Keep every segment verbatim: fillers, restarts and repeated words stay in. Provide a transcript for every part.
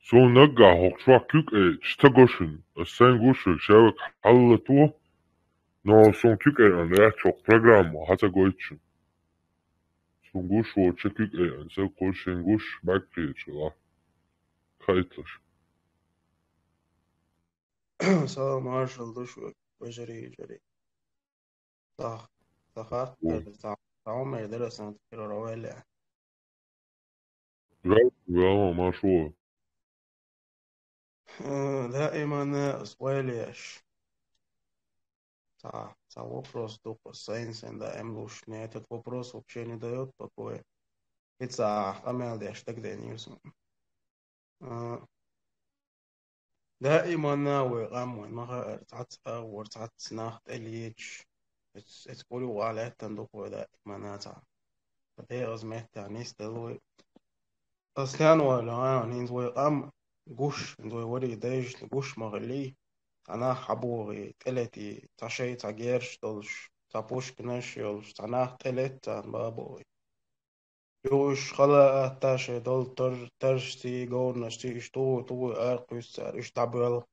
Суна наггахь хӀокху чохь куьг айча ца го шуна. Ас сайн гуш верг шавак хьаллато, но суна куьг айан лаьтташ хӀокху программа хьа ца гойту шуна. Суна гуш волча куьг айан, са кхо шайн гуш баккхийча ла. Хайталаш. Салам, маршалла ду шуьга, вежарий, вежарий. Ца, ца хаттар, ца, ца хьумай дара сан тхира ровелле. Вел, вел, маршо. Э, даиман ас ойлеш. Ца, ца вопрос ду, ца сайн, сайн даим луш, мне этот вопрос вообще не даёт покоя. И ца къамел деш дагаденира суна. А, даиманна вай къам вайн ма хаьара, цхьацца агӀор, цхьацца нах тӀелеташ, эц-, эц кӀуьргахь лаьттан ду вай даиманна цхьа. Ткъа дегӀаза меттехь нисделла вай. Ас стенна ваьлла, а, хӀинца вай къам гуш, хӀинца вай варий дайшна гуш ма хилий, цхьа нах хьабогӀий, тӀелетий, цхьа шай, цхьа герш долуш, цхьа пушканаш йолуш, цхьа нах тӀелетта царна бабогӀий. Юха уьш хала а атта шайн долу тар-, таршций, говрнашций, уьш тугӀуй-тугӀуй аракхуьйсу цара, уьш дӀабоьлху.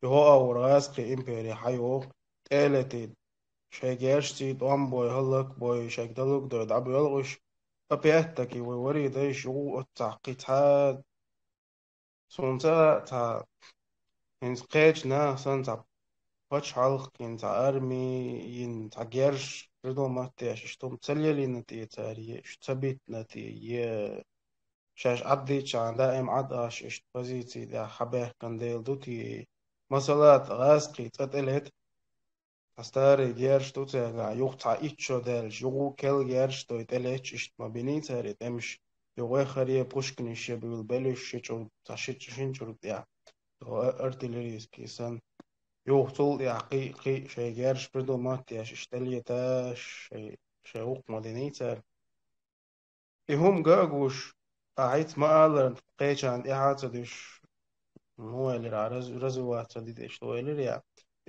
Юха а вара гӀазкхийн импери хьайогӀу, тӀелетий, шайн гершций тӀом бой, хӀаллакбой, шайга далург дой дӀабоьлху уьш. Опять-таки вай варий дайша юха оццахь кхин цхьа Суна ца, ца, хӀинца кхечу наха санна цхьа пачхьалкх йина, цхьа арми йина, цхьа герш, придумать деш, иштта хӀума ца лелийна те цара, е иштта ца битина те, е шаьш Ӏаддичахьана даим Ӏад аш иштта позиций тӀехь хьабаьхкина дела ду те. Масала, гӀазкхий цӀа тӀелета, Цхьа старый герш ду цаьргахь, юха цхьа итт шо даьлча, юха кел герш дой тӀелетча, иштта ма биний цара и тӀемаш. Юха веххаре пушканаш я буьйлабелуш, ши чӀург, цхьа ши, шин чӀург тӀехь, то а-, артиллерийский санна. Юха цул тӀехь кхин а, кхин а шайн герш придумать деш, иштта тӀелеташ, шайн, шайн гӀуллакх ма диний цара. И хӀума га а гуш, ахьа хӀинца ма аллара, кхечарна тӀаьхьа а ца дуьсуш, ну, элира, раз-, развиваться ца дитӀа, иштта элира я.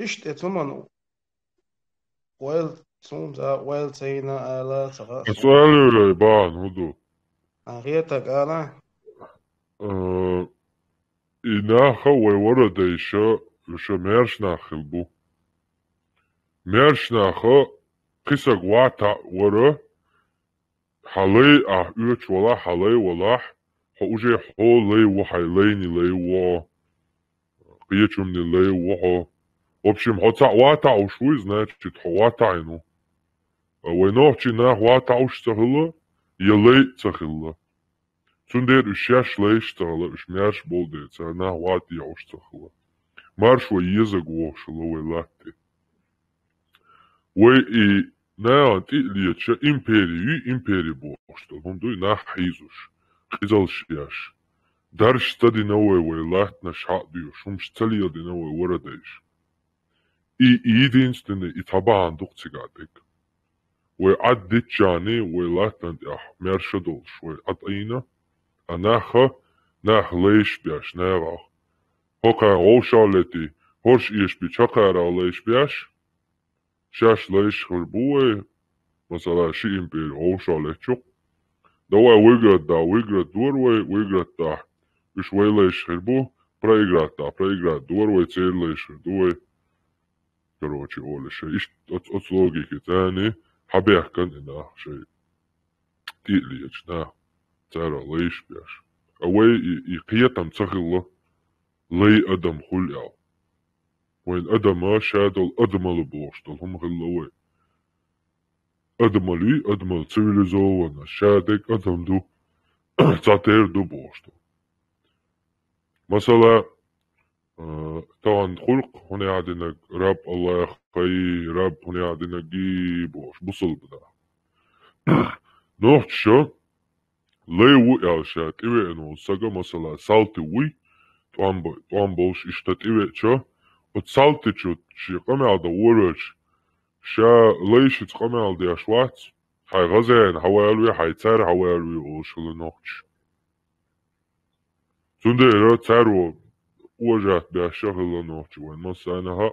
Иштта эцу хӀуманна ойла, цунца ойла ца йина ала ца хаьа. Ас ойла йолай бахьана хӀун ду? Хьан хетаг ала? Э, и наха вай вара дайша, уьша маьрша нах хилла бу. Маьрша наха кхин саг ватаӀ вара, Хьан лай ахь оьцуш валахь, хьан лай валахь, хьо уже хьо лай ву, хьайн лайни лай ву хьо, кхечунни лай ву хьо. В общем, хьо цхьаъ ватаӀуш вуй, значит, хьо ватаӀийна ву. А вай нохчий нах ватаӀуш ца хилла, я лай ца хилла. Цундела уьш шаьш лайш ца хилла, уьш маьрша болу дела, цара нах ватаӀуш ца хилла. Марша вай езарг вохуш хилла вай латте. Вай и нахана тӀе а леташ, импери юй, импери бохуш долу хӀума дуй, нах хьийзуш, къизалш еш. Дарш ца дина вай, вай латтанаш хьаъ доьхуш, хӀумаш ца леладина вай вара дайша. И, и единственный, и цхьа бахьана ду-кх цигахь дерг. Вай Ӏад дитчарний, вай латтана тӀехь маьрша долуш, вай Ӏад Ӏийна, а наха, нах лайш беш нагӀах. ХӀокхарна вовшах летий, хӀорш эшбича хӀокхарах лайш беш, Шаьш лайш хир бу вай, масала, ши импери вовшах летчу. Давай выиграть да, выиграть дора вай, выиграть дахь, уьш вай лайш хир бу, проиграть да, проиграть дора вай, церан лайш хир ду вай. Короче, олуш, иштта оц-, оцу логике царний хьабехкан и нах шайн тӀе а леташ, нах цара лайш беш. А вай и, и кхетам ца хилла, лай адам хуьлу аьлла. Вайн адама ша долу адамала бохуш долу хӀума хилла вай. Адамалуй, адамал цивилизованно, ша дерг адам ду, цхьатерра ду бохуш долу. Масала, а, тахана хуьлу-кх хӀун яхь динарг, раб Аллах хай, раб хӀун яхь динаргий бохуш, бусалба нах. Нохчаша лай ву аьлла ша тӀевеана волу сага, масала, салти вуй, тӀом бо-, тӀом болуш иштта тӀевеача, оцу салтичу шен къамел дан ворач, ша лайшица къамел деш вац, хьайн гӀазарна хьавалаве, хьайн цара хьавалаве олуш хилла нохчаша. Цундела цаьрво уважать беш а хилла нохчий вайн массарна а хаьа,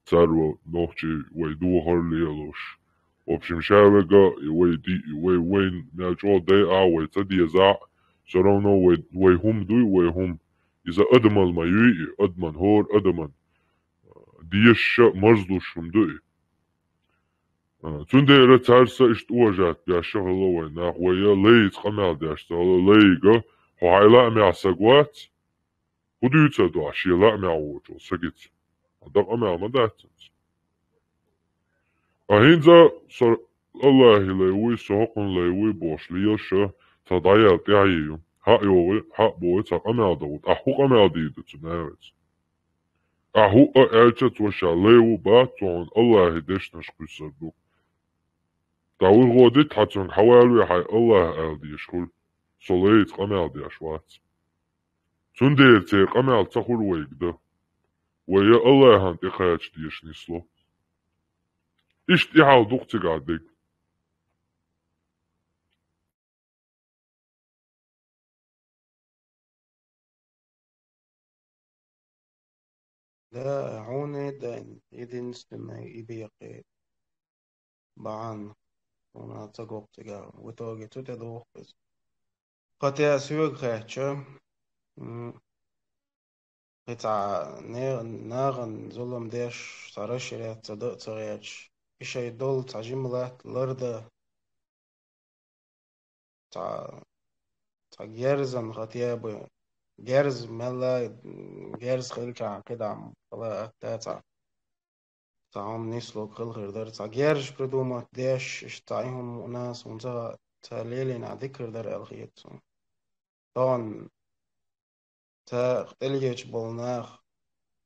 цаьрво нохчий вай дохар лелош. В общем, ша вега, и вай ди-, и вай, вайн мел чӀогӀа дайа а вай ца деза а, всё равно вай, вай хӀума дуй, вай хӀума. Иза адамал ма юй и, адаман, хӀора адаман дезаш а, марзлуш хӀума ду и. А, цундела царца иштта уважать беш а хилла вай нах, вай лайца къамел деш ца хилла, лайга, хьо хьай лаамехь саг вац, хӀун дуьйцур ду ахь шен лаамехь волчу сагица? Дан къамел ма дац цуьнца. А хӀинца со Аллахьан лай вуй, со хӀокхун лай вуй бохуш лелаш а, ца дӀаяьлла тӀаьхье ю. Хьа а йогӀий, хьа а бохий, цхьа къамел дан ву. Ахь хӀун къамел дийр ду цу нахаца? Ахь хӀуъа аьлча, цо ша лай ву бац, цо хьуна Аллахьан дешнаш кхуьссур ду. ТӀаккха вуьгӀо дитта хьан цуьнга хьавалаве, хьайн Аллахь ала дезаш хуьлу, со лайца къамел деш вац. Цундела церан къамел ца хуьлу вайга дан. Вай я Аллахьана тӀекхача дезаш нисло. Иштта и хьал ду-кх цигахь дерг. Да, хьуна дан единственный и бекъе бахьана, хьуна ца гоккху цигахь. В итоге цу тӀе доху иза. Кхатя соьга хаьттича, м, кхин цхьа не-, нахана зулам деш, цхьа расширяться дан а ца гӀерташ, и шайн долу цхьа жима латта лардан, цхьа, цхьа герзан хотя бы, герз мелла, герз хилчахьана кхидӀа ма хила атта цхьа. Цхьа хӀума нислург хила хир дара. Цхьа герз придумать деш, иштта цхьа и хӀума у нас, хӀунда ца, ца лелийна дика хир дара аьлла хета суна. Тахана цхьа тӀелгечу болу нах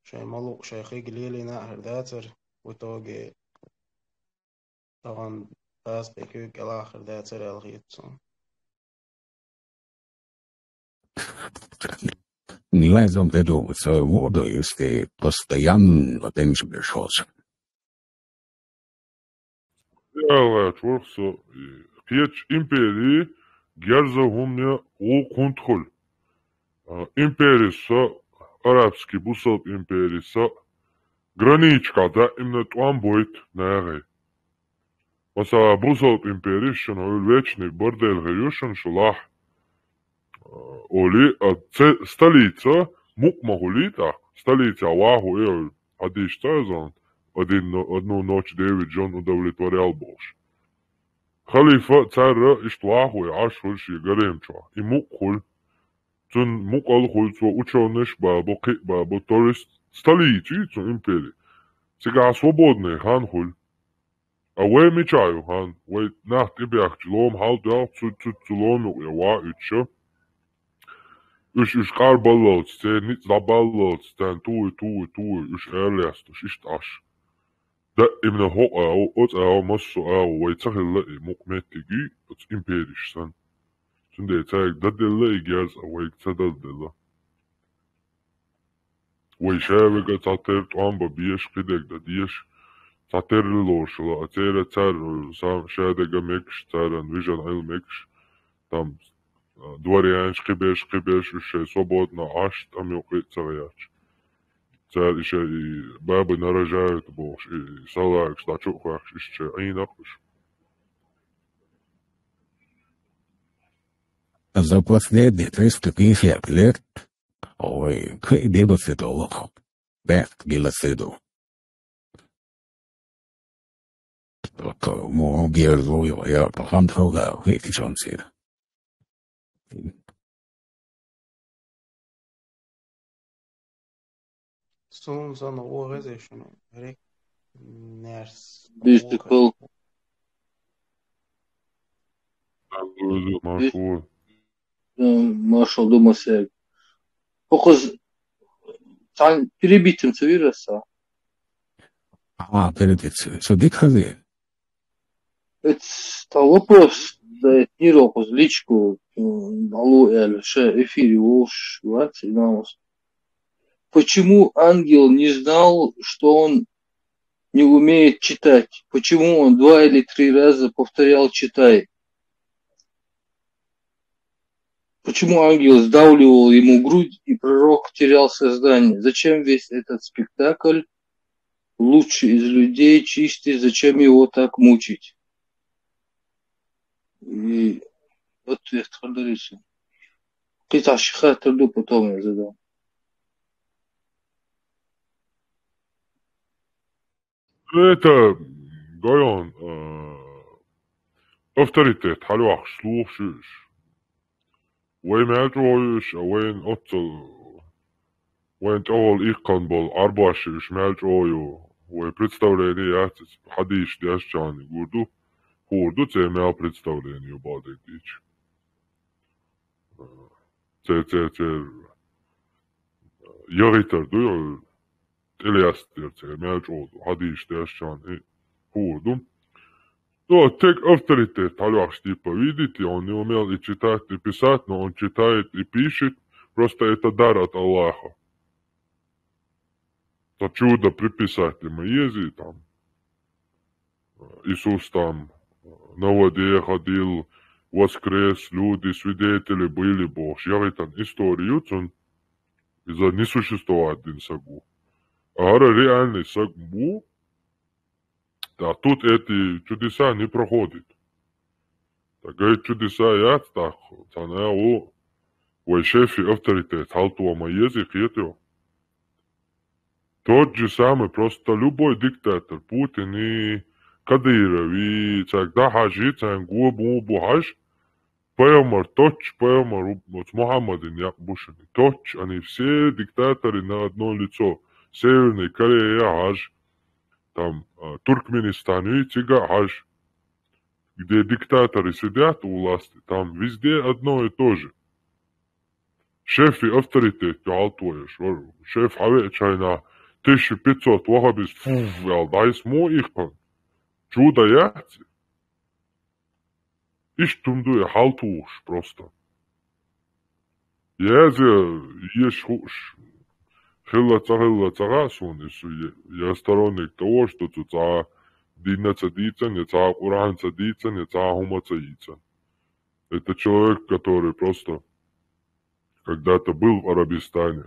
шайн ма-луъу шайн хиг лелийна а хир дацара, в итоге тахана база кхин куьйга кӀелахар дацара аьлла хета суна. Не знаю, дойду своего, то есть ты постоянно вот они же пришёлся. Яла чурх со, и кхечу империи герза хӀумане гӀуллакх хӀунда хуьлу? А, империца, арабский бусалба империца, граничка даимна тӀом бойту нахе. Масала, бусалба империца шуна хьуьлла вечный бордель хир ю шуна шу лахь, а, олий, а, це-, столица мукъа ма хуьлий тӀаккха, столица вахо и хьуьлла, хьадийш ца иза, один но-, одну ночь девять жён удовлетворял бохуш. Халифа царра иштта вахо и Ӏаш хуьлу шен гарем чохь, и мукъа хуьлу. Цунна мукъал хуьлу, цо учёныш а бабо, кхин а бабо, то есть столица ю цу импери. Цигахь свободный хан хуьлу. А вай мичахь ю хан? Вай нах тӀебехкачу лома хьал доьлху, цу, цу, цу лома юкъа я ван уьдуш. Уьш, уьш къарбаллалц, церан ницкъ дӀабаллалц, царна туй, туй, туй, уьш эр лестуш, иштта Ӏаш. Даимна хӀокху агӀо, оцу агӀо, массо а агӀо вай ца хилла и мукъа меттиг ю оцу империш санна. Цундела цаьрга дан делла и герз, а вайга ца дан делла. Вай ша вега цхьатерра тӀом бан безаш, кхидерг дан дезаш, цхьатерра лоруш хилла, а церан цара сам-, ша дага мегаш, царан вижан Ӏилла мегаш, там, а, дворянаш кхиберш, кхиберш, уьш шайн свободно Ӏаш, тӀам юкъа а ца гӀерташ. Цара иша и баба нарожают бохуш, и салагаш дӀачу а хоьхкуш, иша шайн Ӏийна-кх уьш. За последние триста пятьдесят лет, ой, к геноциду, бег к геноциду. Вот, э, мо герзо я пахам тхога, хи кичонцира. Суна санна гӀо хеза шуна, Рик, нерс. Дистикал. Маршо. Э, маршо ду масег. Хокхуз цхьаьна перебитым ца вира аса? А, перебит. Со дика хезира. Эц та вопрос, да, эт нир хокхуз личку, м, балу аьлла, ша эфире волуш вац, Имамус. Почему ангел не знал, что он не умеет читать? Почему он два или три раза повторял «читай»? Почему ангел сдавливал ему грудь, и пророк терял сознание? Зачем весь этот спектакль? Лучший из людей, чистый, зачем его так мучить? И вот я хардалиса. Кхин цхьа ши хаттар ду, потом я задам. Это, гойон, авторитет хьалвахаш лух шуш. Вай мел чӀоагӀа ю уж, а вайн оццул, вайн тӀехула иккхана болу Ӏарбош уж мел чӀоагӀа ю. Вай представление яц, хьадийша деш чарна гур ду, хӀора ду, церан мел представление ю бал дерг дийча. Церан, церан, церан яхийтар ду, тӀелаьцна дерг церан мел чӀоагӀа ду, хьадийша деш чарна и хӀора ду. Ну, так авторитет хьалвахаш типа, видите, он не умел и читать, и писать, но он читает и пишет, просто это дар от Аллаха. Та чудо приписать ему езий там. Иисус там на воде ходил, воскрес, люди, свидетели были, бохуш, яхийтина история ю цуьнан, иза не существовать дина саг ву. А хӀара реальный саг ву, да, тут эти чудеса не проходит. Так говорит, чудеса яц, так, цхьана а ву, вай шефи авторитет хьалтоха ма езий, кхетий хьо. Тот же самый, просто любой диктатор, Путин и Кадыров, и цаьрга дӀахьажа, царна го бу, бу хьажа, пайхамар, тот же пайхамар, оцу Мухьаммадана якъ бу шуна. Тот же, они все диктаторы на одно лицо. Северная Корея хьажа, там, а, Туркменистан, и цига хьажа, где диктаторы сидят у власти, там везде одно и то же. Шефи авторитет ю хьалтоеш, вар, шеф хьавеача хьайна, тысяча пятьсот ваххабист, фу, аьлла, дӀайса мо иккхана. Чудо яц? Иштта хӀума ду и хьалтухуш просто. Еза, еш хууш, хилла ца хилла ца хаьа суна, и со, я, я сторонник того, что цу цхьа дин а ца дийцан, я цхьа Къуръан ца дийцан, я цхьа хӀума ца йийцан. Это человек, который просто когда-то был в Арабистане,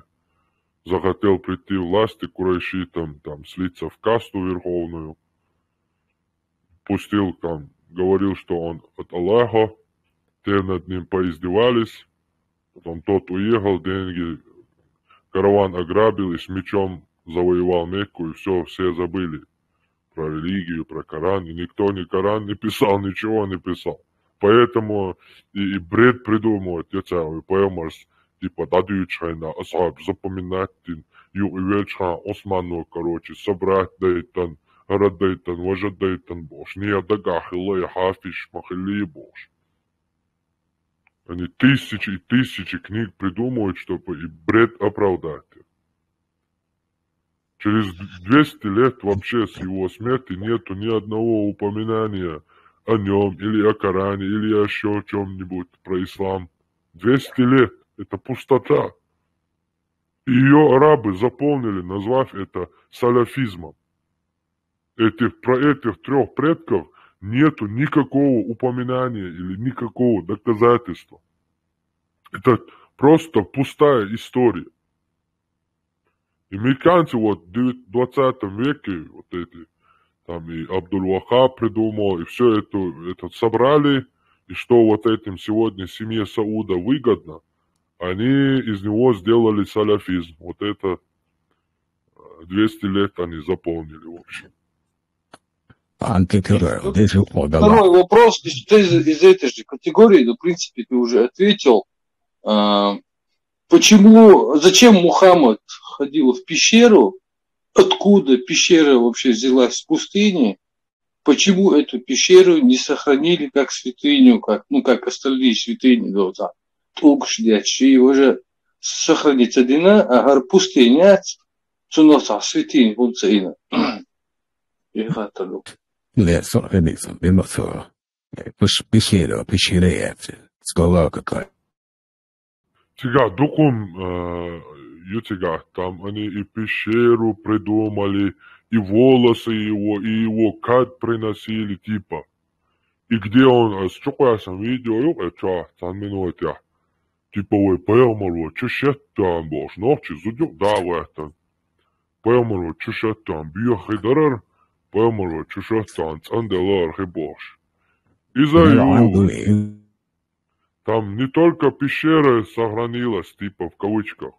захотел прийти к власти, к курайшитам, там, слиться в касту верховную, пустил там, говорил, что он от Аллаха, те над ним поиздевались, потом тот уехал, деньги, караван ограбил и с мечом завоевал Мекку, и все, все забыли про религию, про Коран, и никто ни Коран не писал, ничего не писал. Поэтому и, и бред придумывают, я цаьрга, и пайхамарс, типа, дӀадуьйцуш хьайна, асхьаб запоминать дина, юкъа и велчхьан Османно, короче, собрать дайтан, хӀара дайтан, важа дайтан бохуш, не дагахь хилла и хьафизаш ма хиллий бохуш. Они тысячи и тысячи книг придумывают, чтобы и бред оправдать. Через двести лет вообще с его смерти нету ни одного упоминания о нем, или о Коране, или о ещё чём-нибудь про ислам. Двести лет. Это пустота. Её арабы заполнили, назвав это салафизмом. Этих, про этих трёх предков нету никакого упоминания или никакого доказательства. Это просто пустая история. И американцы вот в девят-, двадцатом веке, вот эти, там и Абдул-Ваххаб придумал, и всё это, это собрали, и что вот этим сегодня семье Сауда выгодно, они из него сделали салафизм. Вот это, э, двести лет они заполнили, в общем. Антиквар, Второй вопрос из, из, из этой же категории, но, в принципе, ты уже ответил. А, почему, зачем Мухаммад ходил в пещеру? Откуда пещера вообще взялась в пустыне? Почему эту пещеру не сохранили как святыню, как, ну, как остальные святыни, да, вот так, тӀулгаш детташ, и уже сохраниться дина, а хӀара пустыня яц, цунах цхьа святыня хӀунда ца йина? И хаттар ду. Ле, со хӀинца, бимасо. Пуш пещера, пещера яц. Скала какая. Цигахь дукха хӀума, э, ю цигахь, там они и пещеру придумали, и волосы его, и его кад приносили, типа. И где он, э, ас чукхоьссина видео ю, э, чохь, цхьана минотехь. Типа вай пайхамаро чу шеттан бохуш, нохчий зуда юкъа дӀа а гӀоьттина. Пайхамаро чу шеттан бехахи дарар, пайхамаро чу шеттан цӀанделлар хи бохуш. Иза ю. Там не только пещера сохранилась, типа в кавычках.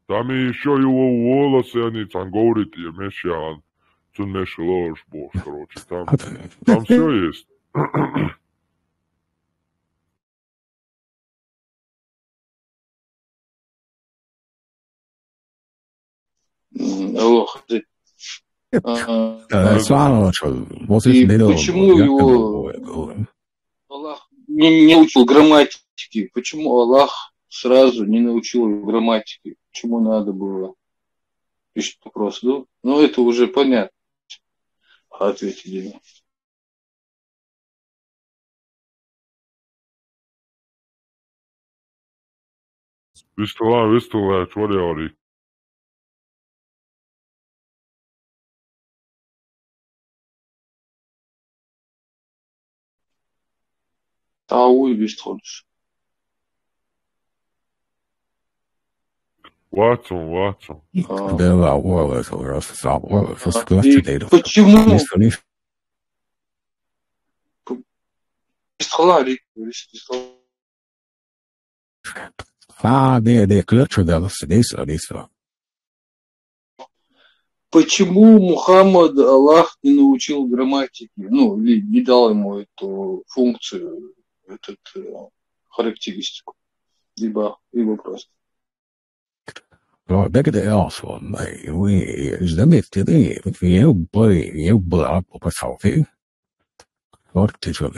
Там и ещё его волосы, они там говорят, я мешан. Тун неши лош бо, короче, там, там все есть. М, алло, Хазрет. А, Э, а, Слава, что, вот и здесь не почему я его как бы, Аллах не, не учил грамматики? Почему Аллах сразу не научил его грамматики? Почему надо было? Пишет вопрос. Ну, ну, это уже понятно. Ответили. Вистала, вистала, чвори ори. Тау и бистхолш. Вацун, вацун. А, Да, да, Уоллес, Уоллес, Уоллес, а, Уоллес, и Уоллес, почему? Уоллес. Бистхола, Рик, бистхола. А, да, да, ключ, да, здесь, здесь. Почему Мухаммад Аллах не научил грамматики? Ну, или не дал ему эту функцию, эту э, характеристику? Либо, либо просто. Но бегде also, и вы, знаете, я бы, я бы, а, по салфи. Вот ты что,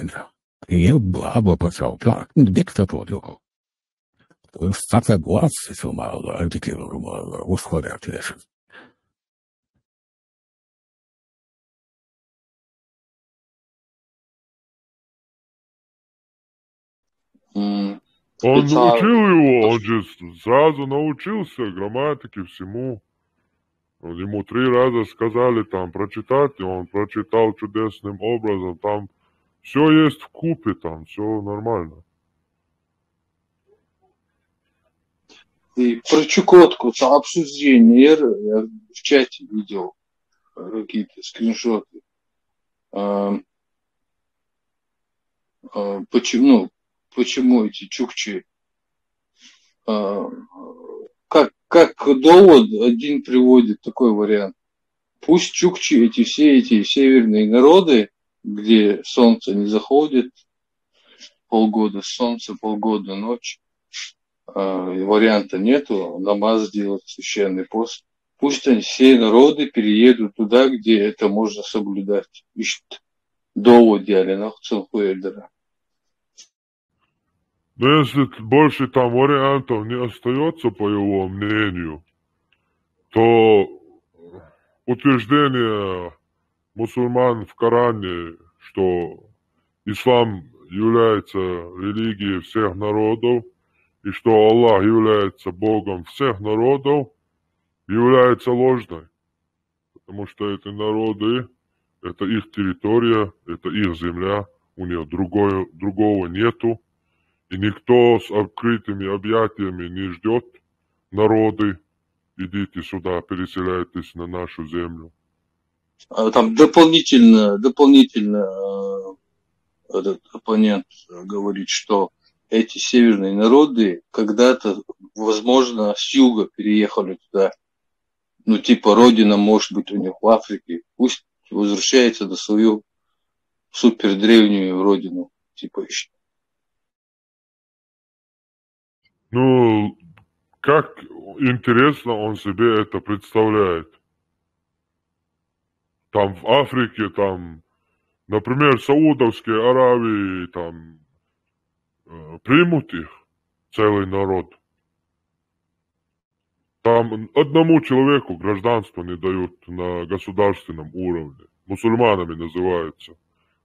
я бы, а, по салфи. Диктатуру. Стака глаз, если мало, а диктатуру мало, условия, конечно. М, Он специально. учил его, он же с- сразу научился грамматике, всему. Он ему три раза сказали там прочитать, и он прочитал чудесным образом. Там все есть в купе, там все нормально. И про Чукотку, там обсуждение, я в чате видел э, какие-то скриншоты. А, а, почему, ну, почему эти чукчи? А, как, как довод один приводит такой вариант. Пусть чукчи, эти все эти северные народы, где солнце не заходит, полгода солнце, полгода ночь, а, и варианта нету, намаз сделать, священный пост. Пусть они, все народы переедут туда, где это можно соблюдать. Ишт довод, яли, нахуй, цунхуй эльдера. Но если т- больше там вариантов не остается, по его мнению, то утверждение мусульман в Коране, что ислам является религией всех народов, и что Аллах является Богом всех народов, является ложной. Потому что эти народы, это их территория, это их земля, у них другое, другого нету. И никто с открытыми объятиями не ждет народы, идите сюда, переселяйтесь на нашу землю. А там дополнительно, дополнительно э, этот оппонент э, говорит, что эти северные народы когда-то, возможно, с юга переехали туда. Ну, типа, родина может быть у них в Африке. Пусть возвращается на свою супер древнюю родину. Типа, ещё. Ну, как интересно он себе это представляет. Там в Африке, там, например, Саудовские Аравии, там, э, примут их, целый народ. Там одному человеку гражданство не дают на государственном уровне. Мусульманами называются,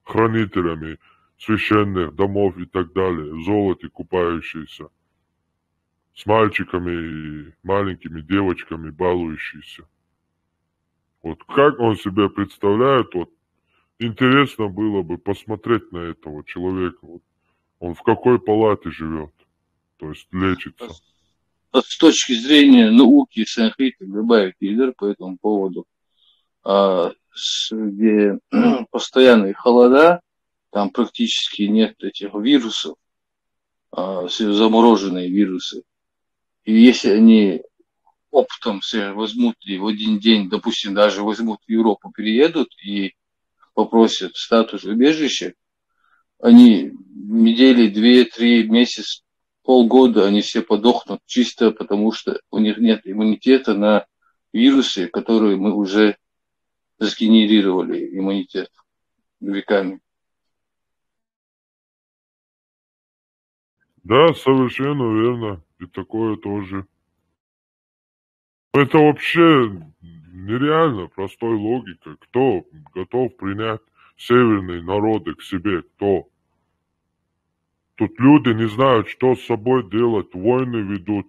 хранителями священных домов и так далее, в золоте купающиеся, с мальчиками и маленькими девочками балующиеся. Вот как он себе представляет, вот интересно было бы посмотреть на этого человека. Вот он в какой палате живет, то есть лечится. С точки зрения науки, сэнхи, добавить лидер по этому поводу, а, с- где постоянные холода, там практически нет этих вирусов, а, все замороженные вирусы. И если они оптом все возьмут и в один день, допустим, даже возьмут в Европу, переедут и попросят статус убежища, они недели, две, три, месяц, полгода, они все подохнут чисто потому, что у них нет иммунитета на вирусы, которые мы уже сгенерировали иммунитет веками. Да, совершенно верно. И такое тоже. Это вообще нереально простой логикой. Кто готов принять северные народы к себе? Кто? Тут люди не знают, что с собой делать. Войны ведут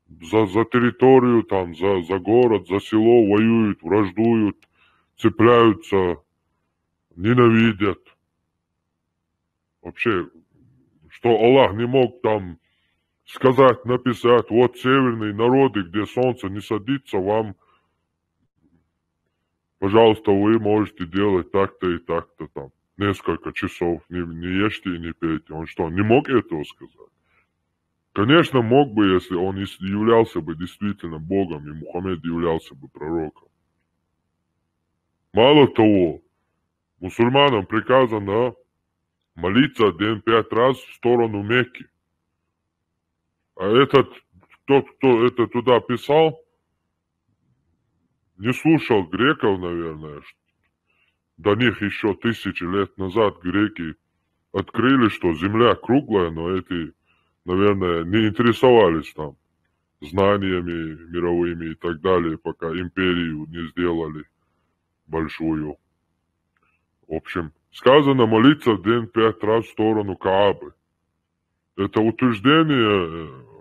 за, за территорию, там, за, за город, за село воюют, враждуют, цепляются, ненавидят. Вообще, что Аллах не мог там сказать, написать: «Вот северные народы, где солнце не садится, вам, пожалуйста, вы можете делать так-то и так-то там несколько часов, не, не ешьте и не пейте». Он что, не мог этого сказать? Конечно, мог бы, если он ис- являлся бы действительно Богом, и Мухаммед являлся бы пророком. Мало того, мусульманам приказано молиться один пять раз в сторону Мекки. А этот, тот, кто это туда писал, не слушал греков, наверное. Ш- До них еще тысячи лет назад греки открыли, что Земля круглая, но эти, наверное, не интересовались там знаниями мировыми и так далее, пока империю не сделали большую. В общем, сказано молиться в день пять раз в сторону Каабы. Это утверждение э,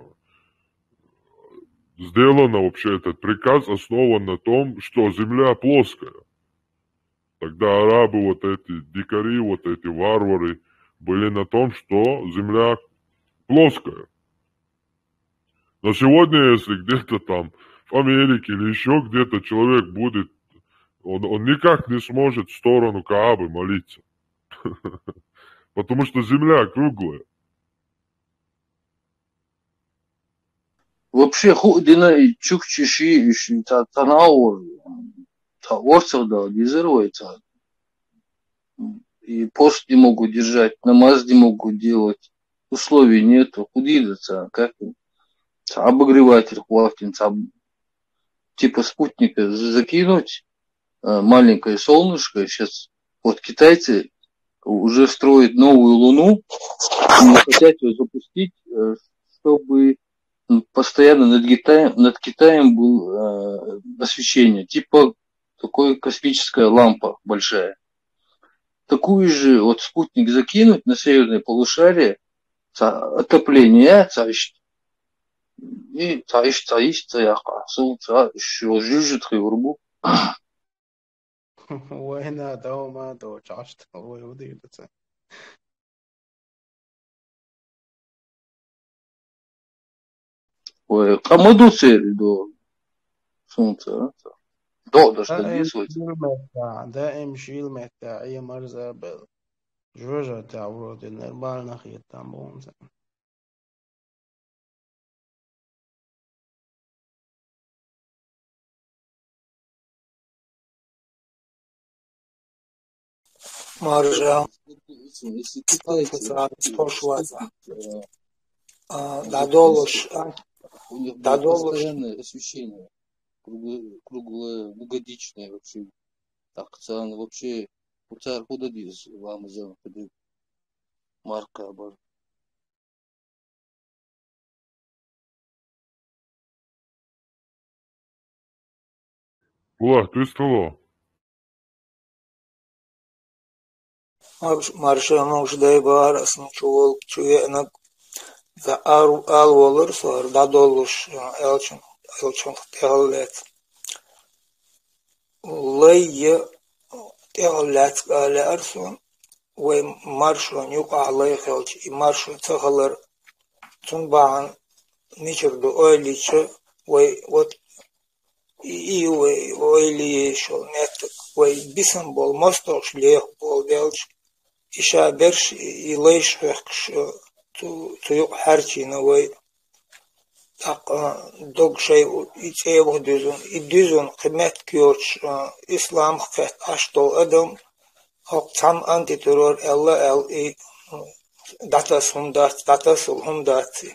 сделано, вообще этот приказ основан на том, что Земля плоская. Тогда арабы, вот эти дикари, вот эти варвары, были на том, что Земля плоская. Но сегодня, если где-то там в Америке или еще где-то человек будет, он, он никак не сможет в сторону Каабы молиться. Потому что Земля круглая. Вообще, ху дина чукчи ши иши та танаур, та орцах да дизер вай та. И пост не могут держать, намаз не могут делать, условий нету. Куди да та, как им? Та обогреватель хватит, та типа спутника закинуть, э, маленькое солнышко. Сейчас вот китайцы уже строят новую луну, они хотят ее запустить, э, чтобы постоянно над Китаем, над Китаем был э, освещение, типа такой космическая лампа большая. Такую же вот спутник закинуть на северное полушарие, та отопление, та ищ- и та ищ, та ищ, та яха, су, та ещё жижит хиурбу. Война дома, то часто выводы. Ой, кому дуцери до солнца, а? До, до что Да, не им солнце. шилмета, да, им шилмета, и марзабел. Жожа та вроде нормально хитам бомза. Маржа, Если китайцы, саат э, спошлаза. э, А, дадолуш, а, у них будет дадолуш. Постоянное освещение. Кругло-, круглогодичное вообще. Так, цан вообще уцар худадиз ламазан худадиз. Марка бар. Ула, ты стало? Марш-, марша муш дай бар, ас муч вол, чуе нак. За ару, ал волар, сор, дадолуш, а, элчин, элчин тегал лет. Лай е тегал лет кале арсун, вай маршун юк а лай хелч, и маршун цагалар. Цун баан ничер ду ойлича, вай вот и, и вай ойлишо нетак, вай бисан бол, мостокш лех бол велч, и ша берш, и, и лайш хехкш, ту, ту юк харчина вай. ТӀаккха дог шоай и цӀе ваха дуьзна, и дуьзна кхы меттиг йоцуш, а, исламах кхетта Ӏаш долу адам, хӀокху цхьамма антитеррор аьлла аьлла, и дӀатасса хӀума дац, дӀатассал хӀума дац и.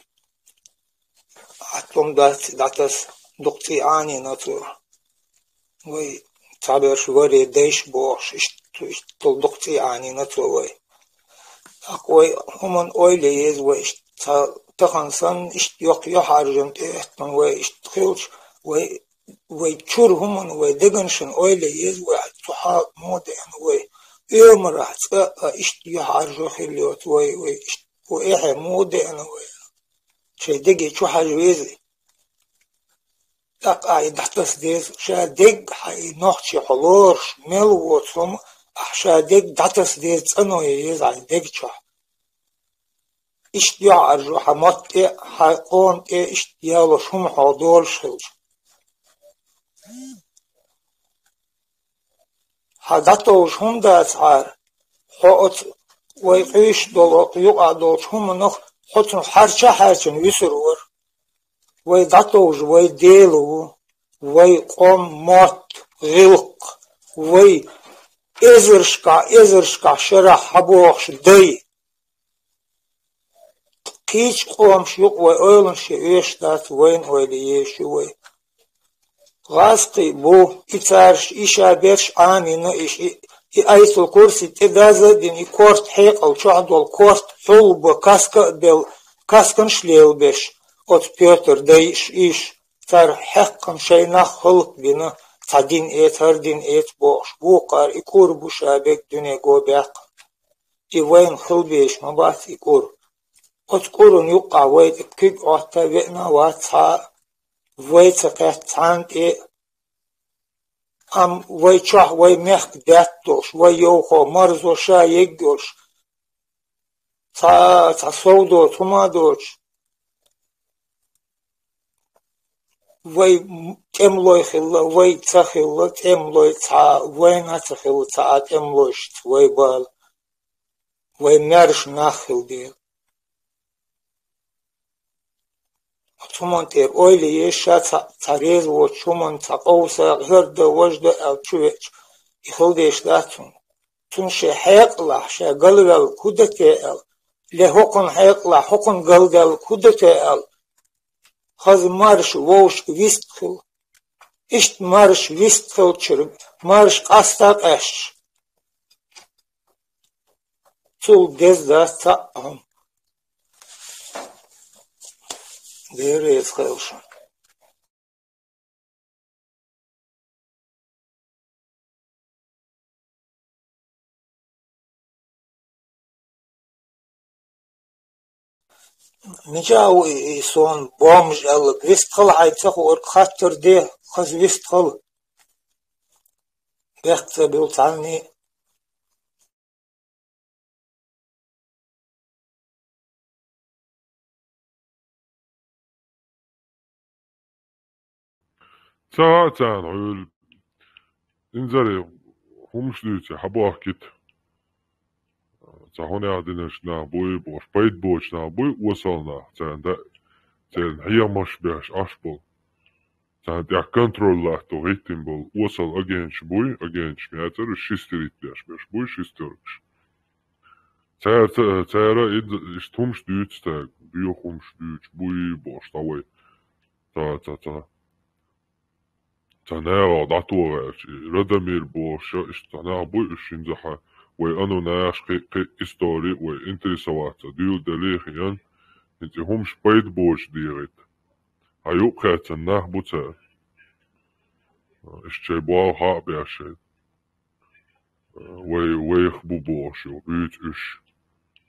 Атта хӀума дац и дӀатасса, дукха цӀий Ӏанийна цо. Вай цхьаберш варе дайша бохуш, иштта, иштта дукха цӀий Ӏанийна цо вай. ТӀаккха вай хӀуманна ойла е еза вай, иштта ца тахана санна, иштта йоккха юьхьӀаьржана тӀеэттина вай иштта хилча, вай, вай чуьра хӀуманна, вай дегнашна ойла е еза вай, цу хьала муха деана вай. Оьмарахь цкъа а иштта юьхьӀаьржо хилла йоцу вай, вай иштта вай эхье муха деана вай. Шайн деге чу хьажа веза. ТӀаккха ахь и дӀатаса деза, ша дегга хьан и нохчий хьо лоруш, мел воцу хӀума, ахь ша дегга дӀатаса деза, цӀано е еза хьан дега чохь. Иштта юьхьӀаьржо хьан мотт тӀе, хьан къона тӀе иштта ялош хӀума хьо долуш хилча. Хьан дӀатовжа хӀума дацахьара, хьо оцу вай къуьйсуш долу, оцу юкъахь долчу хӀуманах хьо цунах хьарча а хьаьрчина вуьсур вара. Вай дӀатовжа вай Дела ву, вай къом, мотт, гӀиллакх, вай эзаршкахь, эзаршкахь шарахь хьан бохуш дай. Кхечу къомаш юкъа вай ойланаш ян оьшуш дац, вайна ойла езаш ю вай. ГӀазкхий бу, и цараш, и ша берш Ӏамийна, и, и, и Айтал-Курси тӀедаза а дина, и корта хьекъал чохь долу корта хьулба каска а белла, касканаш а лелабеш, оцу Пётр дайша, иша, цара хьекхна шайн нах хӀаллакбина, цхьа дин эца, хӀара дин эца бохуш, вукхара и кӀур бу ша берг дуьнен го баьккхина. И вайна хила безаш ма бац и кӀур. Оцу кӀуран юккъахь вай тӀе куьг Ӏотта веана а вац цхьа а, вай ца кхетта цхьанна тӀе а. Амма вай чохь, вай мехка даьтта долуш, вай йовхо марзо ша егга йолуш, цхьа а, цхьа сов доцу хӀума а доцуш, вай тӀемалой хилла, вай ца хилла тӀемалой цхьа а, вайна а ца хилла цхьа а тӀемалойшца вай бала. Вай маьрша нах хила дела. Оцу хӀуманна тӀера ойла еза ша цхьа, цхьа реза воцучу хӀуманна, цхьа къовса, гӀарда, важда аьлла чу веача, и хила дезаш дац хьуна. Цунна шен хьекъалахь, ша галваьлла хӀун дан те аьлла, ле хӀокхунна хьекъалахь, хӀокхунна галдаьлла хӀун дан те аьлла, хаза марша вовшашка вистхила. Иштта марша вистхилчуьра, марша къаста а къаьсташ. Цул деза дац цхьа а хӀума. Дера эца хевшан. Мича ву и, и сон бомж аьлла, вистхала хьайн ца хуург хаттар де, хаза вистхала. Бехк ца бил цхьанний. Ца а царна хьуьлла. Инзаре хӀумаш дуьйцу хьан бохкита. Ца хӀун яхдинарш нах буй, бохуш, пайда боцу нах буй, осал нах, царна да, церан хьехамаш беш Ӏаш болу. Царна тӀехь контроль латто гӀиттина болу осал агенташ буй, агенташ мецара шестерит беш, беш буй, шестеркаш. Цара, ца-, цара иза, иштта хӀумаш дуьйцу цаьрга, боьха хӀумаш дуьйцу буй, бохуш, дӀа вай. Ца, ца, ца. Ца наьгӀа дӀатохаьлча, и Радомир бохуш, иштта ца наьгӀа буй, уьш хӀинца хьан, вай анунаш кхин, кхин истори, вай интересоваться, дуьйла деле хиан, хӀинца и хӀумаш пайда боцуш дегӀийтта. Хьан юкъ хецна нах бу цара. Иштта шайн болх хьа а беш шайн. Вай, вайх бу бохуш ю, буьйцу уьш.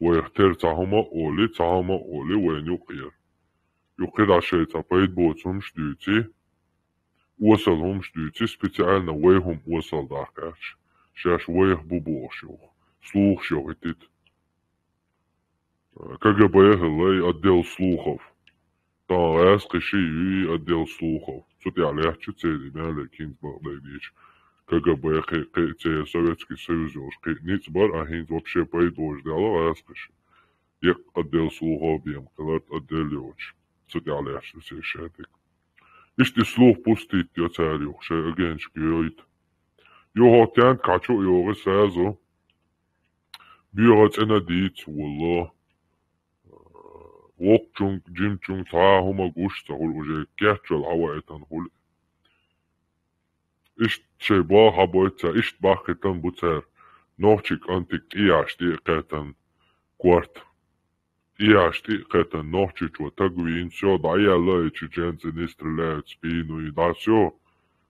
Вайх тера цхьа хӀума а олий, цхьа хӀума а олий, вайна юкъера. Юккъе дӀа шайн цхьа пайда боцу хӀумаш дуьйций, осал хӀумаш дуьйций, специально вай хӀума осал даккхаьча, шаьш вайх бу бохуш ю, слухаш ю гӀитита. КГБ хилла и отдел слухов. Тахана гӀаьскхи ши ю и отдел слухов. Цу тӀехь лаьттачу церан и маьле кинца бакъдайдийча. КГБ кхин, кхин церан Советский Союз йолуш кхин ницкъ бара, а хӀинца вообще пайда божа даьлла гӀаьскхи ши. Еккъа отдел слухов бен кхиларт отдел йоцуш. цу тӀехь лаьтташ ду церан шадерг. Иштта и слух пустить йо цара юха шайн агенташка йойту. Юха хӀокху тент кхачу а йогӀу сразу. Боьха цӀена дийца волло. Воккхачуьнга, жимачуьнга цхьа а хӀума гуш ца хуьлу уже кечвелла хьаваийтина хуьлу. Иштта шайн боху хьан бойту цара, иштта баххийтина бу цара нохчийн кӀантиг тӀеяш тӀе а кхетта корта. ТӀеяш тӀе а кхетта нохчийчо таг вийна, всё, дӀаяьлла и чеченцы, не стреляют в спину, и да, всё.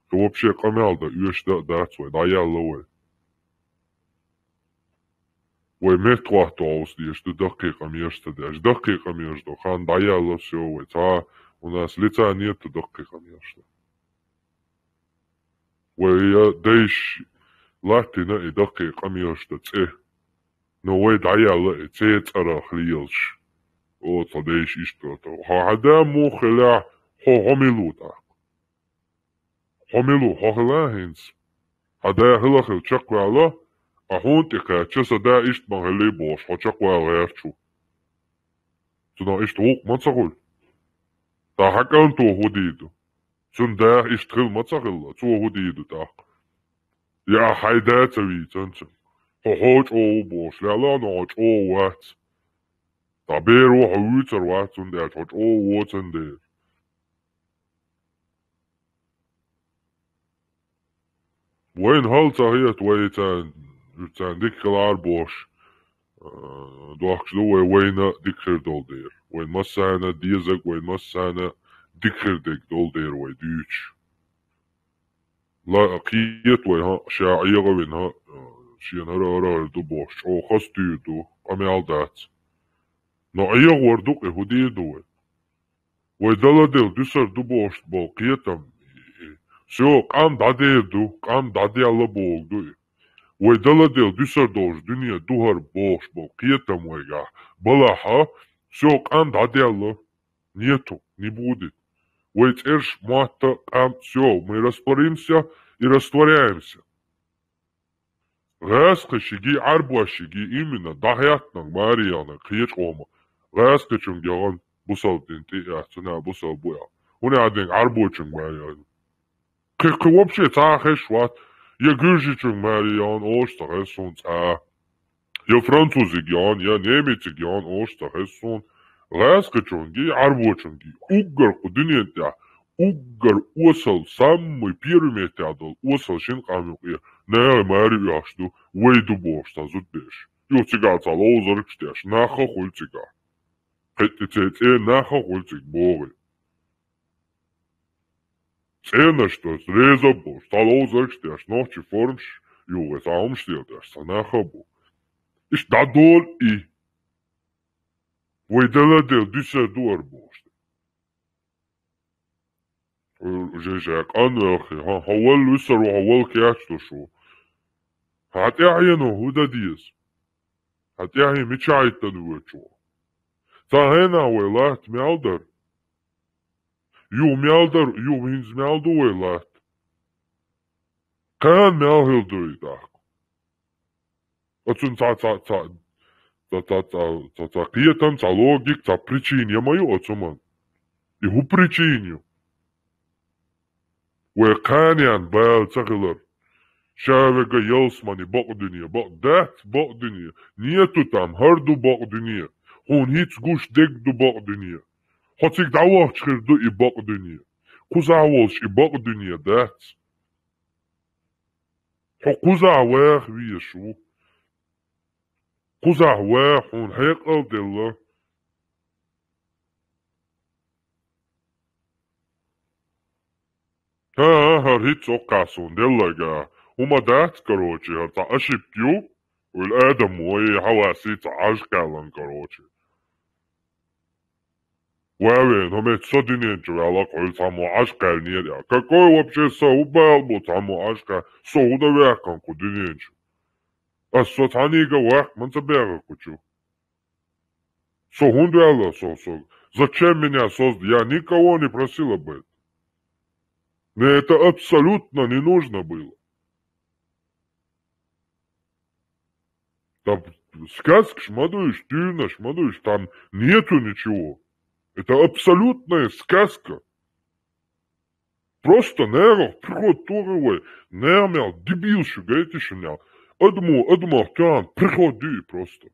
Кхин вообще къамел дан оьшуш дан а дац вай, дӀаяьлла вай. Вай меттахӀотто хьовса дезаш ду, даккхий къамелаш ца деш. Даккхий къамелаш до хан дӀаяьлла, всё, вай цхьа, у нас лица нету даккхий къамелаш дан. Вай я дайша латтийна и даккхий къамелаш дан цӀе. Но вай дӀаяьлла и цӀе цӀарах лелаш. О, цхьа дайша иштта до. Хьо хьан да муха хилахь, хьо, хьо мила ву тӀаккха? Хьо мила ву, хьо хила хӀинца? Хьан да хила хила чекхваьлла, а хьуна тӀе кхаьчча, сан да иштта ма хилий бохуш, хьо чекхвала гӀерташ ву. Цунах иштта гӀуллакх ма ца хуьлу. Ткъа хьан кӀанто хӀун дийр ду? Цуьнан да иштта хила ма ца хилла, цо хӀун дийр ду тӀаккха? Я хьайн да ца вийцина цуьнан? Хьо, хьо чӀогӀа ву бохуш, лела, но хьо чӀогӀа вац. Ткъа бер ву, хьо вуьйцур вац, цундела хьо чӀогӀа воцун дела. Вайна хьал ца хета, вай царна, царна дика хилар бохуш, а, дохкуш ду вай, вайна дика хир долу дела. Вайна массарна дезарг, вайна массарна дика хир дерг долу дела вай дуьйцуш. Ла, кхета вай, хӀа, ша Ӏегавина, хӀа, шена хӀара, хӀара, хӀара ду бохуш, чӀогӀа хаза туьйр ду, къамел дац. Но Ӏегавар ду-кх и, хӀун дийр ду вай? Вай даладала дуьсур ду бохуш болу кхетам. Всё, къам дӀадер ду, къам дӀаделла бохург ду и. Вай даладала дуьсур долуш дуьне ду хӀара бохуш болу кхетам вайгахь балахь, всё, къам дӀаделла. Нету, не будет. Вай цӀераш, мотт, къам, всё, мы растворимся и растворяемся. ГӀаьскхи шиги, Ӏарбош шиги, именно, дӀахӀоьттинарг маре яханарг кхечу къоман. ГӀаьскхичуьнга яхана бусалба дин тӀе а яц, цунна бусалба бу аьлла. ХӀунда аьлла динга Ӏарбочуьнга маре яхана? Кхин, кхин вообще цхьа а хезаш вац. Я гуьржичуьнга маре яхана олуш ца хеза суна цкъа а. Я французиг ян, я немециг ян олуш ца хеза суна. ГӀаьскхичуьнга, Ӏарбочуьнга, уггар кху дуьнен тӀехь, уггар осал, самый первый меттехь долу осал шина къам юкъе, наха маре оьхуш ду, вай ду бохуш цхьа зудбераш. Юха цигахь цхьа ловзаргаш деш, нах а хуьлу цигахь. Кхетта цӀе, цӀе нах а хуьлу цига боху. ЦӀенаш доцу, реза а болуш, цхьа ловзаргаш деш, нохчийн формаш юххе, цхьа хӀумаш леладеш, цхьа нах а бу. Иштта дӀадолу и. Вай даладала дуьсур ду хӀара бохуш. Уже ша къанвелхи, хьо, хьо валла вуьсур ву, хьо валла кечдеш ву. Хьан тӀаьхьено хӀун дан деза? Хьан тӀаьхье мичахь хӀиттина воьдуш ву? Цхьана хенахь вай латта мел дара? Юха мел дара, юха хӀинца мел ду вай латта? Кхана мел хила ду и тӀаккха? Оцунна цхьа, цхьа, цхьа, цхьа кхетам, цхьа логика, цхьа причина я ма ю оцу хӀуманна. И хӀун причина ю? Вай кханенна бала ца хилар. Ша вега ялсамани бакъ дуьне, бакъ дац бакъ дуьне. Нету там, хӀара ду бакъ дуьне. Хьуна хӀинца гуш дерг ду бакъ дуьне. Хьо цига дӀавахча хир ду и бакъ дуьне. Кхузахь волуш и бакъ дуьне дац. Хьо кхузахь ваха везаш ву. Кхузахь ваха хьуна хьекъал делла. ХӀан, хӀара хӀинца оккхахь суна делларг а хӀума дац, короче, хӀара цхьа ошибка ю, уьлу адам вой, хьаваси цхьа Ӏаж кхаьллан, короче. Ва вен, хӀо метта со дуьнен чу ваьлла, кхуьлу цхьаммо Ӏаж кхаьллинера аьлла. Какой вообще со, хӀун бала бу цхьаммо Ӏаж кхаьлла? Со хӀун дан ваьккхина кху дуьнен чу? Ас со цхьаьннийга ваккха ма ца баьгӀа кху чу. Со хӀунда ваьлла со, со? Зачем меня создали? Я никого не просил об этом. Мне это абсолютно не нужно было. Там сказкаш ма дуйш, тюрьмаш ма дуйш, там нету ничего. Это абсолютная сказка. Просто нервов приход тугӀа вай, нервмел дебил шу гайтиш нел. Адамо, адамо тан приход ду просто.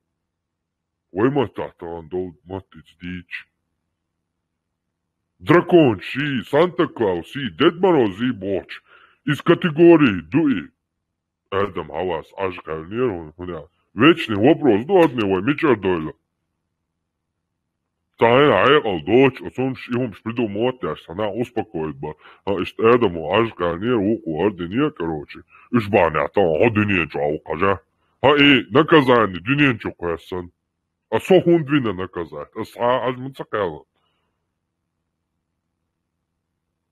Вай ма тахтан дол маттиц дич. Дракон ши, Санта Клаус ши, Дед Мороз ши боч. Из категории дуи. Адам Хьавас Ӏаж къаьлнера хӀуна, хӀуна. Вечный вопрос ду адни вай мичар дойла. Цхьана Ӏайкъал доч, оцунш и хӀумш придумать деш, цхьана успокоить ба. Хьа, иштта Адамо Ӏаж къаьлнера вукху хӀара дуьне, короче. Уьш бахьанехь тахана хьо дуьне чохь ву кхажа. Хьа, и наказание дуьнен чу кхоьссина. А со хӀунда вина наказать? Ас хьан Ӏаж ма ца кхаьлла.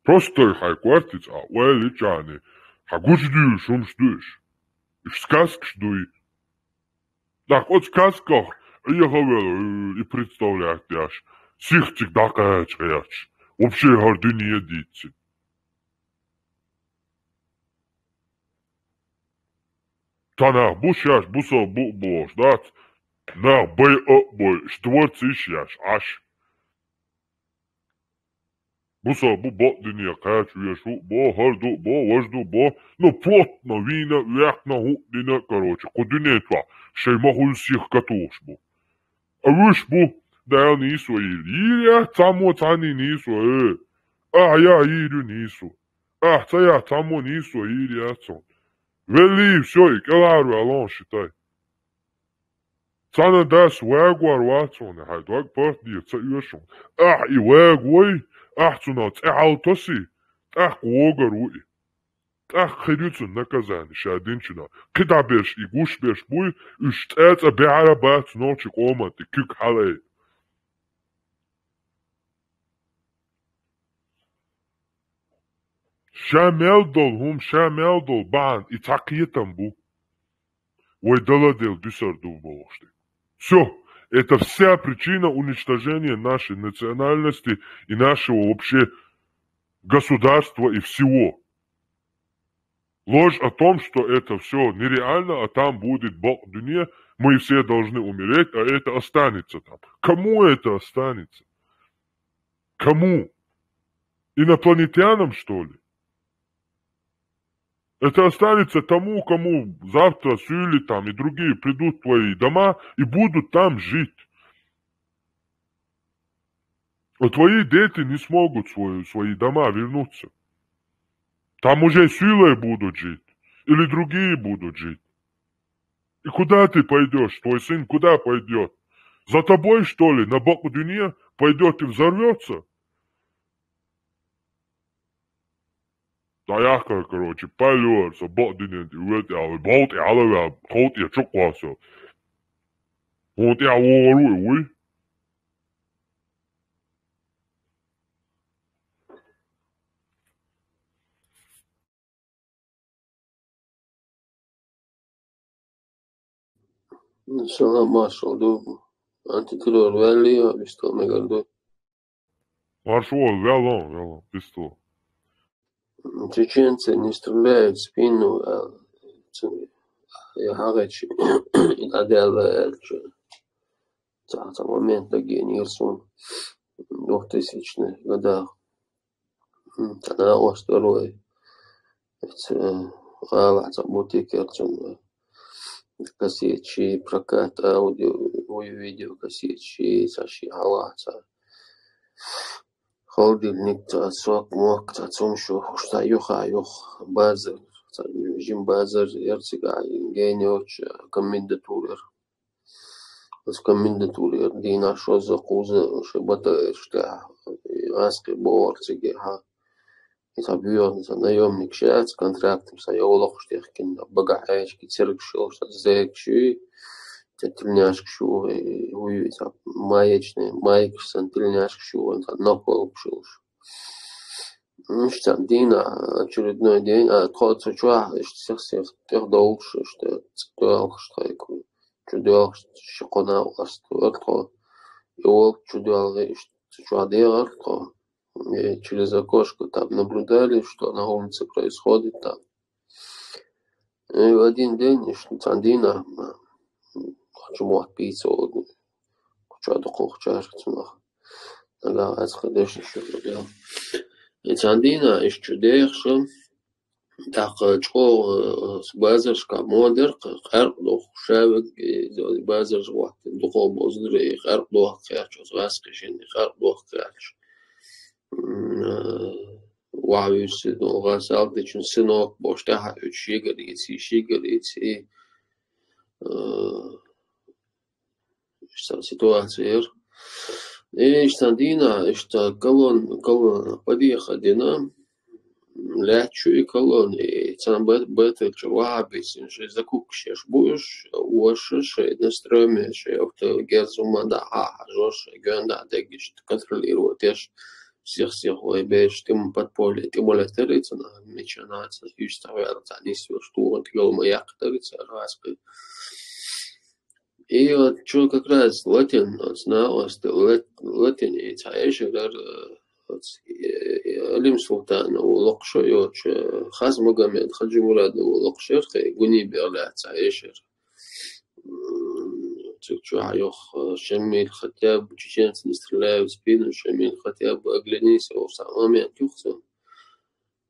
Просто хьайн кортица а ойла чани, хьан гучудуьйлуш хӀумаш ду уьш. Уьш сказкаш дуй. ТӀаккха оцу сказках Ӏехавелла, э, и представлять деш, сихциг дӀакхача гӀерташ, вообще хӀара дуьне дийцина. Цхьа нах бу шаьш бусалба бу а бохуш, дац? Нах бай а бой, иштта варцийша еш, Ӏаш. Бусалба бу бакъ дуьне кхача веш ву а бо, хӀара ду а бо, важа ду а бо, ну, плотно вийна а, ваьккхина а, хӀуъа дина а, короче, кху дуьне чохь шайн ма хуьлу сих катухуш бу. А вуьш бу, Дала нийсо йийла. Йийр яц цхьаммо цхьанний нийсо, э. Ахьа яхь йийр ю нийсо. Ахьа ца яхь цхьаммо нийсо йийр яц хьуна. Веллий, всё, и кӀелхьарваьлла хьуна ши тай. Цхьана дас вагор вац хьуна, хьайн дог паргӀатдийр ца оьшу хьуна. Ахьа и вагой, ахьа цунах цӀе хьал тосий, тӀаккха вогар ву и. ТӀаккха хир ю цунна наказание ша динчунах. КхидӀа берш и гуш берш буй, уьш цӀа-цӀа бехьара бац нохчи къоман тӀе куьг хьалай. Ша мел долу хӀума, ша мел долу бахьана и цхьа кхетам бу. Вай даладел дуьсар ду бохуш дерг. Всё, это вся причина уничтожения нашей национальности и нашего вообще государства и всего. Ложь о том, что это всё нереально, а там будет бакъ дуьне, мы все должны умереть, а это останется там. Кому это останется? Кому? Инопланетянам, что ли? Это останется тому, кому завтра Сюли там и другие придут в твои дома и будут там жить. А твои дети не смогут в свой, в свои дома вернуться. Там уже Сюлей будут жить. Или другие будут жить. И куда ты пойдёшь? Твой сын куда пойдёт? За тобой, что ли, на бакъ дуьне пойдёт и взорвётся? ДӀаяхкар, короче, паллора со бакъ дуьнен тӀе вуьйтӀа, вай бовтӀе хьалаваьлла, тхов тӀе чукхоссо. ХӀун тӀе вогӀур ву и вуй? Салам, маршалла ду. Антитеррор ваьллий, вистал мегар ду. Маршалла, ваьлла, ваьлла, вистал. Чеченцы не стреляют в спину, а ц-, я хьагӀечи, и дӀадаьлла аьлча. Цхьа, цхьа момент дагийна йира суна двухтысячных годах. М, цхьа накъост вара вай. Эца, э, гӀалахь цхьа бутик яра цуьнан. Кассеташ, прокат аудио, ви-, видеокассеташ, цхьа ши хьалха цхьа холодильник, цхьа сок-мок, цхьа цомшо, уьш цхьа юха, юха базар, цхьа жима базар яра цигахь, гена йоцуш комендатура яра. Оцу комендатуре дийнахь шозза-кхузза шайн батарейкаш тӀехь гӀазкхий бохура цигахь. И цхьа боьха, цхьа наемник яц, контрактам цхьа йовлакхаш техкина, багахь Ӏаьшки цергаш йолуш, цхьа зекаш ю, цхьа тельняшкаш ю, и, и, цхьа маечный, майкаш санна тельняшкаш ю, цхьа наколкаш йолуш. Иштта дийнахь, очередной день, а, тхо цу чохь, иштта сих-сих тӀехдовлуш, иштта цӀе доьлхуш тхайкху. Чу доьлхуш ши-кхо накъост вара тхо. И волчу чу доьлхий, иштта цу чохь дехара тхо. И через окошко там наблюдали, что на улице происходит там. И в один день, иштта цхьана дийнахь, м, кху чу мотт пийца волу, кху чохь дукхахчара цунах. Нагахь аз кхы дешна шу хӀу дел. И цхьан дийнахь иштта чу дехаш, тӀаккха чӀогӀа, э, базаршка модар, къаьркъа дохуш, шавиг, э, базарш ваттина, дукхах бозура, и къаьркъа дохка кхаьчча, оцу гӀаскхи шинна, и къаьркъа дохка кхаьчча. М, э, ваха вуьйсу, ну, гӀа салдичун сынок бохуш, тӀаьхьа уьцу шигарийци, шигарийци, э, Иштта ситуация яра. И иштта дийнахь, иштта колонна, колонна падеха дина, лаьтташ ю и колонна, и цхьана б-, б т чуьра вахьабис, шайн закупкаш еш бу уьш, ваша, шайн настроение, шайн авто герз хӀумма дӀа хьажош, шайн гоьн дӀа деггаш контролировать еш, сих-сих вай бераш тӀем подполье, тӀемалетари цунах, мича нахаца, уьш цхьа ваьлла, цхьа нисвеш, тухун тӀе ма яккхатари цара гӀаскхи. И вот чу как раз латин, вот, знал, вот, лат-, латин, и цхьа эшар, э, вот, э, э, Алим Султанов локхуш йоцу, э, Хасмагомед Хаджимурадов локхуш яра, тхай гуни бегӀ лаьцна цхьа эшар. М, цуьк чу хьайох, э, Шамиль хотя бы, чеченцы не стреляют в спину, Шамиль хотя бы оглянись, вот, самый момент юхцун.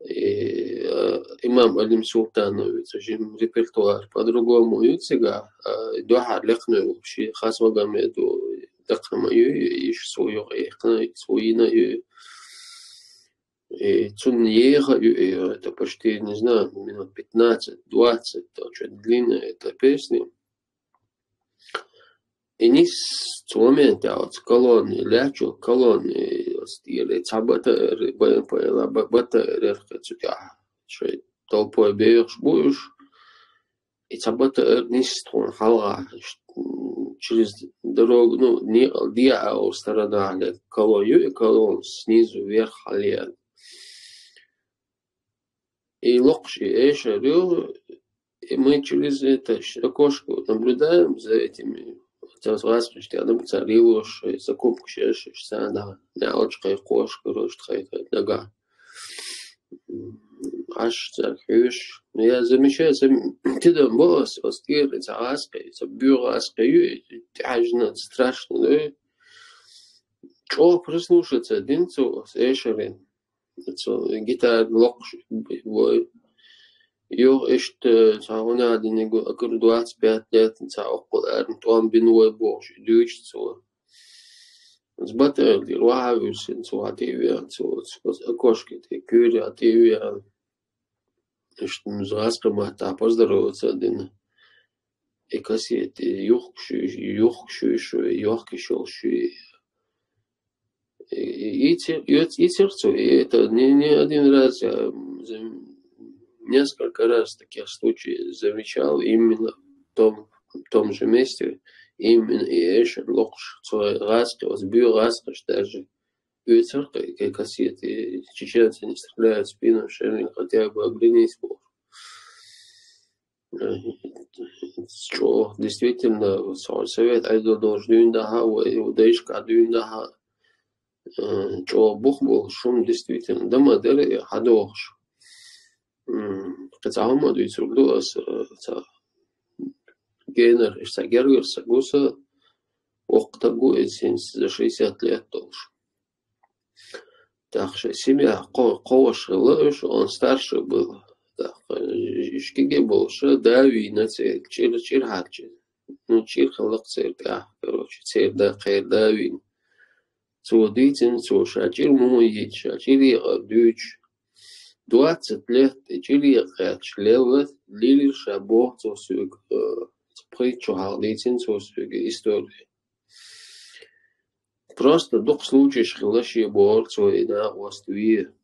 И, э, имам Алим Султановица жим репертуар по-другому ю цигахь, э, дуьхьал лекхна вообще Хасмагомеду лекхна ма ю, и иш цо юкъа яьккхина, цо йина ю. И цунна еха ю, и это почти, не знаю, минут пятнадцать, двадцать, там что-то длинная эта песня. И нис цу моментехь оцу колонне, лаьттачу колонне, оцу тӀера цхьа Б Т Р, Б М П Л, Б-, Б Т Р яра кхин цу тӀехь. Шайн толпой бехаш бу уьш. И цхьа Б Т Р нис тхуна хьалха, м, через дорогу, ну, некъал дехьа а сторона колонна ю, и колонна снизу вверх хьалъеана. И локхуш и эшар ю, и мы через это ш-, окошко наблюдаем за этими, цара гӀаскхича тӀе адам цара лелош, закупкаш еш, царна неӀалт кхайкхош, короче, тхай-тхай нагахь. Аш цаьрга хьоьжуш. Ну, я замечаю, зам-, тидам бо ас, ас тӀера цхьа гӀаскхи, цхьа буьйха гӀаскхи ю, и тӀехьаьжна страшно, ну, чӀогӀа прислушаться дина цо ас эшарина. Цо гитара локхуш вой. Юха иштта цхьа гӀунах диниг, акур двадцать пять лет, цхьа оккхул арна тӀом бина вой бохуш, дуьйцу цо. Из Б Т Р дира, вахьа вуьйсина цо, хьа тӀе а веана, цо, цо окошке тӀе, куьйре а тӀе а веана. Иштта, ну, из гӀаскхи маттахь поздороваться а дина. И кассети юхкуш ю, юхкуш ю шу, йохкуш йолуш ю. И, и, и те-, и, и терцу, и это не, не один раз, я, м, за-, несколько раз таких случаев замечал, именно в том, в том же месте, именно и эшар локхуш, цо гӀаскхи, оцу буьйха гӀаскхаш даже, оьцура кхин, кхин кассети, чеченцы не стреляют в спину, Шамиль хотя бы оглянись бохуш. Э, чӀогӀа, действительно, со-, совет Ӏедал долуш дуьйна дахьа, вай дайшкахь дуьйна дахьа, э, чӀогӀа бух болуш, шуна действительно дан ма дара и хьадохуш. М, кхин цхьа хӀума дуьйцур ду аса, э, цхьа генара, иштта цхьа гергара стаг ву сан, воккха стаг ву иза, хӀинца за шестьдесят лет долуш. ТӀаккха шайн семья кхо-, кхо ваша хилла уьш, он старший был. ТӀаккха уьш кегий болуш, да вийна церан, чӀир, чӀир хьарчина. Ну, чӀир хилла-кх церан тӀехь, короче, церан да, кхеран да вийна. Цо дийцина, цо ша чӀир муха йийца, ша чӀир екъар дуьйцуш. Двадцать лет и чӀир екъа кхаьчча лелла, лелира ша боху цо соьга, э, пхи чу хьалха дийцина цо соьга история. Просто дукха случайш хилла шен бохура цо и накъост вен.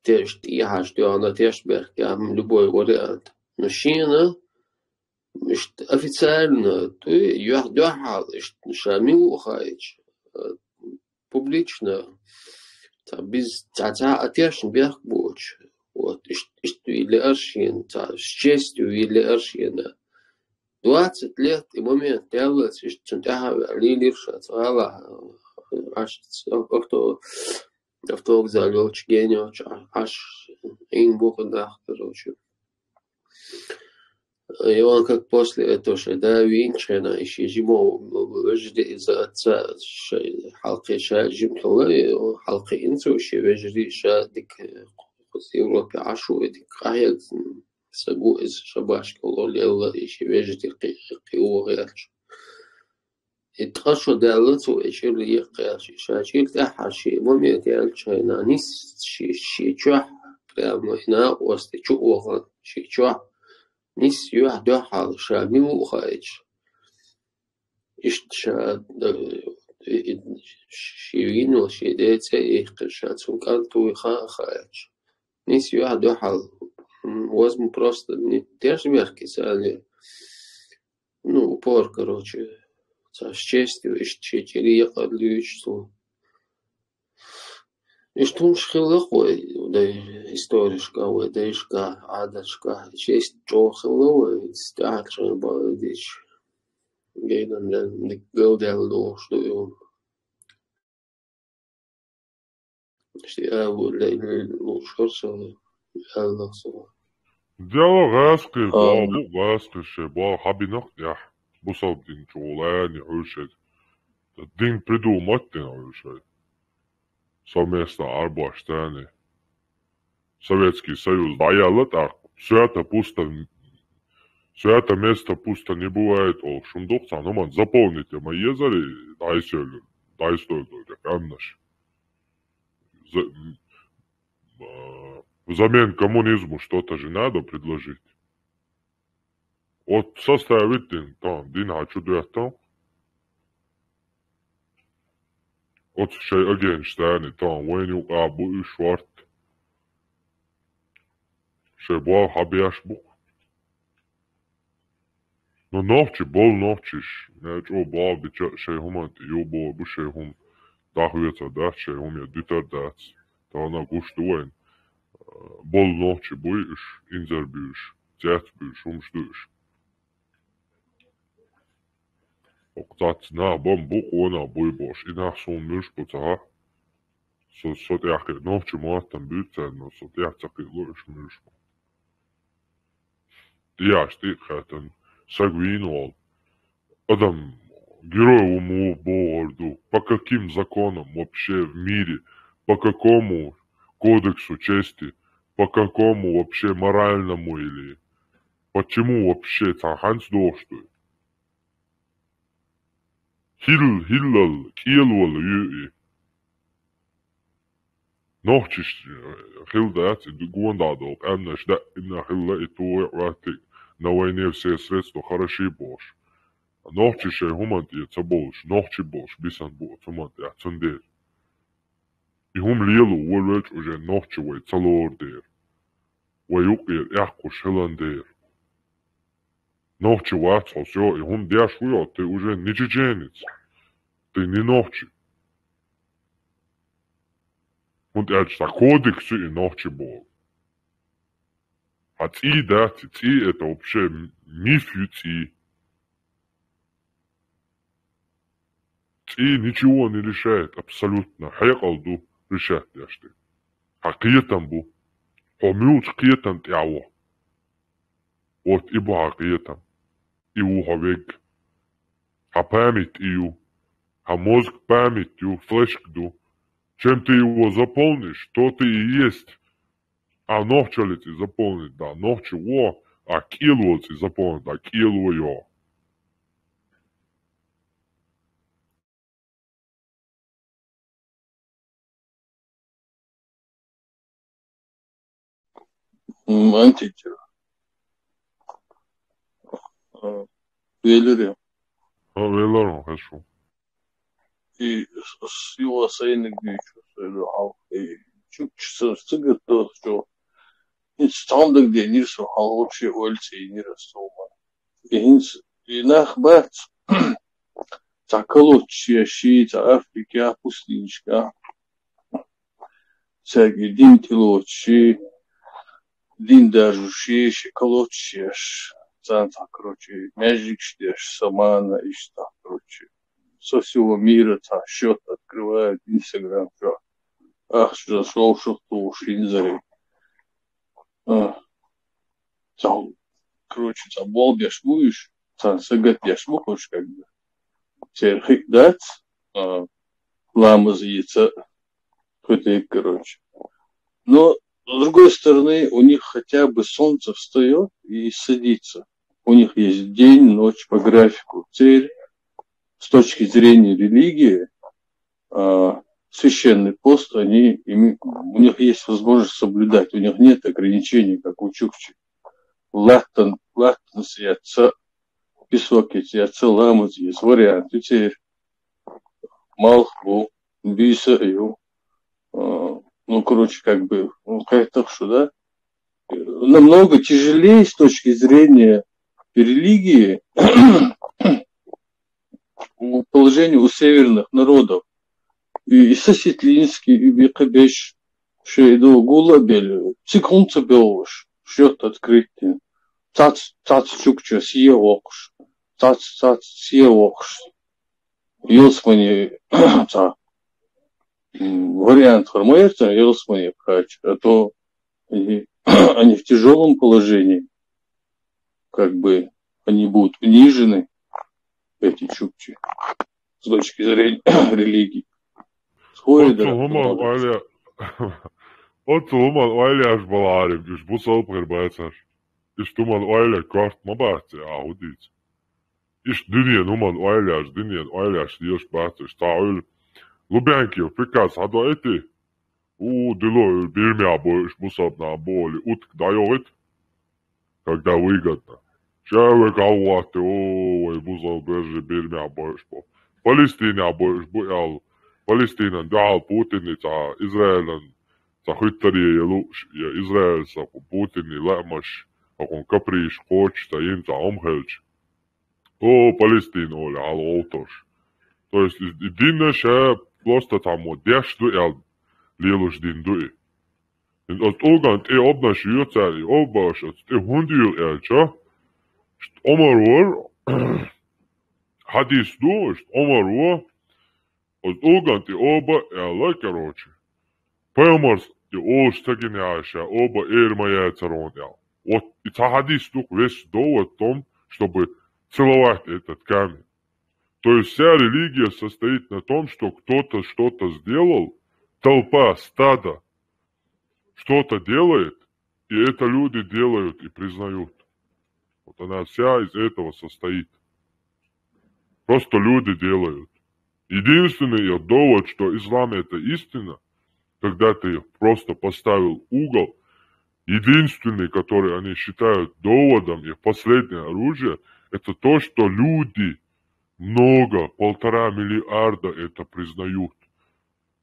Тешна тӀехьаш тоьхна, тешнабехк, любой вариант. Но шена, иштта официально, дуй, юьхь-, дуьхьал, иштта ша мила ву хаийча, э, публично, цхьа биз-, цхьа, цхьа а тешнабехк боцуш, вот, иштта, иштта вийла лаьара шена, цхьа с честью вийла лаьара шена. Двадцать лет и момент даьллалц, иштта цунна тӀаьхьа а ваьлла, лелийра ша цу гӀалахь, Ӏаш, авто-, автовокзал йолчу, ген йолчу Ӏаш, Ӏийна бу-кх нах, короче. И он как после этого шай да вийначу хенахь, и шен жима вежарий из отца, шай хьалкхе ша жима хилла, и хьалкхиъна цо шен вежарий, ша дика Европе Ӏаш ву, и дика къахьега, сан гу иза шабашка лелла, и шен вежарий кхи-, кхио гӀерташ. И ткъа шо даьлла цо и чӀир еккхаьлча, ша чӀир тӀаьххьара шен момент яьллачу хенахь, нис ши-, шен чохь, прямо и накъостий чу а вахана, шен чохь, нис юьхь дуьхьал ша мила ву хаийча. Иштта ша, э, и, и, шен вийна волу шен ден цӀе а иккхина, ша цунна кӀант вуй хаа а хаьттича. Нис юьхь дуьхьал, м, возможно, просто не тешна вехкий царна. Ну, упор, короче, цхьа с честью, иштта шен чӀире якъар луьйчу цо. Иштта хӀумаш хилла-кх вай, дай историшка, вай дайшка, Ӏадаташка, честь чӀогӀа хилла вай, тӀаьхьарчу хенахь бан дийцича. Гайна, дика галдаьлла догӀуш ду и хӀума. Ши а ву ле-, ле-, луш хӀара со, аьлла со. Дело гӀаскхи, А. боху, гӀаскхи шайн боху хьабинах тӀехь. Бусалба дин чу лани хьуьйшира. Дин придумать дина хьуьйшира. Совместно арбош тани. Советский Союз дӀаяьлла тӀаккха. Свято пусто, свято место пусто не бывает, олуш хӀума ду-кх цхьана хӀуманна заполнить ма езари дӀасоьллина, дӀасадоьллина къаьмнаш. За-, а, взамен коммунизму что-то же надо предложить. Вот составить дин, тан дин хьан чу доьттан. Оцу шайн агенташ тани, тан вайна юкъа бу уьш шорт. Шайн болх хьан беш бу. Ну, нохчий болу нохчиш, мел чӀогӀа болх бича а шайн хӀуманна тӀе ю боху бу шайн хӀума. ДӀахоьцур дац шайн хӀума, я дуьтур дац. Тахана гуш ду вайна. Болу нохчий буй уьш, инзар буьйш, цец буьйш, хӀумаш ду уьш. Оха цац нах бан бу, къонах буй бохуш, и нах суна муьлш бу ца хаьа. Со, со тӀехь кхин нохча моттам буьйцу царна, со тӀехь ца кхиало уьш муьлш бу. ТӀехь тӀе а хаьттина, саг вийна волу. Адам герой ву муха бохур ду? По каким законам вообще в мире? По какому кодексу чести? По какому вообще моральному или почему вообще цхьа хьанца дохуш ду? Хилла, хиллал, кӀелвала ю и. Нохчиш хилла дац, и гонаха долу къаьмнаш даимна хилла, и тухий а, Ӏоттий а, на войне все средства хороши бохуш. Нохчий шайн хӀуманна тӀе ца бовлуш, нохчий болуш, бисан бу оцу хӀуманна тӀехь, цундела. И хӀума лело вон велча уже нохчи вай ца лору дера. Вай юкъера эккхуш хилан дера. Нохчи вац хьо, всё, и хӀума деш ву йо, ты уже не чеченец. Ты не нохчи. ХӀунда аьлча цхьа кодекс ю и нохчи боху. Хьан цӀий дац, и цӀий это вообще миф ю цӀий. ЦӀий ничего не решает абсолютно. Хьекъал ду решать деш дерг. Хьан кхетам бу. Хьо муьлхачу кхетам тӀехь ву. Вот и бу хьан кхетам. И ву хьо вег. Хьан память и ю. Хьан мозг память ю, флешка ду. Чем ты его заполнишь, то ты и есть. А нохчаллица и заполнить да, нохчи во, а кӀелволца и заполнить да, кӀелво йо. М, античера. А, веллера. А, веллера, хорошо. И с-, с-, его сайниг дичу, с-, хьал-, и чукча са-, сагатдоцучо. ХӀинца цхьамдаг денира со, хьал вообще ойла ца йинира ас цо ма. И хӀинца, и нах бац, цхьа колодчаш еш, цхьа Африкехь, пустынешкахь. Цаьрга и дин тӀелоцуш, дин даржош, ши колодчаш еш, царна цхьа, короче, маьждигаш деш, самана, иштта, короче, со всего мира цхьа счёт открывают, Instagram чохь, ахча шовшах тухуш, хӀинзаре. А. Цхьа короче, цхьа болх беш бу уж, цхьа сагатдеш бу уж, как бы. Церан хи дац, а, ламаз йийца, хи дац, короче. Но, с другой стороны, у них хотя бы солнце встаёт и садится. У них есть день, ночь по графику. Церан, с точки зрения религии, а, священный пост, они, ими-, у них есть возможность соблюдать, у них нет ограничений, как у чукчей. Латтан, латтанца яц, песок яц, ламаз яц, вариант, церан малх бу, бийса ю. А, ну, короче, как бы, ну, кхеташ шу, да? Намного тяжелее с точки зрения религии положение у северных народов. И, и сосетлинский, и бекъа беш, шо и ду гулла бел, цига хӀунда ца бегӀаш, счёт открыть дин. Цац, цац чукча сие вокхуш, цац, цац сие вокхуш. Ялсмани, ца, м, вариант хар ма яр цар ялсмани пхач, а то они, они в тяжёлом положении. Как бы они будут унижены, эти чукчи, с точки зрения религии. Схуй Оццул да, хӀуман молодец. Ойла, оццул хӀуман ойла еш бала Ӏарб, уж бусалба хир бацар. Иштта хӀуман ойла корта ма бац, а хӀу дийца. Иштта дуьненан хӀуман ойла еш, дуьненан ойла еш лелаш бац уж. Цхьа Ӏуьйла Лубянкин приказ хьадоуьйтий? У, дило, уьш бирмехь бойуш бусалба нах бу олий, утка дӀайохийта, когда выгодно. Ша вай гӀалгӀатта, о, вай бусалба бежа бирмехь бойуш бу. Палестинехь бойуш бу аьлла. Палестинан дуьхьал Путинна цхьа Израилан цхьа хӀуьттаре я лууш, я Израилца Путинна лаамаш, хӀокхун каприш кхочуш цхьа йина цхьа хӀума хилча. О, Палестина олий, хьала гӀовташ. То есть, и дин ша просто цхьаммо деш ду аьлла лелаш дин ду и. Оцу тӀулган тӀе обнаш ю цара, и обаш оцу тӀе хӀунда юьйлу аьлча, иштта Ӏумар вара, хьадис ду, иштта Ӏумар ву, оцу тӀулган тӀе оба аьлла, короче. Пайхамарс и олуш ца гина яхьа ша, оба эр ма яцара хьуна аьлла. Вот и цхьа хьадис ду-кх весь довод в том, чтобы целовать этот камень. То есть вся религия состоит на том, что кто-то что-то сделал, толпа, стадо что-то делает, и это люди делают и признают. Вот она вся из этого состоит. Просто люди делают. Единственный их довод, что ислам — это истина, когда ты их просто поставил в угол, единственный, который они считают доводом, их последнее оружие, это то, что люди много, полтора миллиарда это признают.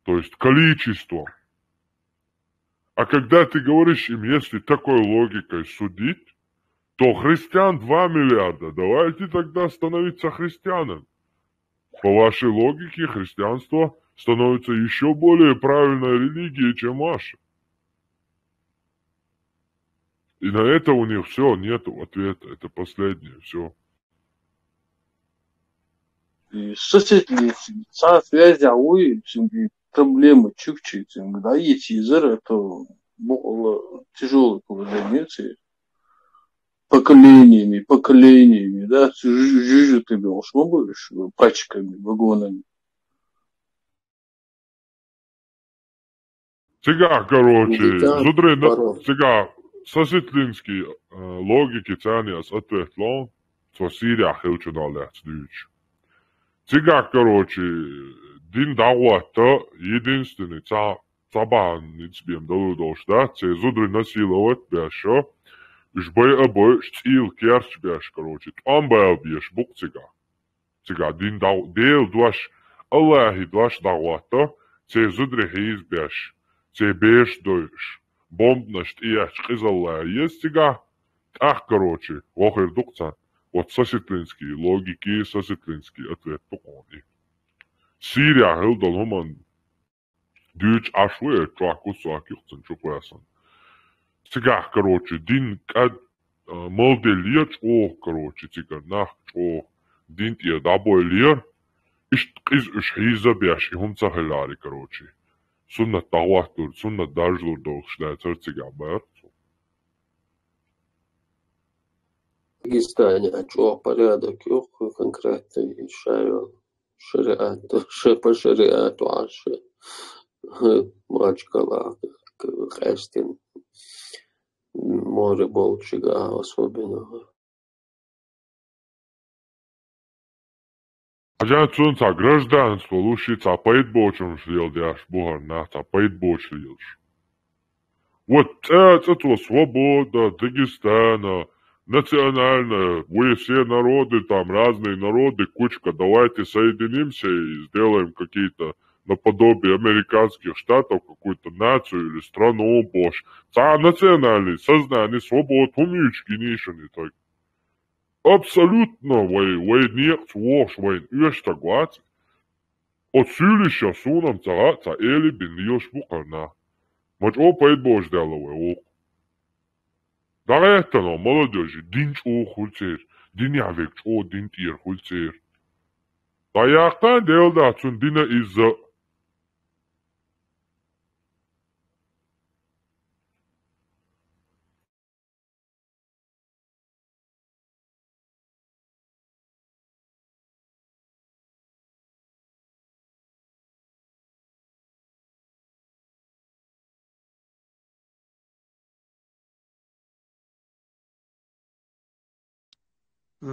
То есть количество. А когда ты говоришь им, если такой логикой судить, то христиан два миллиарда, давайте тогда становиться христианами. По вашей логике, христианство становится ещё более правильной религией, чем ваша. И на это у них всё, нету ответа, это последнее, всё. И сосед ли, цхьа связь а вуй, цуьнга проблема чукчи, цуьнга, да, есть изер, это бу-, тяжёлое положение, ци поколениями, поколениями, да, цу жу-, жужу ты бёлш, ма бу, ш-, пачками, вагонами. Цигахь, короче, Дитя зударий на-, порой. Цигахь сосетлинский, э, логики царна ас ответ ло, цо Сирия хилчунал лаьцна дуьйцуш. Цигахь, короче, дин дӀахӀотта, единственный, цхьа, цхьа бахьана ницкъ бен далур долуш дац, церан зударий насиловать беш, уьш байа а бойуш, цӀийла керч беш, короче, тӀом бала безаш бу-кх цигахь. Цигахь дин дӀа-, Делан дош, Аллахьан дош дӀахӀотта, церан зударий хьийзабеш, церан бераш дойуш, бомбанаш тӀеэцча къизалла еза цигахь, тӀаккха, короче, вохур ду-кх царна. Вот сосетлинский логики, сосетлинский ответ ду-кх хьуна и. Сирия хилла долу хӀуманна дуьйцуш Ӏаш ву, э, чохь кусок юхцун чу кхоьссина. Цигахь, короче, дин кӀад, а, малделлера чӀогӀа, короче, цигара нах чӀогӀа дин тӀера дӀабойлера. Иштта къиза уьш хьийзабеш, и хӀума ца хиларе, короче. Суннат дӀахӀотталур, суннат даржалур долуш дацара цигахь бара цо. Дагестане а чӀогӀа порядок ю, конкретно и шайо шариат, ша по шариату Ӏаш, Махачкала, Къестин, море болчига особенно. Хьажа, цунна цхьа гражданство луш и цхьа пайда боцурш леладеш бу хӀара нах, цхьа пайда боцуш лелаш. Вот цӀа, цӀа цо свобода, Дагестана, национальная, вы все народы, там разные народы, кучка, давайте соединимся и сделаем какие-то наподобие американских штатов, какую-то нацию или страну бохуш. Цхьа национальный сознание, свобода хӀума юьйцуш гиний шуна и таг. Абсолютно вай, вай некъаца вогӀуш вайна оьшург вац. Оцу суьйлишшах суна-м ца хаьа, цхьа эли бина лелаш бу хӀара нах. Ма чӀогӀа пайда боцуш даьлла вай вукху. ДӀагӀеттина молодёжи, дин чӀогӀа хуьлу церан, динехь верг чӀогӀа дин тӀера хуьлу церан. ДӀаяккха Дела дац цунна дина изза а.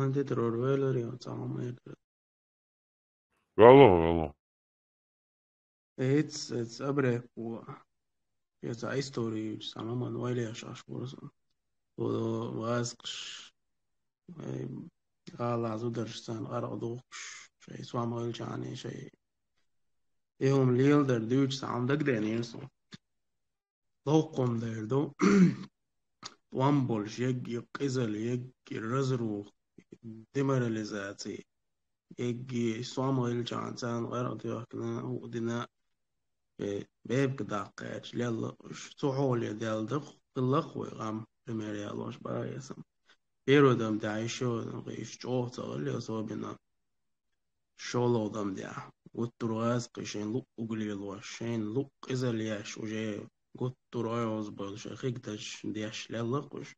Ан де тӀера вара велар, я цхьа хӀума эр дара. Вало, вало. Эц, эц абрехпо. Я цхьа история ю, цхьа хӀума ойла еш Ӏаш вара со. Цо вазкъаш, э, гӀала зударш царна къаркъа духкуш, шайн сомгӀилчарна, шайн и хӀума леладар дуьйцуш цхьа хӀума дагадеанера суна. Ловкхо-м дер ду. ТӀом болуш, егги къизалла, егги разруха, деморализация, егги сомгӀилчарна царна къаркъа доьхкина, хӀуъа дина, э, бепиг даккхаьча лелла уьш. Цу хьоле даьлла даха, хилла-кх вай къам, пример ялош бара эсам. Первый дам тӀехь ишо, иш чӀогӀа ца хилла, особенно шолгӀа дам тӀехь. Гуттар а гӀазкхий шайн луъ угу лелош, шайн луъ къизалла еш, уже гуттар а ойгӀазбевлла шайн хигдаш деш лелла-кх уьш.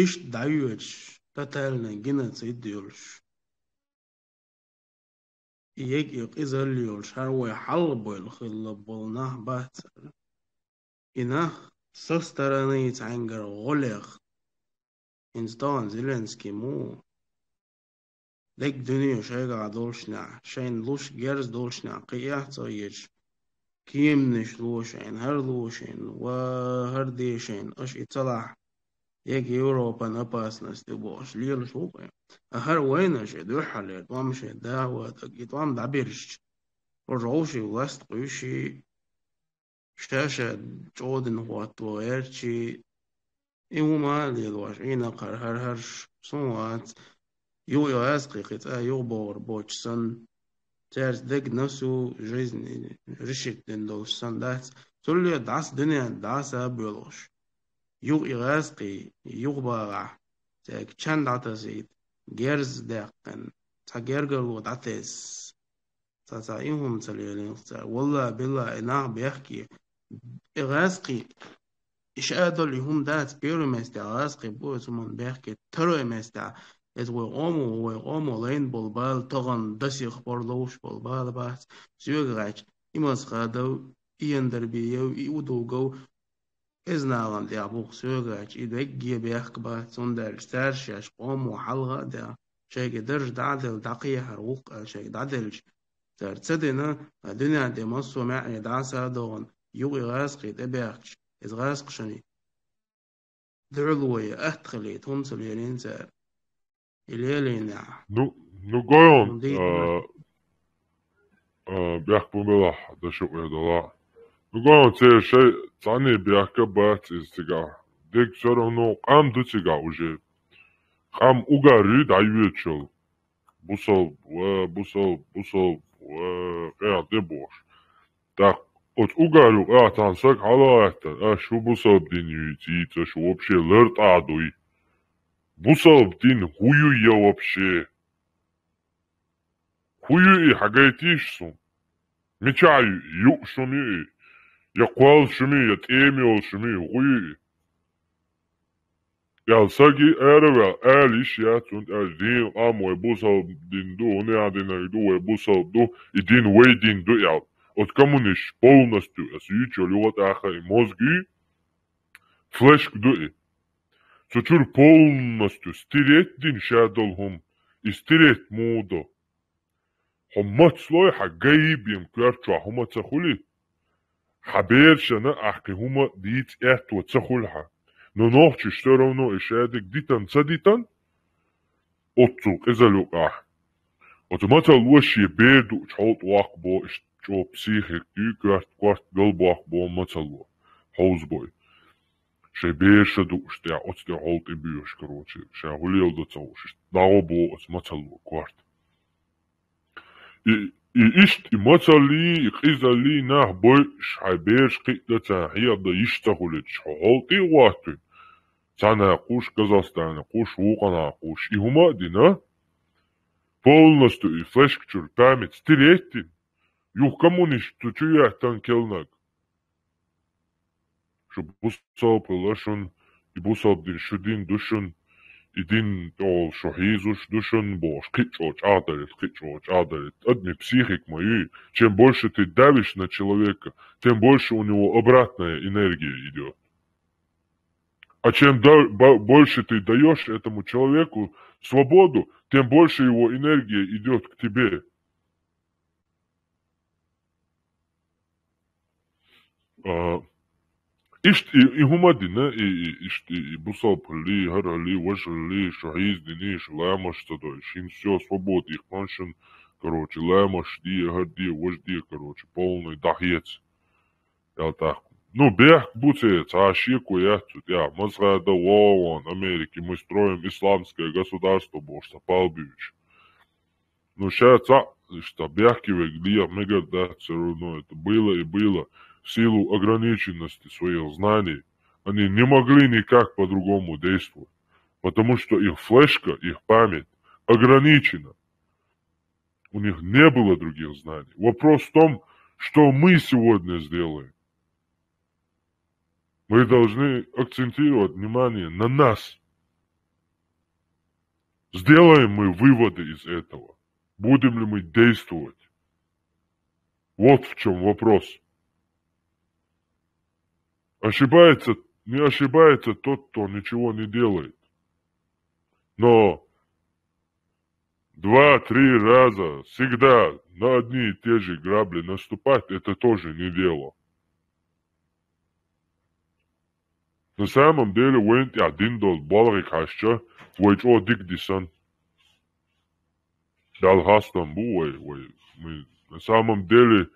Иштта дӀайоьдуш, тотальный геноцид йолуш, и егги къизалла йолуш, хӀара вай хьалха бевлла хилла болу нах бац хӀара. И нах со стороны цхьаьнгара гӀолех, хӀинца тахана Зеленский муха дерг дуьне шайгахь долушехь, шайна луш герз долушехь кхиэхь ца хеташ, кеманаш ло шайна, хӀара ло шайна, ва хӀара де шайна, аша и ца лахь, егги Европан опасность ю бохуш лелаш ву-кх. А хӀара вайна шайн дуьххьарлера тӀом шайн даха ватаг, и тӀом дӀабирзича, хӀорш вовшийн власть кхуьйсуш, ша-ша чӀогӀа дина хӀотто гӀерташ, и хӀума а лелош, Ӏийна кхара хӀара-хӀарш, суна вац, юха и гӀазкхий кхин цкъа юхабогӀур боцуш санна, цаьрца дерг на всю жизнь решить дина долуш санна дац, цулле дӀаса дуьнен дӀаса а боьлхуш. Юха и гӀазкхий юхабагӀахь, цаьрга чан дӀатасийта, герз а даьккхина, цхьа гергарло дӀатесса. Цхьа-цхьа и хӀума ца лелийна цара. Валлахь, биллахь, и нах бехке, и гӀазкхий, и ша долу и хӀума дац, первый местехь гӀазкхий бу, оцу хӀуманна бехке, второй местехь, иза вай къомо, вай къомо лайна болу бала, тахана до сих пор ловш болу бала бац, соьга гӀаьчча, и Масхадов, и Яндарбиев, и Удугов, иза нахана тӀехь бу-кх соьга гӀаьчча, и дерриге бехк бац, цундела цара шаьш къомо хьалха а даьлла, шайга дарж дӀа а делла, дӀакхехьар ву-кх аьлла шайга дӀаделча, цара ца дина, а дуьнен тӀе массо а маьӀне дӀаса а догӀана, юха и гӀазкхий тӀебаьхкича, иза гӀазкхашна дуьхьало ян атта хилийта хӀума ца лелийна цара. И лелийнехь. Ну, ну, гой хьуна, хӀума дийцина. А, а, бехк бан белахь, дан шу къедала. Ну, гой хьуна, церан шайн цхьанне бехк а бац иза цигахь. Дерг всё равно къам ду цигахь уже. Къам угар юй дӀайоьдучул. Бусалба, ва, бусалба, бусалба, ва, къехь де бохуш. ТӀаккха оцу угар юкъа тахана саг хьала а гӀаьттина, а, шу бусалба дин юй, цӀийца шу вообще лартӀахь дуй. Бусалба дин хӀун ю я вообще? ХӀун ю и, хьагайтийша суна? Мичахь ю и? Юуш хӀума ю и? Я кхоллуш хӀума ю, я тӀема йолуш хӀума ю, хӀун ю и? Ял саги аравал, али шият сунт, али дин, къам вай бусал дин ду, уни а дин ду, вай бусал ду, и дин вай дин ду, ял. От коммунист полностью, ас ючо люгат аха и мозги, флешк ду и. Цу чур полностью стереть дин шадол хум, и стереть мудо. Хьо мацлой хьа гаиб ем коьртачохь хӀума ца хуьли? Хьа берашна ахкхи хӀума дийца аьтту ца хуьли хьа? Но нохчаш всё равно и шадерг дитан ца дитан? Оццул къизал юкъахь. Оцу мацалло шен бер дуучу хьолтӀа ваккха бо иштта чӀо психик дуй, коьрта корта галбоккха бо мацалло. Хьовзабой. Шайн бераша дууш тӀехь, оцу тӀе хьолтӀе боьш, короче, ша хӀулел до ца хууш, иштта дагӀо бо оцу мацалло корта. И, и иштта, и мацаллий, и къизаллий нах бойуш, хьайн бераш кхиъда царна хьехда йиш ца хуьлуьйтуш, хьо хьол тӀе а гӀоттуьйту. Цхьана кхуш, Казахстана кхуш, вукхана кхуш. И хӀума а дина, полностью и флешка чуьра память стереть дина. Юха коммунист цу чу яьттан келнаг. Шу бусалба хила шун, и бусалба дин шу дин ду шун, и дин тӀехула шу хьийзуш ду шун, бохуш, кхин а чӀогӀа чӀагӀдарийта, кхин а чӀогӀа чӀагӀдарийта. Адамийн психика ма юй. Чем больше ты давишь на человека, тем больше у него обратная энергия идёт. А чем да-, бо-, больше ты даёшь этому человеку свободу, тем больше его энергия идёт к тебе. А, иштта и, и хӀума дина, и, и, иштта и, и бусалба хилли, хӀара хилли, важа хилли, шу хьийза дини, шу ламаш ца дой, шин всё, свобода йихкан шин, короче, ламаш де, хӀара де, важа де, короче, полный дӀахеца. Ял тӀаккха. Ну, бехк бу церан, цхьа шеко яц цу тӀехь, маза гӀада вогӀу вон Америке, мы строим исламское государство, бохуш, цхьа пал буьйцуш. Ну, ща цхьаъ, иштта, бехке верг леха мегар дац, всё равно это было и было, в силу ограниченности своих знаний, они не могли никак по-другому действовать, потому что их флешка, их память ограничена. У них не было других знаний. Вопрос в том, что мы сегодня сделаем. Мы должны акцентировать внимание на нас. Сделаем мы выводы из этого? Будем ли мы действовать? Вот в чём вопрос. Ошибается, не ошибается тот, кто ничего не делает. Но два-три раза всегда на одни и те же грабли наступать, это тоже не дело. На самом деле, вайн тӀехь дина долу болхиг хьаьжча, вай чӀогӀа дика дисна. Далла хастам бу вай, вай. Мы, на самом деле,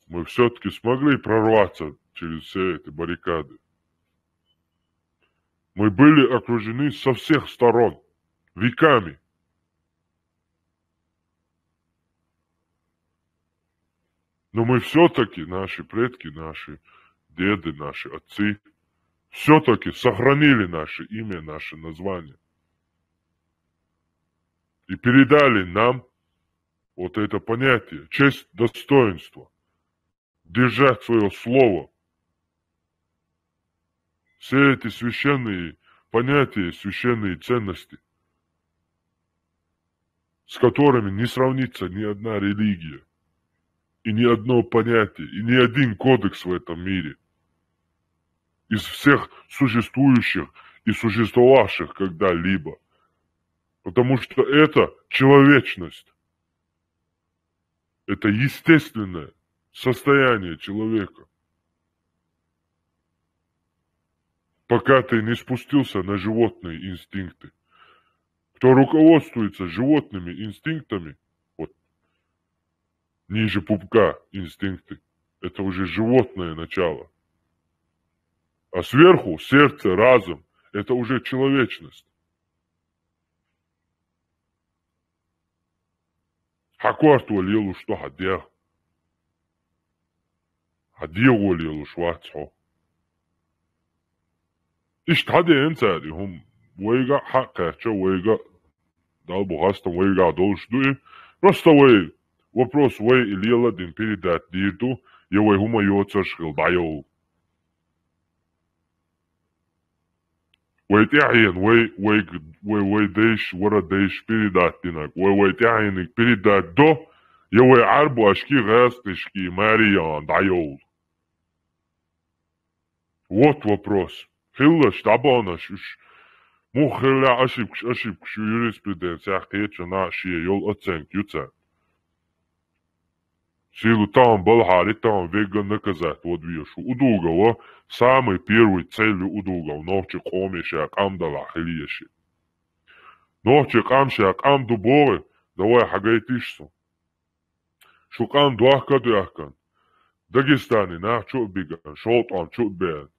мы всё-таки смогли прорваться через все эти баррикады. Мы были окружены со всех сторон веками. Но мы всё-таки, наши предки, наши деды, наши отцы, всё-таки сохранили наше имя, наше название. И передали нам вот это понятие, честь, достоинство, держать своё слово. Все эти священные понятия, священные ценности, с которыми не сравнится ни одна религия, и ни одно понятие, и ни один кодекс в этом мире, из всех существующих и существовавших когда-либо. Потому что это человечность. Это естественное состояние человека. Пока ты не спустился на животные инстинкты. Кто руководствуется животными инстинктами, вот, ниже пупка инстинкты, это уже животное начало. А сверху сердце, разум, это уже человечность. Хьан корта лелаш ду хьан дегӀ? Хьан дегӀо лелаш вац хьо. Иштта хьадеана цара и хӀума. Вайга а хьакхаьчча, вайга а, Далла бу хастам, вайга а долуш ду и. Просто вай, вопрос вай и лела а дина передать дийр ду, я вай хӀума йоцурш хила дӀайовла. Вай тӀаьхьен, вай, вай, вай, вай дайш, вара дайш передать динаг, вай, вай тӀаьхьениг передать до, я вай Ӏарбашки, гӀаьсташки, мариан дӀайовла. Вот вопрос. Хиллаш, дӀабанаш уж. Мух хилла ошибкаш, ошибкаш ю юриспруденциях кхеча нах шия йол оценка ю царна. Силу тахан балхьари, тахан веган наказать вод вешу. Удугова самый первый цель ю удугов. Нохчи къоме ша къам далахь хилиеши. Нохчи къам ша къам ду богӀи, давай хьагайтиш су. Шу къам дохка дехкан. Дагестани нах чу биган, шолтӀом чу бен.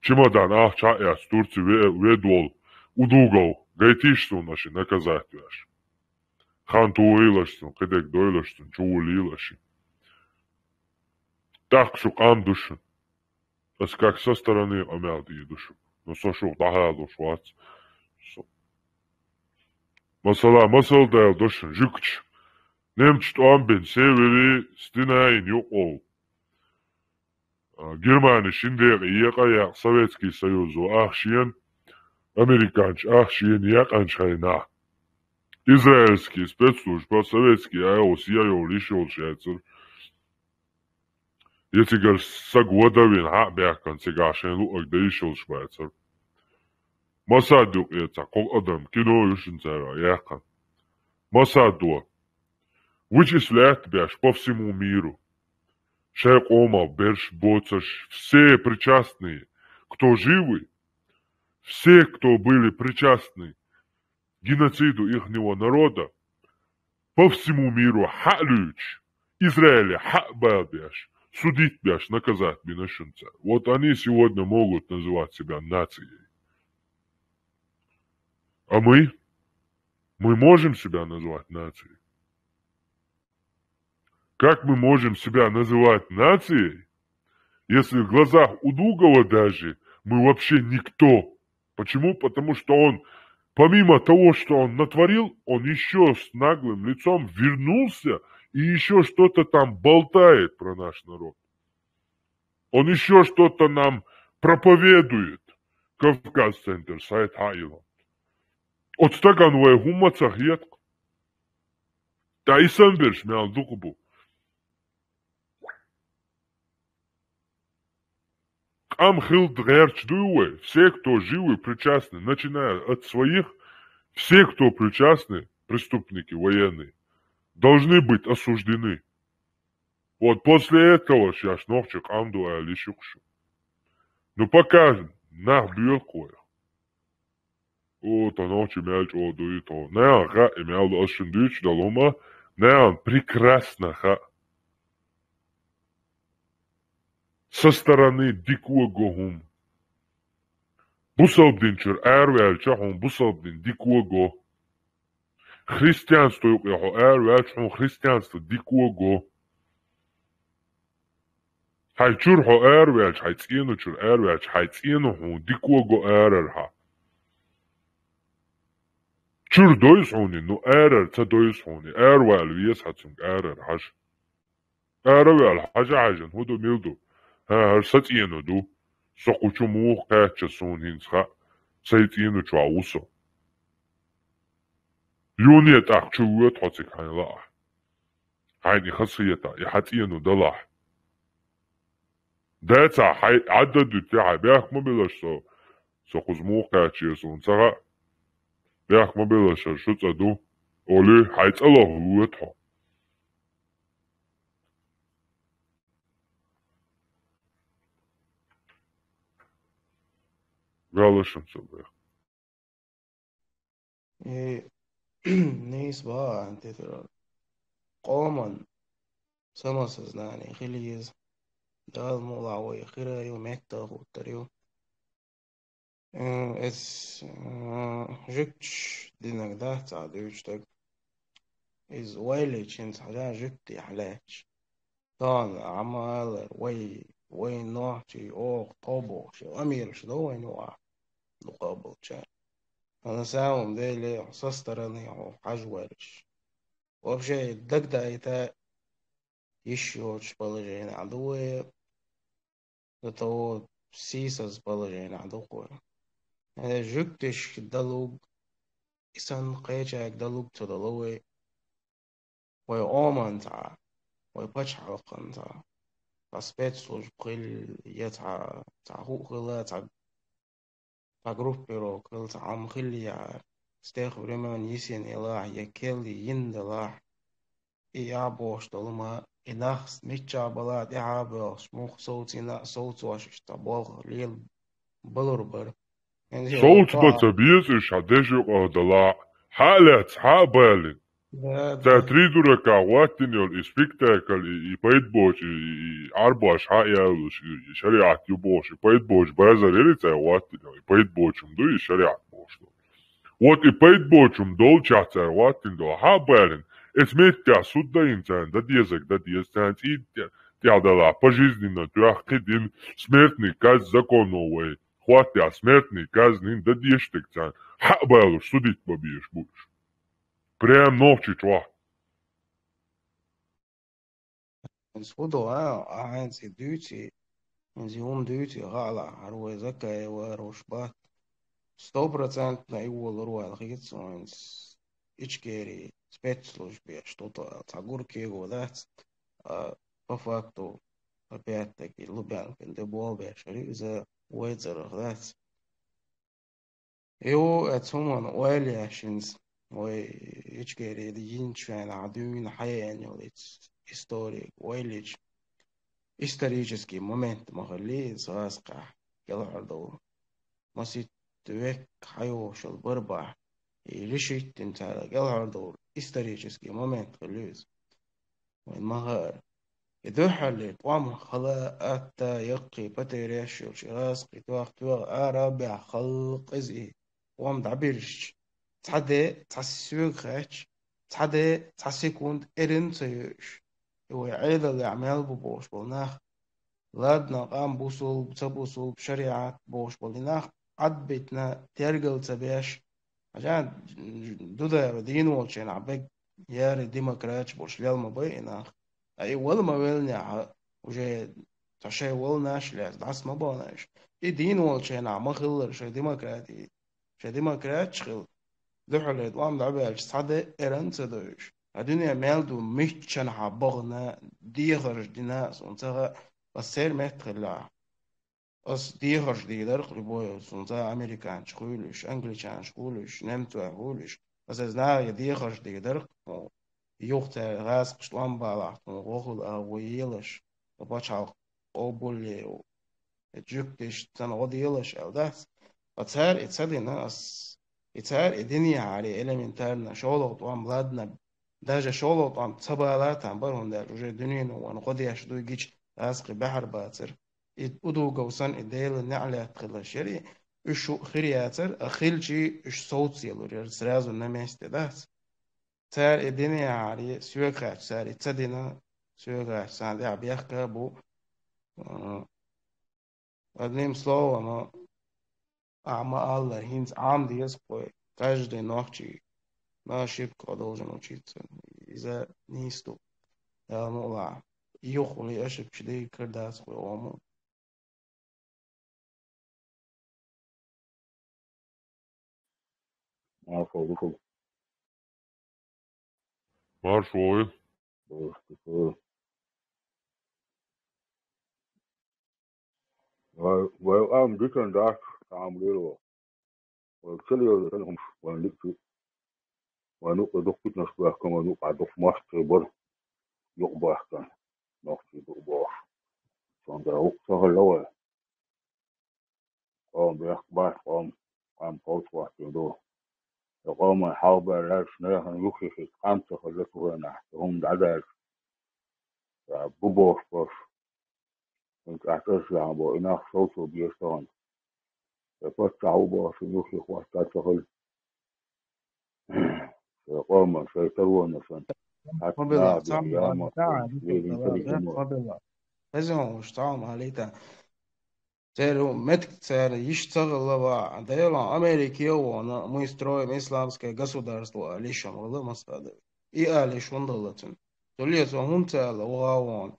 Чемодан ахча яц Турци ве-, ведвол. Удугов, гайтиш су наши наказать веш. Хан тугӀийлаш цун, кхидерг дойлаш цун, чувулийлаш. ТӀаккха шу къам душун. Ас как со стороны къамел дийдуш. Ну, со шух дӀахьалуш вац. Со. Масала, масал дал душун, жугч. Немч тӀом бен, севери, стенаин юкъов. А, Германия шиндега екъа, екъа Советский Союз, ах шен, американч, ах шен, якъанч хайна. Израильский спецслужба, советский, ай, о, сия, йо, лишь, йо, шайцер. Ецигар саг вадавин хьа бяхкан, цига шен луъаг да ишолш байцар. Масад юкъ еца, кхо адам, кино юшин цара, яхъан. Масад дуа. Вычислять бяш по всему миру. Шай къома берш, боцаш, все причастные, кто живы, все, кто были причастны геноциду ихнего народа, по всему миру хьалуч, Израиле хьабал бяш, судить бяш, наказать бинашунца. Вот они сегодня могут называть себя нацией. А мы? Мы можем себя назвать нацией? Как мы можем себя называть нацией, если в глазах у Дугова даже мы вообще никто? Почему? Потому что он, помимо того, что он натворил, он еще с наглым лицом вернулся и еще что-то там болтает про наш народ. Он еще что-то нам проповедует. Кавказ Центр сайт хаила. От стаган вай хумма цахият. Та исан берш мял дукубу. Къам хилд гъерч дуй вай, все, кто живы, причастны, начиная от своих, все, кто причастны, преступники военные, должны быть осуждены. Вот после этого шаш нохчи къам дуа лишукшу. Ну пока нах бюлкуя. О, то нохчи мял чӀо дуй то. Наян ха и мял ду ас шин дюч далума, наян прекрасно ха. Со стороны дикуа гохум. Бусалбдин чур арвял чахум бусалбдин дикуа го. Христианство юкъе хьо арвял чахум христианство дикуа го. Хьай чур хьо арвял, хьай цӀену чур арвял, хьай цӀену хьун дикуа го арар ха. Чур дойс хьуни, ну арар ца дойс хьуни, арвял вес хацунг арар хаш. Аравял хьажа хьажан, хӀуду милду. Ха, хӀар са цӀену ду. Со кучу мух кхача сун хинц ха. Сай цӀену чуа усу. Юни тӀах чу вует хоцик хьайла. Хьайни хасията, и хьа цӀену далахь. Даца хьай Ӏадда дуте хьай бяхк ма билаш со. Со куз мух кхача сун цаха. Бяхк ма билаш шу цӀа ду. Оли хьай цӀалох вует хо. Галашын собех. И нийс ба антитера. Къоман самосознание хилиз. Дал мула вай хира ю метта хуттар ю. Э, эс, э, жугтш динаг дац а дуйчдаг. Из вайле чин цхьа жугти хьалач. Тон амалар вай, вай нохчи ох тобо ши амирш до вай нуа. Ну, къабулча. А на самом деле, со стороны хо хьажвариш. Вообще, дагда это ещё положение. А дуе, до того сисас положение. А духуе. Э, жуьгташка далург, и санна кхечаьрга далург ца дало вай. Вай Ӏоманца, вай пачхьалкханца, цхьа спецслужба хила, я цхьа, цхьа хӀуъ хила, цхьа, цхьа группировка хила, цхьа Ӏам хила яхар, с тех времён йисина елахь, я керла йина делахь, и яхь бохуш долу ма, и нах миччахь бала тӀаьхьа а боьлхуш, муха совцийна а совцош, иштта болх лела балур бара. Совцо ма ца беза уьш, хьан дешан юкъа далахь, хьа а лаьцна, хьа а балийна. Да, да. Цара три дурака гӀоттийна йолу и спектакль, и, и пайда боцу, и, и, и Ӏарбош хьа а ялош, и, и шариӀат ю бохуш, и пайда боцу базар яра цара гӀоттийна йолу, и пайда боцу хӀума ду, и шариӀат бохуш ду. Вот и пайда боцу хӀума долчохь цара гӀоттийна долу, хьа а балийна, эцу меттехь суд дайна царна, дан дезарг дан деза, царна цӀий тӀе-, тӀехь далахь, пожизненно тоьхна кхин дина, смертный казнь законо вай, хӀоттехь смертный казнь дан дезаш дерг царна, хьа а балуш, судить ма безаш бу уьш. Прям нохчи чохь. Иза хӀун ду, а? Ахьа хӀинца и дуьйций, хӀинца и хӀума дуьйций, хаалахь, хӀара вай Закаева, Рушбат. Сто процентов и волур ваьлла хета суна хӀинца Ичкери спецслужбеш ду тӀаккха, цхьа гур кего дац, а, по факту, опять-таки, Лубянкин тӀе болх беш хир ю иза вай цӀарах дац. Ю, оцу хӀуманна ойла еш хӀинца, вай Ичкери йинчу хенахь дуьйна хьаеана йолу историк ойла йича, исторический момент ма хиллий иза гӀазкхехь, кӀелхьардовла. Масийтта век хьайогӀуш йолу барбахь, и решить дина цара кӀелхьардовла исторический момент хиллий иза. Вайн ма хаара. И дуьххьарлера тӀом хала, атта, яккхий, потеряш йолчу гӀазкхий тоьхна-тоьхна ара а баьхна халкъ иза и тӀом дӀабирзича, цхьа де, цхьа соьга хаьттича, цхьа де, цхьа секунд эрна ца йо уьш. И вай Ӏедалехь мел бу бохуш болу нах, ладно, къам бусулба, ца бусулба, шариӀат бохуш болу и нах Ӏадбитина тергал ца беш, хьажа, Дудаева дийна волчу хенахь бегг яра демократаш болуш лел ма бай и нах. Ткъа и вала ма веллинехь, уже цхьа шайн волнаш лаьцна дӀаса ма бахна уьш. И дийна волчу хенахь ма хиллара шайн демократи. Шайн демократаш хилла. Дуьххьарлера тӀом дӀабаьлча цхьа де эрна ца до уьш. Ткъа дуьне мел ду миччанхьа бахана, дехарш дина, суна ца хаьа, ас церан метта хиллехь. Ас дехарш дийр дара-кх любой, суна ца хаьа, американцаш хуьлуш, англичанаш хуьлуш, немцой хуьлуш. Ас иза нахе дехарш дийр дара-кх, хьуна, юха цара гӀазкхаша тӀом балахь, хьуна, гӀо хуьлу а гӀо елаш, сан пачхьалкх къобалъе, и жуьгташца гӀо делаш аьлла дац. Ткъа цара и ца дина ас, и цара и динехьара элементарно шолгӀа тӀом, ладно, даже шолгӀа тӀом ца бала там бара, хӀунда аьлча уже дуьнено вайна гӀо деш дуй гича гӀазкхий баьхьар бацара. И удугов санна и Делан неӀалт хиларш яра, и уьш хӀуъа хир яцара, а хилчий уьш совцаялур яра, сразу на месте дац. Цара и динехьара, соьга хаьттича, цара и ца дина, соьга хаьттича, царна тӀехь бехк а бу. М, одним словом, ахьа ма-аллара, хӀинца Ӏам деза-кх вай, каждый нохчий на ошибках должен учиться. Иза нийса ду. Дала мукъ лахь. Юххе ошибкаш дийр кара дац-кх вай гӀо ма. Маршо ву шуна. Маршо ву. Вай, вай къам дитина дац, тахьамлера вай. Вай ца лела хӀумаш, вайн лиъчу, вайн юкъа дукха питанаш баьхкина, вайн юкъахь дукха мостагӀий бара, юкъа баьхкина, нохчий ду бохуш. Цундела хӀуъа ца хилла вай. Къоман бехк бац, къоман, къам кхочушхӀоттийна ду. И къоман хьалхабаьлла лаьтташ нехан юххе хӀиттина къам ца хилла цу хенахь, и хӀума дӀадаьлча, ша бу бохуш болуш. ХӀинца ахь цӀераш яхьан бо, и нах совцо беза тахана. Ша паччахь ву бохуш, юххе хӀотта ца хилла. Шайн къоман, шайн таронан санна. Хьаьта наха бен яма, леррина тара ма. Хезна вуш, цхьа хӀума хилийта. Церан меттиг цара йиш ца хилла ваха, Делан Америке а вахана, мы строим исламское государство, аьлла, йиш хӀума хилла Масхадов. И аьлла йиш хӀунда хилла цуьнан? Цул а цо хӀунда ца аьлла, ваха а вахана?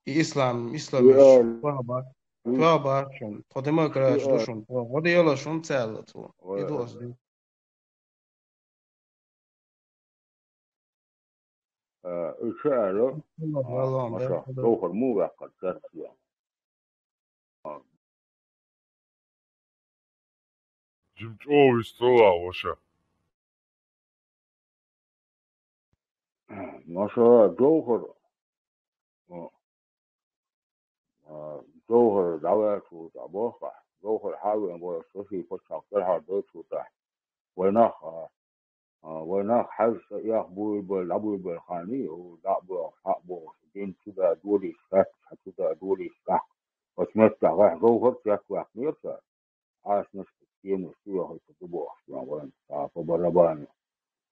И ислам, исламисташ паха бац. Чоа бац шуна, тхо демократия ду шуна, тхо гӀо дела шуна цаьлла цо. И ду ас ду. Э, иша аьлла, а, Маша, Говхар муха ваьккхар цецве? Жим чӀогӀа вистала, ваша. Маша, Говхар, а, а, Говхар дӀаваьллачул тӀехьа боху ахь, Говхар хьавеана вай Росси пачхьалкх тӀехьа долчул тӀехьа. Вай нах, а, а, вай нах хьаьжцӀа эх буйбелла, дӀабуйбелла ханна, хӀу дӀа а бохуш, хьа а бохуш, дин чу да долийша, хатта хьа чу да долийша, тӀаккха оцу меттехь гӀехь Говхар цецваьккхинера цара. Хьаснаш, кемаш чу йохуьйтур ду бохуш, вайн, цхьа по барабану.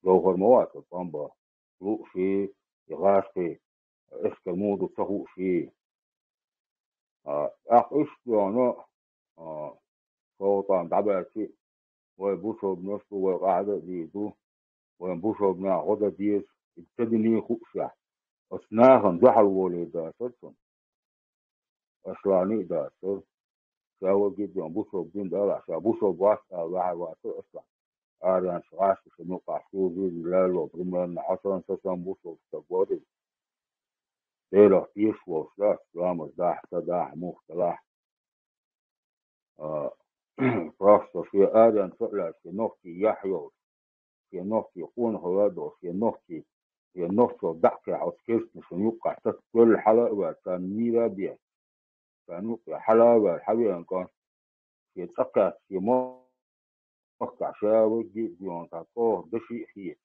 Говхар ма вац оцу тӀом бан. Лууший, и гӀашкхий, эскар муха ду ца хууш и. А, тӀаккха иштта йохуна, а, шовзткъа дӀабаьлчи, вай бусалбанаш ду, вай къахьда а дийр ду, вайн бусалба наха гӀо дан деза, и ца динийн хуушехь. Оцу нахана дуьхьал волийр дацара цунна. Аслана а дацара. Ша ваги а дуьхьал бусалба дин далахь, ша бусалба вац ала ваьхьар вацара Аслан. Аренаш гӀаьшта шун юкъахь шузийна лаьлло, примерно, хьо санна, со санна бусалба стаг вара иза. Делах тешаш волуш дац, ламаз дахь, ца дахь, муха делахь. А, просто шен аренца а лаьцна, шен нохчий яхь йолуш, шен нохчий къонахалла а долуш, шен нохчий, шен нохчо дӀа а кхехь, оцу керстанашна юккъахь тата тоьлла хьала а ваьлла, царна мийра а бехча, царна юккъе хьала а ваьлла, хьавеана кӀант, шен цӀа кхаьчча, шен мохкахь ша ваги а доьгӀна, цхьа чӀогӀа даши а хеташ.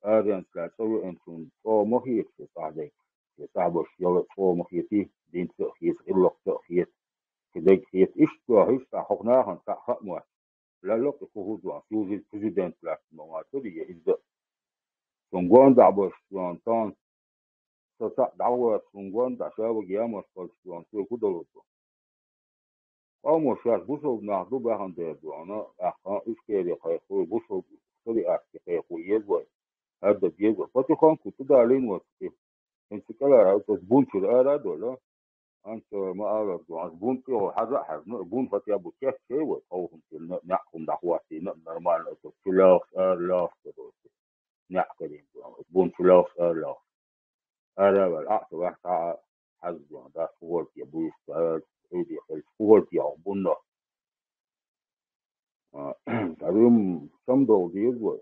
Аренца цӀа веанчунна чӀогӀа ма хета шен цӀахь дерг, шен цӀахь берш яла а чӀогӀа ма хетий, динца а хета, гӀиллакхца а хета, шен дерг хета. Иштта тоьхна, иштта хӀокху нахана цхьаъ хаа моьтту. Лелла а кху хӀу доьгӀна, служить президент лаьттина ма вацара, я иза а. Цунна гондахь берш доьгӀна тахана, со цхьаъ дӀавоьдуш хӀума гондахь, ша ваги ямарш хилча доьгӀна, соьга хӀу далур ду? Къомаш шаьш бусалба нах ду баьхна дера доьгӀна, тӀаккха ишкери кхайкхо, бусалба шариатчу кхайкхо еза вай, хӀадда деза вай. Потихоньку тӀедалийна вай цу тӀе. ХӀинца кӀелара оцу бун чуьра ара а довла, анцара ма аллара доьгӀна, оцу бун тӀехула хьажа а хьаьжна, бун хотя бы кечъяй вай, хӀокхунна тӀера неӀ хӀума дӀахӀоттийна а нормально, оцу чу лоьхуш, ара лоьхуш ца доцу. НеӀ карийна доьгӀна, оцу бун чу лоьхуш, ара лоьхуш. Ара а ваьлла, Ӏа а ца ваьхьа, цхьа а хьаьжна доьгӀна, дас хӀу хӀорте буьйса, Ӏуьйре хилча, хӀу хӀорте хьо буннах. А, цхьаьна самадовла деза вай.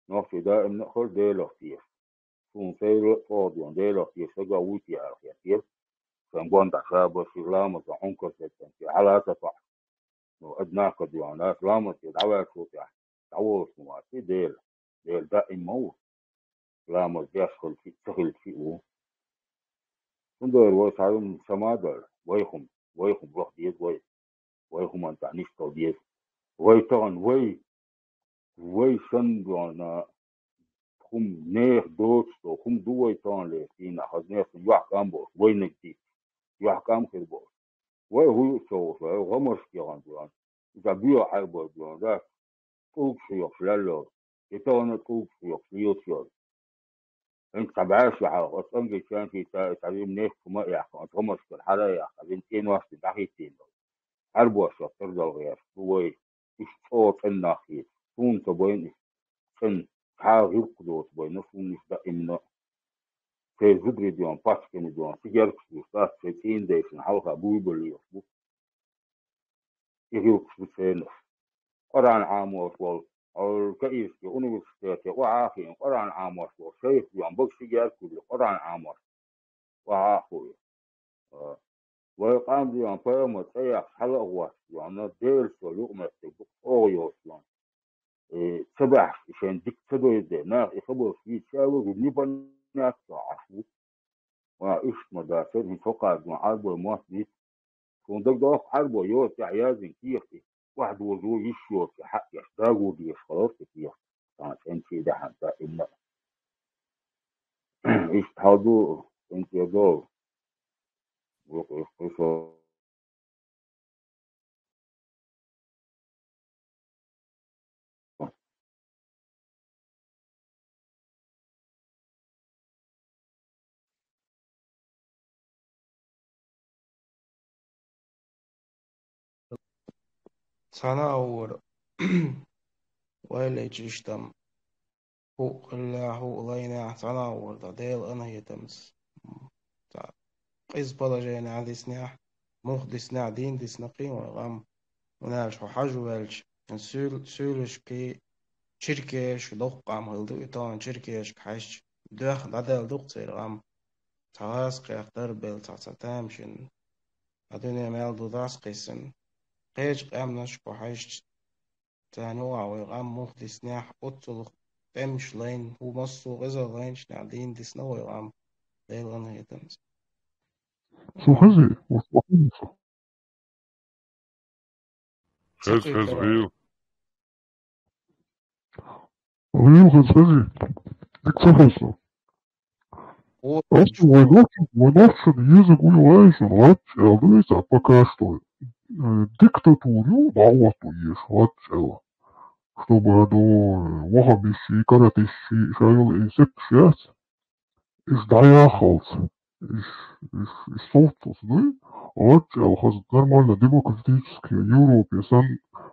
Нохчий даимна а хир Делах теша. Суна сайра а чӀогӀа доьгӀна, Делах теша стаг вуй те аьлла хетара. Шайн гондахь ша берш ламаза Ӏункар деттанче хьала а ца тоьхна. Ну, однако доьгӀна, аса ламаз тӀе дӀаваьллачул тӀехьа дӀаволуш ма вац и Дела. Дела даим ма ву. Ламаз деш хилча а, ца хилча а ву. Цундела вай цхьа хӀума сама а даьлла, вай хӀума, вай хӀума лаха деза вай. Вай хӀуманна тӀехь нисдала деза. Вай тахана, вай, вай санна доьгӀна хӀума, нехан доцуш долу хӀума ду вай тахана лерина дийнахь, хаза нехан йохкам болуш, вайниг дийцча, йохкам хир болуш. Вай хӀу ю а ца хууш, вай гӀамаршка яхана доьгӀна. Иза боьха хьайбар доьгӀна, дац? ТӀулгаш хьоькхуш лелла йолу, и тахана тӀулгаш хьоькхуш лелаш йолу. ХӀинца цхьа бӀаьрса хьалха оцу англичанашца и цхьа вина некъ хӀума а яьккхина, оцу гӀамаршкара хьара а яьккхина, вина цӀеношца дӀахӀиттийна долу. Ӏарбоша тардал гӀерташ ду вай, уьш чӀогӀа цӀена нах хеташ. Суна ца байна уьш цӀена, цхьа а гӀиллакх доцу байна, суна уьш даимна а. Шайн зударий доьгӀна, пачкани доьгӀна, сигеркаш луш дац, шайн цӀийнан дайшна хьалха буйбалла лелаш бу. И гӀиллакхаш ду церан. Къуръан Ӏамош волу, хьо Каирский университете охьа а хиъна, Къуръан Ӏамош волу шайх доьгӀна, бага сигерка вуьллу Къуръан Ӏамош. Охьа а хуьлу. А, вай къам доьгӀна, пайхамар цӀе яхча хьала а гӀоттуш доьгӀна, Делаца йолу юкъаметтиг ду чӀогӀа йоцуш доьгӀна. Э, ца баьхьаш, и шайна дика ца дойла дела, наха и хабарш дийца ша веза, непонятно Ӏаш ву. Ва, иштта ма дацара, хӀинца хӀокхара доьгӀна Ӏарбой мотт дийца. Суна дагадогӀу Ӏарбой йоцу тӀехь яздина кехат и, охьадожо йиш йоцу хьаъ еш, дагадеш хиларх и кехат. Цхьана цӀенчий даьхьна даимна а. Иштта хьал ду, цӀенче долу. Вукху иштта кхин со Цхьана а вара. Вайлайча иштам. ХӀуъ хиллехь, хӀуъ лайнехь цхьана а вара, тӀа Дела къинхетамца. Цхьа къиза положение диснехь, мух диснехь, дийна дисна кхин вай гӀам. Мунаьлча хьо хьажа ваьлча, суьл-, суьйлашкий, чиркеш, доккха къам хилла ду, и тахана чиркешка хьаьжча, доьхна дӀадаьлла ду-кх церан гӀам. Цхьа гӀазкхех дарбелла, цхьа, цхьа тамашийна. А дуьне мел ду дӀасакхийсина. Кхечу къаьмнашка хьаьжча, царна юкъахь вай гӀам мух диснехь, оццул тӀемаш лайна, хӀу массо а гӀеза лайначу наха дийна дисна вай гӀам, Дела къинхетамца. Со хези, вот, вот, вот. Хез, хез, гӀийла. ГӀийла хез, хези. Дика ца хезна. О, Просто вайнахчун, вайнахчун еза гуй вайшун, лач, я, ну, это пока что. Э, диктатура, ну, да, вот, ешь, лач, я. Чтобы оно, э, вахабиши, каратиши, шайыл, и сек шесть. Иш дӀаяххалц. Иш, иш, иш совцалц, ну, лач, я, хаз нормально демократический Европе, сан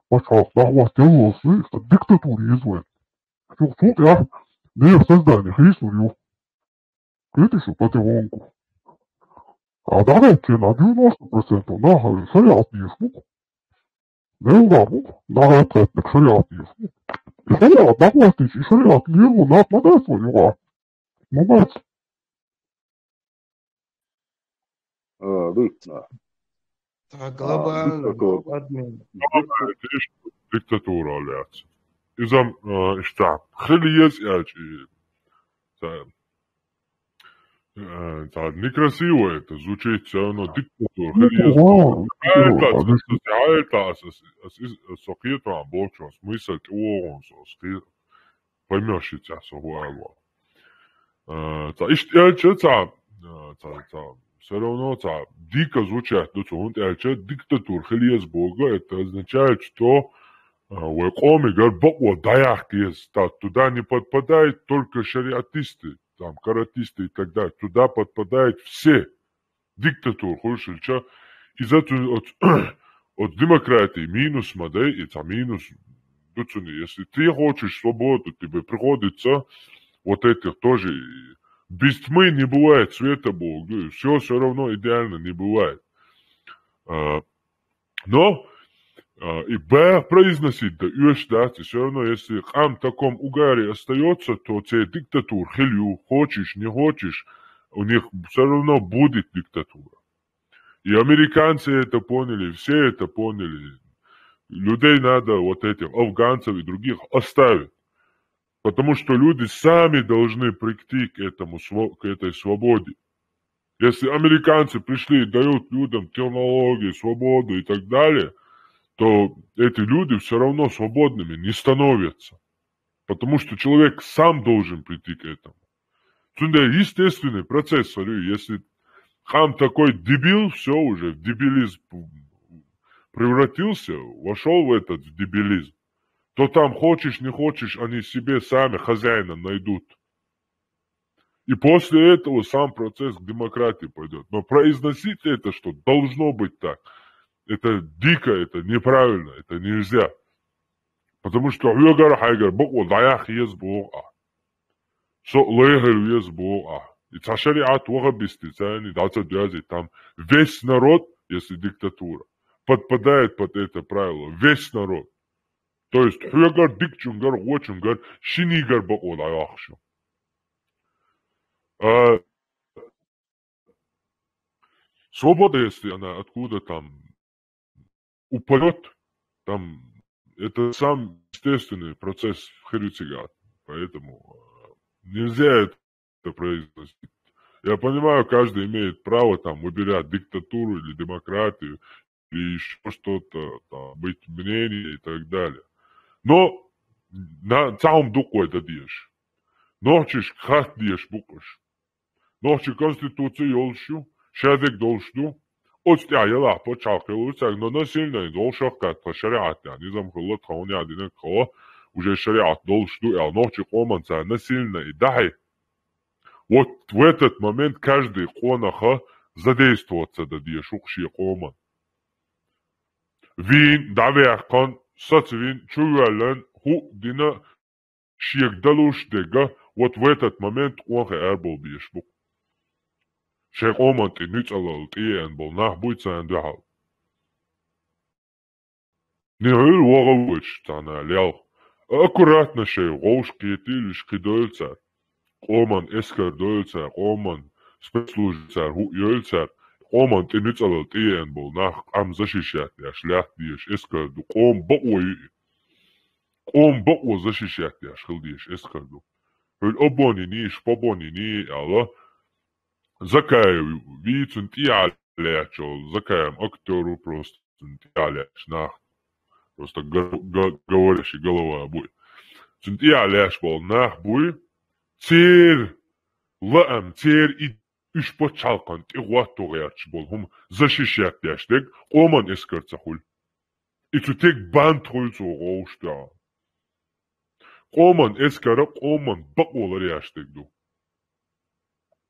пачхьалкх дӀахӀоттаяллалц, ну, иш диктатура еза вайн. Чух цул тӀаьхьа мех создание хийцалур ю. Кхетий шу, потихоньку. А дӀахӀоттийна, а девяносто процентов наха шариӀат дезаш бу-кх. Мел дӀа бу-кх, дӀахӀоттийна шариӀат дезаш бу. И шариӀат дӀахӀоттийча, и шариӀат лело нах ма дац вайн юкъахь. Ма бац. А, дуьйцу нах. Цхьа глобальный, а, диктатура. Глобальный, диктатура лаьцна. Иза, а, иштта, хила еза аьлча, и, ца, а, ца, некрасиво это звучит, всё равно диктатура, хила еза. Ну, ага, ага, ага. Хьаьлта ас, ас, ас, ас, ас, со кхетам, бохучун, смысл тӀе вогӀун со, ас кхе-, поймёшь, ца, со хӀу ала. А, ца, иштта аьлча, ца, а, ца, ца, всё равно, ца, дико звучать ду цо, хӀунда аьлча диктатура хила еза боху, это означает, что, а, вай къомигара бакъо дӀаяккха еза. Та, туда не подпадают только шариатисты, там, каратисты и так далее. Туда подпадают все. Диктатура хуьлуш хилча, иза цу-, оцу, оцу демократии минус ма дай, и цхьа минус ду цуьнан. Если ты хочешь свободу, тебе приходится вот этих тоже, без тьмы не бывает света, боху, и всё, всё равно идеально не бывает. А, но, а, и б произносить, да, оьшуш дац, и всё равно, если къам в таком угаре остаётся, то церан диктатура хила ю, хочешь, не хочешь, у них всё равно будет диктатура. И американцы это поняли, все это поняли. Людей надо, вот этих афганцев и других, оставить. Потому что люди сами должны прийти к этому сво-, к этой свободе. Если американцы пришли и дают людям технологии, свободу и так далее, то эти люди всё равно свободными не становятся. Потому что человек сам должен прийти к этому. Цундела естественный процесс, смотри, если къам такой дебил, всё уже, в дебилизм превратился, вошёл в этот, в дебилизм, то там, хочешь, не хочешь, они себе сами хозяина найдут. И после этого сам процесс к демократии пойдёт. Но произносить это, что должно быть так, это дико, это неправильно, это нельзя. Потому что хьоьгара, хьайгара бакъо дӀаяккха еза боху ахь. Со лайхьар веза боху ахь. И цхьа шариӀат вахабистий царний дӀа ца доьзий, там весь народ, если диктатура, подпадает под это правило. Весь народ. То есть хьоьгара, дикачуьнгара, вочуьнгара, шинигара бакъо дӀайоккхуш ю. А, свобода, если она откуда там упадёт, там это сам естественный процесс хир ю цигахь. Поэтому, э, нельзя это произносить. Я понимаю, каждый имеет право там выбирать диктатуру или демократию, или ещё что-то, там, быть мнение и так далее. Но на, цхьа хӀума ду-кх вай дан дезаш. Нохчашка хатта дезаш бу-кх уьш. Нохчийн конституци йолуш ю, шадерг долуш ду. Оцу тӀехь елахь пачхьалкх йолуш цаьрга, но насильно иза вовшах а кхаьчна, тхан шариӀат ян низам хилла, тхан хӀун ян динарг хилла, уже шариӀат долуш ду аьлла, нохчийн къоман цара насильно и дахьий. Вот в этот момент каждый къонаха задействоваться дан дезаш ву-кх шен къоман. вийна, дӀаваьккхана, сацавийна, чувоьллина, хӀуъа дина, шега далуш дерг, вот в этот момент къонахий арабовла безаш бу. Шайн къоман тӀе нуьцкъала тӀееана болу нах буй царна дуьхьал. Нихьуьйла вогӀа воьдуш цхьана лелха. Аккуратно шайн гӀовш кхетийла, уьш кхидойла цара. Къоман эскар дойла цара, къоман спецслужба цара, хӀуъа йойла цара. Къоман тӀе нуьцкъала тӀееана болу нах къам защищать деш лаьтта дезаш эскар ду. Къоман бакъо ю и. Къоман бакъо защищать деш хила дезаш эскар ду. Хьуьлла обонина, шпобонина аьлла, Закаев вий, цунна тӀехьа лаьтташ волу, Закаев актёр ву, просто цунна тӀехьа лаьтташ нах. Просто га-, га-, говорящий голова бу и. Цунна тӀехьа лаьтташ болу нах буй, церан лаам, церан и уьш пачхьалкхан тӀе гӀотто гӀерташ болу хӀума защищать деш дерг къоман эскар ца хуьлу. И цу теган банд хуьлу цо гӀовш тӀехь. Къоман эскара къоман бакъо ларъеш дерг ду.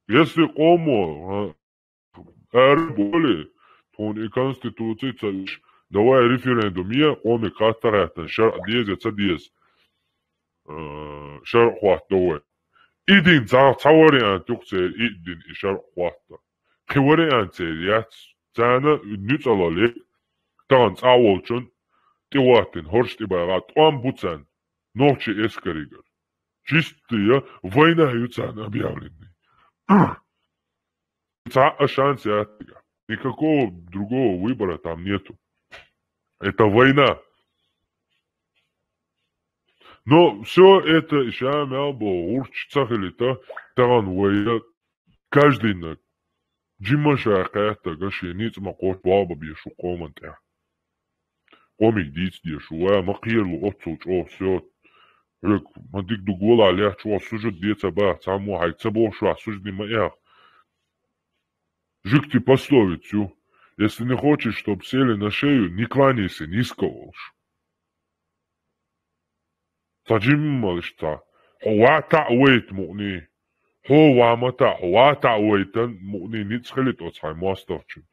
Если къомо, а, ара боли, тхуна и конституци ца уьш, давай референдум е, къоме хатта гӀеттан, шаръ деза я ца деза, а, шаръ хӀотта давай. И дин цхьа, цхьа вариант юкъа церан, и дин и шаръ хӀотта. Кхин вариант церан яц, царна нуьцкъала ле, тахана цӀа волчун тӀе ваттина, хӀорш тӀе байгӀа, тӀом бу царна, нохчий эскаригара. Чистая война ю царна объявлена. Цхьа а шанс яц цигахь. Никакого другого выбора там нету. Это война. Но всё это ша мел бо гӀурташ ца хилита, тахана вай каждый наг жимма ша кхеттага шен ницкъ ма кхоччу болх бан безаш ву къоман тӀехь. Къомиг дийца дезаш ву, ва ма кхералу оццул чӀогӀа всё. Хьоьга ма дика ду гӀолахь лаьтташ ву, сужуд де ца баха, цхьаммо хьайга ца бохуш ваха, сужуде ма эхь. Жуьгти пословица ю: если не хочешь, чтоб сели на шею, не кланяйся низко, олуш. Цхьа жимма иштта, хьо ван таӀа вайта мукъане, хьо ван ма таӀа, хьо ван таӀа вайтан мукъане ницкъ хилийта оцу хьайн мостагӀчун.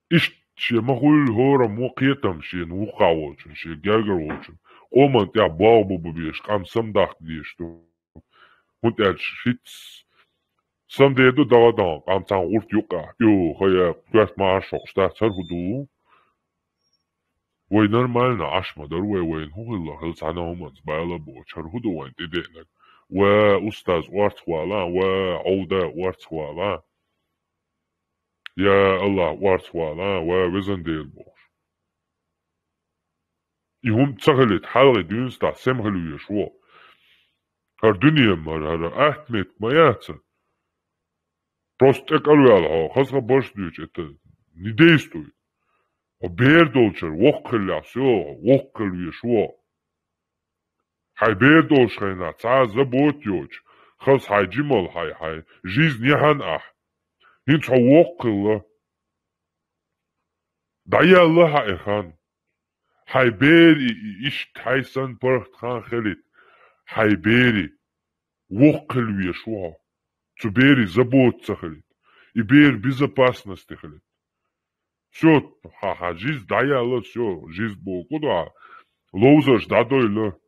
Иштта шен ма хуьллу хӀораммо кхетам шена вукхахь волчун, шен гергара волчун. Къоман тӀехь болх бан безаш, къам самадаккха дезаш ду. ХӀунда аьлча хӀинца самадер ду дагӀа-дагӀа, къам цхьана гӀурт юккъехь, ю, хая, коьрта ма Ӏаш хӀокхуш дац, хӀара хӀун ду? Вай нормально Ӏаш ма дара вай, вайна хӀун хилла, хила цхьана хӀуманца байла а боцуш, хӀара хӀун ду вайна тӀедеънарг? Ва устаз орцахвала, ва Ӏовда орцахвала. Я АллахӀ, орцахвала, ва везан Дела бохуш. И хӀума ца хилийта, хьалхе дуьйна стахь сема хила везаш ву. ХӀара дуьне ма, хӀара, хӀара атта меттиг ма яц. Просто тӀекӀарваьлла хьо, хаза хабарш дуьйцу, это не действует. Хьо бер долчара воккха хиллехь, всё, воккха хила везаш ву. Хьайн бер долуш хенахь цхьа а забот йоцуш, хаза хьайн жималла, хьайн, хьайн жизнь яхьан ахь. ХӀинца хьо воккха хилла. ДӀаяьлла хьан и хан. Хьайн бери и иштта хьайн санна паргӀат хан хилийта. Хьайн бери воккха хила везаш ву хьо. Цу берийн забот ца хилийта. И бер безопасности хилийта. Всё, хьан, хьан жизнь дӀаяьлла, всё, жизнь боху ду хьан. Ловзарш дӀадойла.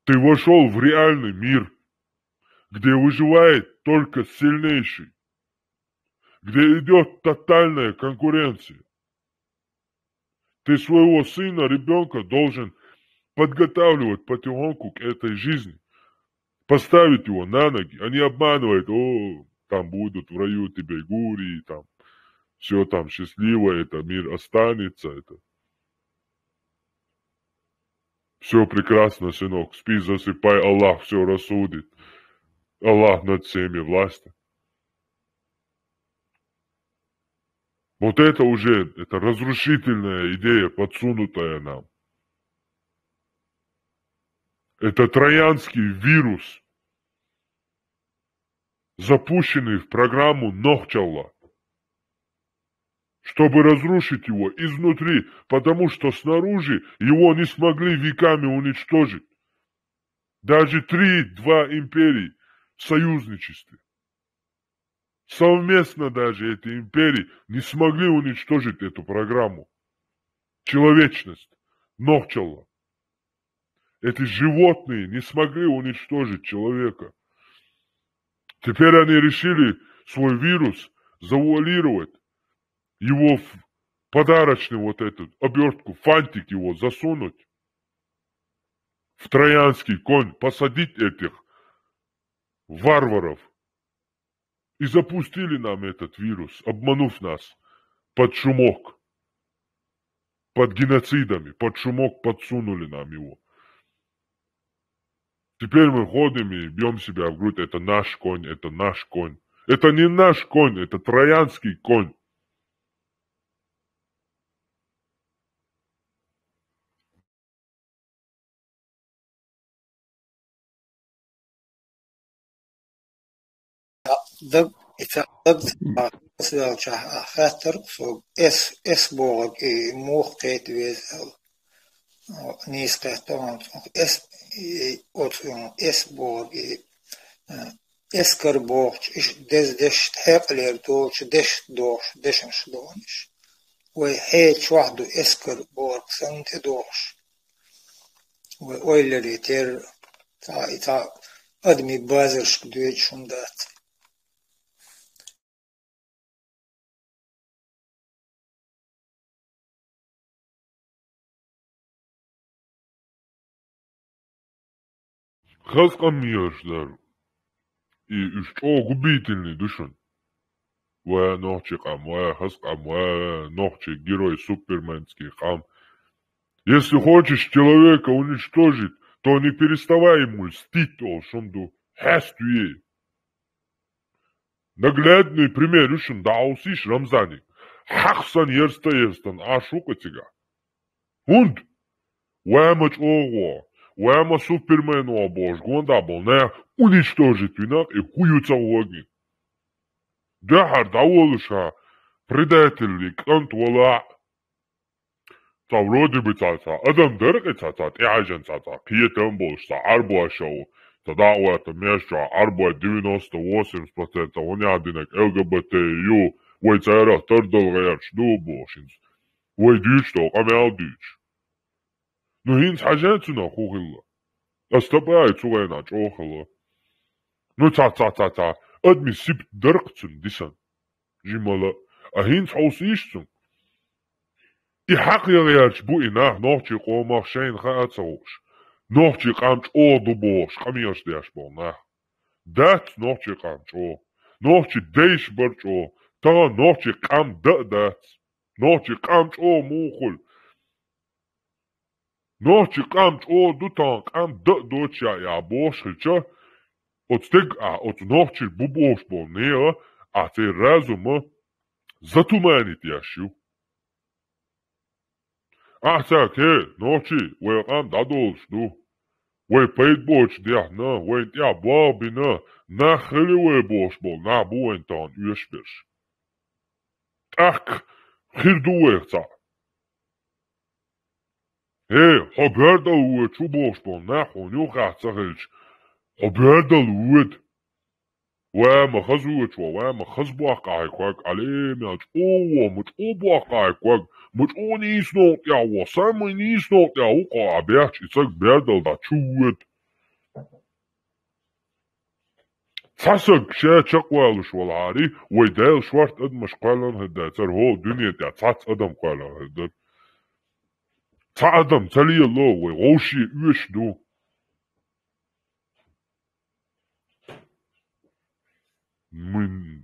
Ты вошёл в реальный мир, где выживает только сильнейший, где идёт тотальная конкуренция. Ты своего сына, ребёнка должен подготавливать потихоньку к этой жизни, поставить его на ноги, а не обманывать: «О, там будут в раю тебе гурии, там всё там счастливо, это мир останется, это всё прекрасно, сынок, спи, засыпай, Аллах всё рассудит. Аллах над всеми властен». Вот это уже, это разрушительная идея, подсунутая нам. Это троянский вирус, запущенный в программу Нохчалла, чтобы разрушить его изнутри, потому что снаружи его не смогли веками уничтожить. Даже три-два империи в союзничестве. Совместно даже эти империи не смогли уничтожить эту программу. Человечность. Нохчалла. Эти животные не смогли уничтожить человека. Теперь они решили свой вирус завуалировать, его в подарочный вот этот обертку, фантик его засунуть в троянский конь, посадить этих варваров. И запустили нам этот вирус, обманув нас под шумок, под геноцидами, под шумок подсунули нам его. Теперь мы ходим и бьем себя в грудь: это наш конь, это наш конь. Это не наш конь, это троянский конь. Даг, ица даг, ас велча хаттар, со эс, эс богак и мух кет везел. Нийс кет томам, эс, и, оц, эс богак и, эскар богч, иш дез деш хекълер долч, деш дош, дешаш дониш. Вай хе чвахду эскар богак санте дош. Вай ойлери тер, та, и та адми базаршк дует шум дац. Хазкъам миёрш дар. И уж чӀо губительный душун. Ва нохчи къам, ва хазкъам, ва нохчи герой суперменский къам. Если хочешь человека уничтожить, то не переставай ему льстить, ол шумду. Хьаст вие. Наглядный пример ушун даусиш Рамзани. Хахсан ерста ерстан ашу катига. Хунд. Вама чӀогъо, вама супермен ва бож гонда бол, не уничтожить винак и хую цагъуаги. Дахар даволуша предатель ли кӀант вала. Ца вроде бы ца, ца адам деркъи ца, ца тӀяжан ца, ца киетам болш ца арбуа шоу. Ца даъвата меш ца арбуа девяносто восемь процентов он ядинак ЛГБТ ю, вай царах тардал гъярч ду бошинц. Вай дүүч то къамял дүүч. Ну хинц хьажан цуна хухилла. Астапай цугайна чӀохилла. Ну ца, ца, ца, ца. Адми сип даркъ цун дисан. Жимала. А хинц хьаус иш цун. И хьакъ ягъярч бу и нах нохчи къомах шайн ха ацауш. Нохчи къам чӀо ду бош, къамияш деш бол нах. Дац нохчи къам чӀо. Нохчи дейш бар чӀо. Та нохчи къам да дац. Нохчи къам чӀо мухул. Нохчи къам чӀо ду тан къам да доча я бош хилча. Оцтег а, оц нохчи бу бош бол не а, а цей разума затуманит яшив. Ахьцаке, нохчи, вай къам дадолш ду. Вай пайд боч дяхна, вай тя бабина, нахали вай бош бол, на бу вайн тан уеш берш. Так, хир ду вай хца. Э, хо бёрдал уэ чу бош бол, на хо ню хацахилч. Хо бёрдал уэд. Ва ма хазуч ва, ва ма хаз бахкай кваг, алем ял чӀо ва, ма чӀо бахкай кваг, ма чӀо нис нот я ва, сам нис нот я ва, ка абяч ицаг бёрдал да чувет. Цасаг ше чаквалуш валари, вай дел шварт адмаш къалан хадда, цар хо дуният я цац адам къалан хадда. Ца адам цалияло, вай гоши уеш ду. Мы...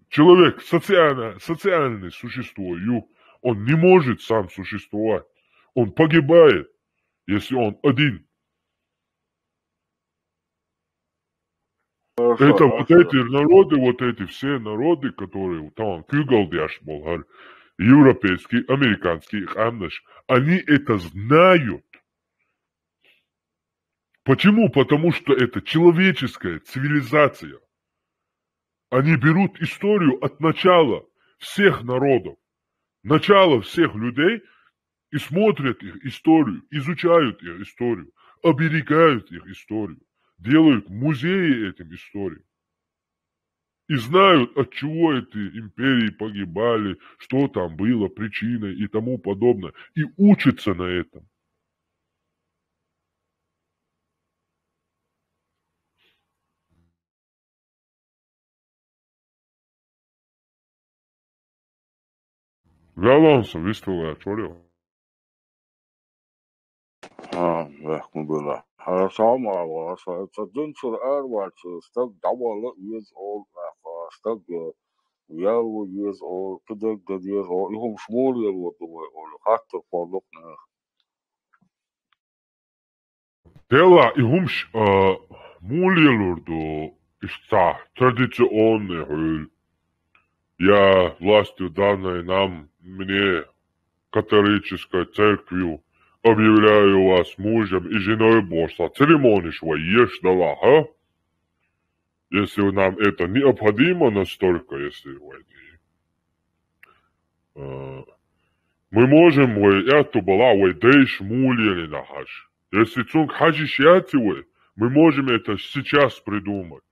Человек социально, социальное существо, ю, он не может сам существовать. Он погибает, если он один. Это вот эти народы, вот эти все народы, которые там кюгалдяш болгар, европейские, американские, амнаш, они это знают. Почему? Потому что это человеческая цивилизация. Они берут историю от начала всех народов, начало всех людей и смотрят их историю, изучают их историю, оберегают их историю, делают музеи этим историям. и знают, от чего эти империи погибали, что там было причиной и тому подобное, и учатся на этом. Вяланса вистала чорил. А, вехкун била. Хасама ва са дин чур арвачи стаг давала из ол, стаг ялу из ол, пидег дед из ол, ихум шмур ялу дума ол, хаттар фондук нах. Дела и хумш, а, мулелурду, ишта традиционный хуль. Я властью данной нам, мне, католической церковью, объявляю вас мужем и женой Божьей. Церемониш ва еш дала, ха? Если нам это необходимо настолько, если войны, э, мы можем вай эту была вай дейш мулели нахаш. Если цунг хажиш яти вай, мы можем это сейчас придумать.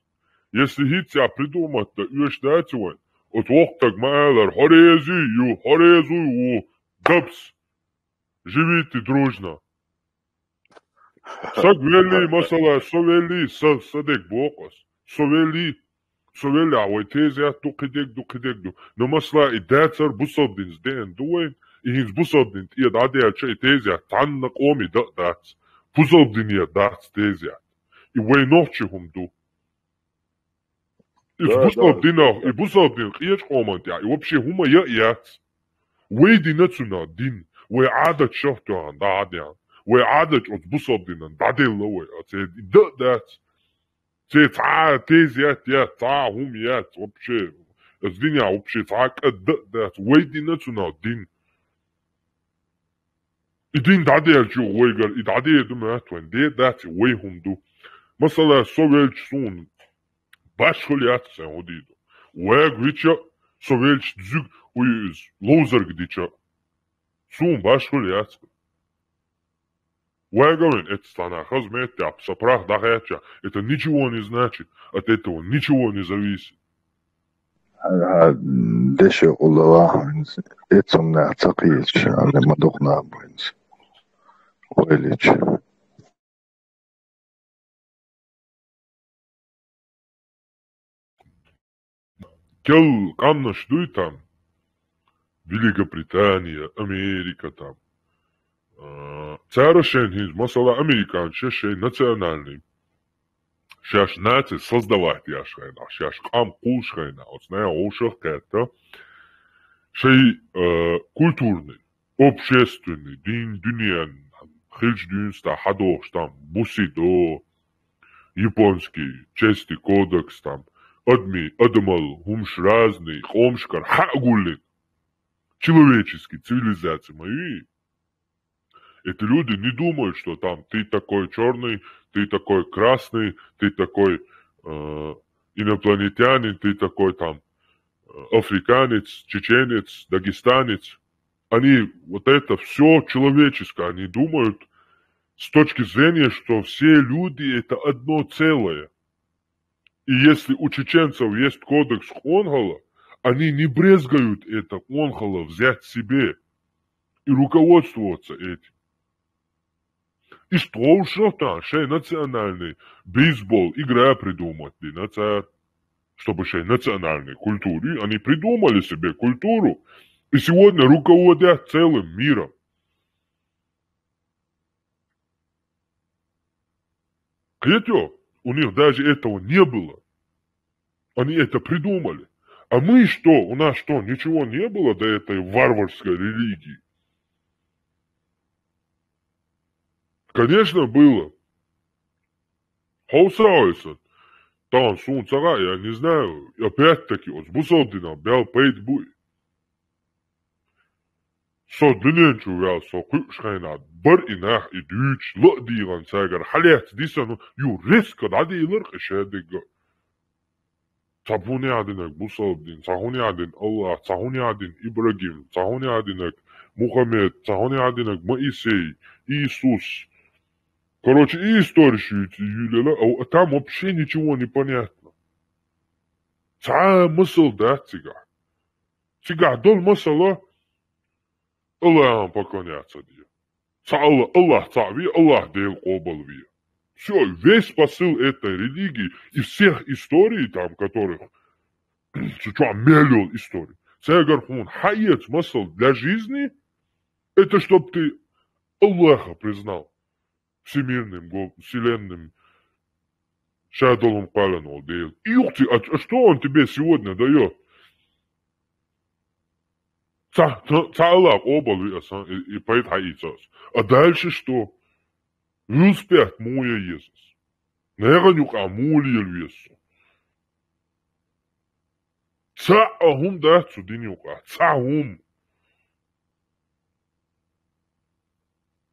Если хитя придумать, да еш дати вай, от вохтаг маалар хорези ю, хорезу ю, дабс. Живите дружно. Саг вели, масала, со вели, са, са дег бокъас. Со вели, со вели, а вай тезят ду, кидег ду, кидег ду. Но масала, и дацар бусалдин зден дуэн, и хинз бусалдин, и да дяча, и тезят, танна коми да дац. Бусалдин я дац тезят. И вай нохчи хум ду. И бусалдин, и бусалдин, кьечь команд, я, и вообще хума я, яц. Вай дина цуна дин, вай адат шахтуан, да, адян. Вай адат от бусалдинан, да, делла вай, а це да, дац. Це ца, тез ят, я, ца, хум ят, вообще. Аз диня вообще ца, кад да, дац. Вай дина цуна дин. И дин да, делчу вайгар, и да, де, думаю, тван, де, дац, вай хум ду. Масала, со велч сун. Башхул яц сен удиду. Вай гвича, со велч дзуг, уй, лоузар гдича. Сун башхул яц. Вай гавин, это слана, хазмет, я, са прах да хяча. Это ничего не значит. От этого ничего не зависит. Ха, деша улава, эцунна цакъич, али мадухна буинс. Ойлич. Кел къамнаш дуй там, Великобритания, Америка там. А, цара шен хинз, масала, американцы шен национальный. Шаш наци создавать яш хайна, шаш къам къулш хайна, оцная ошах кэтта. Шей, э, культурный, общественный, дин, дуниян, хилч дюнста, хадохш там, бусидо, японский, чести кодекс там, адми, адамал, хумш разный, къомшкар, хагулин. Человеческий, цивилизация мои. Эти люди не думают, что там ты такой чёрный, ты такой красный, ты такой, э, инопланетянин, ты такой там, э, африканец, чеченец, дагестанец. Они вот это всё человеческое, они думают с точки зрения, что все люди это одно целое. И если у чеченцев есть кодекс Конхола, они не брезгают это Конхола взять себе и руководствоваться этим. И что уж там, шей национальный бейсбол, игра придумать, динацар, чтобы шей национальной культуры, они придумали себе культуру, и сегодня руководят целым миром. Кьетё, у них даже этого не было. Они это придумали. А мы что? У нас что, ничего не было до этой варварской религии? Конечно, было. Ховсаойсон. Там сун цага, я не знаю. Опять-таки, оз бусалдина бял пайд буй. Со дунен чу вял, со куьш хайна, бар и нах и дюч, ло диган сагар, халец дисан, ю резко да дилар кышедига. Цахуни адинак бусалдин, цахуни адин Аллах, цахуни адин Ибрагим, цахуни адинак Мухаммед, цахуни адинак Моисей, Иисус. Короче, и история шуйти юлела, а там вообще ничего не понятно. Цхьа а масал дац цигахь. Цигахь долу масала Аллахьан поклоняться де. Цхьа Алла-, Аллахь цхьаъ ве, Аллахь Дела къобал ве. Всё, весь посыл этой религии и всех историй, там, которых цу чохь мел йолу историй. Цаьргара хьуна хьаэца масал для жизни, это чтоб ты Аллаха признал всемирным, гол-, вселенным, шадолун кхоьллина волу Дела. И юхци, а, а что он тебе сегодня даёт? Цхьа, цхьа, цхьа Аллахь къобал ве аса, и, и пайда хьаийца аса. А дальше что? Велосипед муха ян еза аса? Нагахь юкъахь муха лела веза со? Цхьа а хӀума дац цу дин юкъахь, цхьа хӀума.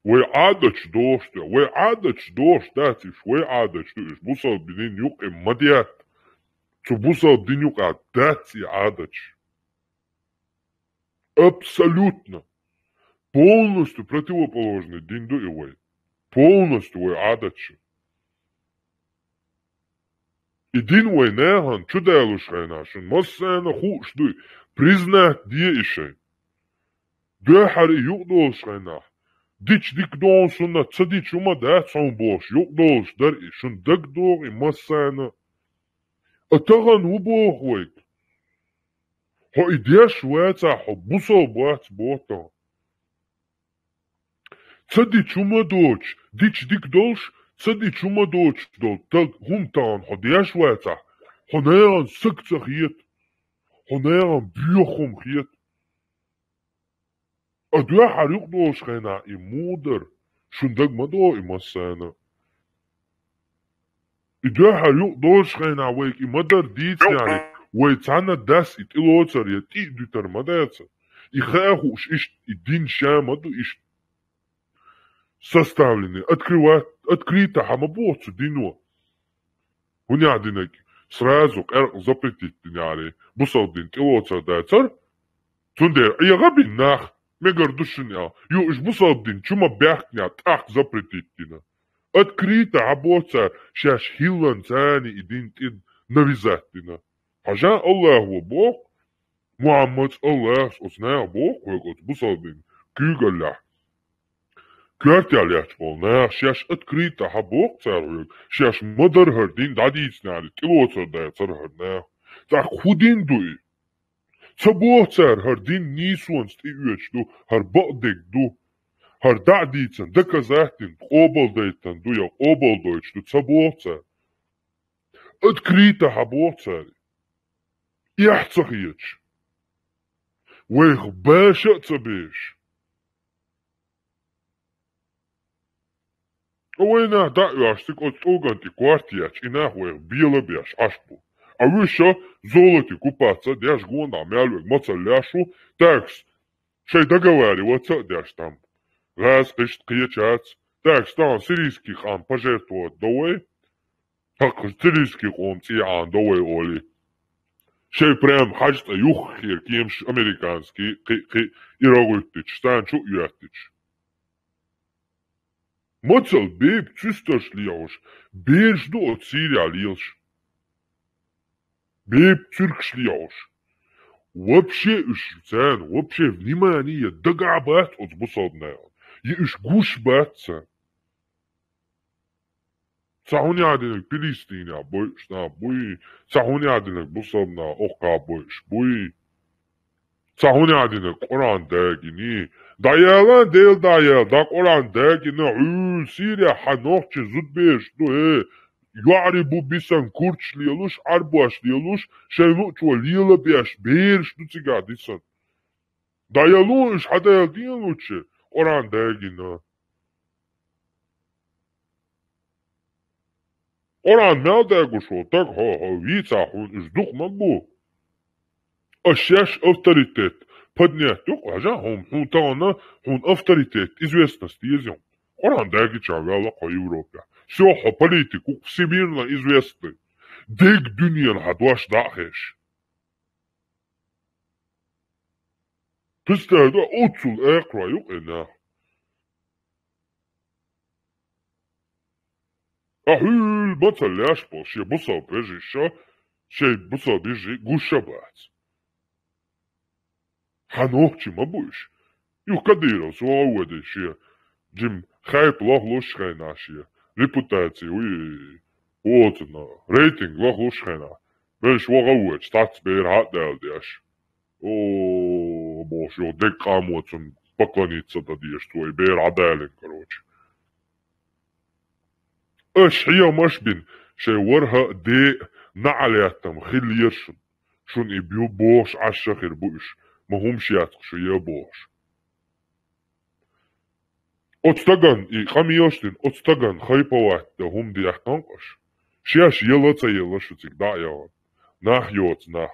Вай Ӏадаташ дохуш ду, вай Ӏадаташ дохуш дац уьш, вай Ӏадаташ ду уьш, бусалба дин юкъе ма детта. Цу бусалба дин юкъахь дац и Ӏадаташ. Абсолютно. Полностью противоположный дин ду и вай. Полностью вай Ӏадаташ. И дин вай нахана чу далуш хенахь, шуна массарна хууш дуй, признать де и шайн. Дуьххьара и юкъадолуш хенахь, дича дика догӀу, шуна ца дича хӀума дац хьуна бохуш, юкъадолуш дара и, шуна дагадогӀу и массарна. А тахана хӀун боху вайга? Хьо и деш вацахь, хьо бусалба вац боху тахана. Ца дича хӀума доцуш, дича дика долуш, ца дича хӀума доцуш долу таг хӀума тахана хьо деш вацахь, хьо нахана саг ца хета, хьо нахана боьха хӀума хета. А дуьххьара юкъадолуш хенахь и муха дара, шуна дага ма догӀу и массарна. И дуьххьара юкъадолуш хенахь вайга и ма-дарра дийцинехь, вай цхьана дас и тӀелоцар я тӀе а дуьтар ма дацара. И хаа хууш иштта, и дин ша ма ду иштта составленный, открывать, открыто хьан ма боху цу дино. ХӀунда аьлла динарг сразу къаьркъа запретить динехьара, бусалба дин тӀелоцар дацара, цундела Ӏеха бина нах, мегар ду шуна аьлла, юха уьш бусалба дин чу ма баьхкинехь тӀаккха запретить дина. Открыто хьан боху цара, шаьш хӀилланца царна и дин тӀе навязать дина. Хьажа, Аллахо боху, Мухьаммад, Аллахьас оцу наха боху хьоьга оцу бусалба дин куьйгаллехь. Коьртехь лаьтташ болу наха шаьш открыто хьан боху цара хьоьга, шаьш ма-дарра хӀара дин дӀадийцинехьара, тӀелоцар дацара хӀара наха. ТӀаккха хӀун дин ду и? Ца боху цара, хӀара дин нийсонца тӀеоьцуш ду, хӀара бакъдерг ду, хӀара дӀа а дийцина, доказать дина, къобалдайтина ду я къобалдойтуш ду, ца боху цара. Открыто хьан боху цара. Эхь ца хеташ. Вайх баша а ца безаш. Ткъа вай нах дӀа а оьшуш, цига оцу тӀулган тӀе корта етташ, и нах вайх бела а беш Ӏаш бу. А уьш ша золоте купаться а деш, гонаха мел верг мацалла леш ву, тӀаккха шайн договариваться а деш там. ГӀазкхашна кхечаьрца, тӀаккха тахана сирийский къам пожертвовать до вай, хӀокху сирийский къоман цӀий Ӏана до вай олий. Шайн прям хьажа цӀа юххера кемаш американский кхи, кхи ира гӀуьттича, царна чу а йоьттича. Мацалла бепиг цуьстарш лехьуш, бераш ду оцу Сирехь лелаш. Бепиг цуьркаш лехьуш. Вообще уьш царна, вообще внимание дагахь бац оцу бусалба нахана. И уьш гуш бац царна. Цхьа хӀун яа динарг Пилистинехь бойуш нах буй, цхьа хӀун яа динарг бусалба нах оккхахь бойуш буй. Цхьа хӀун яа динарг Къуръан дагийна. ДӀаяла, Дела дӀаяла, дӀа Къуръан дагийна, хьуьлла Сирехь хьан нохчийн зудабераш ду, хӀей, йоӀарий бу бисина курдаш лелуш, Ӏарбош лелуш, шайн луъчо лела а беш, бераш ду цигахь дисина. ДӀаяло уьш, хьан Дела ден лучу, Къуръан дагийна. Къуръан мел дагуш волу стаг хьо, хьо вийцахь, хьуна уьш дукха ма бу. Аш шаьш авторитет поднять ду-кх, хьажа, хьуна, хьуна тахана, хьуна авторитет, известность еза хьуна. Къуръан дагийча ваьлла-кх хьо Европехь. Всё, хьо политик ву-кх, всемирно известный. Дерриг дуьненан хьан дош дӀа а хезаш. Представь, да, оццул экхарой ю-кх и нах. Ткъа хьуьлла мацалла леш болу шен бусалба вежарша Шайн бусалба йижарий гуш а бац. Хьан нохчий ма бу уьш. Юха Кадыровс вагӀа а водий шен жима хайп лохалуш хенахь, шен репутаци, уй, оцунна рейтинг лохалуш хенахь. Берш вагӀа а водаш, цхьацца бер хьа а даьлла деш. О, бохуш, юха дегкъамо цунна поклониться дан дезаш, цо и бер хьа а далийна, короче. Аша хьехамаш а бина, шайн ворхӀ а, ден а, наӀалеттам хилла еза шуна. Шуна и бу-, бохуш Ӏаш а хир бу уьш, ма хӀумаш яц-кх шу е бохуш. Оцу стагана и къамелаш а дина, оцу стагана хайповать дан хӀума даьккхина-кх аша. Шаьш яла а ца яла шу цига дӀа а яхана. Нах йоцу нах.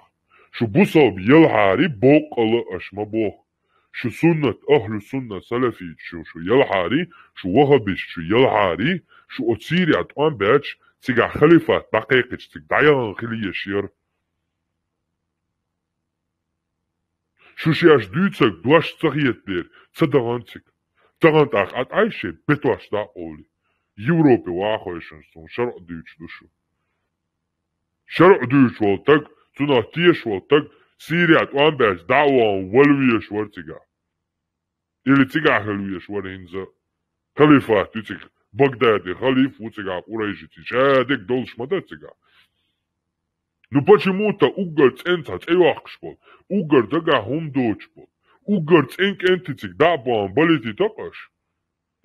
Шу бусалба елхьара боккъала аша ма боху. Шу суннат, ахьлу сунна, салафит шу, шу елхьара, шу ваххабист шу елхьара, шу оцу Сирехь тӀом баьлча, цигахь халифат дӀакхайкхича, цига дӀаяхана хила езаш яра. Шу шаьш дуьйцург дош ца хетадера, ца дахана цига. Тахана тӀаккха Ӏа тӀай шайн бетош дӀа а къовлий. Европе ваха хойшина суна, шарӀ дуьйцуш ду шу. ШарӀ дуьйцуш волу стаг, цунах тешаш волу стаг, Сирехь тӀом баьлча дӀа а вахана вала везаш вара цигахь. Или цигахь хила везаш вара хӀинца. Халифат ю цига. Багдади халиф ву цигахь къурайшиций. Ша дерг долуш ма дара цигахь. Ну почему-то уггар цӀена цхьа цӀе йоккхуш болу, уггар дагахь хӀума доцуш болу, уггар цӀена кӀентий цига дӀа а бахана балийти-кх аша.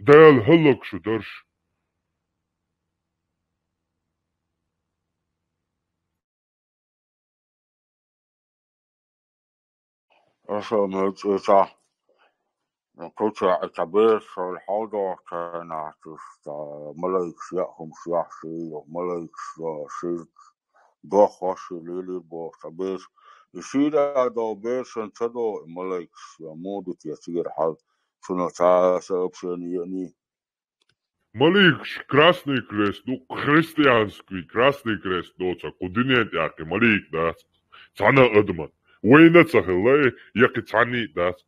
Дала хӀаллакьхуш шу дарш. Аша мелчӀица, кхуча и цхьа бер шайла хьалдохучу хенахь, цу малайкаш яа хӀумаш яхьаш йо, малайкаш йо, ширк дохош лелийра боху цхьа бер. И шира а долу бер шайн ца догӀу, и малайкаш йо, муха ду те цигара хьал, цунах цхьа а сообщение яний? Маликаш Красный Крест ду, христианский Красный Крест доцург кху дуьнен тӀехь кхин малик дац цхьана а адаман. Вайна а ца хилла, я кхин цхьанний а дац.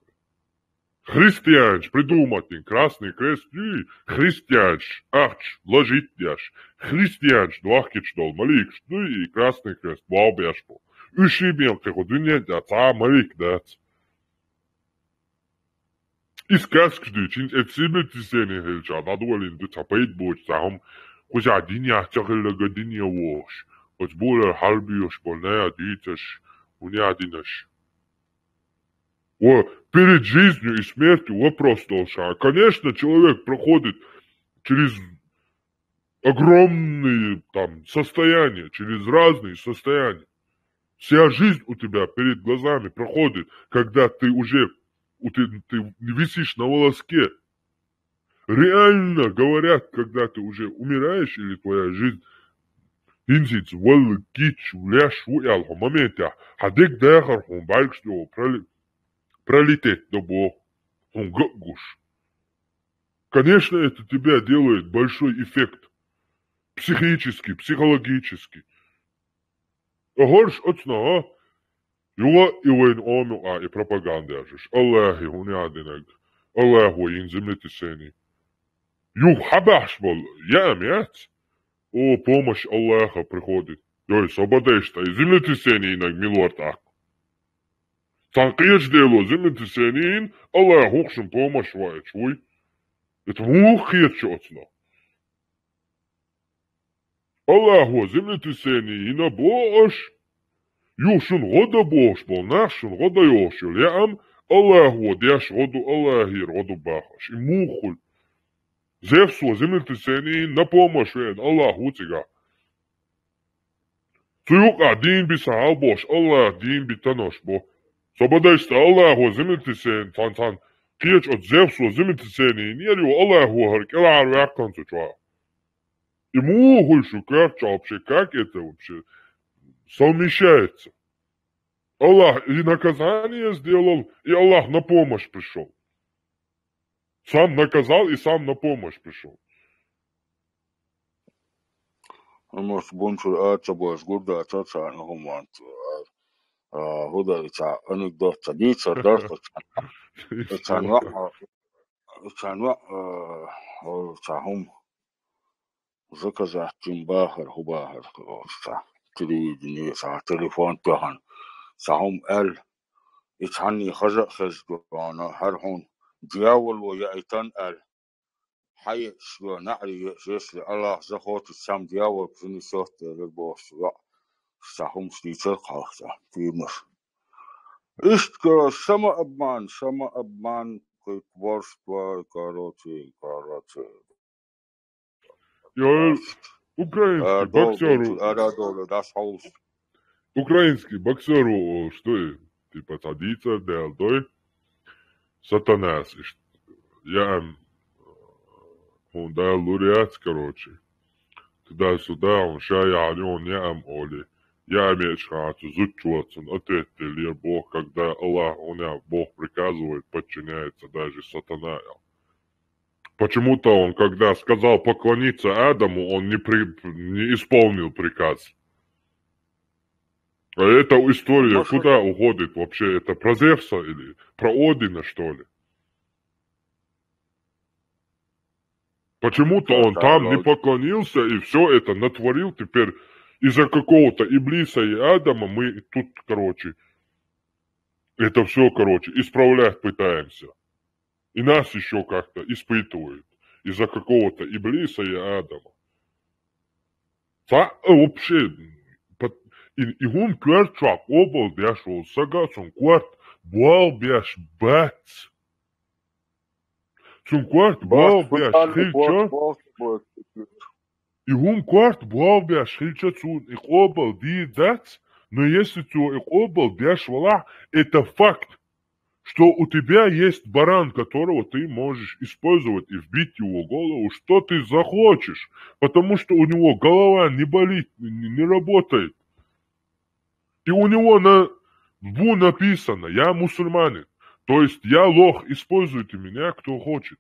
Христианаш придумать дина Красный Крест дуй, христианаш ахча ложить деш, христианаш дохкича долу маликаш дуй и Красный Крест боху беш бу. Уьш ший бен кхин кху дуьнен тӀехь цхьа а малик дац. И сказкаш дуьйцу, хӀинца эцу землетрясение хилча дӀадолийна ду, цхьа пайда боцу цхьа хӀума, кхузахь динехь ца хилларг а дине вохуш, оцу болар хьалабоьхуш болу нах дийцаш, хӀун яа динаш. О, перед жизнью и смертью вопрос долуш. Конечно, человек проходит через огромные там состояния, через разные состояния. Вся жизнь у тебя перед глазами проходит, когда ты уже, у ты, ты висишь на волоске. Реально говорят, когда ты уже умираешь или твоя жизнь, хӀинца валла гич леш ву аьлла хьо моментехь, хьан дегдахар хьуна бӀаьргаш тӀехула проли-, пролететь до боху, хьуна ган а гуш. Конечно, это тебя делает большой эффект. Психический, психологический. А хӀорш оцунах, а? Юха и вайн ома юкъа и пропаганда яжаш. Аллахьи хӀун яа динарг? Аллахьо йина землетрясение. Юха хьабаьхьаш болу яа ма яц? О, помощь Аллаха приходит. Йой, со бадайшта, и землетрясение йинарг мила вара тӀаккха? Цхьана кхечу Дело землетрясение йина, Аллахьа хӀокху шун помощь ваийташ вуй. Это муха кхета шу оцунах? Аллахьо землетрясение йина боху аша, юха шуна гӀо дан бохуш болу нах, шуна гӀо дан йохуш йолу яам, Аллахьо деш гӀо ду, Аллахьера гӀо ду боху аша. И муха хуьлу? Зевсо землетрясение йина, на помощь веана Аллахь ву цигахь. Цу юкъа дийна би сан хьал бохуш, Аллахь дийна би танош бу. Со бадайшта, Аллахьо землетрясение, цхьана, цхьана кхечу оцу Зевсо землетрясение йинера, юха Аллахьо хӀара кӀелхьарваьккхина цу чохь. И муха хуьлу шу коьрта чохь вообще, как это вообще совмещается? Аллах и наказание сделал, и Аллах на помощь пришёл. Сам наказал и сам на помощь пришёл. Может, бунчур а ца боьш гур дац царна хӀума ван, а, а, хӀун дан и цхьа анекдот ца дийцар дара, и цхьа ноӀ, а, и цхьа ноӀ, а, а, цхьа хӀума заказать дина бахар, хӀун бахар, оцу цхьа. телевидени, цхьа телефон тӀехьа, цхьа хӀума аьлла, и цхьанне хаза а хеза дона, хӀара хьуна дьяволо яийтан аьлла, хьаеъча, наӀаре еъча, если Аллах захочет, сам дьявол принесёт, аьлла боху йоӀ, цхьа хӀумаш дийцар кхалхца, тиймаш. Иштта, короче, самообман, самообман, притворство, короче, короче. Йо, украинский боксёр. Украинский боксёр, о, что и, типа, цхьа дийцар даьлла дой. Сатанас, ишт-, я ам, хьуна Дала лур яц, короче. Туда-сюда, хьуна ша яхьал, хьуна я ам оли. Я ам эчхьа цу зудчо цунна ответ деллера, боху, когда Аллах, хьуна я, Бог приказывает, подчиняется даже сатана, я. Почему-то он, когда сказал поклониться Адаму, он не при-, не исполнил приказ. А эта история куда уходит вообще? Это про Зевса или про Одина, что ли? Почему-то он там не поклонился и все это натворил. Теперь из-за какого-то Иблиса и Адама мы тут, короче, это все, короче, исправлять пытаемся. И нас еще как-то испытывают из-за какого-то Иблиса и Адама. Цхьа а вообще, пот-, и, и хӀума коьрта чохь къобал деш волу сага, цунна корта болх беш бац. Цунна корта болх беш хилча, и хӀума корта болх беш хилча, цунна и къобал дийр дац, но если цо и къобал деш валахь, это факт, что у тебя есть баран, которого ты можешь использовать и вбить его голову, что ты захочешь, потому что у него голова не болит, не, не работает. И у него на лбу написано: «Я мусульманин». То есть я лох, используйте меня, кто хочет.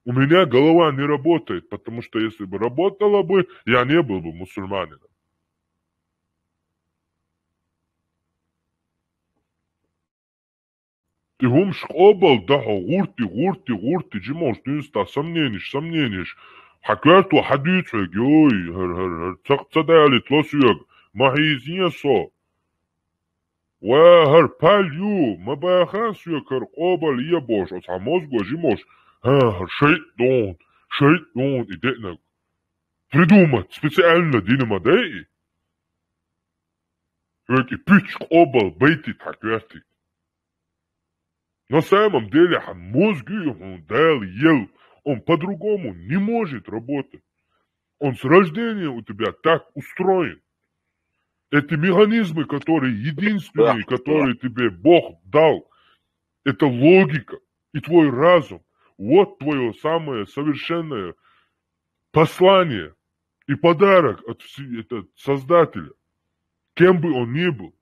У меня голова не работает, потому что если бы работала бы, я не был бы мусульманином. И хӀумаш къобал дахьа гӀурти, гӀурти, гӀурти, жималш дуьйна ста сомненеш, сомненеш. Хьан коьрто хьан дуьйцу хьоьга, йой, хӀар, хӀар, хӀар, ца, ца далийта ло соьга, ма хьийзае со. Ва хӀара пал ю, ма баха соьга хӀара къобал е бохуш, оцу хьан мозго жималш, хӀа, хӀара шайтӀан, шайтӀан и деънарг. Придумать, специально дина ма дай и. Хьоьга и пуьчаш къобал байтийта хьан коьртиг. На самом деле, хьан мозг ю хьуна Дала елла, он по-другому не может работать. Он с рождения у тебя так устроен. Эти механизмы, которые единственные, которые тебе Бог дал, это логика и твой разум. Вот твое самое совершенное послание и подарок от вси-, это, Создателя, кем бы он ни был.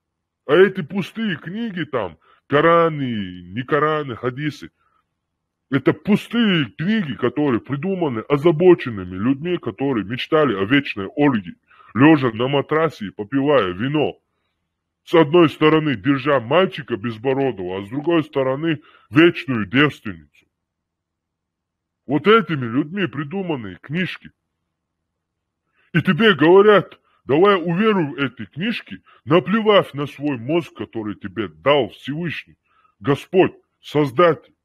А эти пустые книги там, Кораны, не Кораны, хадисы, это пустые книги, которые придуманы озабоченными людьми, которые мечтали о вечной оргии, лежа на матрасе и попивая вино. С одной стороны, держа мальчика безбородого, а с другой стороны, вечную девственницу. Вот этими людьми придуманы книжки. И тебе говорят: «Давай уверуй в эти книжки», наплевав на свой мозг, который тебе дал Всевышний, Господь, Создатель,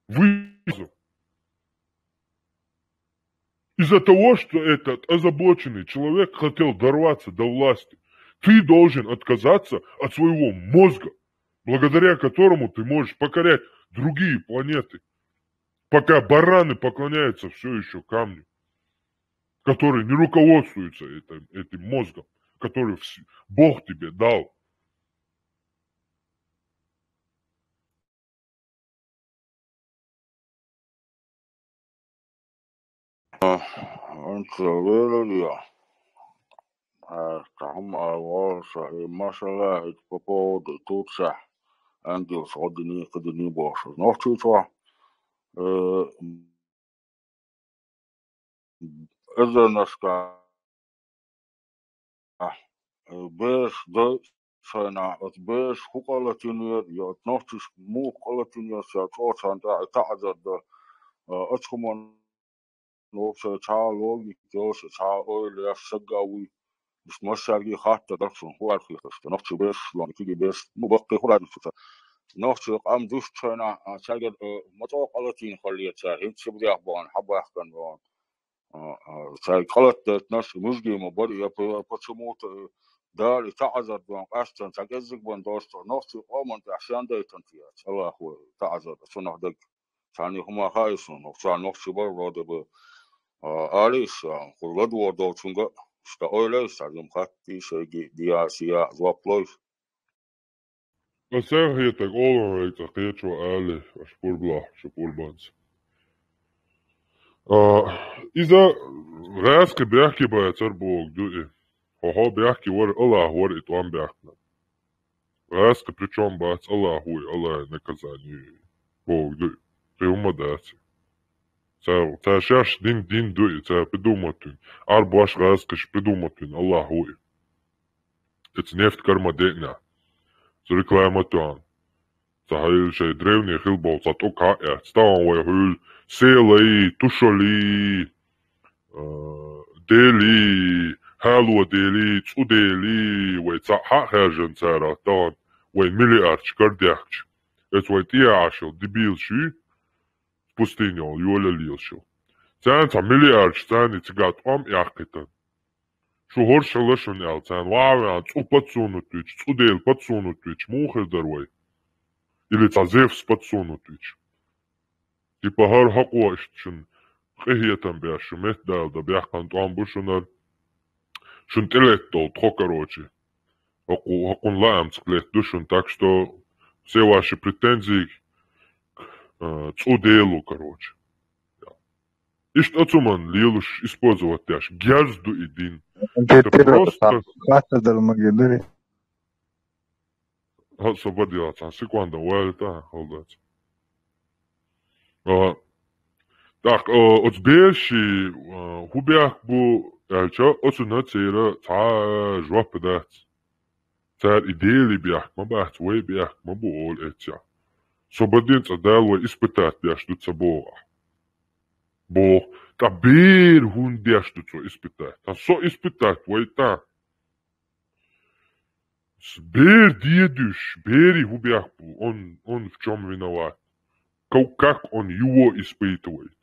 вызов. Из-за того, что этот озабоченный человек хотел дорваться до власти, ты должен отказаться от своего мозга, благодаря которому ты можешь покорять другие планеты, пока бараны поклоняются все еще камню, который не руководствуется этим, этим мозгом, который вс-, Бог тебе дал. Ан ца велар я? Ас цхьа хӀума ала волуш, и масала, и по поводу и турцахь ангелаш гӀо дини, кхидини бохуш, нохчийчохь, э, эзарнашкахь, э, бераш дай шайна, оцу бераш хӀун къа латийнера, я оцу нохчашка муха къа латийнера, ша чӀогӀа царна тӀехь и таӀзар дан, э, оцу хӀуманна вообще цхьа а логика йолуш, цхьа а ойла еш саг а вуй. Иштта массаьрга хаттар дара шуна, хӀун аьлла хеташ ду, нохчий бераш, лома кегий бераш, ну, баккхий хӀума дийцача. Нохчий къам дуьстача хенахь, а, цаьрга, э, ма цӀокъа къалатийна хилла цара, хӀинца Сибрех бахана, хьабаьхкина бахана. А, а, цаьрга къалатдайтинарш муьжги ма бара, я п-, почему-то, э, Дала и таӀазар дон къаьстина цхьа кӀеззиг бан доцу нохчий къоман тӀехь шен дайтан тӀе яц. Аллахо таӀазар, цунах даг. Царна хӀума хаьа шуна, нохча нохчий бара, вроде бы, а, алийша, хӀур ладогӀа долчунга, иштта ойла йиш, цхьа жима хаттий шайги, дия, сия, жоп лойш. Аса хетаг олур вай цӀа кхечо али, аш пурбла, шу пурбанца. А, иза гӀаьска бехке бацар богу ду и. Хьо-хьо бехке вара, Аллах вара и тӀом бехкна. ГӀаьска причём бац, Аллах ву и, Аллах наказание богу ду и. Кхин хӀума дац и. Ца, ца шаьш дин, дин ду и, ца придумать вин. Арбош гӀаьскаш придумать вин, Аллах ву и. Эца нефть карма деъна. Цу реклама тон. Ца хьайла шай древний хил бов, ца тӀу кхаъ яц. Тахьон вай хьуьл селай, тушалий, а, делий, хьало делий, цӀу делий, вай ца хьа хьаьжжан цара тахьон, вай миллиардчу карадехкча. Эца вай тӀеяхьашал дебил шуй, пустыня йолалелшал. Царна ца миллиардчу царна цига тӀом яхкхитан. Шу хӀорш хила шуна аьлла, царна ваха ваьхьна цӀу подсунуть вича, цӀу дела подсунуть вича, муха хир дара вай? Или цхьа Зевс подсунуть вича? Типа хӀара хьакъо иштта шуна къинхетам беш, шу меттадала дан баьккхина тӀом бу шунара. Шуна тӀелетта долу тхо, короче. ХӀокху-, хӀокхунна лаамца летта ду шуна, так что все ваши претензии к, э, цӀу делу, короче. Иштта оцуман лелуш использовать деш, герз ду и дин. Это просто хаттар дала магийна дарий. ХӀа, со бадила цхьана секунда ваьлла тӀа, хӀалдац. А, так, а, оцу бераши, а, хӀун бехк бу аьлча, оцунна церан цхьа жоп дац. Цара и Дела бехк ма бац, вай бехк ма бу олу эццехь. Со бадина цкъа Дала вай испытать деш ду ца боху ахь. Боху, ткъа бер хӀунда деш ду цо испытать? Ткъа со испытать вай тӀа. С-, бер дедуьш, бери хӀун бехк бу, он, он в чём виноват? Ка-, как он его испытывает?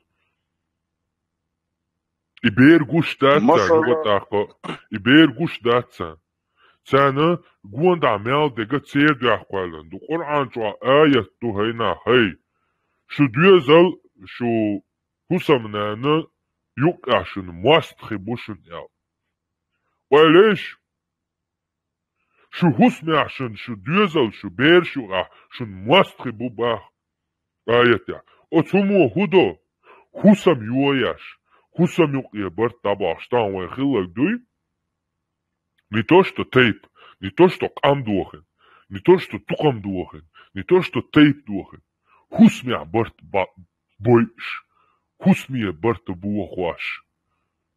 И бер гуш дац царна, Масала, юха тӀаккха, и бер гуш дац царна. Царна гонда мел дега церан дуьхьа кхоьллина ду. Къуръан чохь аят ду хӀайна, хӀай. Шу доьзал, шу хӀусамнана юккъехь шуна мостагӀий бу шуна аьлла. Ойла йиш, шу хӀусамехь шуна, шу доьзал, шу бераш юкъахь шуна мостагӀий бу баха аятехь. Оцу хӀумо хӀун до? ХӀусам йоеш, хӀусам юкъе барт дӀабохуш тахана вайн хилларг дуй? Не то что тайп, не то что къам дохина, не то что тукхам дохина, не то что тайп дохина. ХӀусамехь барт ба-, бойуш, хӀусаме барта бохош.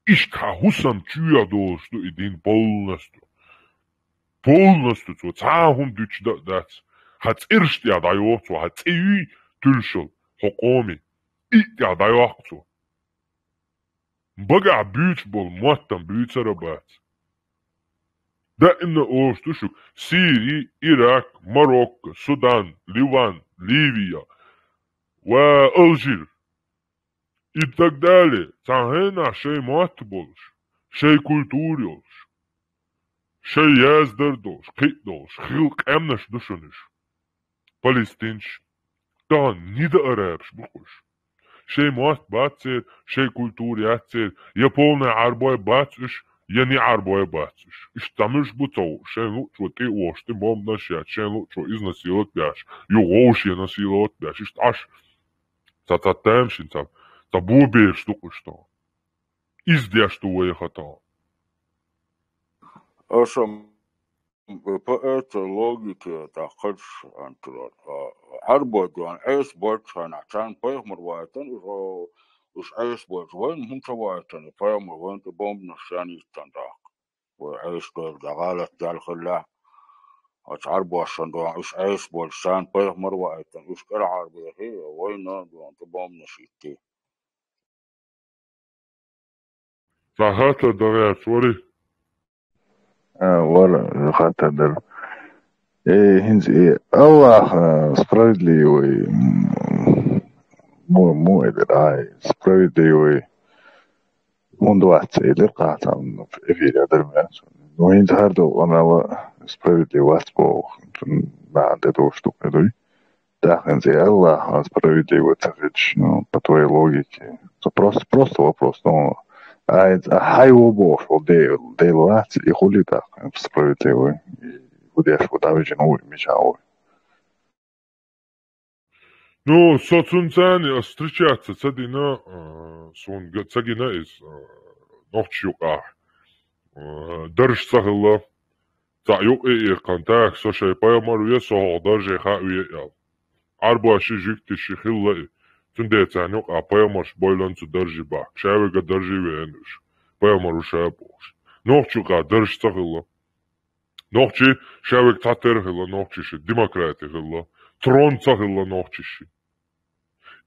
Иштта хьан хӀусам чоьхьа долуш ду и дин полностью. Полностью цо цхьа а хӀума дуьтуш дан а дац. Хьан цӀераш тӀехь дӀайоху цо, хьан цӀе юй туьллушал хьо къоме. И тӀехь дӀайохку цо. Багахь буьйцуш болу моттам буьйцур а бац. Даимна олуш ду шуьга: Сири, Ирак, Марокко, Судан, Ливан, Ливия ва Алжир. И так далее, цхьана хенахь шайн мотт болуш, шайн культура йолуш, шайн яздар долуш, кхин а долуш, хилла къаьмнаш ду шуна уьш. Палестинцаш, тахана нида арабаш бу-кх уьш. Шайн мотт бац церан, шайн культура яц церан, я полный Ӏарбой бац уьш, я не Ӏарбой бац уьш. Уьш цхьа муьлш бу ца хууш, шайн луъчо тӀе а вохуш, тӀе бомбанаш а яц, шайн луъчо изнасиловать беш, юха вовшен насиловать беш, иштта Ӏаш. Цхьа-цхьа тамашийна цхьа, цхьа бобераш ду-кх уьш тахана. Иза деш ду вай хатал. Аша поэта логика тӀаккха хазаш антирор. А, Ӏарбой дуьхьал Ӏеса болчу хенахь, царна пайхамар вайтан, уьш, уьш Ӏеса болчу вайна хӀунда ца вайтан, и пайхамар вайна тӀе бомбанаш шен йиттан даккха. Вай Ӏеса дойла, гӀалат даьлла хиллехь, оцу Ӏарбошна дуьхьал уьш Ӏеса болчу царна пайхамар вайтан, уьш кӀелхьарбехи, вайна дуьхьал тӀе бомбанаш йитти. Цхьа хаттар дан гӀерташ варий? А, вара, хаттар дара. Э, хӀинца, э, Аллах, э, справедливый, м, му, му это, да, справедливый. ХӀунда вац, элира кхатам эфире дара меца. Ну, хӀинца хӀара долу къамел справедливо вац боху, цунна наха тӀедогӀуш ду кхидуй. ТӀаккха хӀинца и Аллах справедливо ца хилча, ну, по твоей логике. Со просто, просто вопрос, ну, а, а хьайво бохуш волу Дела, Дела вац, и хули тӀаккха справедливо, и хӀун деш ву, дӀавижина ву, и мичахь ву. Ну, со цунца ас встречаться ца дина, а, суна га-, ца гина иза, а, нохча юкъахь, а, дарж ца хилла, цхьаъ юкъа а иккхина, так, со шайн пайхамар ве, со хӀокху дарже хаа ве аьлла. Ӏарбош ши жуьгтий ши хилла и. Цундела царна юкъахь пайхамарш бойлан цу даржи бахка. Ша вега даржи веана уьш. Пайхамар ву ша бохуш. Нохча юкъахь дарж ца хилла. Нохчий ша вега цхьатера хилла, нохчий ши, демократи хилла. Трон ца хилла нохчий ши.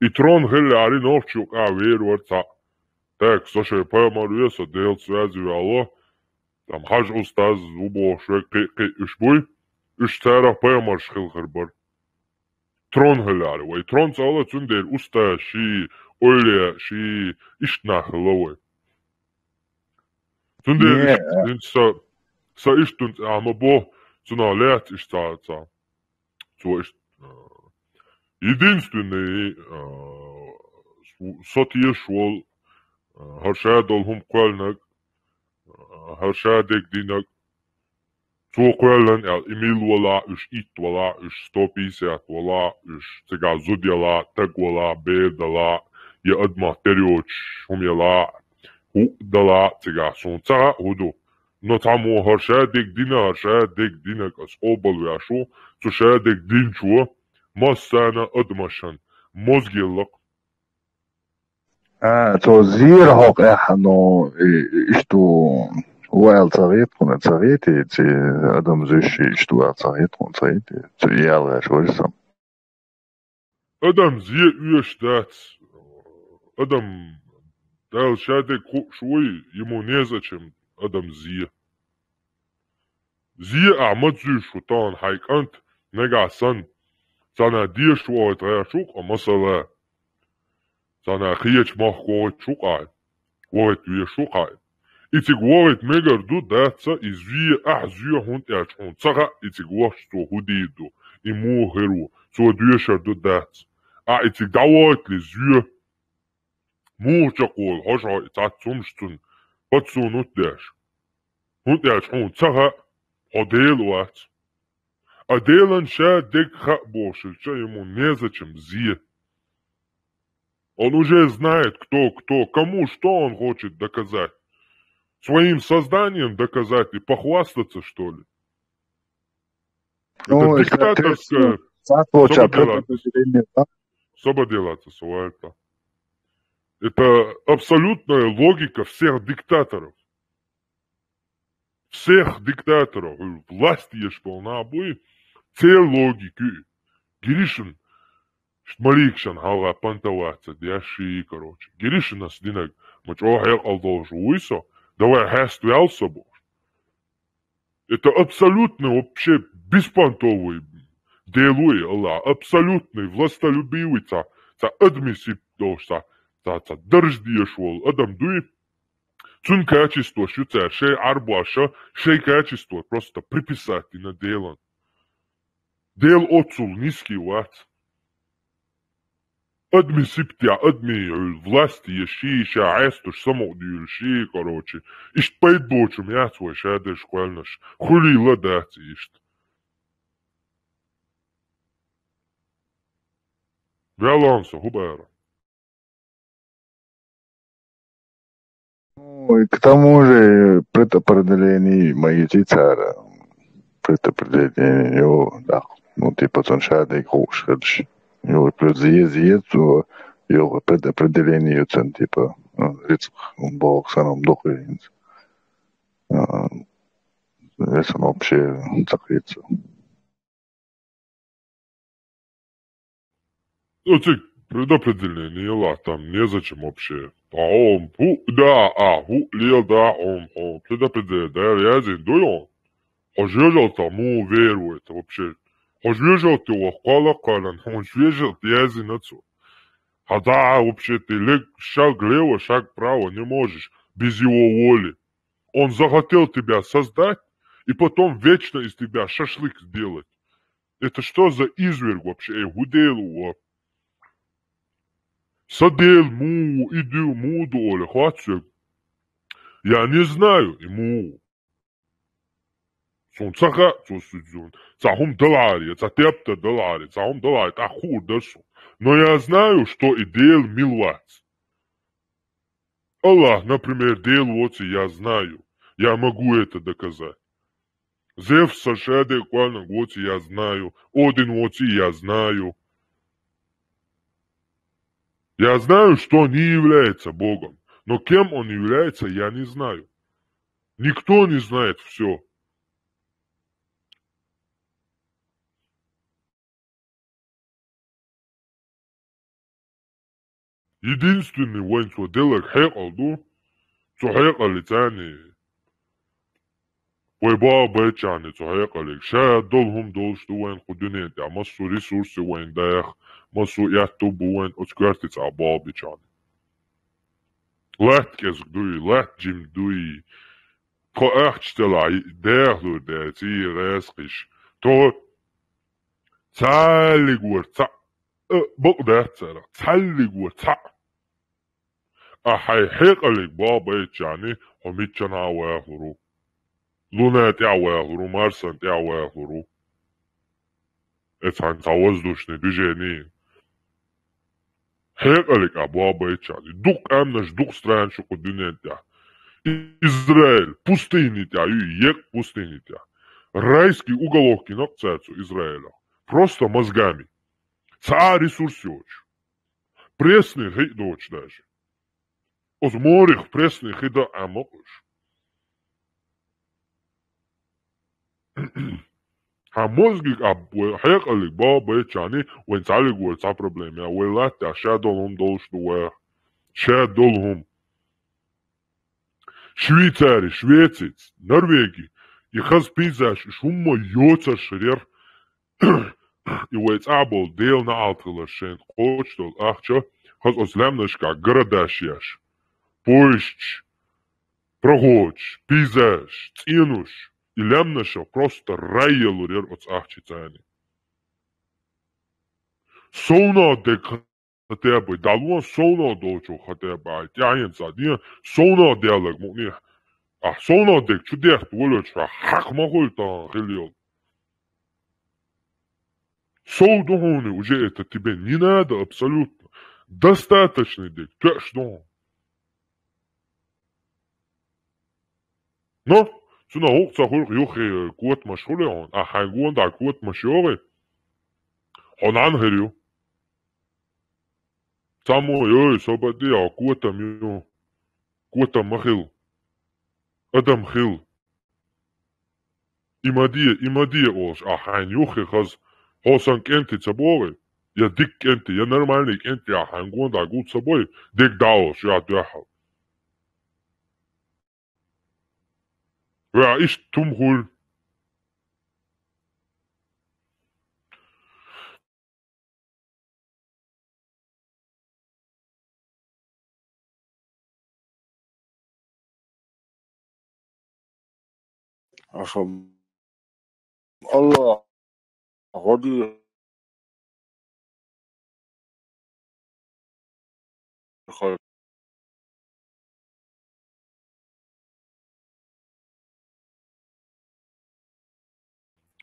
И трон хиллехьара, нохча юкъахь вер вара цхьаъ. Так, со шайн пайхамар ве, со Делаца рази ваьлла. Там Хьажа устаз ву бохуш вега кхин а, кхин а уьш буй. Уьш царах пайхамарш хила хир бара. Трон хиллехьара вай. Трон ца хилла, цундела устаз ши, эвлаяъ ши, иштта нах хилла вай. Цундела Не, иштта, хӀинца са, са иштта цӀахь ма бо, цунах лаьцна иштта ца, ца. Цо иштта, а, единственный, а, со тешаш волу, а, хӀара ша долу хӀума кхоьллинарг, а, хӀара ша дерг динарг, цо кхоьллина аьлла, и милла валахь уьш, итт валахь уьш, сто пятьдесят валахь уьш, цигахь зуда ялахь, таг валахь, бер далахь, я адамах тера йоцуш хӀума ялахь, хӀуъа далахь цигахь, суна ца хаьа хӀун ду. Но цхьаммо хӀара ша дерг дина, хӀара ша дерг динарг ас къобалвеш ву, цу ша дерг динчо массарна а адамашна мозг елла-кх. А, цо зера хьо къехьа, но, и, и, иштта ву аьлла ца хета хьуна, ца хетий, ци адам зуьйш иштта ву аьлла ца хета хьуна, ца хетий, цу ялгӀеш вара со. Адам зе оьшуш дац. Адам Дала ша дерг хууш вуй, ему незачем адам зе. Зе ахь ма зуьйш ву тахана хьайн кӀант, нагахь санна, царна деша вогӀийта гӀерташ ву-кх, масала, царна кхечу махка вогӀуьйтуш ву-кх ахь, вогӀуьйтуш ву-кх ахь. И цига вогӀуьйтуш мегар ду, дац а, и зе ахь зе, хӀунда аьлча хьуна ца хаьа, и цига вахча цо хӀун дийр ду, и муха хир ву, цо дешар ду, дац. Ахь и цига дӀавогӀуьйтале зе, муха чекхволу хьожа хьо и цхьацца хӀумаш цунна, подсунуть деш. ХӀунда аьлча хьуна ца хаьа, хьо Дела вац. А Делан ша дерг хаьа бохуш хилча, ему незачем зе. Он уже знает, кто, кто, кому что он хочет доказать. Своим созданием доказать и похвастаться, что ли? Это Ну, диктаторская, соответственно, соответственно, что бы делать? Предопределение, да? Что бы делать, это? Это абсолютная логика всех диктаторов. Всех диктаторов, власть еш болу нах буй, церан логика ю. Гиришин, ш-, маликшан хьалха понтоваться деш ший, короче. Гиришинас динарг, ма чӀогӀа хьекъал долуш вуй со, давай хьаста ваьлла со бохуш. Это абсолютно вообще беспонтовый Дела ву и Аллах, абсолютный властолюбивый, ца, ца адмисип долуш, ца, ца, ца дарж деш волу адам дуй. Цуьнан качествош ю цара шайн Ӏарбоша, шайн качество просто приписать дина Делан. Дела оццул низкий вац. Адми сиптехь, адми власть еш ший, ша Ӏестуш самукъадуьйлуш ший, короче. Иштта пайда боцу хӀума яц вай шадерш кхоьллинарш. Хуьлийла дац иштта. Ваьлла со, хӀун бара? Ну, и к тому же предопределение мои цара. Предопределение, йо, да. Ну, типа, цун шадерг хууш хилча. Йо, плюс ез, ез, йо, предопределение, цун, типа, рицкъ, Бог санам дохуьйнца. А, если он вообще закрыться. Ну, цига предопределение лаьтта, там незачем вообще. Хьо хӀума хӀуъа да, а, хӀуъа леладо хьо хӀума, хьо предопределение Дала яздина дуй хьуна? Хьо жоьжалта муха верует вообще? Хьо жоьжалте ваха кхоалаккхаран, хьуна жоьжалта яздина цо. Хьа дӀа вообще-то лег шаг лево, шаг право не можешь без его воли. Он захотел тебя создать и потом вечно из тебя шашлык сделать. Это что за изверг вообще? Э, хӀу Дела ва? Са Дела муха ву, и Дела муха ду оле, хоатт соьга. Я не знаю, и муха ву. Суна ца хаьа цо сузун. Цхьа хӀума даларе, цхьа тептар даларе, цхьа хӀума даларе, тӀаккха хуур дара суна. Но я знаю, что и Дела мила вац. Аллах, например, Дела воци, я знаю. Я могу это доказать. Зевс са шадерг кӀоаргнарг воци, я знаю. Один воци, я знаю. Я знаю, что он не является Богом. Но кем он является, я не знаю. Никто не знает всё. Единственный вайн цо делларг хьекъал ду. Цу хьекъаллица вай бабайчарна цу хьекъаллига ша дола хӀума долуш ду вайн кху дуьнен тӀехь, массо а ресурсий вайн даха, массо а аьтту бу вайн оцу коьртаца болх бичарна. Латта кӀезиг дуй, латта жима дуй, тхо ахча телахь, дехлур даций, гӀаьскхиш. Тхо цхьаллиг вара цхьаъ, а, бакъ дац царах, цхьаллиг вара цхьаъ. Ахьа хьайн хьекъаллиг бабайчарна хьо миччанхьа а вахалур ву. Луна тӀехь а вахалур ву, Марсан тӀехь а вахалур ву. Эцхьан цхьа воздушный движение. Хьекъаллиг а бабайчарна. Дукха къаьмнаш, дукха странаш ю кху дуьнен тӀехь. Израиль, пустыни тӀехь ю, еккъа пустыни тӀехь. Райский уголок йина-кх цара цу Израилах. Просто мозгами. Цхьа а ресурс йоцуш. Пресный хи а доцуш даже. Оцу морих пресный хи дан а ма-кх уьш. Хьан мозгиг а вай хьекъаллиг бабайчарна, вайн цхьаллиг вара цхьа проблема, я вай латта ша дола хӀума долуш ду ваха. Ша дола хӀума. Швейцари, Швецица, Норвеги, и хаза пейзаж, уьш хӀумма йоцурш хир яра. И вай цӀа болу Делан неӀалт хиларш шайна кхочуш долу ахча, хаза оцу лаьмнашкахь городаш еш. Поездаш, проходаш, пейзаж, цӀенош, и лаьмнашах просто рай ялур яра оцу ахчаца. Совнах дерг хотя бы, дӀало совнах долчух хотя бы, ай, тӀаьхьенца ден, совнах делларг мукъане. Ахь совнах дерг чу дехта волочохь хьакха ма хуьлу тахана хила йолу. Сов ду хьуна, уже это тебе не надо абсолютно. Достаточный дерг тоьаш ду хьуна. Но, цунах гӀуллакх ца хуьлу-кх, юххе котамаш хуьлу хьуна. Ахь хьайн гондахь котамаш йогӀий? Хьо нӀаьна хир ю. Цхьаммо, йой, со бан де, хьо котам ю. Котам ма хила. Адам хила. И ма де, и ма де олуш, ахь хьайна юххе хаза, хьо сан кӀентий ца богӀий? Я дика кӀентий, я нормальный кӀентий ахь хьайн гондахь гул ца бой, дерг дӀа олуш, я дуьхьал. Ва иштта хӀума хуьлу. Аша Аллах гӀо дийр.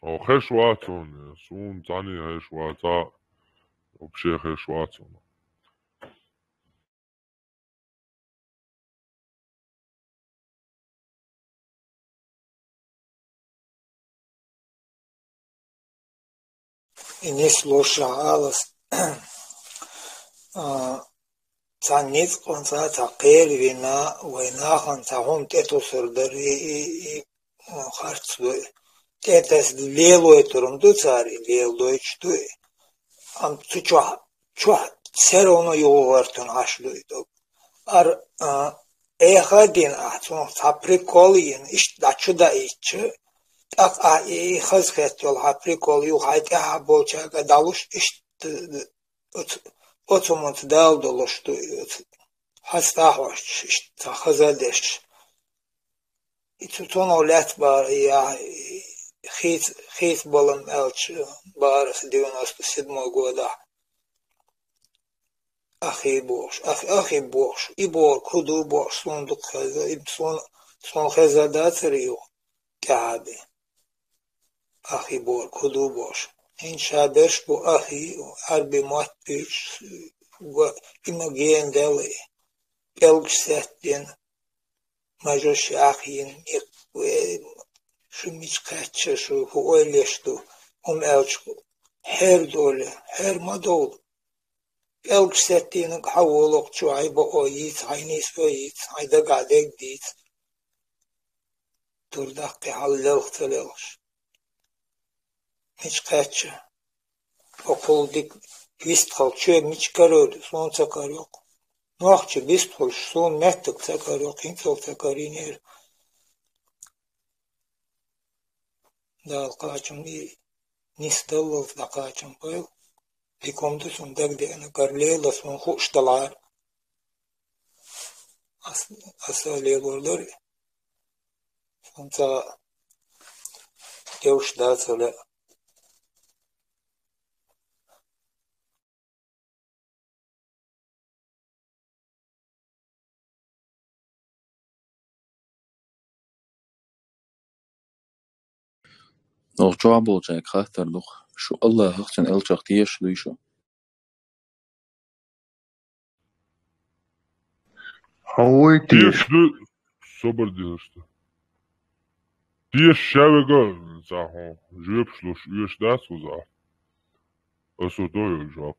О, хеш вац хьуна, суна цхьаьна хеш вац, а, вообще хеш вац хьуна. И нислуша алас, а, цхьа ницкъ ван цхьа, цхьа кхел вина, вай нахана цхьа хӀума тӀетусур дара, и, и, и, харц ду и. ТӀетас лелойтурун ду цара, и леладойтуш ду и. Амма цу чохь, чохь всё равно юхавартун Ӏаш ду и дог. Ар, а, эхадина ахь, цунах цхьа прикол йина, иштта дӀа чу даийча, Ах, а, и, и хаза хетта йолу хьан прикол ю, хьайн тӀаьхьа болчаьрга дӀалуш, иштта, оцу, оцу хӀуманца дала долуш ду, и оцу хьастахь хьоьжуш, иштта хаза а деш. И цу цунах лаьцна бара, и, а, и хийца, хийца балам аьлча бара аса девяносто седьмой годахь. Ахи бохуш, ахи, ахи бохуш, и бохург хӀун ду бохуш, суна дукха хеза, и суна, суна хеза дацара юха тӀаьхьа бен. Ахи бохург хӀун ду бохуш. ХӀинца ша берш бу ахи, Ӏарби мотт буьйцуш, ва, и ма гена даьлла и. ПӀелгаш сеттина, мажош яхйина, и, ве, шу мича кхаьчча, шу хӀун ойла еш ду, хӀума аьлча, хьер долу, хьер ма довла. ПӀелгаш сеттийнарг хьан волу чу, хьайн бакъо йийца, хьайн нийсо йийца, хьайн дагахь дерг дийца. Тур даккхий хьал лелха ца лелхаш. Мича кхаьчча, хӀокхул дика вистхала чоь мича карор, суна ца карайо-кх. Нохча вистхуьлуш, суна меттиг ца карайо-кх, хӀинццалц ца карийнера. Дала кхачам и нисдаллалц дӀакхачам бойла. Дика хӀума ду суна дагадеана, гар лела суна хууш далахьара. Ас, аса лелор дара. Суна ца девш дац хӀара. Оха чохь болчаьрга хаттар ду-кх: шу Аллахьах, цуьнан элчанах тешаш дуй шу? Хьо вуй теша? Теша ду, собар дезаш ду. Теша ша вега, цхьа хьо жоьпаш луш оьшуш дац вуза. Аса дойу жоп.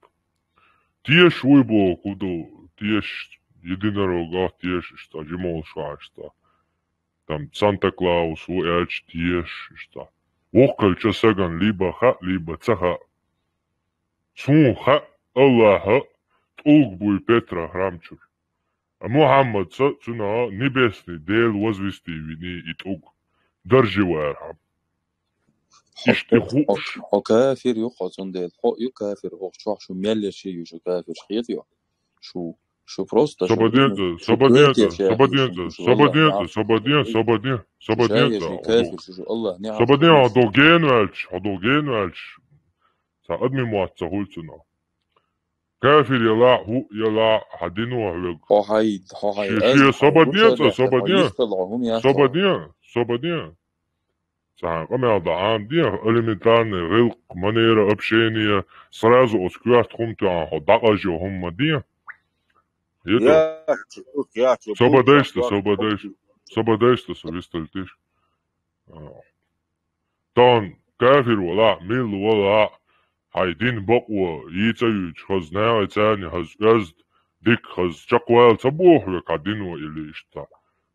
Теша вуй боху хӀун ду, теша, единорога теша иштта, жимолуш ван иштта. Там Санта-Клаус ву аьлча теша иштта. Воккхачу сагана либо хаьа, либо ца хаьа. Суна хаьа, Аллахьа тӀулг буй Петра храмчуьра. А Мухьаммадца цуьнан небесный Дела возвести виний и тӀулг, даржи вархьама. Иштта и хууш. Хьо кафир ю, хьо цундела хьо ю кафир, хьо чохь шу мел еш ю, шу кафирш хетайо. Шу, шу просто шу Собаденца, шу собаденца, кафир шу, собаденца, шу собаденца, Аллах собаден, собаден, шу собаденца. Шу кафир шу, шу Аллах не Собаден, хьо дог ген ваьлча, хьо дог ген ваьлча. Цхьа адми мотт ца хуьлу цунах. Кафир ялахь, хӀуъ ялахь, хьан дино хьоьгу. Хьо хьай, хьо хьай, шен, аз шен хьай собаден, гуча ца, дехка, собаден, хьо йистал хьо хӀума яц хьо. Собаден, собаден. Цхьа къамел дан Ӏамаден, элементарный гӀиллакх, манера общения, сразу оцу коьрта хӀума тоьхна хьо дӀакъажо хӀума ма ден. Яц, яц, Собадайшта, собадайшта, собадайшта, со вистал тиш. А. Тахана кафир валахь, милла валахь, хьайн дин бакъо йийца а юьйцуш, хаза нахе царна хаза оьзда, дика хаза чекхвала ца боху век хьан дино или иштта.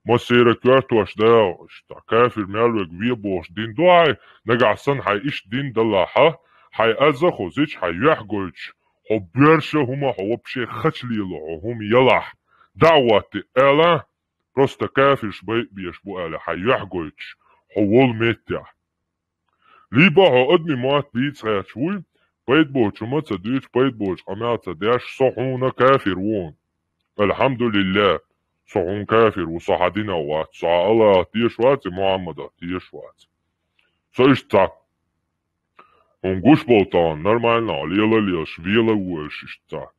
Массера коьртош дагӀа иштта. Кафир мел вега ве бохуш дин ду хьайн, нагахь санна хьайн иштта дин далахьа, хьайн аза хозича, хьайн юьхь гойтуш, хьо боьрша хӀума, хьо вообще хача лело хьо хӀума ялахь, дӀа а гӀотти, ала, просто кафирш байъа беш бу аьлла, хьайн юьхь гойтуш, хьо волу меттехь. Либо хьо адми мотт бийца гӀерташ вуй, пайда боцу хӀума ца дуьйцуш, пайда боцу къамел ца деш, со хьуна кафир ву. Алхьамдулиллах, со хьуна кафир ву, со хьан динах вац, со хьан Аллахах тешаш вац, Мухьаммадах тешаш вац. Со иштта ца. Хьуна гуш болу тахана нормально, хьо лела а лелаш, вела а волуш иштта ца.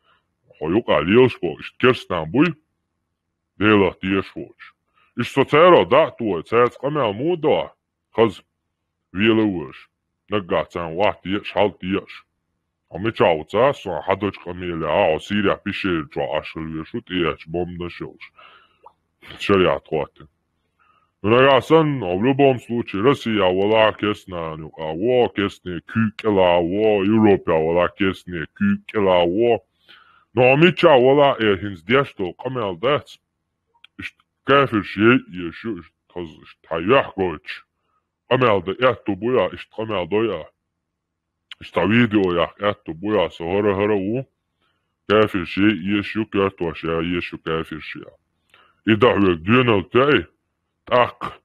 Хьо юкъа лелаш болу иштта керстанан буй, Делах тешаш воцуш. Иштта со царах дӀа а тухий, цаьрца къамел муха до? Хаза, вела а волуш, наггахь царна охьатеаш, хьалатеаш. Хьо мичахь ву ца, сан хьан дочу къамелехь, хьо Сирехь пещера чохь Ӏаш хила везаш ву, тӀеэцча бомбанаш йолуш. Шариат хӀоттина. Ну, нагахь санна, хьо в любом случае, Россия валахь, керстанан юкъа во, керстанан куьйга кӀелахь во, Европа валахь, керстанан куьйга кӀелахь во. Ну, хьо мичахь валахь, э, хӀинца деш долу къамел дац. Иштта кафирш яйъеш ю, иштта хаза, иштта хьан юьхь гойтуш. Къамел дан аьтту буй а, иштта къамел дой а. Иштта видео яккха аьтту буй а, со хӀара-хӀара ву. Кафирш яйъеш ю, коьртош яйъеш ю кафирш я. И дан хьоьга доьналла тоьий, тӀаккха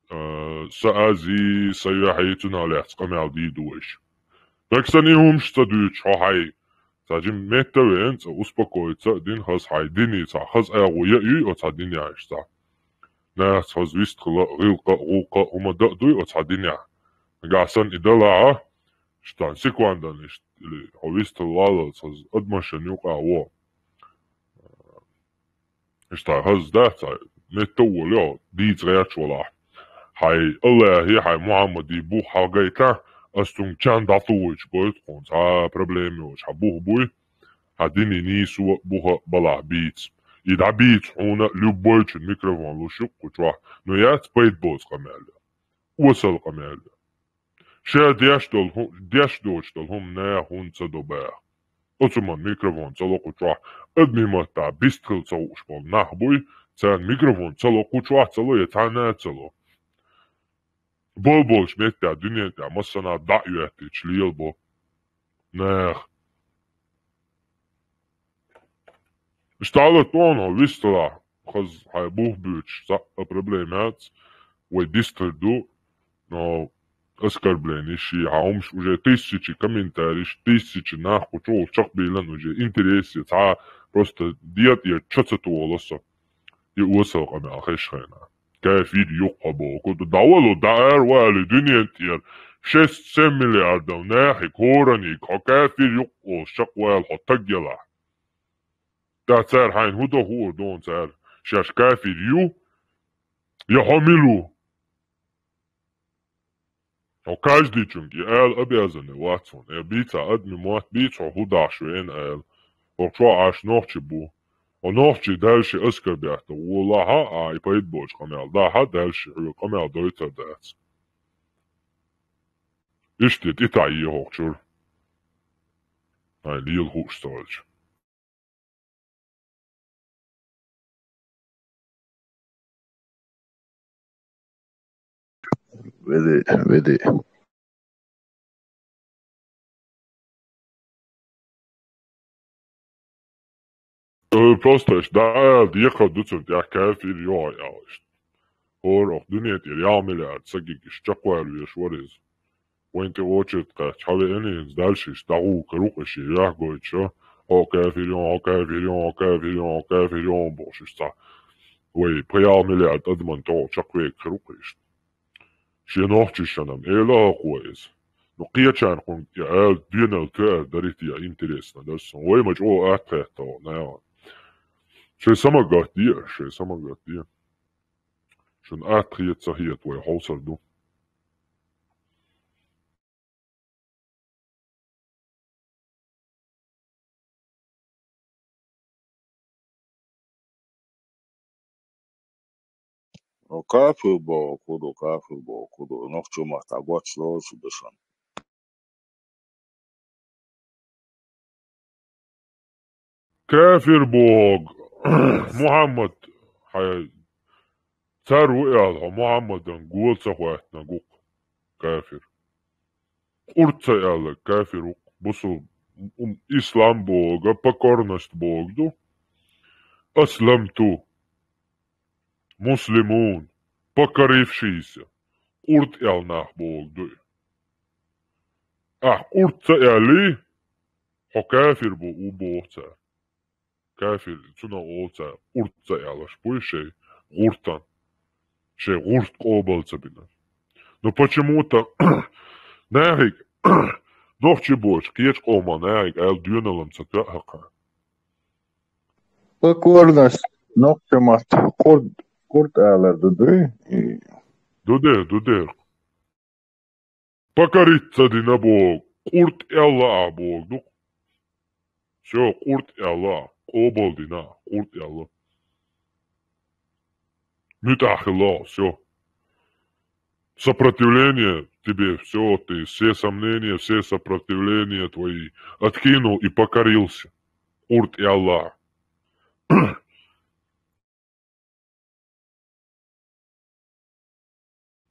а, са ази, са яхьи, цунах лаьцна къамел дийр ду вайша. Дагстан и хӀумаш ца дуьйцуш хьо хьай. Цхьа жим метта веана цӀа успокоиться а дина хаза хьай дини цхьа хаза агӀо я а юй оцхьа динехь иштта. Нахаца хаза вистхила а, гӀиллакх а, гӀуллакх а, хӀума дан а дуй оцхьа динехь. Нагахь санна и далахь, иштта секундан иштта, или хьо вистхила валлалц хаза адамашна юкъахь во. Иштта хаза дац, цхьа метта а волий хьо, дийца гӀерташ валахь. Хьай Аллахьи, хьай Мухьаммади бух хьагайтахь, ас цунга чан дӀатухучу гойту хьуна, цхьа а проблема йоцуш хьан бух буй, хьан дини нийсо а, бух а балахь бийца. И дӀабийца хьуна любойчун микрофон луш ю кху чохь, но яц пайда боцу къамел. Осал къамел. Шен деш долу хӀу-, деш доцуш долу хӀума наха хӀунда ца до баха. Оцу хӀуман микрофон ца ло кху чохь, адамийн маттахь бистхила ца хууш болу нах буй, царна микрофон ца ло кху чохь, ца ло я цхьанна а ца ло. Болболчу меттехь дуьнен тӀехь массанхьа дӀа а йоьттича лелабо наха. Иштта хьалат тӀе хьо вистхилахь, хаза хьайн бух буьйцуш, цхьа а проблема яц, вай дистхир ду, но оскорбление ши хьан хӀумаш уже тысячи комментарийш, тысячи нах кху чухула чекхбийлан уже интерес я, цхьа а просто дегӀа тӀера чо ца тухало со. И осал къамел хезаш хенахь. Кафир ю хьо боху, ду дӀавало, дӀа ара вали дуьнен тӀера, шесть-семь миллиардов нахе, хӀоранниг, хьо кафир ю олуш чекхвала хьо таг ялахь. ТӀаккха цара хьайна хӀун до хуур ду хьуна цара, шаьш кафир ю, я хьо мила ву? Хьо каждыйчунга и ала обязанный вац хьуна. Э, бийца, адамийн мотт бийца хьо хӀун дахьаш веана ала. ХӀокху чохь Ӏаш нохчи бу. Хьо нохчий дальше оскорблять дан волахь а, и пайда боцу къамел дахь а, дальше хьоьга къамел дойтар дац. Иштта тӀе тӀаьхье хӀокху чуьра. Хьайн лела хууш ца хилча. Веди, веди. Э, просто аш, да, декхар ду цунна тӀехь кафир йо аьлла иштта. ХӀора оха дуьнен тӀера ял миллиард сагиг иштта чекхвала веш вара иза. Вайн тӀе очередь кхаьчча, хьан веана иза дальше иштта дӀагӀур кару-кх и шен яхь гойтуш, хьо кафир ю, хьо кафир ю, хьо кафир ю, хьо кафир ю бохуш иштта. Вай пхи-ялх миллиард адаман тӀехула чекхвега хир ву-кх иштта. Шен нохчашна-м эла а хӀокхо иза. Ну, кхечарна хӀунда и ала доьналла тоьар дарий те, интересно дара суна. Вай ма чӀогӀа атта хетта хӀокху нахана. Шайн самагатде, шайн самагатде. Шуна атта хета, ца хета, вай хьовсар ду. О, кафир боху хӀун ду, кафир боху хӀун ду, нохчийн маттахь гочдолуш ду шуна. Кафир боху Мухьаммад, хьайн цар ву аьлла, хьо Мухьаммадан гола ца хӀоьттинарг ву-кх кафир. Къурд ца аьлларг кафир ву-кх, бусул-, м-, ислам бохург, покорность бохург ду. Асламту, муслимун, покорившийся, къурд аьлла нах бохург ду и. Ахь къурд ца аьллий, хьо кафир бу, ву боху цара. Кафир, цунах олу цара, къурд ца аьлларш буй шайн гӀуртан, шайн гӀурт къобал ца бинарш. Но почему-то нахиг, нохчий боцуш кхечу къоман нахиг аьлла доьналла-м ца тоьа хӀокхарна. Покорность, нохчийн маттахь къурд, къурд алар ду дуй? И Ду де, ду де. Покориться дина боху, къурд аьлла ахь боху ду-кх. Всё, къурд аьлла ахь, къобал дина ахь, къурд аьлла. МуьтӀахь хилла ахь, всё. Сопротивление тебе, всё, ты все сомнения, все сопротивления твои откинул и покорился. Къурд аьлла ахь.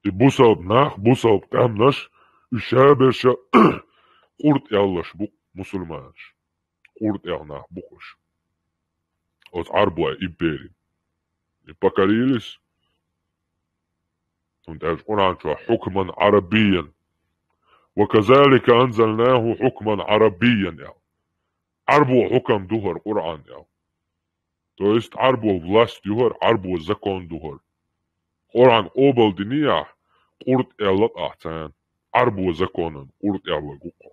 И бусалба нах, бусалба къаьмнаш, уьш шаберша къурд аьллаш бу мусульманаш. Къурд аьлла нах бу уьш. Оцу Ӏарбой импери. И покорились. ХӀунда аьлча Къуръан чу хьукман Ӏарабийян. «Ва казалика анзалнаху хьукман Ӏарабийян», аьлла. Ӏарбо хьукам ду хӀара Къуръан, аьлла. То есть Ӏарбо власть ю хӀара, Ӏарбо закон ду хӀара. Къуръан къобалдинехь, къурд аьлла ахь царна. Ӏарбо законан къурд аьлларг ву-кх хьо.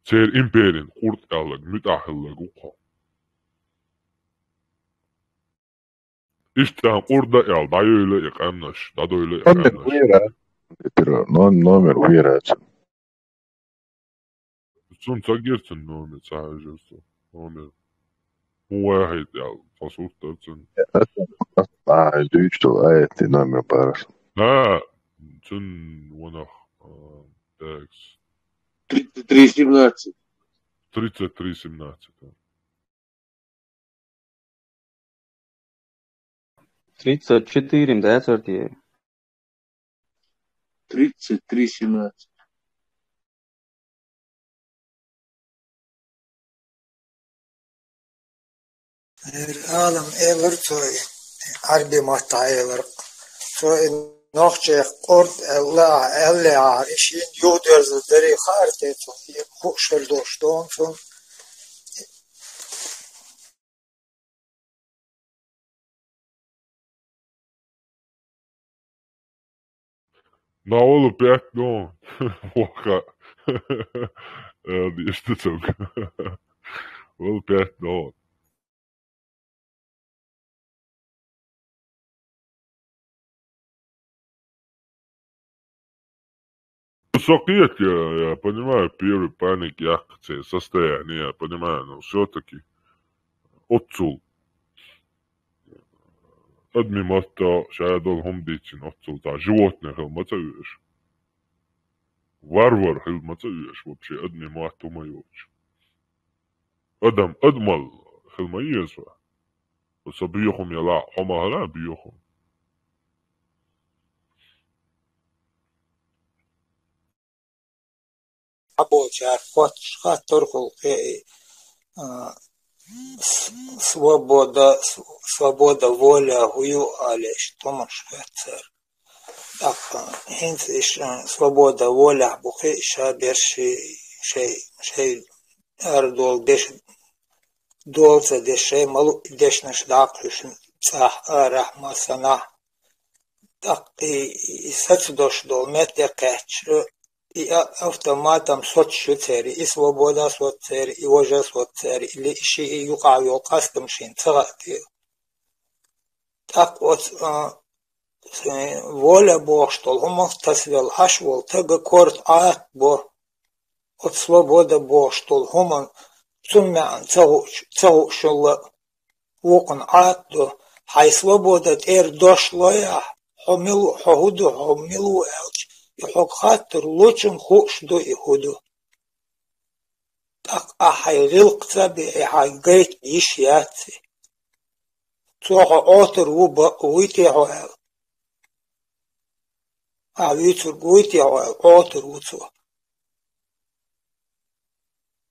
Церан империн къурд аьлларг, муьтӀахь хилларг ву-кх хьо. Иштта къурд а аьлла, дӀайойла и къаьмнаш, дӀадойла и къаьмнаш. Номер вуьйра. Номер вуьйра цуьнан. Цунна ца гира цуьнан номер, ца хьаьжира цо. Номер. ХӀун вахийта аьлла, цхьа сурт дара цуьнан. А, дуьйцу долу аятийн номер бара со. Да, цуьнан ванах, а, текс. Тридцать три семнадцать. Тридцать три семнадцать, да. Тридцать четыре, да, царти? Тридцать три семнадцать. Эр алам элар цо и, Ӏарби маттахь элар. Цо и нохчех къурд аьлла, аьлла, и шен юхадерзар дарий хаар те цо, и хууш хир долуш ду цунна. На олу пять ноль. Ваха. Э, иштта цунга. Олу пять ноль. Со кхета, я, я понимаю, первый паник яккха церан состояние, я понимаю, но всё-таки оццул. Адамийн матто ша долу хӀума дийцина оццул, цхьа животное хила ма ца оьшу. Варвар хила ма ца оьшу вообще, адамийн мотт хӀума йоцуш. Адам адамал хила ма еза. Со боьхам яла, хьо ма хила боьхам. Хьаболчара хоттуш хаттар хӀуллакхе и, а, с-, свобода, с-, свобода воля хӀу ю олуш туманаш хоьттуш цара. ТӀаккха хӀинца иштта, а, свобода волехь бу кхин а ша берш шай, шай арадолу деш, дола ца деш, шай ма-луъу дешнаш дӀакхуьйсуш цӀахь, арахь, массанхьа. ТӀаккха и, и сацадеш долу метте кхаьчча, и а-, автоматом соцуш ю церан, и свобода соцу церан, и важа соцу церан, или и ши, и юкъахь йолу къастам шена ца хаьа те. ТӀаккха оцу, а, воля бохуш долу хӀума тасавелла Ӏаш волу стага корта Ӏатта бо. Оцу свобода бохуш долу хӀума цунна маьӀна ца хууш, ца хууш хилла вукхунна Ӏатта до. Хьайн свобода тӀера дош лой ахь, хьо мила ву, хьо хӀун ду, хьо мила ву аьлча, и хьо хаттар лучунна хууш ду и хӀун ду. ТӀаккха ахь хьайн гӀиллакх ца бе, и хьайн гайта йиш яц и. Цо хьо Ӏотар ву, бакъ вуй те хьо аьлла. Ахь вуьйцург вуй те хьо аьлла, Ӏотар ву цо.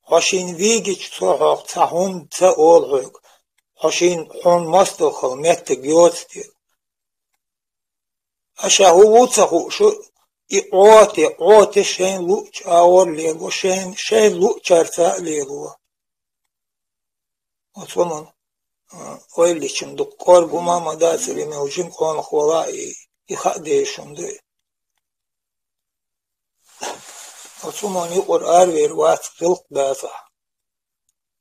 Хьо шена вигича, цо хьох цхьа хӀума ца олу хьоьга, хьо шена, хьуна мостагӀ хила меттиг йоцу те. Аша хӀун ву ца хууш, и Ӏоте, Ӏоте шайна луъучу агӀор лело, шайна, шайна луъучаьрца а лело. Оцу хӀуманна, а, ойла йича дукха кӀорга хӀума ма дацара, и мел жима къонах вала и, и хаа дезаш хӀума ду и. Оцу хӀуманна юкъара аравер вац гӀиллакх дацахь.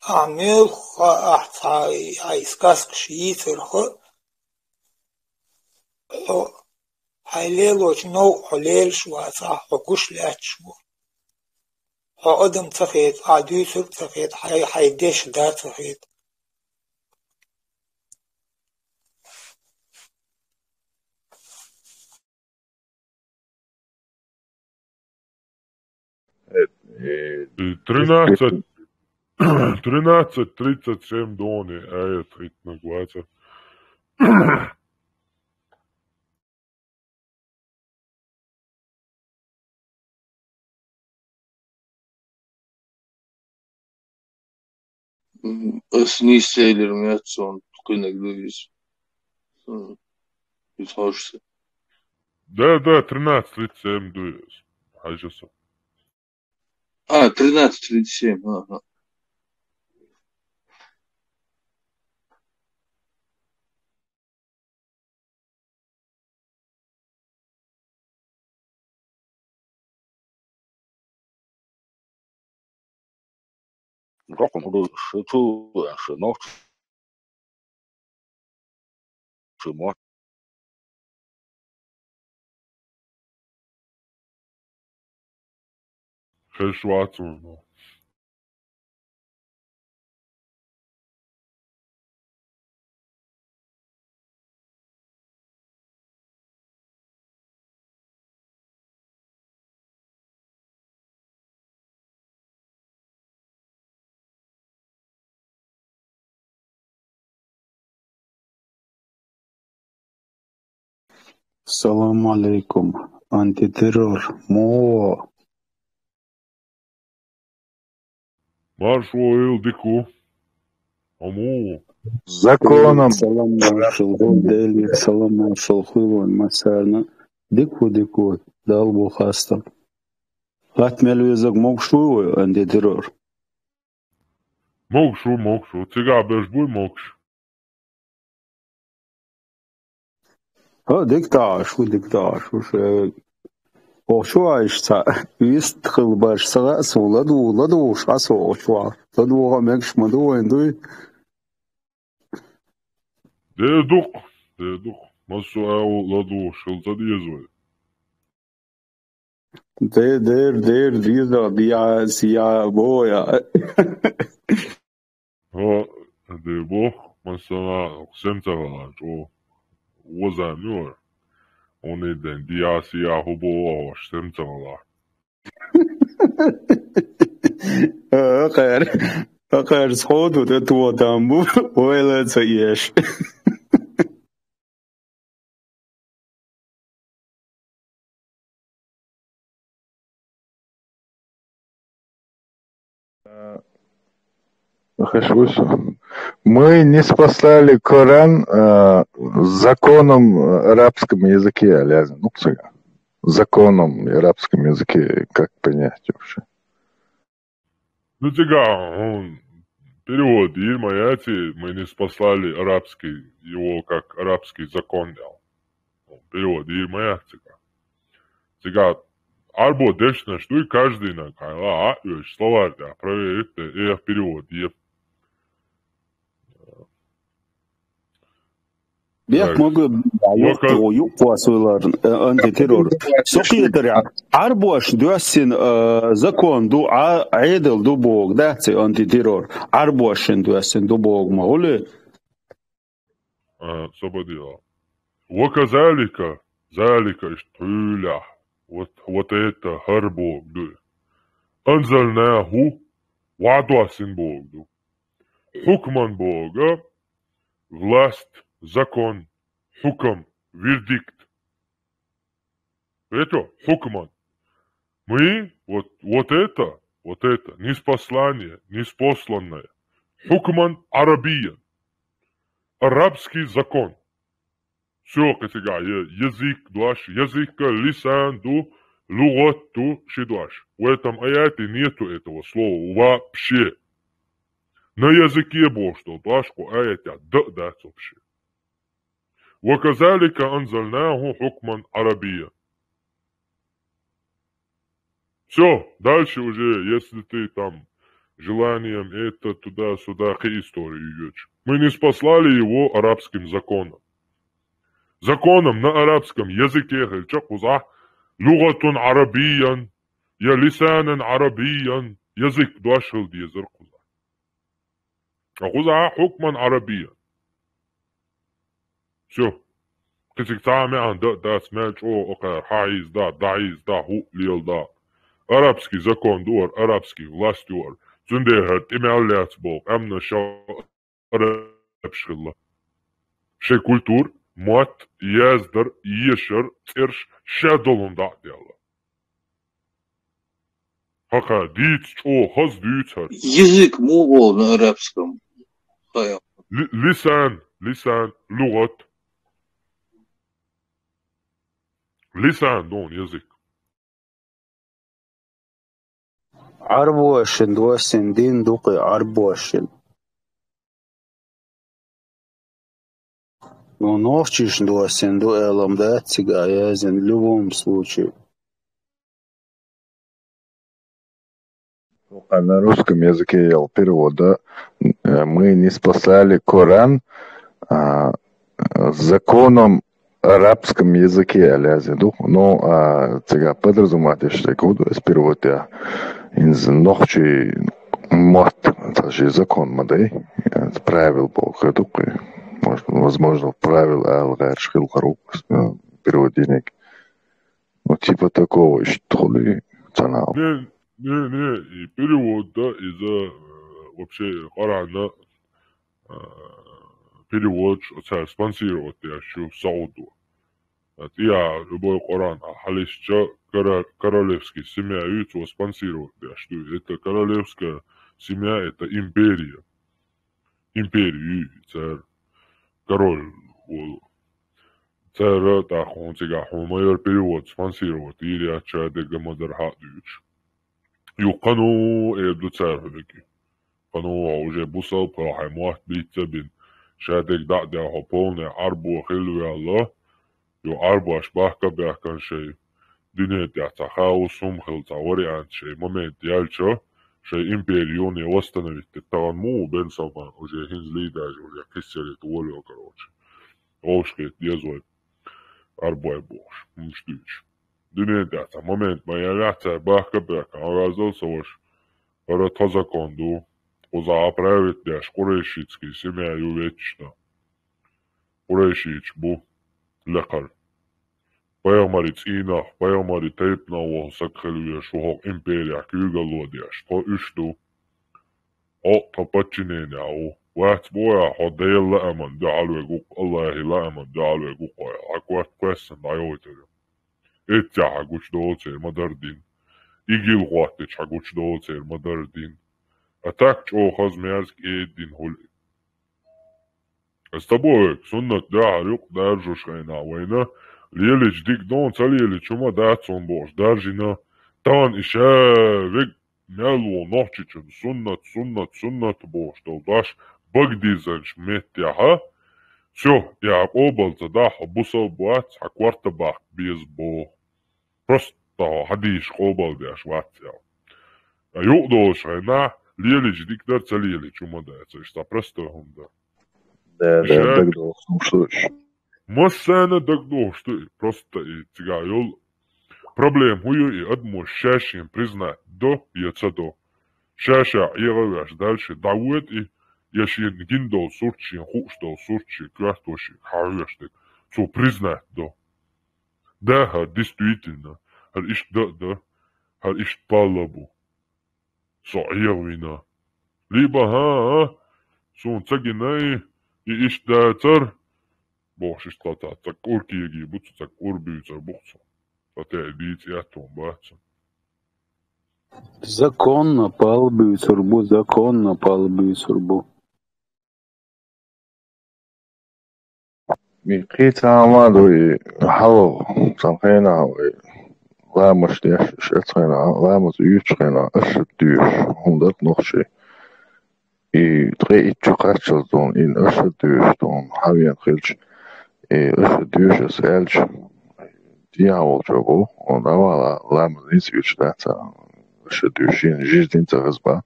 Ахь муьлхха ахь цхьа хьайн сказкаш йийцарх, хьо, хьайн лелочу новкъа хьо лелаш вацахь, хьо гуш лаьтташ ву. Хьо адам ца хета, ахь дуьйцург ца хета, хьайн, хьайн деш да ца хета. Э, тринадцать, тринадцать тридцать семь дони, аят хитнаг ваца. М, ас нийса элира, меца сон кхинаг ду иза. М, иза хьожуш. Да, да, тринадцать тридцать семь дуй. Хьажа со. А, тринадцать тридцать семь, ага. Рокъон хӀуду ши чу, ши нохч, ши мо. Хеш вацун. Салам алейкум. Антитеррор. Мо. Марш ву ил дику. Аму. Законом. Салам маршал, гъо, Дели, салам маршал, хуйлон, масарна. Дику, дику, Дал бу хаста. Хат мел везаг могуш ву, антитеррор. Могуш ву, могуш ву. Цига беш буй, могуш. Ха, дик таш ву, дик таш ву, ше. Охчу айш ца. Вист хил баш сага су ладу, ладу ша су охчу. Ладу га мегш маду вайн дуй. Дедук, дедук. Масу ау ладу шил ца дезой. Де, дер, дер, диза, диа, сия, боя. Ха, де бох, масана, сем цагалаш, о. Оза мюр. Они ден, диа, сия, хубо, о, сем цагалаш. Акъар, акъар сходу, де туа тамбу, ойла ца еш. Э, хашвуш. Мы не спаслали Коран, э, законом, э, арабском языке, аляз, ну, кстати, законом и арабском языке как понять вообще? Ну, цига, он, перевод, Ирма Яти, мы не спаслали арабский, его как арабский закон дал. Он, перевод, Ирма Яти, цига. Цига, арбо дешна, что и каждый на кайла, а, и словарь, да, проверить, э, перевод, е. Бех могу, да, юкъу, юкъу асуйлар, э, антитеррор. Сокъетер, арбош дуэсин, э, закон ду, а, айдал ду бог, да, ци антитеррор. Арбошин дуэсин ду бог, ма, ули? А, сободила. Ва казалика, залика иштуля. Вот, вот это хар бог ду. Анзальнаху, ва дуэсин бог ду. Хукман бога, власть, закон, хукам, вердикт. Это хукман. Мы, вот, вот это, вот это, ниспослание, ниспосланное. Хукман арабиян. Арабский закон. Всё, категория, язык дуаш, язык, лисан ду, лугат ду, ши дуаш. В этом аяте нету этого слова вообще. На языке бо что дуаш, ко аятя, да, да, вообще. Ва казалика анзальнаху хукман арабия. Всё, дальше уже, если ты там желанием это туда-сюда, к истории идёшь. Мы ниспослали его арабским законом. Законом на арабском языке, хелча куза, лугатун арабиян, я лисанан арабиян, язык дуаш хил дезар куза. Акъуза хукман арабиян. Всё. Кисик цамян да, да, смяч, о, окъар, хаиз да, даиз да, ху, лил да. Арабский закон дуар, арабский власть дуар. Цундер хар, тимял ляц бог, амна ша араб шхилла. Шей культур, мат, яздар, ешар, церш, ша долун да дяла. Хака, диц, чӀо, хаз дуьйцар. Язык му гӀо на арабском? Хая. Ли-, лисан, лисан, лугъат. Лисан дон язык. Ӏарбошин досин дин дукхи Ӏарбошин. Ну, нохчишин досин ду элам дац цига язин в любом случае. Пока на русском языке ел перевода, э, мы не спасали Коран, а, законом арабском языке алязи ду. Ну, а, цига подразумевать, что гуд с перевода. Инз нохчи мот, даже закон мадай, э, правил бо хадук. Может, возможно, правил алгар шхил харук, э, переводинг. Ну, типа такого, что ли, канал. Не, не, не, и перевод, да, из-за, э, вообще Корана, э, перевод, царь спонсировать я шу сауду. Вот я любой Коран, а халисча кора-, королевский семья, и цо спонсировать я шу. Это королевская семья, это империя. Империя, царь, король, ол. Царь, так он цига, хумайор перевод, спонсировать, или от чадега мадар хадуч. Юкану, эбду царь хулики. Кану уже бусал, пахай муат битца бин. Шадег да, да, хо полный, Ӏарбо хилвялла. Ю Ӏарбаш бахка бяхкан шей. Дуьне тӀехь цхьа хаос хӀума хилла, цхьа вариант шей, момент яьлча, шей империю не восстановить дерг. Тахана мо Бен Салман уже хӀинца лийдаш, уже кхиссерийта волавелла, короче. Вовшахкхета деза вай. Ӏарбой бохуш, хӀумаш дуьйцуш. Дуьне тӀехь цхьа момент ма яьллехь, цара бахка бехка, хьан вазал ца ваша. ХӀара тхан закон ду. Кхузахь править деш къурайшитский семья ю ветташ дан. Къурайшиташ бу лекхар. Пайхамари цӀийнах, пайхамари тайпанах ваха саг хила везаш ву хӀокху империях куьйгалла деш. Тхо уьш ду. Хьо тхан подчинение ву. Вац боху хьо Делан лааман дуьхьал вегу, Аллахьи лааман дуьхьал вегу хьо. Хьан корта кхоьссина дӀайовтар ю. Эццехь хьан гучудолу церан ма-дарра дин. Игил хӀоттича хьан долу церан ма-дарра дин. А так чӀогӀа хаза мерза кӀеда дин хуьлу. Ас ца боху, суннат дуьхьал юкъа даржуш хенахь вайна, лелича дика ду, ца лелича хӀума дац хьуна бохуш, даржийна, тахана и ша вег мел ву нохчичун суннат, суннат, суннат бохуш долу дош багадизанчу меттехь, всё, и хьан къобал ца дахь, хьо бусал бац, хьан корта бахка беза боху. Просто хьан дийша къобал деш вац аьлла. А юкъа долуш хенахь, лелича дика дара, ца лелича хӀума дац, иштта простой хӀума дара. Да, да, дагадогӀуш ду уьш. Массарна дагадогӀуш ду и, просто и цигахь йолу проблема хӀун ю, и адамо ша-шен признать до я ца до. Ша-ша Ӏеха а веш дальше дӀавоьду и, я шена гина долу сурт, шена хууш долу сурт, шен коьрто шега хьан хьоьжуш дерг, цо признать до. Да, хӀара действительно, хӀара иштта дан а дан, хӀара иштта палла бу. Со Ӏеха вина. Либо, хӀан, а, суна ца гина и, и иштта дацара, бохуш иштта кхалта, цхьа кӀур кеги бу цу, цхьа кӀур буьйцур бу цу. Ткъа те дийца эттон бац. Законно пал буьйцур бу, законно пал буьйцур бу. Ми кхин цхьа хӀума ду и хьалха, цхьана хенахь вай ламаз деш, шац хенахь, ламаз оьцуш хенахь, аша доьшуш, хӀума дара нохчий. И ткъе итт чу кхаччалц дуьйна, и аша доьшуш дуьйна, хьан вен хилча, и аша доьшуш аса аьлча, дехьа волчо бу, хьуна дӀавала, ламаз ницкъ оьцуш дац, аша доьшуш, шена жижиг дин ца хаза бан.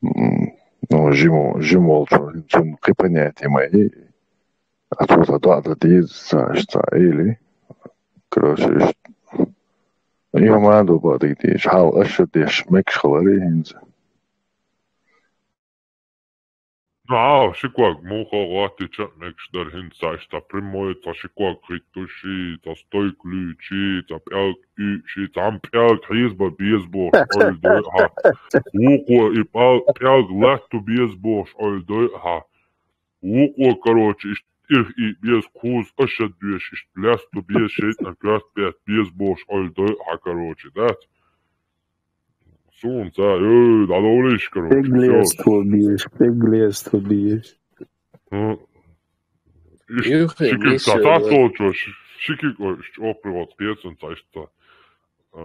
М, ну, жима, жима волчо, цунна кхин понятие ма и. А цо сан доӀа дан деза, сан, аш сан, или. Короче, иш-, и хӀума ду бакъдерг дийча, хьал аша деш мегаш хиларе хӀинца. Ну, а, ши ког муха гӀоттича а мегаш дара хӀинца, аш сан прямой, цхьа ши ког хӀиттуш, цхьа стойка луьйчи, цхьа пӀелг уьйши, цхьамма пӀелг хьийза бан беза бохуш, ойла дой хьан. Вукхо и пӀал-, пӀелг латту беза бохуш, ойла дой хьан. Вукхо, короче, иштта ирх и беза кхуза аша доьшуш, иштта лаьсту беза шайтӀан коьрта бетта беза бохуш, ойла дой хьан, короче, дац? Суна ца, ой, дӀадовлийша, короче, всё. Стеглесту беза, стеглесту беза. Ну, иш-, Юхе, шикил Миша, ца, ца вот. Толчо, ш-, Ши куьг, ой, чӀогӀа кхы вот кхеташ ца иштта, а,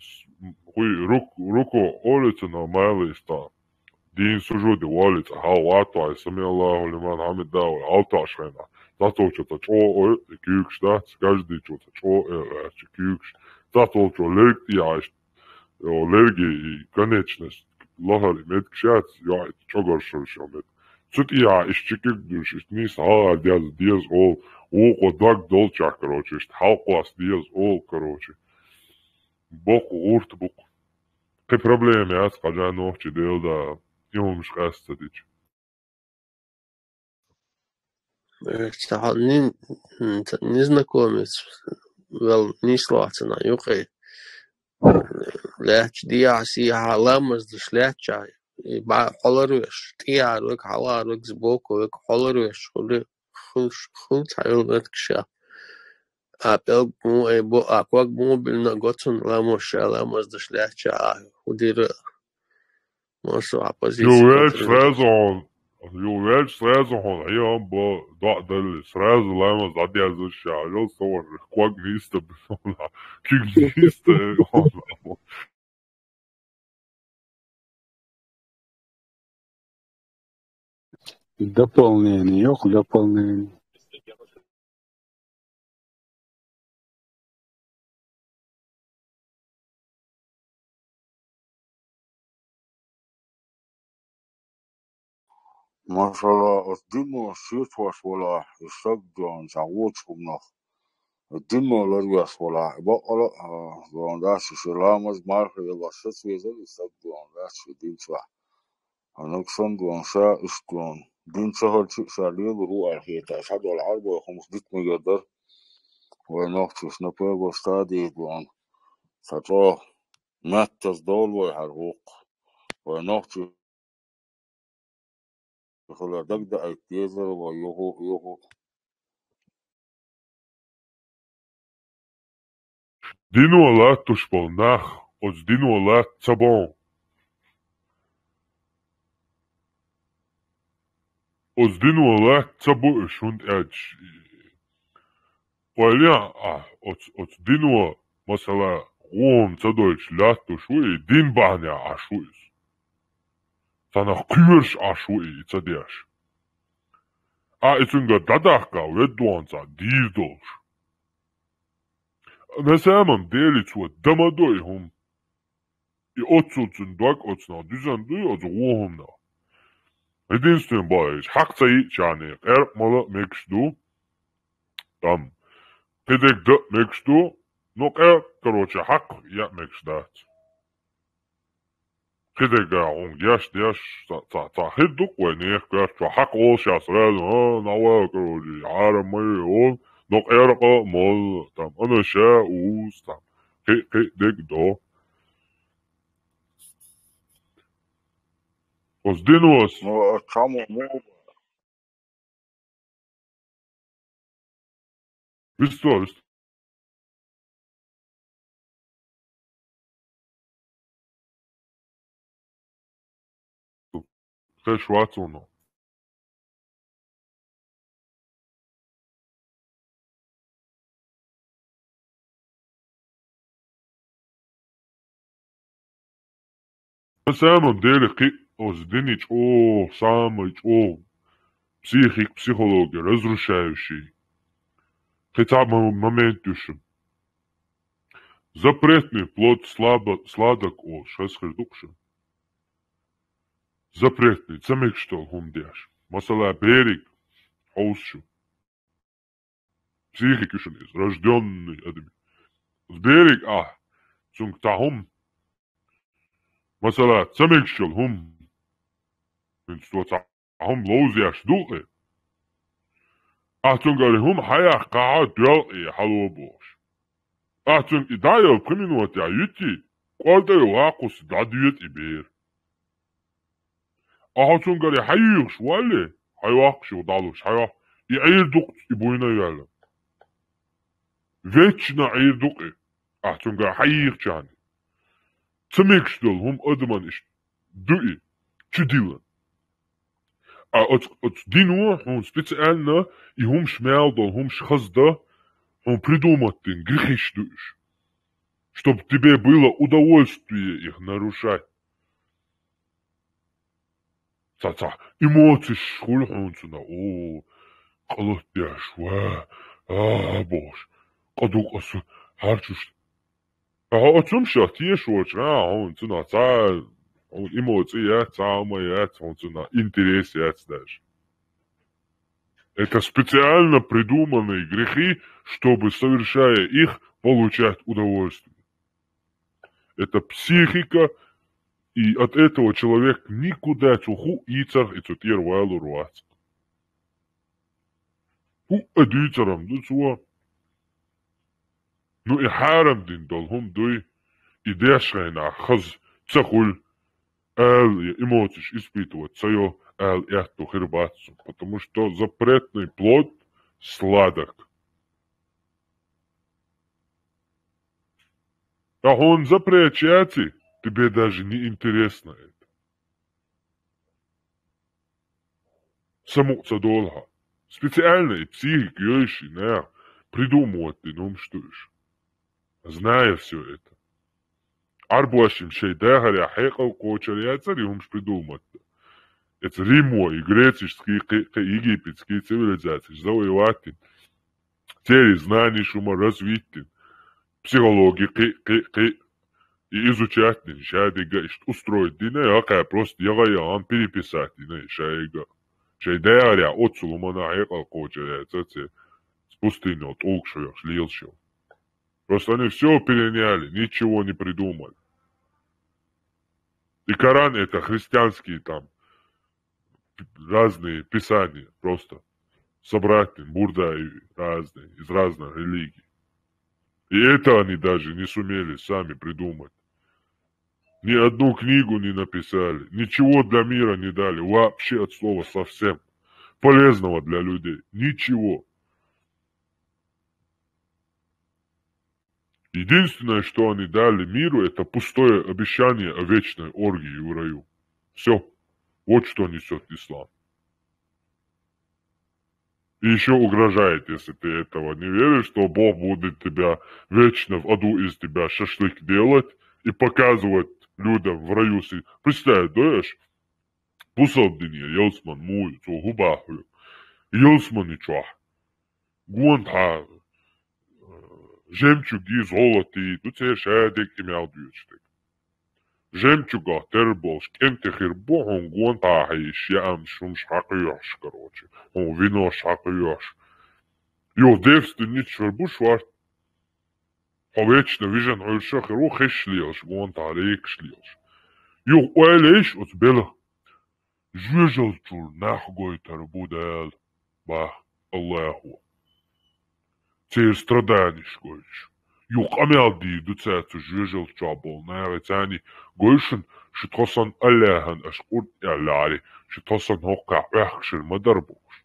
с-, хуй рук-, руко олица на майлиста. Дин сужуде валица, хьал ватвай, самиаллаху лиман хьамида, ой, алташ хьайна. Цатолчо ца чӀогӀа, ой, куьгаш дац, каждый чо ца чӀогӀа, ой, чи куьгаш. Цатолчо лерг тӀе яш, о, лерги и конечность, лахар и меткшац, я, чӀогаршал шо мет. Цу тӀе я, иш чикик душ, иш нийса хьагӀар деза, деза ол, вукхо даг долча, короче, иш хьалкхоас деза ол, короче. Боккха гӀурт бу-кх. Кхы проблема яц, кхажа нохчи делда, и хӀумаш къаьста дича. Э, цхьа нин-, м, ца-, незнакомец, вел нийслоацана юкъе. Лаьтташ дехьа-сехьа ламаз деш лаьттача, и бӀа хьолар веш, тӀехьара вег, хьалхара вег, сбоку вег хьолар веш, хули, хул, хул цхьа йол меткаша. А пӀелг му, э, бо-, а ког му бина гоцун ламаз ша, ламаз деш лаьттача, а худира. Массо а позиция. Ювелч контроль. Сразу он, ювелч сразу он, и он бо-, да, дали, сразу ламаз дӀадезаш, а жал савар, ког миста, киг миста, он. Дополнение, йох, дополнение. Машалла, оцу динно шетош вала, и саг дон, цхьа вочу хӀуманах. Оцу динно ларвеш вала, и бакъала, а, дон дац, и ши ламаз марха ялош саца везара, и саг дон дац, и дин чохь. Хьанаг санна дон, ша иштта дон. Дин ца хилча а ша лелур ву аьлла хета, схьадолу Ӏарбой хӀумаш дита мегар дара. Вай нохчаш, например, стадий дон. Ца чӀогӀа меттаза долу вай хьара вукху. Вай нохчаш хилар дагдаийта дезара вай юху, юху. Дино латтош болу нах, оцу дино латта ца бо. Оцу дино латта ца бу уьш, хӀунда аьлча, ойла ян ахь, оцу, оцу дино, масала, гӀо хӀума ца дойтуш латтош ву и, дин бахьанехь Ӏаш ву иза. Цхьанах кхоьруш Ӏаш ву и, и ца деш. Ахь и цуьнгара дӀадахка, веддонца дийр долуш. На самом деле цо дан ма до и хӀума. И оццул цуьнан дог оцунах дуьзна дуй, оцу гӀо хӀуманах. Единственное, боху, хьакха ца йиъчарна къаьркъа мала а мегаш ду. Там, кхидерг дан а мегаш ду, но къаьркъа, короче, хьакха яа мегаш дац. Кхидерг а хьуна геш деш, цхьа, цхьа, цхьа хир ду-кх вай нехан коьрта чохь хьакха волуш яц, сразу, а, нахь вала, короче, хьарам ма ю, но къаьркъа а молла, там, ана ша уз, там, кхин, кхин дерг а до. Оцу дино ас. Ну, а цхьаммо муха бара? Вистор, вистор. Хеш вац вуно. На самом деле, кхин оцу динан чӀогӀа, самый чӀогӀа психик, психология разрушающий. Кхин цхьа мо-, момент ю шуна. Запретный плод слабо-, сладок олуш, хаза хир ду-кх шуна. Запретный, ца мегаш долу хӀума деш. Масала, бериг хьовса шу. Психика ю шуна иза, рождённый адам. Бериг ахь, цуьнга цхьа хӀума. Масала, ца мегаш йолу хӀума. ХӀинца цо цхьа хӀума ловзош ду-кх и. Ахь цуьнгара хӀума хьаяккхахьа, доьлху и, хьало бохуш. Ахь цуьнга и дӀа а йолу пхи минотехь юьтий, кӀордайо ваккхуш дӀадоьду и бер. Ахьа цуьнгара хьайоьхуш валле, хьайоккхуш ю дӀалуш, хьайо-, и Ӏийр ду-кх и буйна а ваьлла. Вечно Ӏийр ду-кх и, ахьа цуьнгара хьайийхачарна. Ца мегаш долу хӀума адаман иштта ду и, чудилла. А оцу, оцу дино хьуна специально и хӀумаш мел долу хӀумаш хазда, Он придумать дин грехиш ду уж, чтоб тебе было удовольствие их нарушать. Цхьа-цхьа эмоцеш хуьлу хьуна цунах, о, къалатдеш, ва, а, бохуш, къа ду-кх аса, хьарчуш. Ткъа хьо оцу хӀуманах тешочу, а, хьуна цунах цхьа, хьуна эмоци яц, цхьа хӀума яц, хьуна цунах интерес яц даже. Это специально придуманные грехи, чтобы, совершая их, получать удовольствие. Это психика, и от этого человек никуда цу хӀуъа йийцарх и цу тӀера валур вац. ХӀуъа дийцар-м ду цо. Ну, и хьарам дина долу хӀума дуй, и деш хенахь хаза ца хуьлу, ала, я эмоцеш испытывать ца йо, ала аьтто хир бац цунна, потому что запретный плод сладок. Ткъа хьуна запрет яций, тебе даже не интересно это. Самукъа ца долу хьо. Специально и психика йойший наха придумывать дина хӀумаш ду уж. Зная всё это. Ӏарбошна шайн дахарехь хьекъал кхочур яцара и хӀумаш придумать дан. Эца Римо и греческий, кхе, кхе египетский цивилизацеш завоевать дина. Церан знанеш хӀума развить дина. Психологи кхе, кхе, кхе. И изучать дина, шадерг а иштта устроить дина, я кхаьа просто ягӀа-ягӀан переписать дина и шайга. Шайн дахарехь оццул хӀуманах хьекъал кхочур яцара церан, пустынал тӀулгаш хьоьхуш лелаш йолу. Просто они всё переняли, ничего не придумали. И Коран — это христианские там разные писания, просто собрать дина, бурда и разные, из разных религий. И это они даже не сумели сами придумать. Ни одну книгу не написали, ничего для мира не дали, вообще от слова совсем полезного для людей. Ничего. Единственное, что они дали миру, это пустое обещание о вечной оргии в раю. Всё. Вот что несёт ислам. И ещё угрожает, если ты этого не веришь, что Бог будет тебя вечно в аду из тебя шашлык делать и показывать людям в раю си-, представь, да, еш? Бусалба динера ялсамани муха ю, цо хӀун боху хьоьга? Ялсамани чохь гонахьа, э, жемчуги, золоти ду церан шадерг, и мел доьдуш дерг. Жемчугах тера болуш кӀентий хир бу хьуна гонахьа хьийзаш, яамаш, хӀумаш хьакхоьхьуш, короче, хьуна винош хьакхоьхьуш. Юха девственница хир бу шорта. Хьо вечно вижина Ӏуьйрша хир ву, хиш лелаш, гонахьа рекаш лелаш. Юха ойла йиш оцу белхан: жоьжалчуьра нах гойтур бу Дала, боху Аллахо. Церан страданеш гойтуш. Юха къамел дийр ду цаьрца жоьжалчохь болу наха, царна гой шуна, шу тхо санна Аллахьан аша къурд аьллехьара, шу тхо санна хӀокхахь Ӏохкуш хир ма дара бохуш.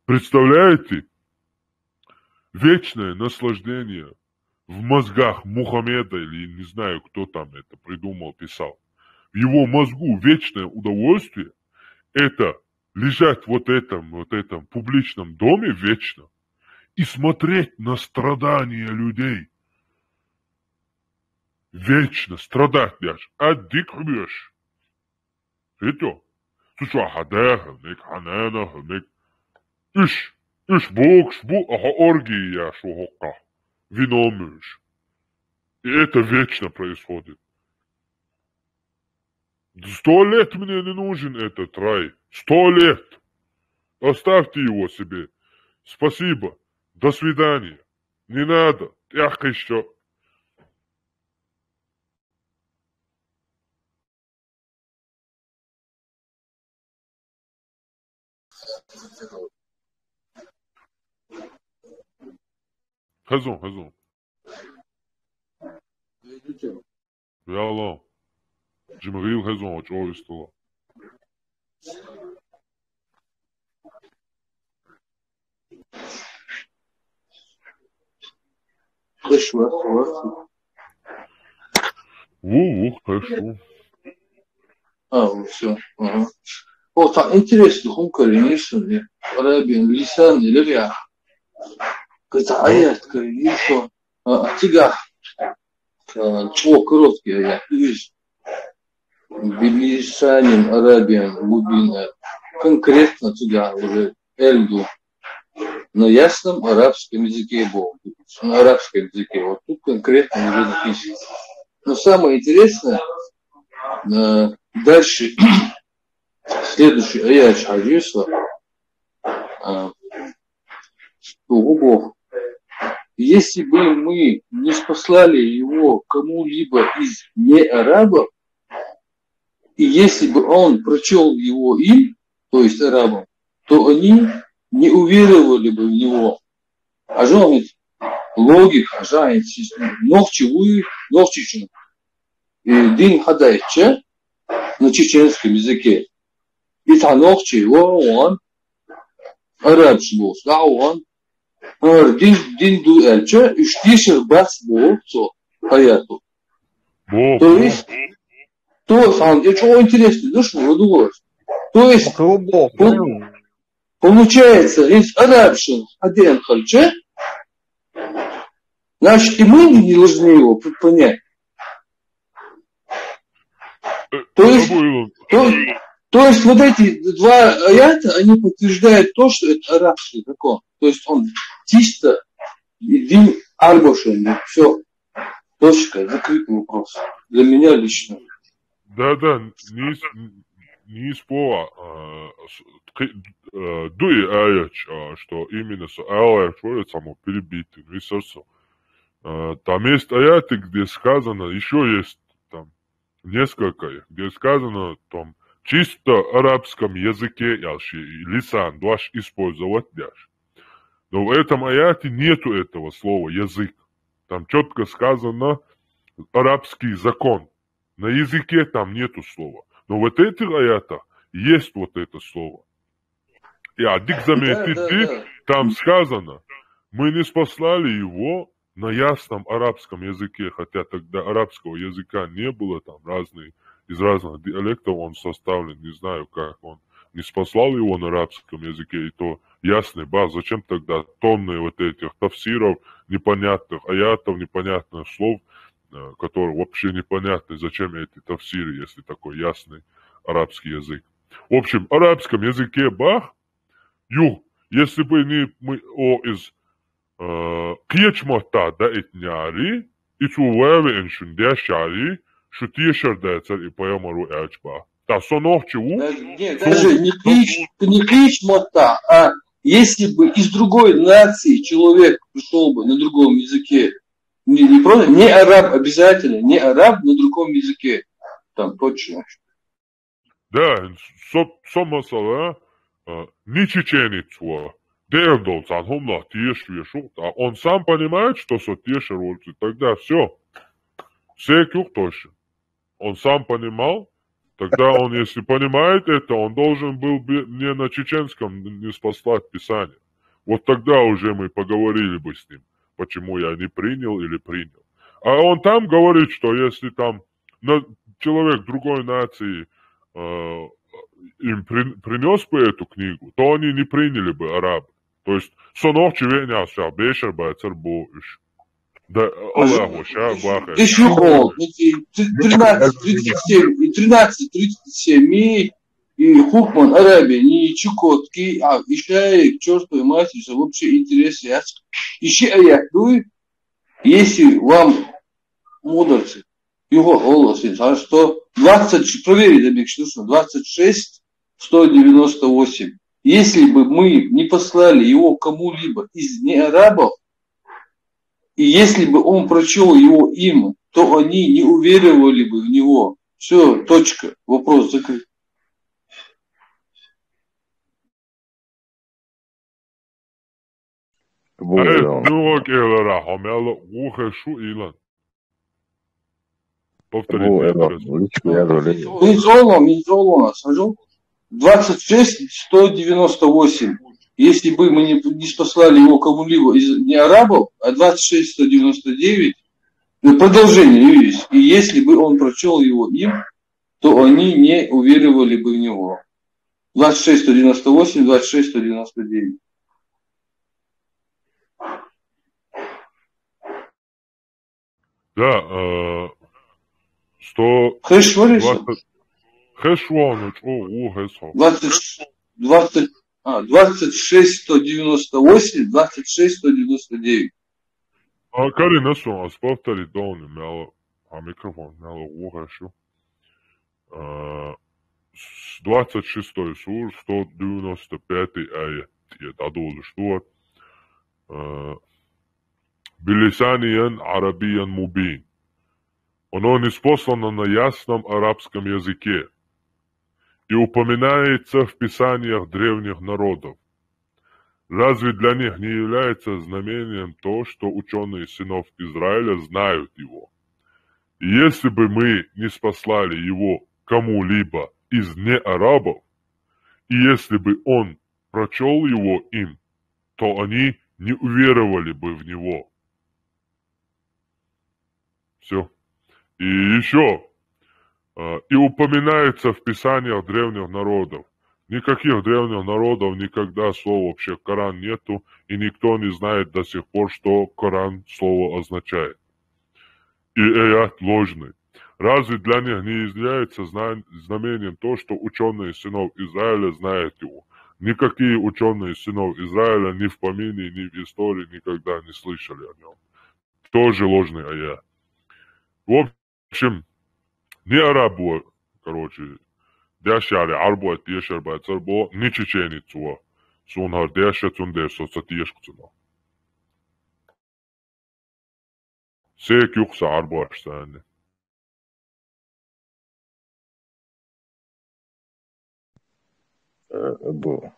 Представляете? Вечное наслаждение в мозгах Мухаммеда, или не знаю, кто там это придумал, писал. В его мозгу вечное удовольствие — это лежать вот этом, вот этом публичном доме вечно и смотреть на страдания людей. Вечно страдать деш, а дика хьоьжуш. Хетто? Цу чохь хьан да хила мега, хьан нана хила мега. Уьш, уьш бохуш бу, а хьо оргия еш ву хӀокхахь, вино муьйлуш. И это вечно происходит. Сто лет мне не нужен этот рай. Сто лет. Оставьте его себе. Спасибо. До свидания. Не надо. ТӀаьхьакхийсча. Хезон, хезон. Яло. Жима гӀийла хезон, чӀогӀа вистало. Хиш вац, вац. Ву, ву, хиш ву. А, ву, всё. Ага. О, так интересно, хӀун карийна, Арабиян лисан или ря? Это аят, конечно, а, а цигахь, а, чё короткий аят, из. بلسان عربي مبين. Конкретно цигахь уже эльду. На ясном арабском языке был. На арабском языке. Вот тут конкретно уже написано. Но самое интересное, э, дальше, следующий аят хьажийса, а, что Бог, если бы мы не спаслали его кому-либо из неарабов, и если бы он прочёл его им, то есть арабам, то они не уверовали бы в него. А же он ведь логика, а же он ведь нохчи вуй, нохчичун. И дин хьадайча на чеченском языке. И цхьа нохчи ван, араб ши бохуш, дӀаван, хӀара дин, дин ду аьлча, уьш тешар бац боху цо, аято. Бо, То бо. есть, то есть, а, я чё интересно, да что, вот думаешь? То есть, Бо, бо. пол-, получается, если араб ши хьадеана хилча, значит, и мы не должны его п-, понять. Э, То есть, Абу Илан. то, то есть вот эти два аята, они подтверждают то, что это арабский закон. То есть он чисто дин арабов ши, всё. Точка, закрытый вопрос. Для меня лично. Да, да, нийса, нийса боху, а, с-, кхи-, а, дуй аят, а, что именно со аят, что это само перебитый, ну и сердце. А, там есть аяты, где сказано, ещё есть там несколько, где сказано там чисто арабском языке, яхаш, лисан, дош использовать деш. Но в этом аяте нету этого слова язык. Там чётко сказано арабский закон. На языке там нету слова. Но вот в этих аятах есть вот это слово. Я дик заметить, Да, да, дик, да. там сказано, мы не спаслали его на ясном арабском языке, хотя тогда арабского языка не было, там разные, из разных диалектов он составлен, не знаю, как он не спаслал его на арабском языке, и то ясный, ба, зачем тогда тонны вот этих тафсиров, непонятных аятов, непонятных слов, э, которые вообще непонятны, зачем эти тафсиры, если такой ясный арабский язык. В общем, арабском языке бах, ю, если бы не мы, о, из, э, кхечу маттахь даийтинехьара, и цо вай веана шуна дешахьара, шу тешар дацар и пайхамар ву аьлча бах. ТӀаккха со нохчи ву, Даже, не, цо даже не кхечу, не кхечу маттахь, а если бы из другой нации человек пришёл бы на другом языке, не, не просто, не араб обязательно, не араб на другом языке, там точно. Да, со, со масала, а, не чеченец ву, дера долу цхьана хӀуманах теша везаш ву, а он сам понимает, что со тешар волчу, тогда всё. Сек юх точно. Он сам понимал, тогда он, если понимает это, он должен был бы мне на чеченском не спаслать Писание. Вот тогда уже мы поговорили бы с ним, почему я не принял или принял. А он там говорит, что если там на-, человек другой нации, э, им при-, принёс бы эту книгу, то они не приняли бы арабы. То есть, со нохчи веана ша бешар бацар боху уьш. Да, Аллаху ша бахе. Иши хол, эти т-, тринадцать тридцать семь, и тринадцать тридцать семь, и, и хӀукман арабе, не Чукотки, а Ишаи, к чёртовой матери, что вообще интерес яц. Иши аят дуй, если вам мудрцы, юха хол, если, а что двадцать, провери, да, бекшнусно, двадцать шесть сто девяносто восемь. Если бы мы не послали его кому-либо из неарабов, и если бы он прочёл его им, то они не уверовали бы в него. Всё, точка, вопрос закрыт. Абу Ай, Илан. Ну, окей, Лара, хьо мел ву хешу, Илан. Повтори, Абу Илан, интересно. Личку я дали. Минзоло, Минзоло, сажал. Двадцать шесть сто девяносто восемь. Если бы мы не, не спаслали его кому-либо из неарабов, а двадцать шесть сто девяносто девять, ну, продолжение, видишь, и если бы он прочёл его им, то они не уверовали бы в него. Двадцать шесть сто девяносто восемь, двадцать шесть сто девяносто девять. Да, э, сто... Хеш вариш? Двадцать, хеш вон, чу, у, хеш хо. Двадцать, двадцать, а, двадцать шесть сто девяносто восемь, двадцать шесть сто девяносто девять. А, карина сун, ас повторить долни, мело, а микрофон, мело, у, хешу. А, с-, двадцать шестой сур, сто девяносто пятый аят. Я дадулу, что, а, «Билисаниян арабиян мубин». Оно ниспослано на ясном арабском языке и упоминается в писаниях древних народов. Разве для них не является знамением то, что учёные сынов Израиля знают его? И если бы мы ниспослали его кому-либо из неарабов, и если бы он прочёл его им, то они не уверовали бы в него. Всё. И ещё, а, и упоминается в писаниях древних народов. Никаких древних народов никогда слова вообще Коран нету, и никто не знает до сих пор, что Коран слово означает. И аят ложный. Разве для них не является зна-, знамением то, что учёные сынов Израиля знают его? Никакие учёные сынов Израиля ни в помине, ни в истории никогда не слышали о нём. Тоже ложный аят. В общем, не арабо, короче, дешаре арбо, дешар бацар бо, не чеченец во. Сунар деша, цун деш, со ца тешку цуно. Сек юхса арбаш сани. Э, бу.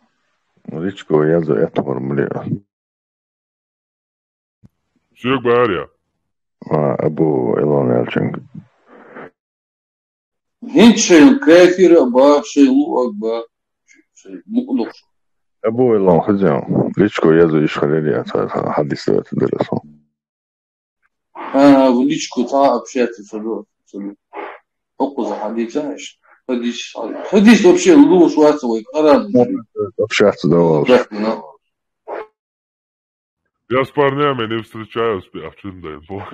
Личко язу этвор мле. Сек баря. А, абу, Илон Ялченко. ХӀинца шайн кафира ба, шайн луъаг ба, шайн мукъдуш. Абу Илон, хазян. Личко язу иш халели, а ца, ца, хадис да, ца дерасо. А, в личку ца общаться, ца, ца. Окъуза хадис, знаешь, хадис, хадис вообще лучше вас, ой, Коран. Общаться давал. Да, да. Я с парнями не встречаюсь, пи-, а в чём да им по-,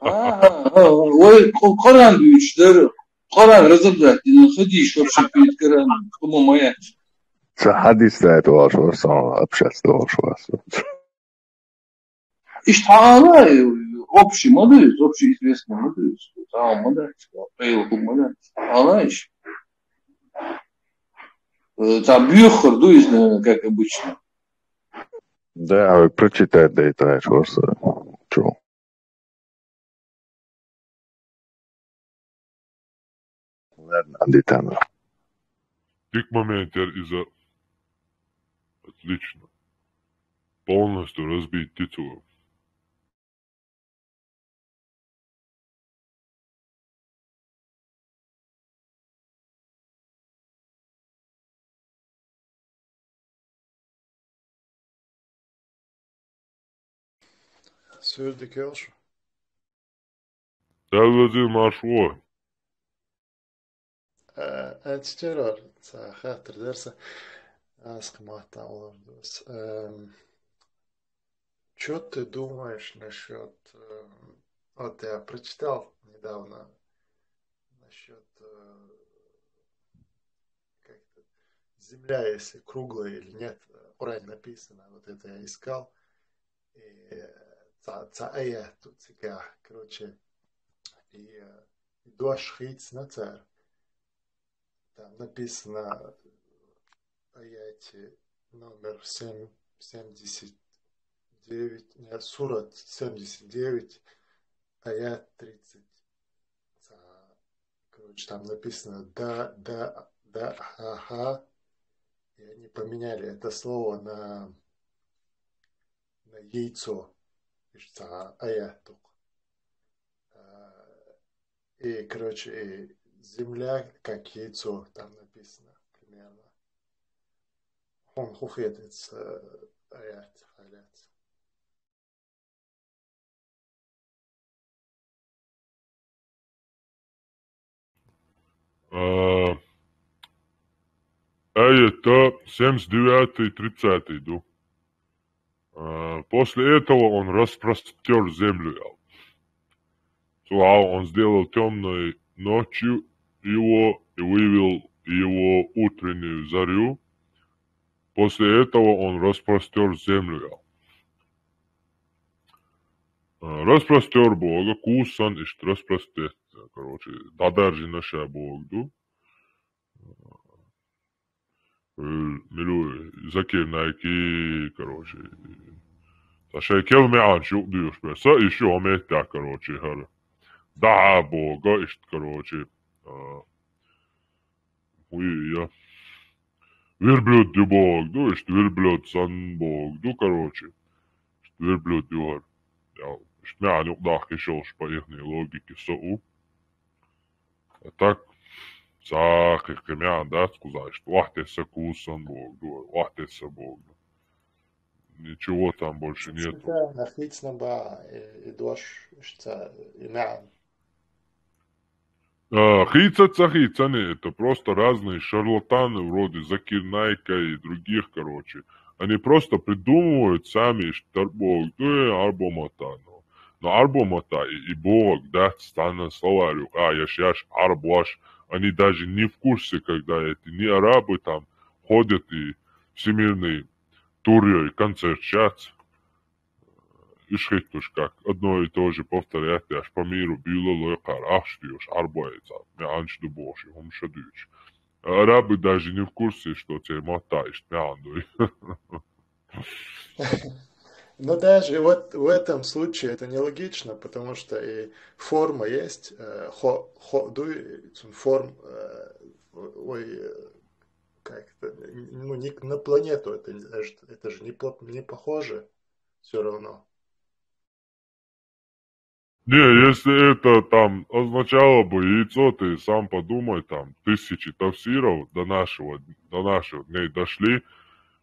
Ага, ага. Ой, Ку-, Коран дуйчу дара. Коран разобрать, ну, ходишь вообще перед Кораном, кому моя. Ца хадис да это ваш, ваш сам общаться да ваш, ваш. Иштта хьаала, общий ма ду иза, общий известный ма ду иза, цхьа ма дац, къайла хӀума ма дац. Хьаала иштта. Э, цхьа боьхар ду иза, наверное, как обычно. Да, а прочитать дай, знаешь, просто. Чё? Ладно, Андитана. Пик момент, я из-, отлично. Полностью разбить птицу. Суьрдик йолуш? Дала везира, марш ву. Э, антитеррор, ца хаттар дара сан. Ас кхин маттахь олур ду ас. Эм, чё ты думаешь насчёт, эм, вот я прочитал недавно насчёт, э, как это, земля, если круглая или нет, э, в Коране написано, вот это я искал. И, э, ца, ца аят тут цигахь, короче, и, э, и дош хийцна цара. Там написано, аяте номер семь, семьдесят девять, нет, сурат семьдесят девять, аят тридцать. Ца, короче, там написано: «Да, да, да, ха, ха». И они поменяли это слово на, на яйцо. Ишта аят тӀаккха. А, и, короче, и земля как яйцо, там написано примерно. Хьуна хӀун хетац, э, аят, аят? А, аят семьдесят девятый, тридцатый ду. А, после этого он распростёр землю, аьлла. Цу гӀав он сделал темной ночью его и вывел его утреннюю зарю. После этого он распростёр землю, ял. А, распростёр боху, кусан иштта распростёр, короче, дӀадаржина ша боху ду. Э, милуй, Закир Найки, короче. Ца шайн керла маьӀанаш юкъадоьхуш бер. Са иши хӀо меттехь, короче, хӀара. ДӀа а боху, иштта, короче. А, хӀу я. Верблюд ю боху ду, иштта верблюд санна боху ду, короче. Иштта верблюд ю хӀара. Я, иштта маьӀна юкъадаккха йиш йолуш по ихней логике со ву. А так, цхьа кхин, кхин маьӀна дац кхузахь, иштта охьатесна кусан боху ду, охьатесна боху ду. Ничего там больше нету. Да, нахицна баха, и, и дош, иштта, и маьӀна. А, хийца ца хийцани, это просто разные шарлатаны, вроде Закир Найка и других, короче. Они просто придумывают сами, иштта боху ду, э, Ӏарбо матано. Но Ӏарбо мата и, и бохург дац, цхьанна словарь юкъа еш, еш, Ӏарбош, они даже не в курсе, когда эти не арабы там ходят и всемирный тур йой, концерт шац. Иш хӀиттуш, как одно и то же повторять, еш по миру буьйлалой кхара, ахча доьхуш, Ӏарбой цхьа маьӀанаш ду бохуш, хӀума ша дуьйцуш. Арабы даже не в курсе, что церан матта иштта маьӀна дуй. Ну, даже вот в этом случае это нелогично, потому что и форма есть, э, хо, хо, дуй, форм, э, ой, э, как это, ну, не, на планету это, не- это же не, пла- не похоже все равно. Не, если это там означало бы яйцо, ты сам подумай, там тысячи тафсиров до нашего, до наших дней дошли,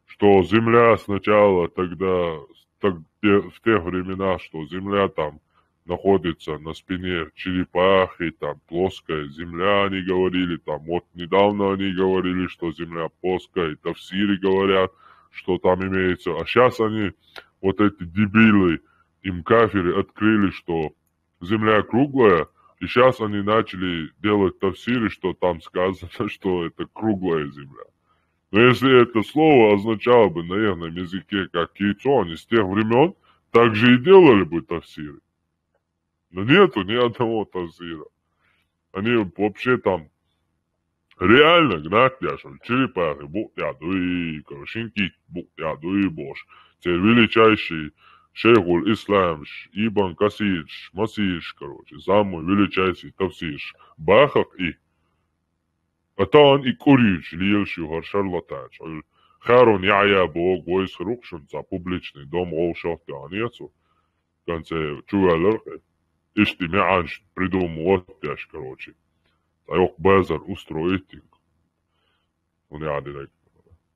что Земля сначала тогда, так, те- в тех временах, что Земля там находится на спине черепахи, там плоская Земля, они говорили, там вот недавно они говорили, что Земля плоская, и тафсиры говорят, что там имеется, а сейчас они, вот эти дебилы, им кафиры открыли, что Земля круглая, и сейчас они начали делать тафсиры, что там сказано, что это круглая Земля. Но если это слово означало бы на ихнем языке как яйцо, они с тех времен так же и делали бы тафсиры. Но нету ни одного тафсира. Они вообще там реально гнать деш, черепахи букъ тӀехь дуй, короче, шин кит букъ тӀехь дуй бохуш. Церан величайший шайхул ислам, Ибн Касир, Масир, короче, самый величайший тафсир. Бахакъ и. А тахана и кӀур йийцуш лелаш ю хӀара шарлатанаш. Харун Яхьъя боху, вайша хир ву-кх шуна, цхьа публичный дом гӀовшалт тӀехь хьан яцу. Конце чуваьлларх. Иштта маьӀанаш придумывать деш, короче. Цхьа йоккха базар устроить динг. ХӀун яхь динарг?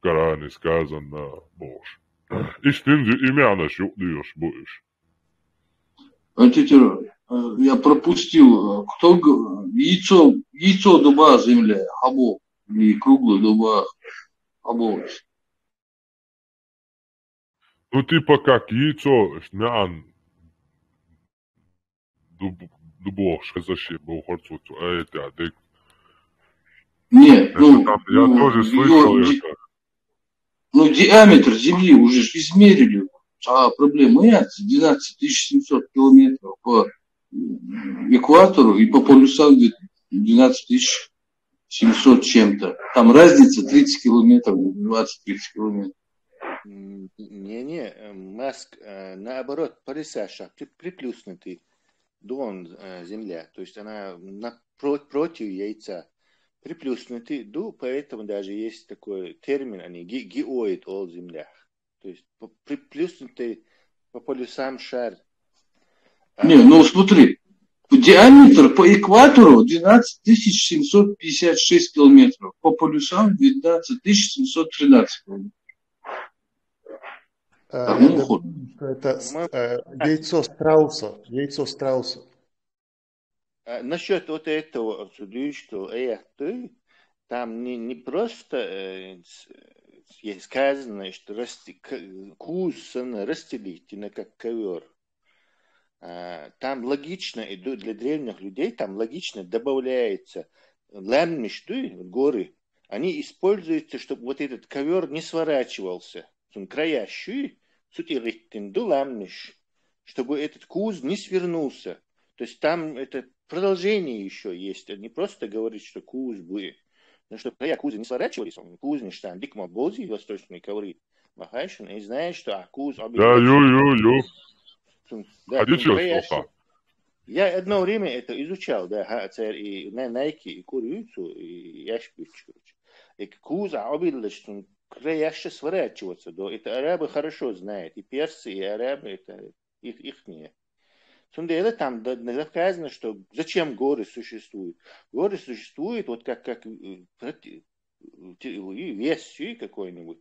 Коране сказано бохуш. Иштта хӀинца и маьӀанаш юкъадоьхуш бу уьш. А, тетя, э, я пропустил, э, кто г- яйцо, яйцо дуба земля, або, или круглый дуба, або. Ну, типа как яйцо, маьӀан дуб- дубохуш хезаш бохур цу, цу аятехь дерг. Нет, это ну, там, я ну, тоже слышал её ди- это. Ну, диаметр Земли уже ж измерили. А проблема яц, двенадцать тысяч семьсот километров по м, экватору и по полюсам две- двенадцать тысяч семьсот чем-то. Там разница тридцать километров, двадцать тридцать километров. М, Не-не, э, Маск, э, наоборот, полюса ша при- приплюснуты, ду он, э, Земля. То есть она на- про- против яйца. Приплюснуты, ду, поэтому даже есть такой термин, они ги- геоид олу Землях. То есть по- приплюснутый по полюсам шар. А, Не, ну смотри, диаметр по экватору двенадцать тысяч семьсот пятьдесят шесть километров, по полюсам двенадцать тысяч семьсот тринадцать километров. А, Там я уход. Думаю, что это с- Ма- э, яйцо страуса, яйцо страуса. А, насчёт вот этого обсудили, что, э, ты, там не, не просто, э, с- есть сказано, что расти- к- куз санна расстелить на как ковёр. А, там логично, и ду- для древних людей там логично добавляется лаьмнаш, дуй, горы, они используются, чтобы вот этот ковер не сворачивался. Цун края шуй, цу тӀа гӀиттина ду лаьмнаш, чтобы этот куз не свернулся. То есть там это продолжение еще есть. Не просто говорить, что куз бу, но чтобы края куза не сворачивались, он кузнаш там дика ма бовзий, восточные ковры. Ма хаьий шуна, и знаешь, что а куз обязательно. Да, ю, ю, ю. Цун- да, цун Хьадичилла края шоха. Я одно время это изучал, да, ха, цар и на Найки, и кур ю цу, и яш битчу, короче. И куз а обидлаш, цун края сворачиваться до. Это арабы хорошо знают, и персы, и арабы, это их, ихние. Цундела там д- д- доказано, что зачем горы существуют. Горы существуют вот как, как э, проти- те- и вес и какой-нибудь,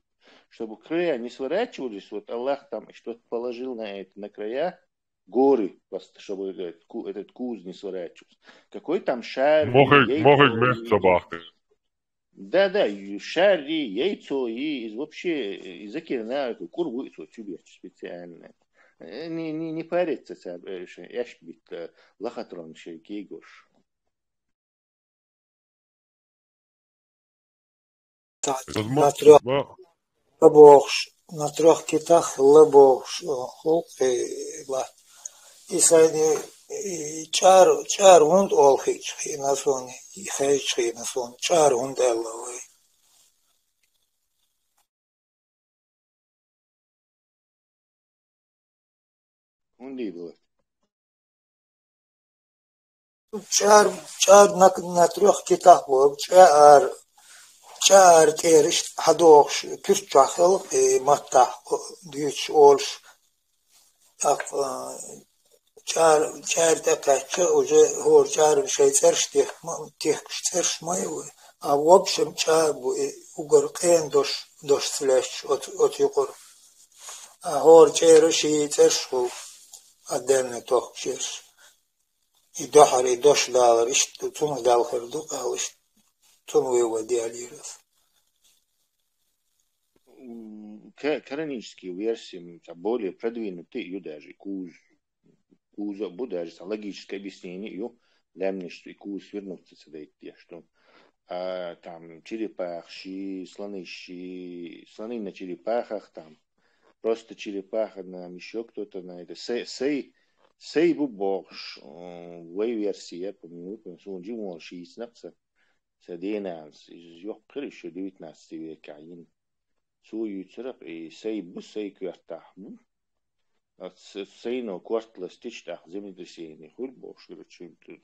чтобы края не сворачивались, вот Аллах там что-то положил на это, на края горы, просто чтобы этот, ку- этот куз не сворачивался. Какой там шар, Мохик, яйцо мохик и- мехца бахты. Да, да, и шар, и яйцо, и из- вообще из океана кур вуйцо чубеч специально. Э, Не, не, не париться, ца- э, ш- яш бит, э, лохотрон шей кигош. Так, Возможно, на трёх ма- лабохш, на трёх китах лабохш, э, хул, э, ла. И сайни, и чар, чар гӀунд олхич хи на сони, и хайч хи на сони, чар гӀунд элла вай. ХӀунда бу? ЧӀар, чӀар на, на трёх китах бу, чӀар, чӀар тӀериш хьадохуш, пирччахь хилла, и маттахь дуьйцуш олуш. ТӀаккха, а, чӀар, чӀар тӀекхаьчча, уже хӀора чӀаран шайн цӀераш тих-, ма-, тихкаш цӀераш ма ю вай. А в общем чӀар бу, и угар къена дош, дошца лаьтташ оцу, оцу юкъара. А хӀора чӀеран ший цӀераш хуьлу, а денна тохкаш ерш. И дуьхьара, и дош далар, иштта цунах далхар ду, къал иштта цунна вывод ялийра ас. М, ка- Канонические версии, м, там более продвинутые, ю даже куз, куза бу даже там логическое объяснение, ю лаьмнаш и куз свернуться ца дайта, что а, там черепахаш, слонаш, слоны на черепахах, там просто черепаха, на еще кто-то на это. Сай, сай, сай бу бохуш, м, вай версия, по-моему, суна жимон шийцнакъ ца, ца денанс, из йоккхир еще девятнадцатый века йина. Цо юьйцуракъ, и сай бу, сай коьртахь бу. А ц- сайно корта ластича тӀаккха землетрясение хуьлу бохуш, короче, м, т-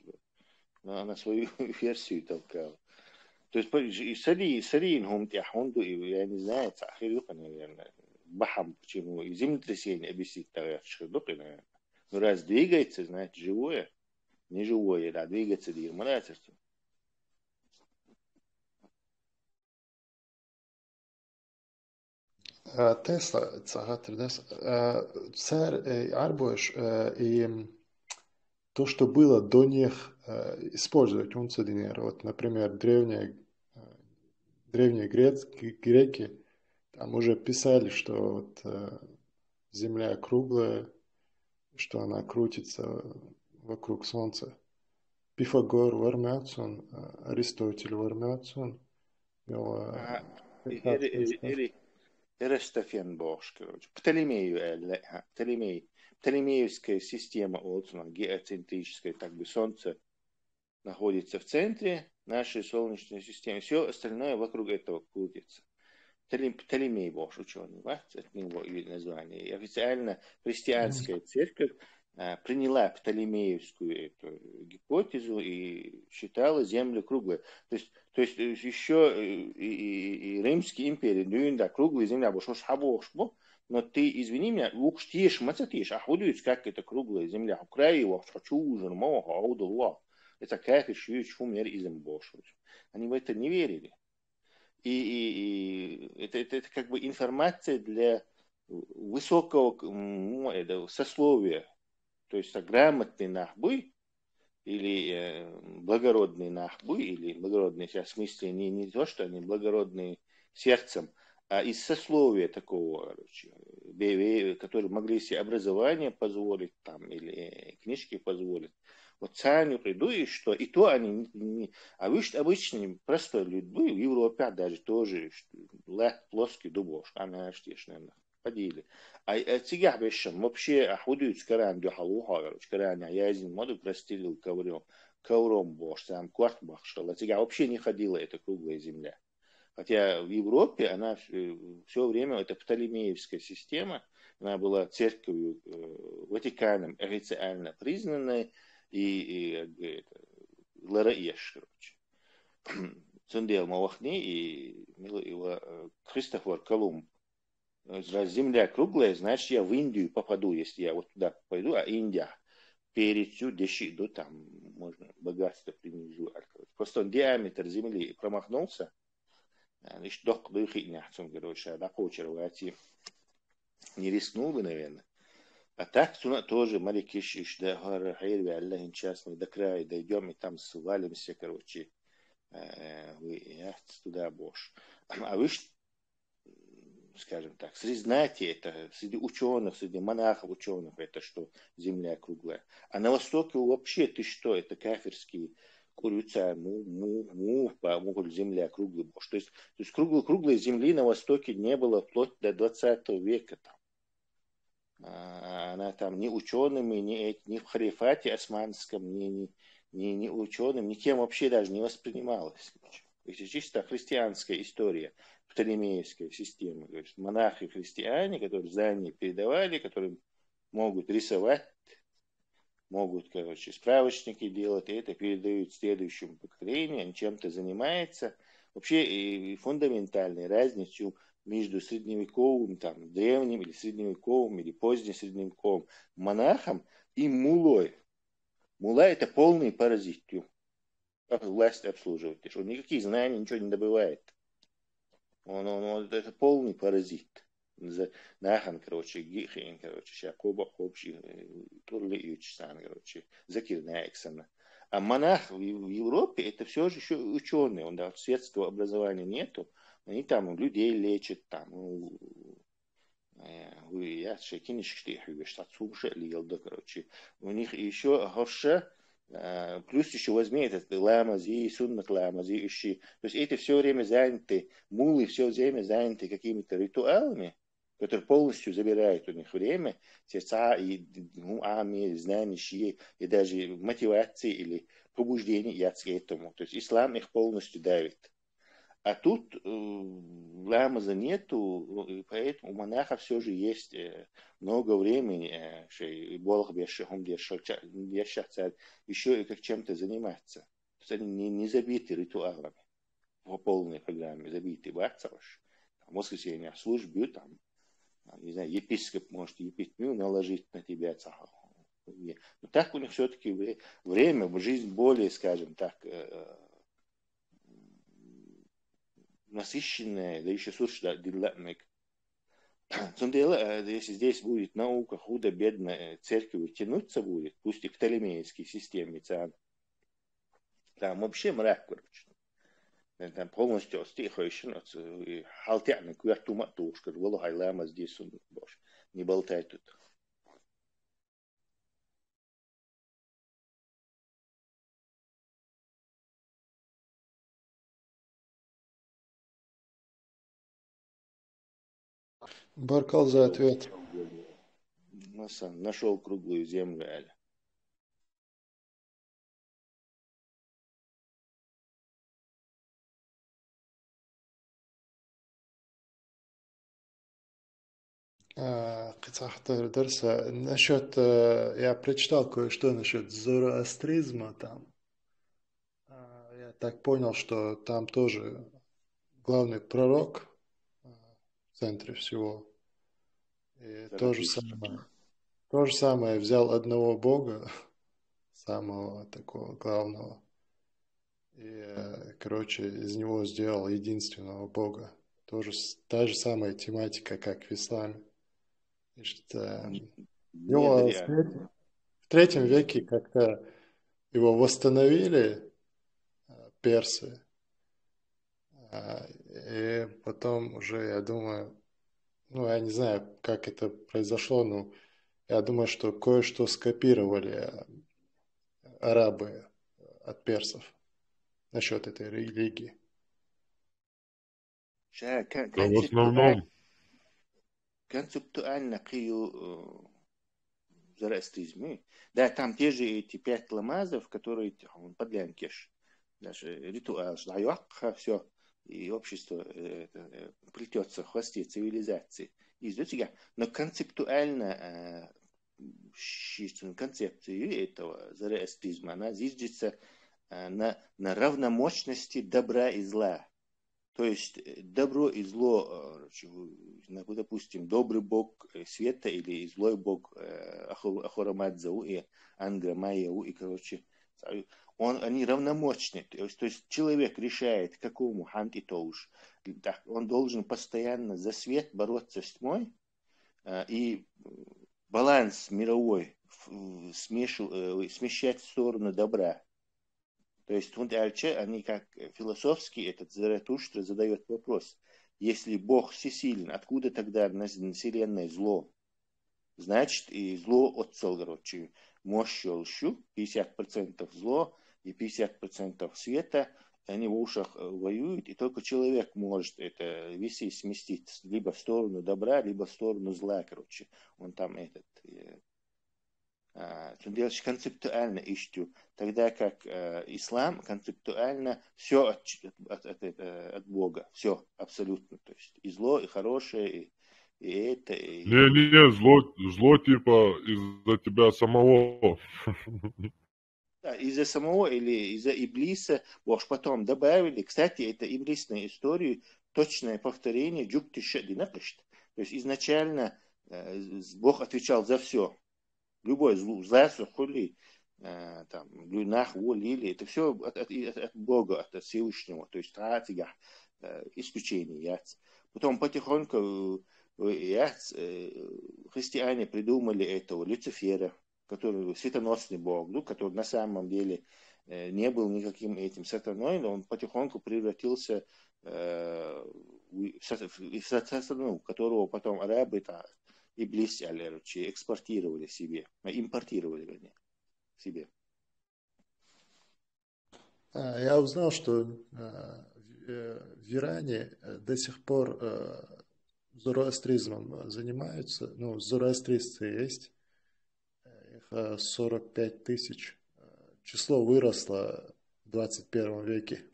на, на свою версию толкал. То есть, по- и сари, сарийна хӀума тӀехь хӀунда ду, и, я не знаю, цхьа хир ю, наверное. Бахьам почему? И землетрясение объяснить тагӀерташ хир ду, наверное. Ну, раз двигается, значит, живое. Не живое, да, двигаться дийр ма дацар цо. А, Тесла, ца хаттар дас. А, цар, э, арбош, э, и, м, то, что было до них, э, использовать унца динера. Вот, например, древние, э, древние грец-, г- греки там уже писали, что вот, э, Земля круглая, что она крутится вокруг Солнца. Пифагор вар ма яц цунна, э, Аристотель вар ма яц цунна. Мела, А, э, Эри-, как Эри-, сказать? Эри-, Эрастофен бохуш, короче. Птолемею аьлла, а, Птолемей. Птолемеевская система, вот она, геоцентрическая, как бы Солнце находится в центре нашей Солнечной системы. Все остальное вокруг этого крутится. Птолем- Птолемей бохуш ученый, вац, от него и название. И официально христианская церковь а, приняла птолемеевскую эту гипотезу и считала Землю круглой. То есть, то есть еще и, и, и Римская империя, ну, да, круглая Земля, потому что хьабохуш бу, но ты, извини меня, вукхуш теша ма ца теша, а хӀун дуьйцу, как это круглая Земля, хьо крае вахча, хьо чу вужур ма ваха, хьо Ӏовдал ваха. Это кафирш юьйцу хӀума яра иза бохуш. Они в это не верили. И, и, и это, это, это как бы информация для высокого к- м, это, сословия. То есть а грамотный нах буй, или э, благородный нах буй, или благородный сейчас в смысле не, не то, что они благородные сердцем, А из сословия такого, короче, бе-, бе-, которые могли себе образование позволить там или книжки позволить, вот ценю приду, и что, и то они не, не- а вы обычный простой люд, вы в Европе даже тоже, что лак плоский дубош, а знаешь, наверное, ходили. А, а цигах бешем, вообще, а худуют каран дюхалуха, короче, каран язин моду простилил ковром, ковром бош, сам кварт бахшала. Цигах вообще не ходила эта круглая земля. Хотя в Европе она все время, это Птолемеевская система, она была церковью, э, Ватиканом официально признанной и, и, э, это, лара еш, короче. Цундел Мавахни и Мило его, э, Христофор Колумб. Э, раз земля круглая, значит, я в Индию попаду, если я вот туда пойду, а Индия перецю деши иду, там можно богатство принижу. Просто он диаметр земли промахнулся, лишь док духи няхцун, короче, да, кочер вати. Не рискнул бы, наверное. А так, цуна тоже, марикиш, иш, да, гар, хайр, ве, Аллах, ин час мы до края дойдем, и там свалимся, короче, э, вы, я туда бош. А вы ж, скажем так, среди знати это, среди ученых, среди монахов ученых это, что земля круглая. А на Востоке вообще, ты что, это кафирские курица, му, му, му, по, мугуль земля круглый бош. То есть, то есть круглый, круглой земли на Востоке не было вплоть до двадцатого века там. А, она там ни учеными, ни, эт- ни в халифате османском, ни, ни, ни, ни ученым, никем вообще даже не воспринималась. Это чисто христианская история, птолемеевская система. То есть монахи христиане, которые знания передавали, которые могут рисовать, могут, короче, справочники делать, и это передают следующему поколению, он чем-то занимается. Вообще и, и фундаментальной разницу между средневековым, там, древним или средневековым, или позднесредневековым монахом и мулой. Мула — это полный паразит, ю. Как власть обслуживать, он никакие знания, ничего не добывает. Он, он, он это полный паразит. За- Нахан, короче, гихин, короче, ща коба хобши, э, турли ючсан, короче, закирная эксана. А монах в, в Европе — это все же еще ученые, он, да, светского образования нету. Они там людей лечат, там, ну, э, вы, я шекинишки, что их любишь, так слушай, ли елда, короче. У них еще хорошо, э, плюс еще возьми этот ламази, суннат ламази, ищи. То есть эти все время заняты, мулы все время заняты какими-то ритуалами, которые полностью забирают у них время, сердца и, ну, ами, знаний, и даже мотивации или побуждений яц к этому. То есть ислам их полностью давит. А тут э, ламаза нету, и поэтому у монаха все же есть э, много времени, э, шей, болх бешехом дешахцад, еще и как чем-то заниматься. То есть они не, не забиты ритуалами по полной программе, забиты бацалаш. Там, в воскресенье службы, там, там, не знаю, епископ может епитмию наложить на тебя, цаха. Но так у них все-таки время, жизнь более, скажем так, э, насыщенная, да еще слушай, да, дилла мэг. Цундела, э, если здесь будет наука худо-бедно э, церковью тянуться будет, пусть и к Птолемейской системе, цан, там вообще мрак, короче. Э, Там полностью отстихающий, но ц- и халтяны кверху матушка, валахай ламаз здесь он больше. Не болтай тут. Баркал за ответ. Нашел круглую землю, Аля. А, кхы цхьа дарса насчет, э, я прочитал кое-что насчет зороастризма там. А, Я так понял, что там тоже главный пророк а, в центре всего. И то же самое. То же самое, взял одного бога, самого такого главного. И, э, короче, из него сделал единственного бога. Тоже с- та же самая тематика, как в исламе. И что, э, его в третьем, в третьем веке как-то его восстановили э, персы. А, И потом уже, я думаю, ну, я не знаю, как это произошло, но я думаю, что кое-что скопировали арабы от персов насчет этой религии. Ша, кон- Да, в концептуаль- основном. концептуально кию э, зороастризм. Да, там те же эти пять ламазов, которые т- он подлянкиш. Даже ритуал, шлайок, все. И общество э, это, э, плетется в хвосте цивилизации. Из-за тебя. Но концептуально э, щи- концепцию этого зороастризма, она зиждется э, на, на равномощности добра и зла. То есть э, добро и зло, э, чего- на- допустим, добрый бог э, света или злой бог э, Аху- Ахура Мазда и Ангра Майя, и, короче, он, они равномощны. То есть, то есть человек решает, какому ханти тоже. Так, он должен постоянно за свет бороться с тьмой, э, и э, баланс мировой в- в- смешу- э, смещать в сторону добра. То есть, вот дальше они как э, философский, этот Заратуштра задает вопрос. Если Бог всесилен, откуда тогда на на вселенной зло? Значит, и зло отцел, короче, мощь щу, пятьдесят процентов зло и пятьдесят процентов света, они в ушах э, воюют, и только человек может это весы сместить либо в сторону добра, либо в сторону зла, короче. Он там этот... э, а, то делаешь концептуально ищу, тогда как э, ислам концептуально все от, от, от, это, от Бога, все абсолютно, то есть и зло, и хорошее, и, и это, и... Не-не, зло, зло типа из-за тебя самого. Да, из-за самого или из-за Иблиса, уж потом добавили. Кстати, это иблисная история, точное повторение, джук тише динакышт. То есть изначально э, Бог отвечал за все. Любой зло, зла сухули, э, там, лю- нах, во, лили, это все от, от, от, от Бога, от Всевышнего. То есть тратига, э, исключение яц. Потом потихоньку э, яц, э, христиане придумали этого Люцифера, который светоносный бог, ну, который на самом деле э, не был никаким этим сатаной, но он потихоньку превратился э, в, в сат- в сат- сатану, которого потом арабы это Иблис аль-Эручи экспортировали себе, а, импортировали, вернее, себе. А, Я узнал, что э, в э, в Иране э, до сих пор э, зороастризмом э, занимаются. Ну, зороастрийцы есть. Э, Их э, сорок пять тысяч. Э, Число выросло в двадцать первом веке.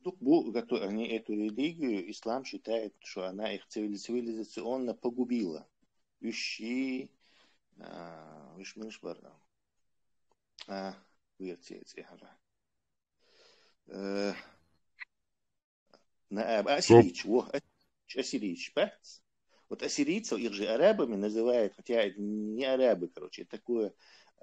Тук бу, гато- они эту религию, ислам считает, что она их цивили- цивилизационно погубила. Ущи, а, уж мыш бар. А, уйрцец, я хажа. Э, на а, ассирийцы, во, ас- ассирийцы, бац. Вот ассирийцев, их же арабами называют, хотя это не арабы, короче, это такое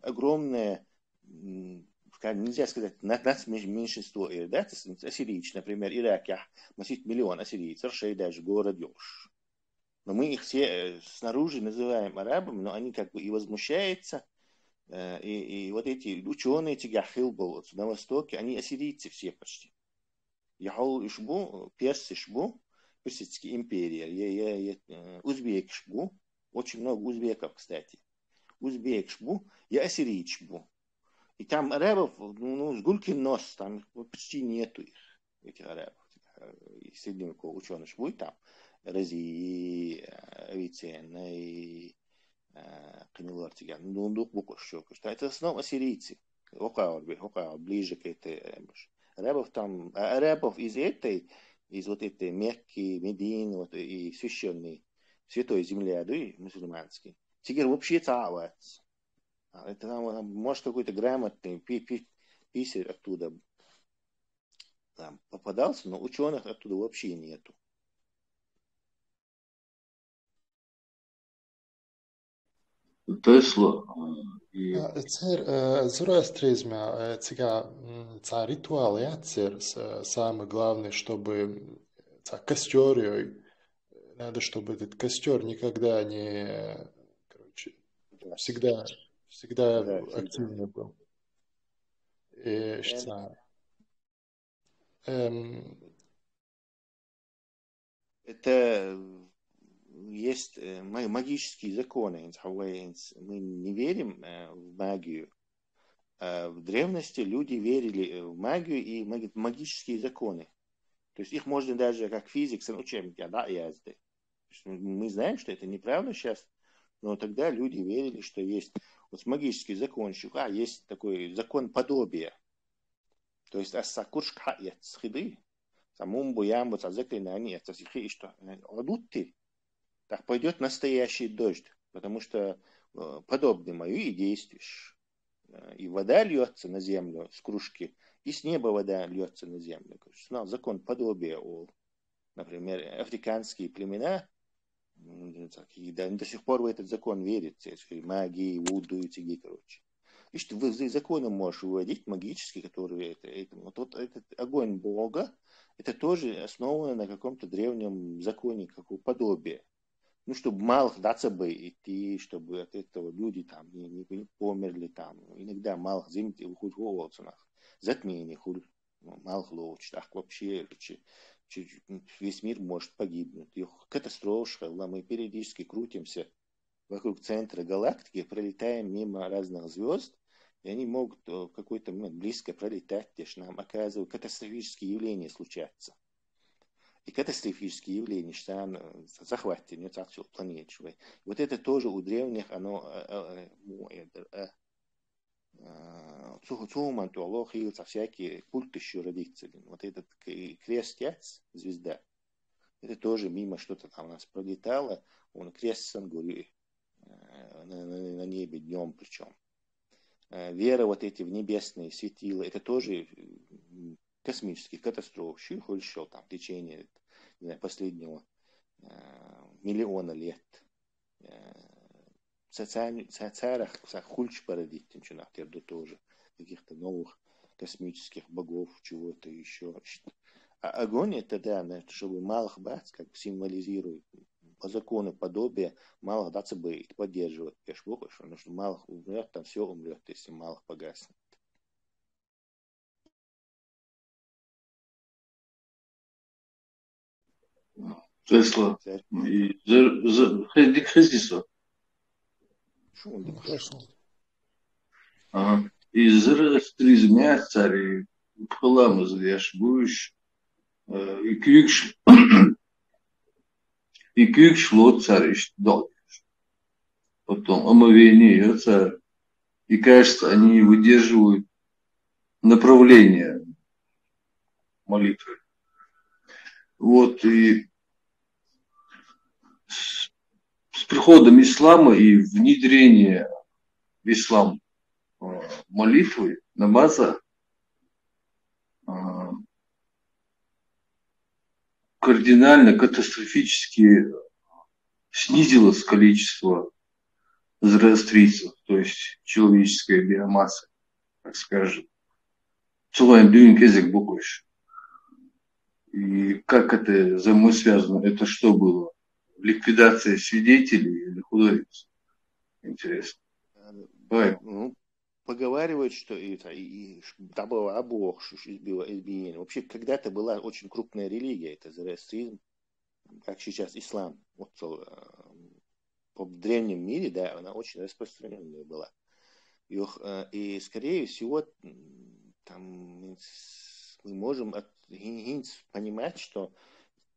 огромное, м, как нельзя сказать, на- нацменьшинство, э, да, то есть ассирийцы, например, Ирак, я, масит миллион ассирийцев, шей даже город ёж. Но мы их все э, снаружи называем арабами, но они как бы и возмущаются, э, и, и вот эти ученые Тигахилбол вот на Востоке, они ассирийцы все почти. Яхол ишбу, перс ишбу, персидские империи, я, я, я, э, узбек ишбу, очень много узбеков, кстати. Узбек ишбу, я ассирий ишбу. И там арабов, ну, ну, с гулькин нос, там их почти нету их, этих арабов. Э, И средневековых ученых будет там. Рази, э, Авиценна, и э, Кынылар тигән. Ну, дундук бу кошчо кошта. Это в основном ассирийцы. Окаор, бе- окаор, ближе к этой э, мыш. Арабов там, а арабов из этой, из вот этой Мекки, Медины, вот и священной, святой земли, да, и мусульманский. Тигер вообще цаавац. А это там, может, какой-то грамотный пи- пи- писарь оттуда там попадался, но ученых оттуда вообще нету. Тесло. А, и А, Цер, э, зороастризма, э, цига, м, ца ритуал, я, цер, с- э, самый главный, чтобы м, ца костер, э, надо, чтобы этот костер никогда не, э, короче, всегда, всегда Да, всегда. активный был. И Я- что, Эм, Это есть э, ма- магические законы. Инц хьавай, инц, мы не верим э, в магию. А в древности люди верили э, в магию и маги- магические законы. То есть их можно даже как физик сан учебнике, да, язды. То есть мы мы знаем, что это неправда сейчас, но тогда люди верили, что есть вот магический закон, а есть такой закон подобия. То есть ас цхьа куршк хьаэц хи ду, цхьа мум бу, ям бу, цхьа заклинание эц, цхьа сихи иштта, э, Ӏодутти, так пойдет настоящий дождь, потому что э, подобный мою и действуешь. Э, И вода льется на землю с кружки, и с неба вода льется на землю. Короче, знал закон подобия, олу. Например, африканские племена, м, так, и до, до сих пор в этот закон верят, то есть и магии, вуду и циги, короче. И что вы вы законы можешь выводить магические, которые это, это, вот, вот этот огонь Бога, это тоже основано на каком-то древнем законе, как подобие. Ну, чтобы малых дацабы идти, чтобы от этого люди там не, не, не померли там. Иногда малых зимти хоть волосунах. Затмение хуль, ну, малых лоуч, так вообще чи- чи- весь мир может погибнуть. И катастрофа, мы периодически крутимся вокруг центра галактики, пролетаем мимо разных звезд, и они могут э, в какой-то момент близко пролетать, где ж нам оказывают катастрофические явления случаться. И катастрофические явления, что захватит не так всю планету. Вот это тоже у древних, оно э, э, э, му- э, э, э, цу- цу момента лохи, со всякие культы еще родиться. Вот этот к- крест яц, звезда, это тоже мимо что-то там у нас пролетало, он крест сангури на, на- на небе днем причем. Э, Вера вот эти в небесные светила, это тоже м, космические катастрофы, еще там в течение не знаю, последнего э, миллиона лет. Э, социаль- со- царах са хульч породить, начинать тоже каких-то новых космических богов, чего-то еще. А огонь это, да, на- чтобы малых бац, как бы символизирует по закону подобия, малых дацабы и поддерживать пешбоков, потому что малых умрет, там все умрет, если малых погаснет. Тесла. И зер- зер- хе- дик хезиса. Шо он дик? Хорошо. Ага. И зороастризм яц цар, и пхуламаз леш буш, э, и куьйгаш, и куьйгаш лоц цар иштта долу. Потом омовение йо цар. И кажется, они выдерживают направление молитвы. Вот, и с, с приходом ислама и внедрения в ислам э, молитвы, намаза, э, кардинально, катастрофически снизилось количество зороастрийцев, то есть человеческая биомасса, так скажем. Целая дюйм кезек буквы. И как это взаимосвязано? Это что было? Ликвидация свидетелей или художниц? Интересно. Давай. Ну, поговаривают, что и, и, и ш- там было обох ш- ш- избиение. Вообще, когда-то была очень крупная религия, это зороастризм, как сейчас ислам. Вот э, по в древнем мире, да, она очень распространенная была. И, ох- э, и скорее всего, м, там м, с- мы можем от, гин- гинц понимать, что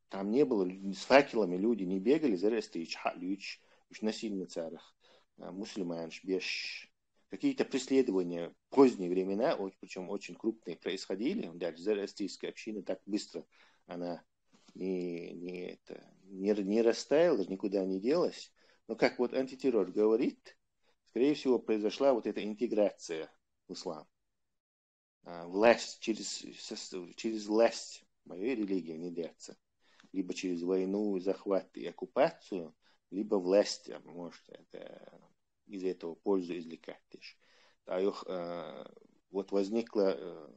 там не было, лю- с факелами люди не бегали, зороастрийцаш хьалуьйтуш, уж насильно царах, а, мусульманаш беш. Какие-то преследования в поздние времена, причем очень крупные, происходили. Даже зороастрийская община так быстро, она не, не, это, не, не растаяла, никуда не делась. Но как вот антитеррор говорит, скорее всего, произошла вот эта интеграция в ислам. А, Власть через, сос- через власть моей религии внедряться. Либо через войну, захват и оккупацию, либо власть а, может это, из этого пользу извлекать. Тож. А их, э, вот возникла э,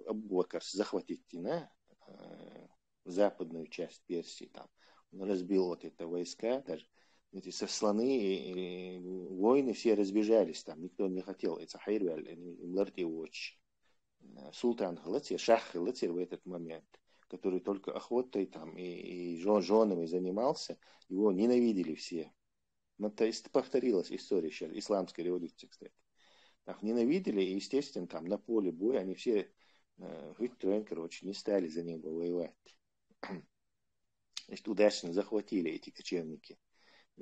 Абу Бакр захватить на э, западную часть Персии, там, он разбил вот это войска, даже эти со- слоны и, и войны все разбежались, там никто не хотел, это хайрваль, им ларти очень. султан хилла церан, шах хилла церан в этот момент, который только охотой там и, и жё- женами занимался, его ненавидели все. Но то есть повторилась история сейчас исламской революции, кстати. Их ненавидели, и, естественно, там на поле боя они все э, хӀуьттарен, короче, не стали за него воевать. Значит, удачно захватили эти кочевники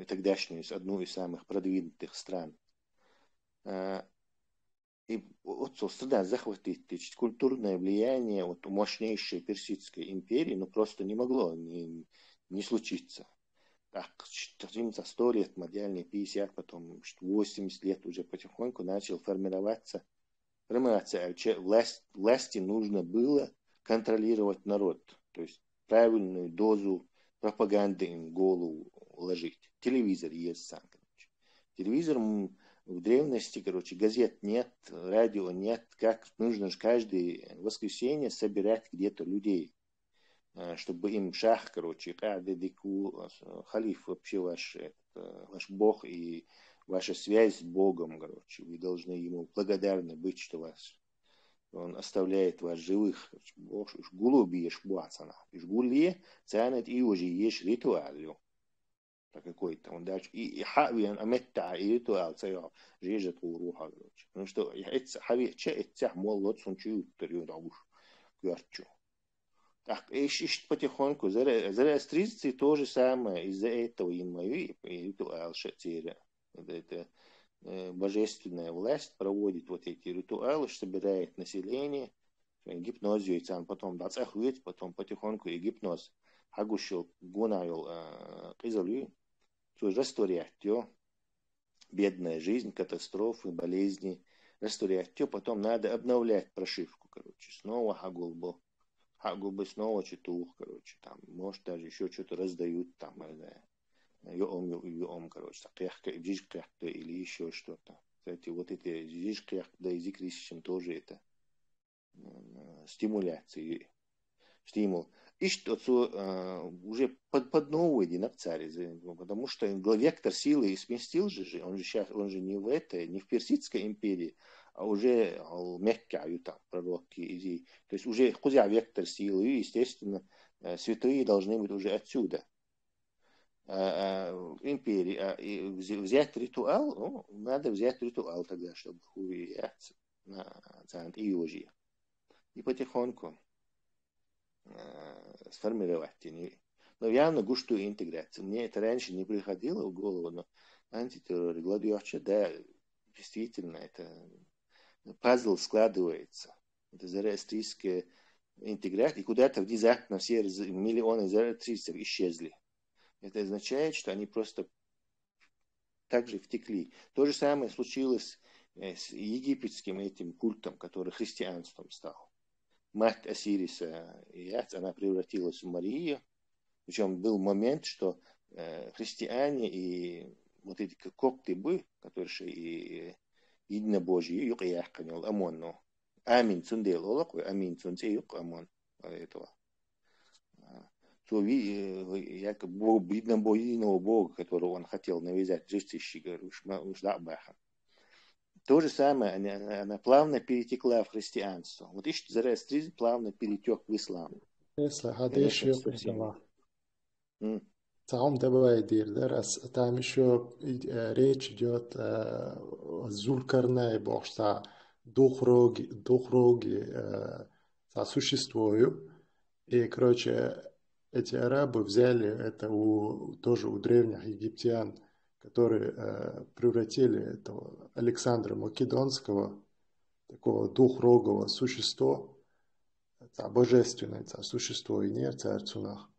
тогдашнюю, одну из самых продвинутых стран. Э, И вот, собственно, захватить, значит, культурное влияние вот мощнейшей персидской империи, ну, просто не могло не, не случиться. Так, сто лет, ма дийнахьа, пятьдесят, потом восемьдесят лет уже потихоньку начал формироваться. Формироваться, а власть, власти нужно было контролировать народ, то есть правильную дозу пропаганды им в голову ложить. Телевизор есть сам, короче. Телевизор в древности, короче, газет нет, радио нет, как нужно же каждое воскресенье собирать где-то людей, э, чтобы им шах, короче, къаьда дика ву, э, халиф вообще ваш, э, ваш бог и ваша связь с Богом, короче, вы должны ему благодарны быть, что вас он оставляет вас живых, короче, бохуш, уьш гулбеш бу царна. Уьш гулъе, царна тӀе йожа еш ритуал ю. По какой-то. Он дальше и, и хьавен, а метта и ритуал ца йо, жежа тхур ву хьа, короче. Потому что и эццахь хьавеча, эццахь молло цун чу юттар ю догуш. Кверчу. Так, и иш-, ишт потихоньку. Зара-, зороастрийцы то же самое. Из-за этого им и, и ритуал шацира. Это, это, э, божественная власть проводит вот эти ритуалы, собирает население, гипноз йойцан, потом да, цӀа хӀуьйца, потом потихоньку и гипноз. Хьагуш йолу, гуна йолу, э, къизалла, цо растворять йо, бедная жизнь, катастрофы, болезни, растворять йо, потом надо обновлять прошивку, короче, снова хьагулбо, хьагулбо, снова чу туху, короче, там, может, даже ещё что-то раздают, там, не знаю, юом, ю-, юом, короче, там, кхехка, жижиг кхехка или ещё что-то. Кстати, вот эти жижиг кхехка, да и зикрисчим тоже это, м, стимуляция, стимул. Иштта оцу, э, уже под, под новый динак цаьрца, потому что вектор силы и сместил же, же, он же щас, он же не в этой, не в Персидской империи, а уже, э, Мекка ю там пророк и, и, то есть уже кхузахь вектор силы, и, естественно, э, святые должны быть уже отсюда. А, а, империи, а, и вз-, взять ритуал, ну, надо взять ритуал тогда, чтобы хуи яц на царна тӀе йожа. И потихоньку, а, сформировать тени. Но явно гуш ду интеграция. Мне это раньше не приходило в голову, но антитеррор, Гладиоча, да, действительно, это пазл складывается. Это зороастрийская интеграция, и куда-то внезапно все з-, миллионы зороастрийцев исчезли. Это означает, что они просто так же втекли. То же самое случилось, э, с египетским этим культом, который христианством стал. Мать Осириса, и яц, она превратилась в Марию. Причём был момент, что, э, христиане и вот эти к-, копты бы, которые ши-, и, и единобожие, юкъе яьккхина йолу Амон, ну, Амин цундела олу-кх вай, Амин цун цӀе ю-кх Амон, а, этого. А, цо ви-, э, якобы бо-, единобо-, единого Бога, которого он хотел навязать жрецишкара, уьш ма-, уьш дӀа а бахана. То же самое, она, она плавно перетекла в христианство. Вот иштта зороастризм плавно перетёк в ислам. Если хьан деш Конечно, ю совсем. М. Цхьа хӀума добавить дийр дара ас, там ещё, э, речь идёт, э, Зулькарнай бохуш цхьа духроги, духроги, э, цхьа существо ю. И, короче, эти арабы взяли это у, тоже у древних египтян, которые, э, превратили этого Александра Македонского, такого двухрогого существа, цхьа божественное, цхьа существо и не царь цунах.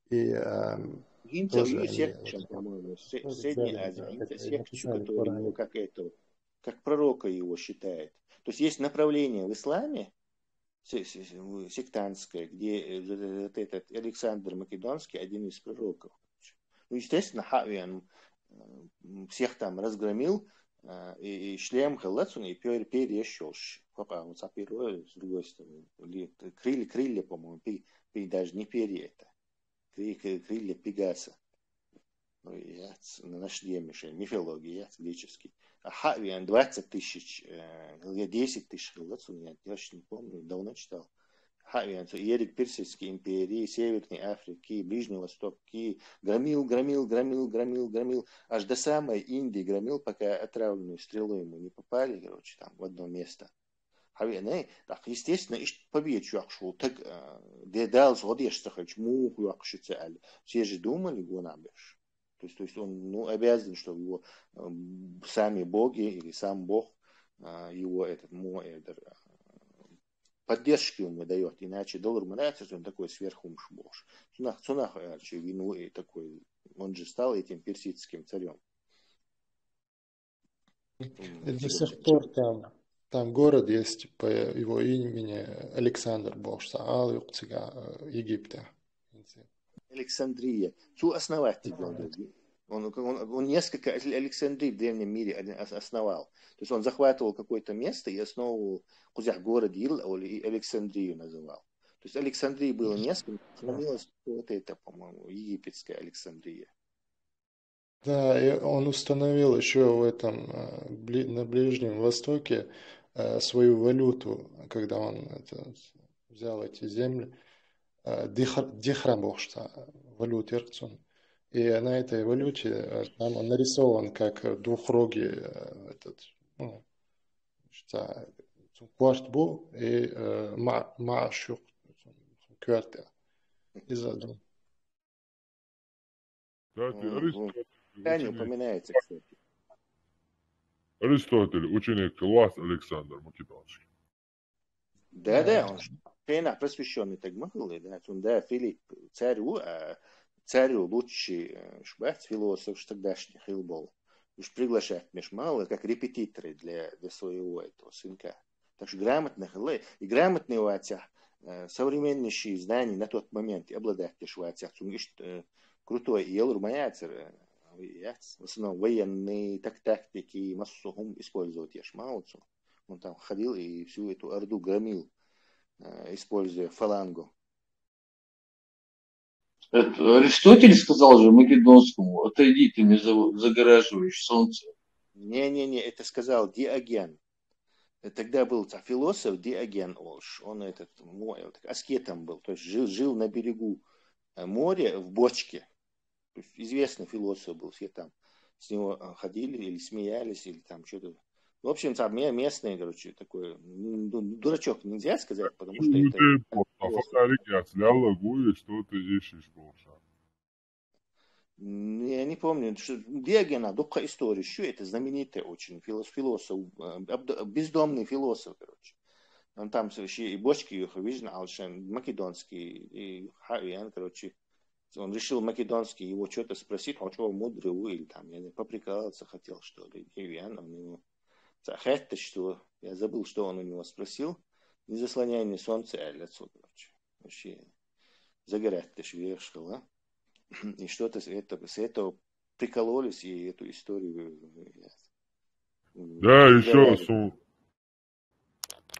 И, эм, Гинца тоже есть они секта, вот, по-моему, с-, ну, Средней взяли, Азии. да, Гинца это и секта, написали в которая Коране. Его как это, как пророка его считает. То есть есть направление в исламе, се-, се-, се-, сектантское, где, э, вот этот Александр Македонский один из пророков. Ну, естественно, хьавен, м, всех там разгромил, а, и, и шлем хилла цунна, и пер-, перья ещё, пока он саперо, с другой стороны, или крылья, крылья, по-моему, пи-, пи-, даже не перья это. Кри-, кри-, крылья Пегаса. Ну, яц, на шлеме, шен, мифология, яц, греческий. Хьавеана двадцать тысяч, э, или десять тысяч хилла цун, я точно не помню, давно читал. Хьавеана цо ерриг Персидские империи, Северной Африки, Ближний Восток, громил, громил, громил, громил, громил, аж до самой Индии громил, пока отравленной стрелой ему не попали, короче, там, в одно место. Хьавеана, так, естественно, иштта победа йоаккхаш волу стаг, э, де Далла гӀо деш ца хилча, муха йоаккхаш ю ца аьлла. Все же думали, гонах беш. То есть, то есть он, ну, обязан, чтобы его, э, сами боги или сам Бог, э, его этот, мо, этот, э, поддержку ему даёт, иначе доллар ма дацар, он такой сверхумаш бохуш. Цунах, цунах, э, чи вину и такой, он же стал этим персидским царём. М, И до сих пор там, там город есть по его имени, Александр бохуш цхьа гӀала ю-кх цигахь, э, Египте. Александрия. Цо основатель был. Он, он, он несколько Александрий в древнем мире один ос-, основал. То есть он захватывал какое-то место и основывал, кхузахь город йилла олий, и Александрию называл. То есть Александрий было несколько, сохранилось вот это, по-моему, египетская Александрия. Да, и он установил ещё в этом, э, бли-, на Ближнем Востоке, э, свою валюту, когда он это, взял эти земли, э, дихр-, дихра бохуш цхьа валюта яра цуьнан. И на этой валюте, э, там он нарисован как, э, двухрогий, э, этот, ну, цхьа, цуьнан корта бу, и, э, ма-, маӀаш ю-кх коьрта. Иза ду. Кстати, Мгм. Аристотель, Таня ученик, упоминается, кстати. Аристотель, ученик хилла вац Александр Македонский? Да, да, он ж шайнах просвещённый стаг ма хилла, да, цуьнан да, Филипп царь ву, а царь ву лучший, э, ш бац, философ, ш тогдашний хилла болу. Уж приглашать беш ма хилла, как репетиторы для, для своего этого сынка. Так что грамотный хилла, и грамотный вацахь, э, современнейшие знания на тот момент и обладать деш вацахь, цуьнга иштта, э, крутой и ялур ма яцара, э, яц. В основном военный, так, тактики, массо а хӀума использовать еш ма хилла цо. Он там ходил и всю эту орду громил, э, используя фалангу. Это Аристотель сказал же Македонскому: «Отойди, ты мне за-, загораживаешь солнце». Не-не-не, это сказал Диоген. Э, тогда был ца-, философ Диоген, он ж, он этот, мо-, э, вот, аскетом был, то есть жил, жил на берегу, э, моря в бочке. То есть известный философ был, все там с него, э, ходили или смеялись, или там что-то. В общем, там ме-, местный, короче, такой, м, ду-, дурачок нельзя сказать, потому что Ну, это ты просто философ. Факарик, я сляла гуи, что ты ищешь, Гоша? М, я не помню, что Диогена, дукха история, что это знаменитый очень филос-, философ, э, абд-, бездомный философ, короче. Он там вообще и бочки их, видно, алшен, македонский, и хавиан, короче. Он решил македонский его что-то спросить, он что, мудрый вы, или там, я не знаю, поприкалываться хотел, что ли, и он ему ца-, хетташ цо, я забыл, что он у него спросил. Не заслоняй мне солнце, аьлла цо, короче. Вообще, загорать-то ж вехаш хилла. И что-то с этого, с этого прикололись, и эту историю, э, Да, ещё разгадали. Су-,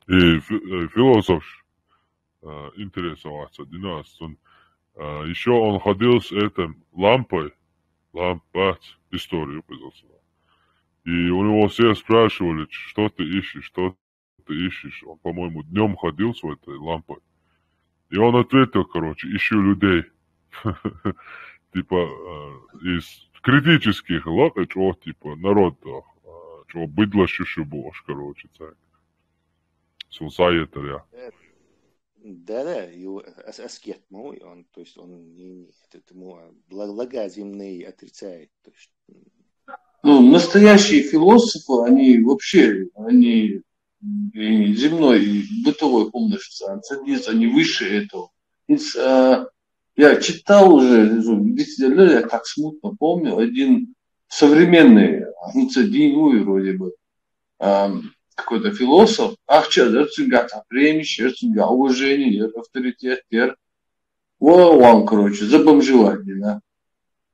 и фи-, э, философ, э, интересоваться динас, он, э, ещё он ходил с этой лампой, лампа, историю, пользовался. И у него все спрашивали: «Что ты ищешь, что ты ищешь?» Он, по-моему, днём ходил с этой лампой. И он ответил, короче: «Ищу людей». Типа, э, из критических, ла-, э, чё, типа, народ, э, чё, быдло шушу булаш, короче, так. Сун саетаря. Э, да-да, и у-, ас-, аскет, ну, и он, то есть он не, не, это, это ему, а, бла-, блага земные отрицает, то есть, м. Ну, настоящие философы, они вообще, они и земной, и бытовой помощи, они выше этого. Из, а, я читал уже, ну, десять лет, я так смутно помню, один современный, ну, цадинуй вроде бы, а, какой-то философ, ахча, да, цуьнгахь цхьа премия, цуьнгахь уважение, авторитет, тер. О, он, короче, забомжевать, да.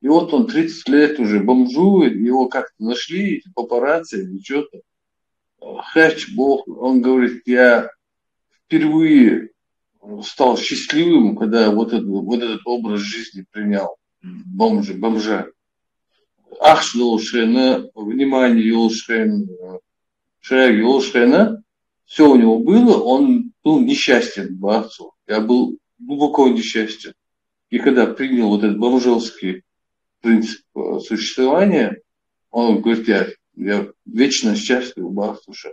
И вот он тридцать лет уже бомжует, его как-то нашли, эти папарацци или что-то. Хач Бог, он говорит: «Я впервые стал счастливым, когда вот этот, вот этот образ жизни принял, бомжа, бомжа». ахча долаш хинна, внимание йолаш хинна, шерага йолаш хинна, все у него было, он был несчастен, бац цо. Я был глубоко несчастен. И когда принял вот этот бомжовский принцип э, существования, он говорит: я, я вечно счастлив, бац цо.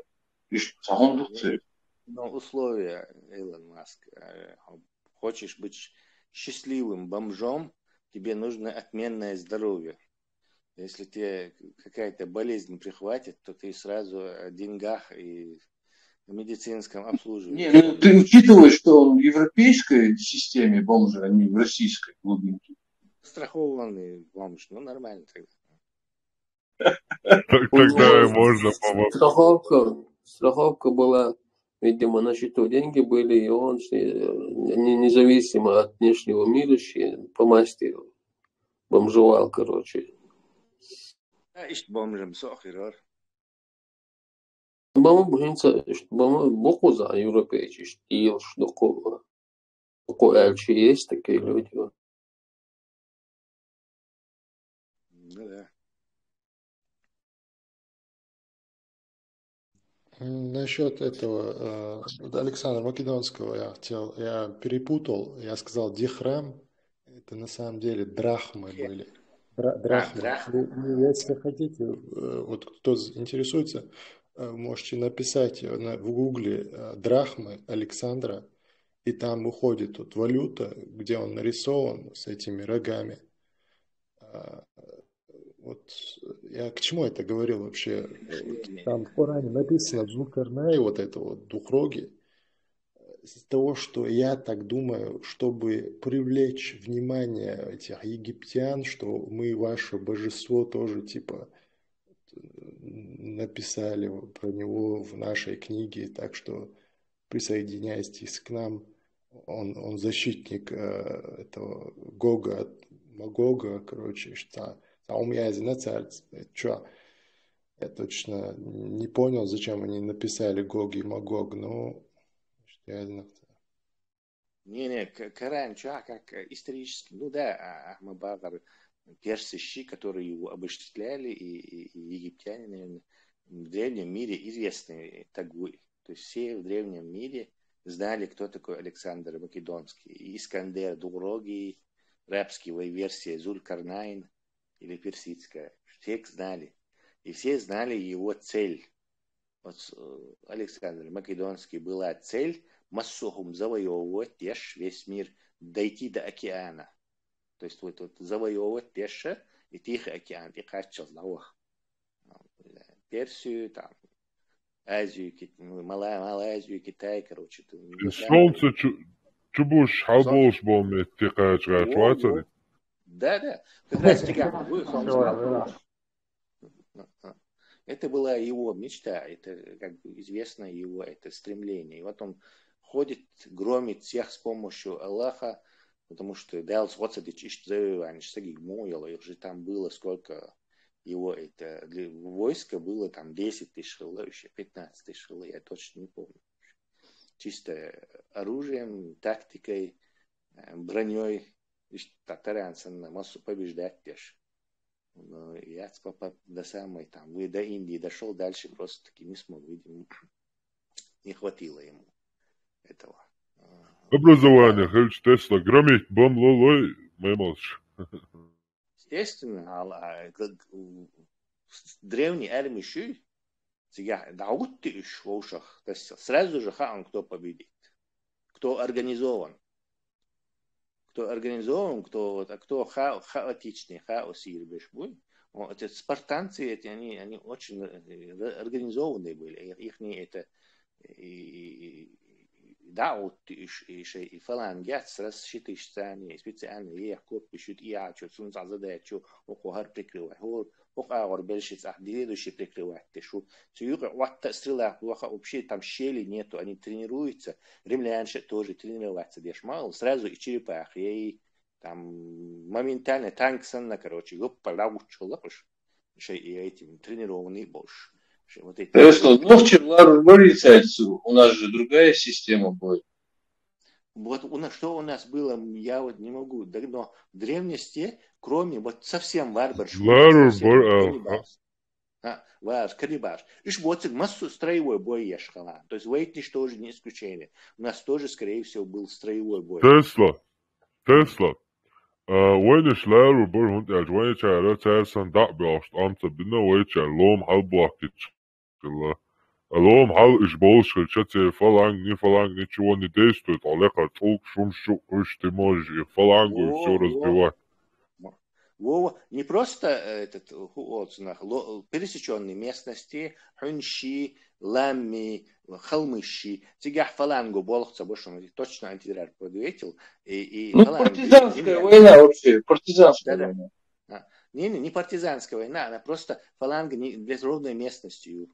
И ш- цхьа хӀама ду-кх цо. Но условия, Илон Маск, э, хочешь быть счастливым бомжом, тебе нужно отменное здоровье. Если тебе какая-то болезнь прихватит, то ты сразу о деньгах и медицинском обслуживании. Не, ну ты учитывай, что он в европейской системе бомжа, а не в российской глубинке. Страхованный бомж, ну нормально тогда. Так тогда и можно, по-моему. Страховка, страховка была, видимо, на счету деньги были, и он с- не- независимо от внешнего мира щ- по масти бомжевал, короче. Да, ишт бомжем сохирор. Бама бу хинца, бама букуза европейчиш, тилш дукула. Дукула элчи есть такие люди. Ну да. Насчет этого э, Александра Македонского я хотел, я перепутал, я сказал дихрам, это на самом деле драхмы Хе. были. Дра- драхмы. драхмы. И- и если хотите, э, вот кто з- интересуется, э, можете написать э, на- в гугле э, драхмы Александра, и там выходит вот валюта, где он нарисован с этими рогами. А, Вот я к чему это говорил вообще? Вот там в Коране написано Зулкарнай, вот это вот двухрогий. Из-за того, что я так думаю, чтобы привлечь внимание этих египтян, что мы ваше божество тоже типа написали про него в нашей книге, так что присоединяйтесь к нам. Он, он защитник э, этого Гога, Магога, короче, что а у меня из нацарц, что я точно не понял, зачем они написали Гог и Магог, но я знаю. Не-не, К- Коран чё, как э, исторически, ну да, а- Ахмабагар, персиши, которые его обожествляли, и, и- и египтяне, наверное, в древнем мире известны таглуй. То есть все в древнем мире знали, кто такой Александр Македонский. И Искандер Дугроги, арабский версия Зулькарнайн или персидская. Все знали. И все знали его цель. Вот э, Александр Македонский была цель массухум завоевывать еш весь мир, дойти до океана. То есть вот, вот завоевывать еш и Тихий океан, и качал на ох. Персию, там, Азию, Кит- ну, Мала- Малайзию, Китай, короче. Солнце чу- чубуш хьалболуш болу метте кхача гӀача вацара. Да, да. Как раз тебя будет, он знал. Это была его мечта, это как бы известно его это стремление. И вот он ходит, громит всех с помощью Аллаха, потому что Дала схватит ишт завоевание, сагиг мояло, их же там было сколько его это для войска было там десять тысяч хилла, еще пятнадцать тысяч хилла, я точно не помню. Чисто оружием, тактикой, броней, татарян санна массу побеждать деш. Ну, я до самой там, вы до Индии дошел, дальше просто таки не смог, видимо, не хватило ему этого. Образование, хилча тесла, громить бан лолой, мемалш. Естественно, древний армии шуй, цигахь дӀагӀутти уьш вовшах, то есть сразу же хаан, кто победит, кто организован. Кто организован, кто, вот, а кто ха, хаотичный, хаос ирбеш буй. Вот эти спартанцы, эти, они, они очень организованные были. Их это и, и, и, и да, вот и, и, и фалангец раз считаешь сами, специально ехать копишут и а что, сунца задачу, около прикрывать. Хор, хор, а, хор, бельшиц, а, следующий прикрывать, ты шу. Цу юга, вот, стрела, плохо, вообще там щели нету, они тренируются. Римляньше тоже тренироваться деш мало, сразу и черепахи, и там моментально танк санна, короче, гоппа, лягуччу лакуш. Шей и этим тренированный больше. Шей вот эти Эсто нохчи ларбарицайцу, у нас же другая система будет. Вот у нас, что у нас было, я вот не могу. Да, но в древности, кроме вот совсем варварш, Лару совсем бар, а, каннибалш. А, варварш, каннибалш. Уж боцаг массу строевой бой еш хала. То есть вайтниш тоже не исключение. У нас тоже, скорее всего, был строевой бой. Тесла. Тесла. А, вайниш лару бар хӀунда аьлча, вайначара царсан дӀа а баьлча, амца бина вайначара лом хьалбохкича. Лом хьал уж болаш хилча, церан фаланг, ни фаланг, ничего не действует, а лекхар цӀулг, шум, шу, уж ты можешь, их фалангу, и Во, все во. Разбивать. Вова, не просто э, этот, ху-, о, цунах, ло-, пересечённые местности, хьунши, ламми, халмыши, цигахь фаланго болх ца бошен, точно антидрар подветил, и, и Ну, фаланги, партизанская земля. Война вообще, партизанская Да-да. Война. А, не, не, не партизанская война, она просто фаланга не, для ровной местности.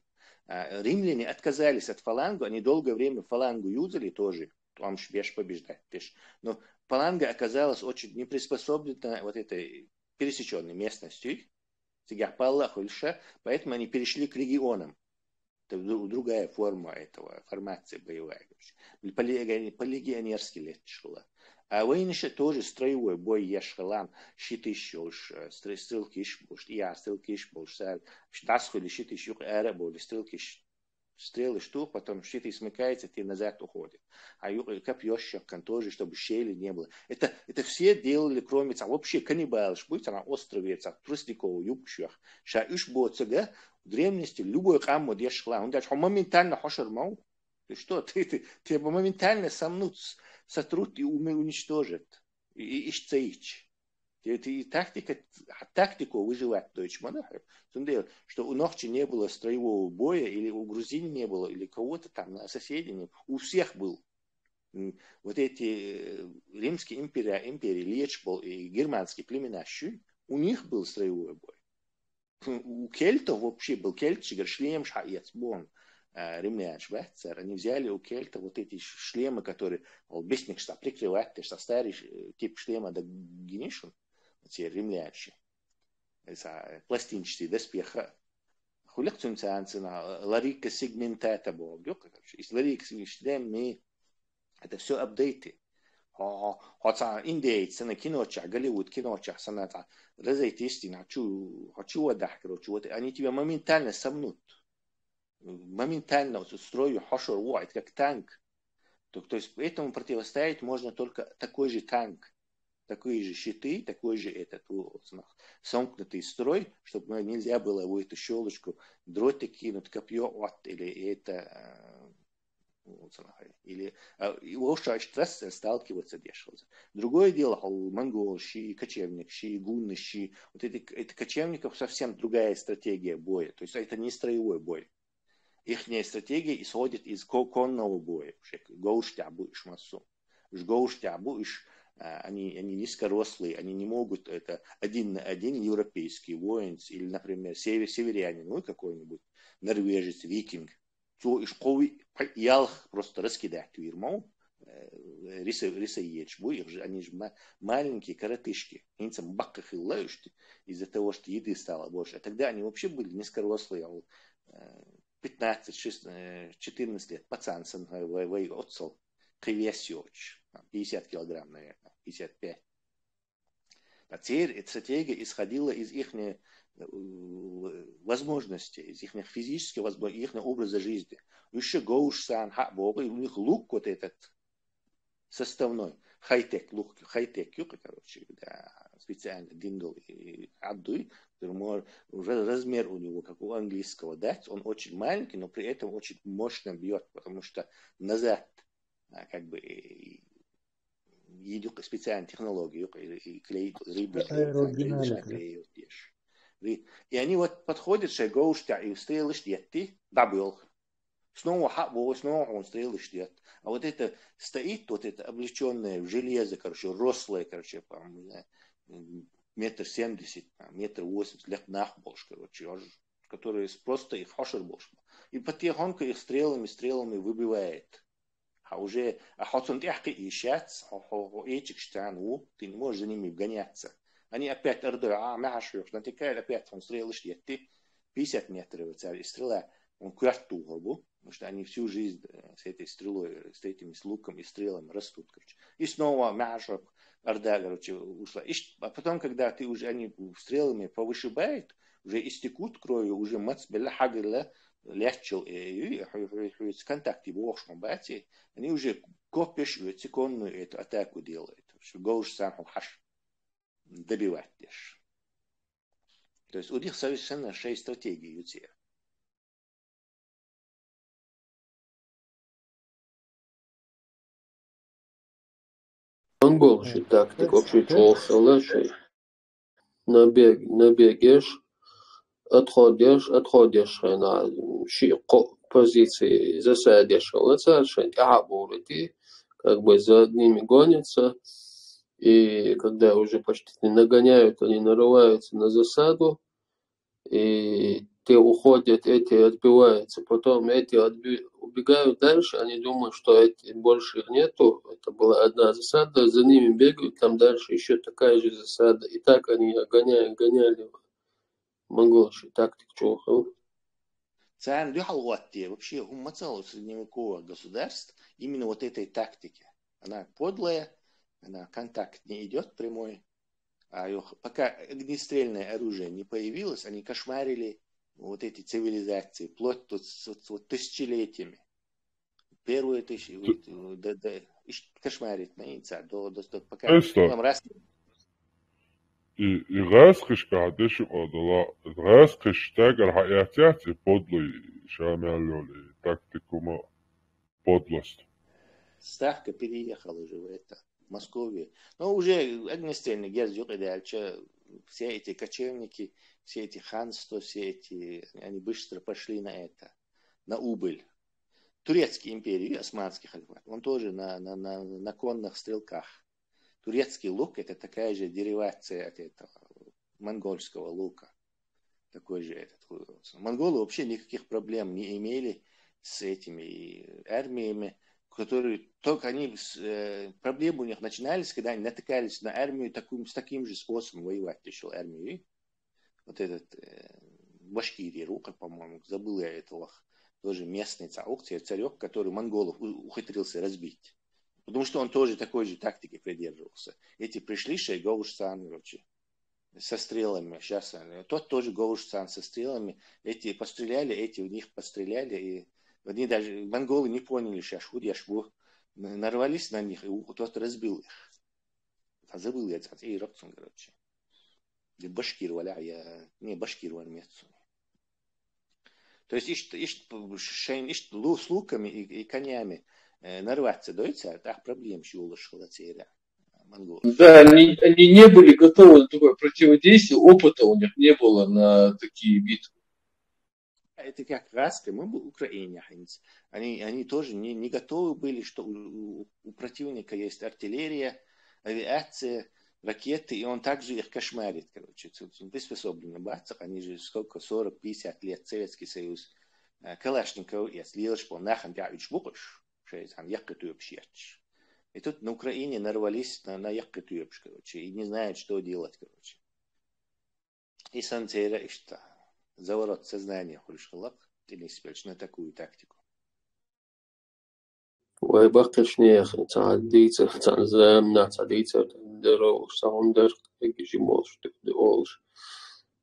А, римляне отказались от фалангу, они долгое время фалангу юзали тоже, там ж беш побеждать, беш. Но фаланга оказалась очень не приспособлена вот этой пересечённой местностью, цигахь палла хулиша, поэтому они перешли к легионам. Это дру- другая форма этого, формация боевая. Короче. По леги- по-легионерски летишла. А вайниш тоже строевой бой еш хала, ши тысяч уж, э, стр- стрелкиш болаш, и я стрелкиш болаш, сар, дас хули ши тысяч юк эра боли стрелкиш. Стрелы штук, потом щиты смыкаются, те назад уходят. А юк копьёшек тоже, чтобы щели не было. Это, это все делали, кроме ца, вообще каннибалш, будь она острове, ца, тростниковый юбкшах. Ша уж боцага, в древности любой къаммо деш хала, он даже моментально хошер мау. Ты что, ты, ты, тебя моментально сомнут, с- сотрут и уме- уничтожат. И, и ишцаич. Ты, ты и тактика, а тактику выживать дойч мадахар. Цундел, что у ногчи не было строевого боя, или у грузин не было, или кого-то там на соседей не, у всех был. М, Вот эти э, римские империя, империи лечь был и германские племена, щу, у них был строевой бой. У кельтов вообще был кельтчигар шлем шаец бон, э, римлянш бацар. Они взяли у кельтов вот эти ш- шлемы, которые, ол бесник, что прикрывать, ты что старый ш- тип шлема да гинишун, те римлянши. Са пластинчатый доспеха. Хулик цунцанцина, ларика сегментата бо, бьёк, короче. Из ларика сегментата, это все апдейты. Хо, хо, хо, ца индейцы на киночах, Голливуд киночах, сана ца разойтись, на чу, хо, чего да, короче, вот они тебя моментально сомнут. Моментально вот строю хошор, вот, как танк. То, то есть этому противостоять можно только такой же танк, такие же щиты, такой же этот, вот, сомкнутый строй, чтобы нельзя было в эту щелочку дротик кинуть, копье от или это, э, вот, или а, и вообще стресс сталкиваться дешевле. Другое дело, хол монгол щи, кочевник щи, гунны щи. Вот эти, это кочевников совсем другая стратегия боя. То есть это не строевой бой. Ихняя стратегия исходит из ко- конного боя. Вообще, гоуштя будешь массу. Уж гоуштя будешь, а, они, они низкорослые, они не могут это один на один европейский воинец или, например, север, северянин, ну, какой-нибудь норвежец, викинг. Цо иш кови ялх просто раскидать вирмау. Риса, риса ечь бу, их же, они же ма- маленькие коротышки. Инцам бакка хилла уж из-за того, что еды стало больше. А тогда они вообще были низкорослые, а вот, э, пятнадцать, шестнадцать, э, четырнадцать лет, пацан сан, э, вай, вай отцел, кривесиоч, там, пятьдесят килограмм, наверное, пятьдесят пять. А теперь эта стратегия исходила из их возможностей, из их физической возможности, их образа жизни. Еще гоуш сан, ха, бога, и у них лук вот этот составной, хай-тек лук, хай-тек юка, короче, да, специально диндл и аддуй, который мож- уже размер у него, как у английского, дать, он очень маленький, но при этом очень мощно бьет, потому что назад, а, как бы, и- и идёт специальная технология, и, и клеит, рыбы клеит, а, клеит, Аэродинамика. клеит, ешь. И, и они вот подходят, что гоуштя и стрелы штетти, дабл. Снова ха, во, снова он стрелы штет. А вот это стоит, вот это облечённое в железо, короче, рослое, короче, там, не знаю, м, метр семьдесят, там, метр восемьдесят, лет нах больше, короче, аж, которые с- просто их хошер больше. И потихоньку их стрелами, стрелами выбивает. А уже, а хоть он тяхки и щец, а хо- хо- эчик штан, у, ты не можешь за ними гоняться. Они опять ордой, а, мяхаш, натыкает, опять он стрелы штетти, пятьдесят метров, вот, и стрела, он кверт тухал был. Потому что они всю жизнь э, с этой стрелой, с этими с луком и стрелами растут, короче. И снова мяшок, орда, короче, ушла. И, а потом, когда ты уже, они стрелами повышибают, уже истекут кровью, уже мац белла хагрла лячил, э, контакт его баци, они уже копишь, э, конную эту атаку делают. Что гауш сам хаш добивать деш. То есть у них совершенно шесть стратегий у тебя. Монголчи тактика вообще чухсала ши. Набег, набегеш, отходеш, отходеш хена, ши позиции засадеш хала цар шен тяхабурити, как бы за ними гонятся, и когда уже почти не нагоняют, они нарываются на засаду, и те уходят, эти отбиваются, потом эти отби- убегают дальше, они думают, что эти больше их нету, это была одна засада, за ними бегают, там дальше еще такая же засада, и так они гоняют, гоняли монголчи тактик чухал. Царь дюхал вообще, вообще хуммацал средневековых государств именно вот этой тактики. Она подлая, она контакт не идет прямой. А пока огнестрельное оружие не появилось, они кошмарили вот эти цивилизации, вплоть до вот, вот тысячелетиями. Первые тысячи, вот, да, да, кошмарить на яйца, до, до, до, пока Эсто. Там раз И, и газ кышка хадеш адала, газ кыш тагар хаяцяц и подлый шамяллёли, тактикума подлость. Ставка переехала уже в это, в Московию. Но уже огнестрельный герз юкъидальча, все эти кочевники, все эти ханства, все эти, они быстро пошли на это, на убыль. Турецкий империи, османский халифат, он тоже на, на, на, на конных стрелках. Турецкий лук — это такая же деривация от этого монгольского лука. Такой же этот. Монголы вообще никаких проблем не имели с этими армиями, которые только они с- э, проблемы у них начинались, когда они натыкались на армию таким, с таким же способом воевать, пришел армию. Вот этот э, Башкирия, Рукар, по-моему, забыл я этого, тоже местный царек, царек, который монголов у- ухитрился разбить. Потому что он тоже такой же тактики придерживался. Эти пришли, Шейгоуш Сан, короче, со стрелами. Сейчас тот тоже Гоуш Сан со стрелами. Эти постреляли, эти в них постреляли. И они даже, монголы не поняли, что шуд я шву. Нарвались на них, и у- тот разбил их. А забыл я, и Роксон, короче. Или Башкир, валя, я, не, Башкир, валя, То есть ишт, ишт, шейн, ишт лу, с луками и, и конями э, нарваться дойца, так проблем шиулаш халацера. Монголы. Да, они, они не были готовы на такое противодействие, опыта у них не было на такие битвы. Это как Раска, мы в Украине, они, они тоже не, не готовы были, что у, у, у противника есть артиллерия, авиация, ракеты, и он также их кошмарит, короче. Приспособлены бацак, они же сколько, сорок-пятьдесят лет, Советский Союз. Э, Калашников, я слилаш по нахан, я уч букаш, шесть, хан, якы тюбш ятш. И тут на Украине нарвались на, на якы тюбш, короче, и не знают, что делать, короче. И санцера ишта. Заворот сознания хулиш халак, ты не спелш на такую тактику. Вай бакъ кышне яхи, ца дийца, ца замна, ца дийца, деров, ца хундар, гижи молш, олш.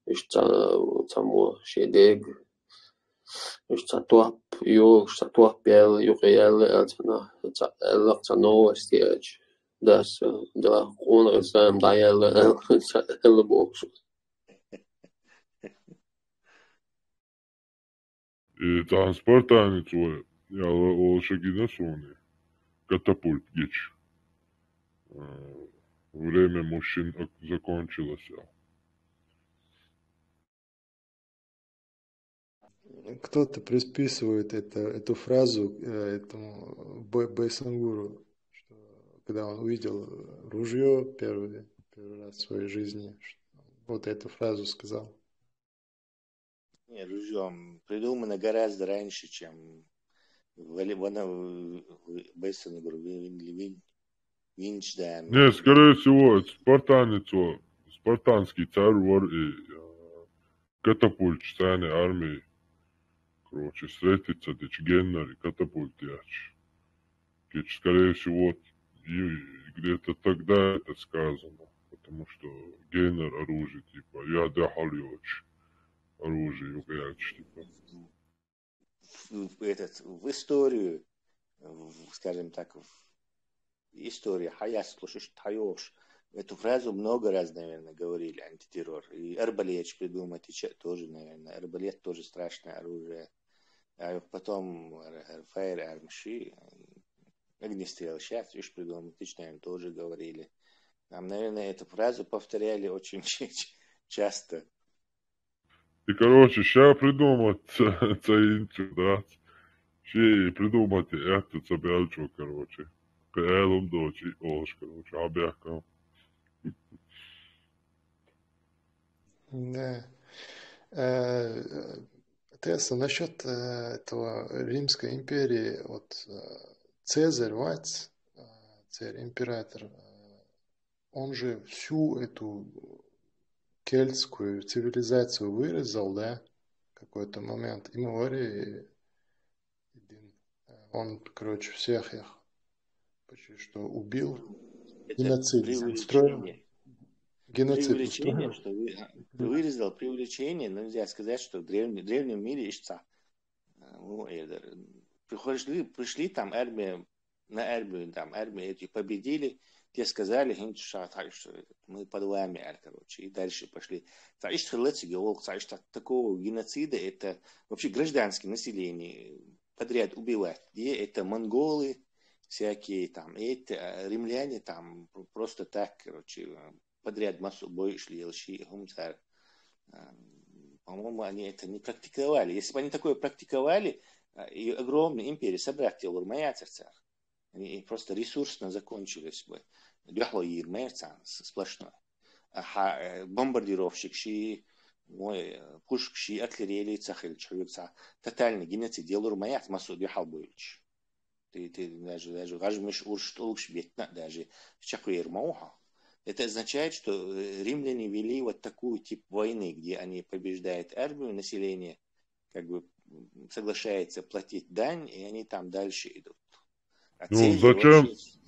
Иш ца, ца мо, шедег. Иш ца топ, йолш, ца топ ял, юк ял, ца на, ца, ца новости, ач. Дас, да, он зам, да ял, ца, ял болш. И транспортаницу, я олша гина сони. Катапульт гич. Э, Время мужчин ок- закончилось. Кто-то присписывает это, эту фразу э, этому Б- Байсангуру, что когда он увидел ружье первый, первый раз в своей жизни, что вот эту фразу сказал. Не, ружьем придумано гораздо раньше, чем вали- вана- в- в- Бессен, говорю, вин- вин- вин- винчдаем. Не, скорее всего, это спартанец, о, спартанский царь вор и э, катапульт сани армии. короче, встретиться, дичь геннер и катапультиач. Кич, скорее всего, и где-то тогда это сказано, потому что геннер оружие, типа, я дехалёч оружие, юкъяч, типа. В, в этот, в историю, в, скажем так, в историю, хаяс слушаешь, таёш. Эту фразу много раз, наверное, говорили, антитеррор. И арбалет придумать, и че- тоже, наверное. Арбалет тоже страшное оружие. А потом р- р- firearm ши, огнестрел сейчас, видишь, придумать, наверное, тоже говорили. Там, наверное, эту фразу повторяли очень ч- часто. И, короче, ща придумать цаинчу, да? Ща и придумать это цабяльчу, короче. Пэлум дочи, олш, короче, абякам. Да. Э, Тесса, насчет э, этого Римской империи, вот э, Цезарь Вац, э, Цезарь император, э, он же всю эту кельтскую цивилизацию вырезал, да, в какой-то момент. И мы говорили, э, он, короче, всех их почти что убил. Это Геноцид устроил. преувеличение. Геноцид Преувеличение, устроил. Что вы, а, вырезал преувеличение, но нельзя сказать, что в древнем, древнем мире ишца. Ну, это, приходишь, вы пришли, там армия, на армию, там армия эти победили, те сказали, «Хин ша, так что мы под вами», а, короче, и дальше пошли. Та ишта хыллац геолог, та ишта такого геноцида, это вообще гражданское население подряд убивать. И это монголы, всякие там, и это а, римляне там просто так, короче, подряд массу бой шли, лши, хумцар. По-моему, они это не практиковали. Если бы они такое практиковали, а, и огромные империи собрать те лурмаяцерцар, они просто ресурсно закончились бы. Дюхло ермерцан сплошной. А ха- э, бомбардировщик ши, мой, э, пушк ши, артиллерия цахил чхуюкца. Тотальный геноцид делур маяц массу дюхал буйч. Ты, ты даже, даже гажмиш урш тулкш бетна даже чахуер мауха. Это означает, что э, римляне вели вот такую тип войны, где они побеждают армию, население как бы м, соглашается платить дань, и они там дальше идут. А Ну, Цезарь зачем, вообще-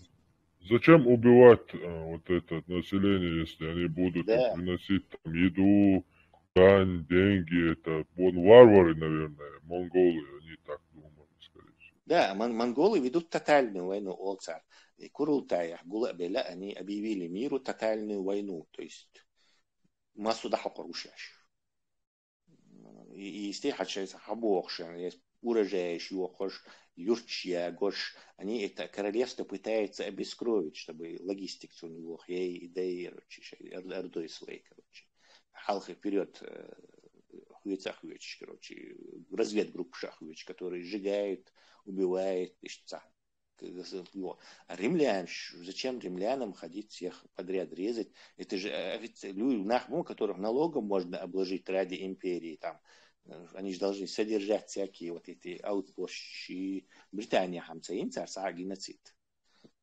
зачем убивать э, вот это население, если они будут Да. приносить там еду, дань, деньги? Это вон варвары, наверное, монголы, они так думали, скорее всего. Да, мон- монголы ведут тотальную войну, олцар. И Курултая, Гулабеля, они объявили миру тотальную войну, то есть массу даха курушаш. И, и истей хачай хабуохшен, есть урожай шуохош, юрчья гош, они это королевство пытаются обескровить, чтобы логистику у него, ей и дай, короче, ор- ордой своей, короче. Халхи вперед, хуеца хуеч, короче, разведгруппа шахуеч, которые сжигают, убивают, ишца. К- с- его. А римлян, ш- зачем римлянам ходить всех подряд резать? Это же э, ведь люди, нахму, которых налогом можно обложить ради империи, там, э, они же должны содержать всякие вот эти аутпощи. Британия хамцаин царца геноцид.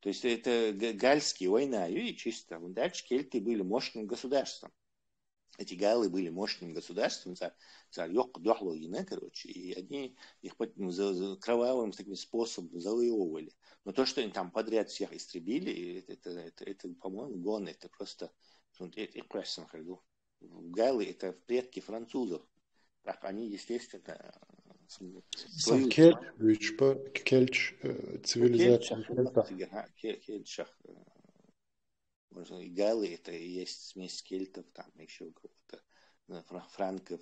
То есть это г- гальские война, и чисто. Вон дальше кельты были мощным государством. Эти галы были мощным государством, царь, царь ёк дохло, короче, и они их под- ну, за- за- кровавым таким способом завоевывали. Но то, что они там подряд всех истребили, это, это, это, это, по-моему, гон, это просто ну, это, это прессом ходу. Галы — это предки французов. Так они, естественно, с- Сам свою Кельч, Вичпа, Кельч, э, цивилизация Кельтшах, Кельтов. ага, Ке- Кельтшах, э, можно и галы — это и есть смесь кельтов, там еще у кого-то, э, фра- франков.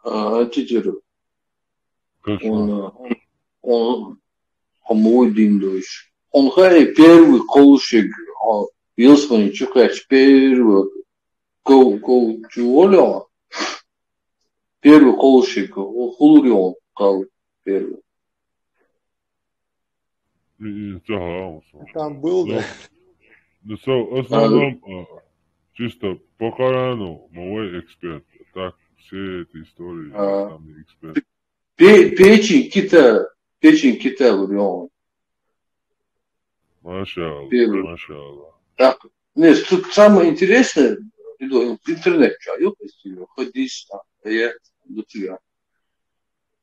А, Титер, Точно. он, он, он, по-моему, Диндович. Он хай первый колышек, а, Вилсман и Чукач первый кол, кол, чего ли он? Первый колышек, о, Хулурион кал первый. И- и- ага, вот. Там был, Ну, да? Ну, со, в основном, а, чисто по Корану мой эксперт. Так, все эти истории, А. я там не эксперт. Пе- Печень кита, печень кита Лурион. Машалла, Первый. Машалла. Так, нет, тут самое интересное, Ридо, интернет, чё, ёпта, хадис, там, аят, до тебя.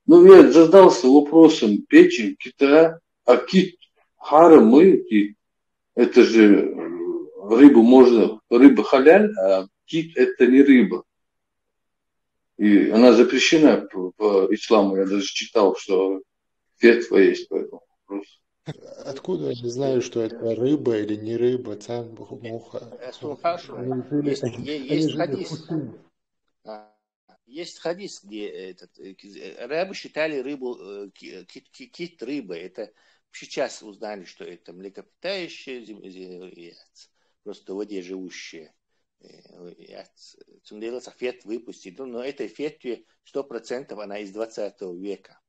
Ну, я задался вопросом печень кита, а кит харам мы, кит, это же э, рыбу можно, рыба халяль, а кит это не рыба. И она запрещена по, по исламу. Я даже читал, что фетва есть по этому вопросу. Откуда они знают, что это рыба или не рыба, цан, муха? Э, слушай, Они жили, есть, е- они есть жили в хадис. пустыне. А, Есть хадис, где этот, э, ки- э, арабы считали рыбу, э, ки- э, кит, ки- кит рыбой. Это сейчас узнали, что это млекопитающее, зем- зе- яц, просто в воде живущее. Э, яц. Цундела фет выпустили, но этой фетве сто процентов она из двадцатого века.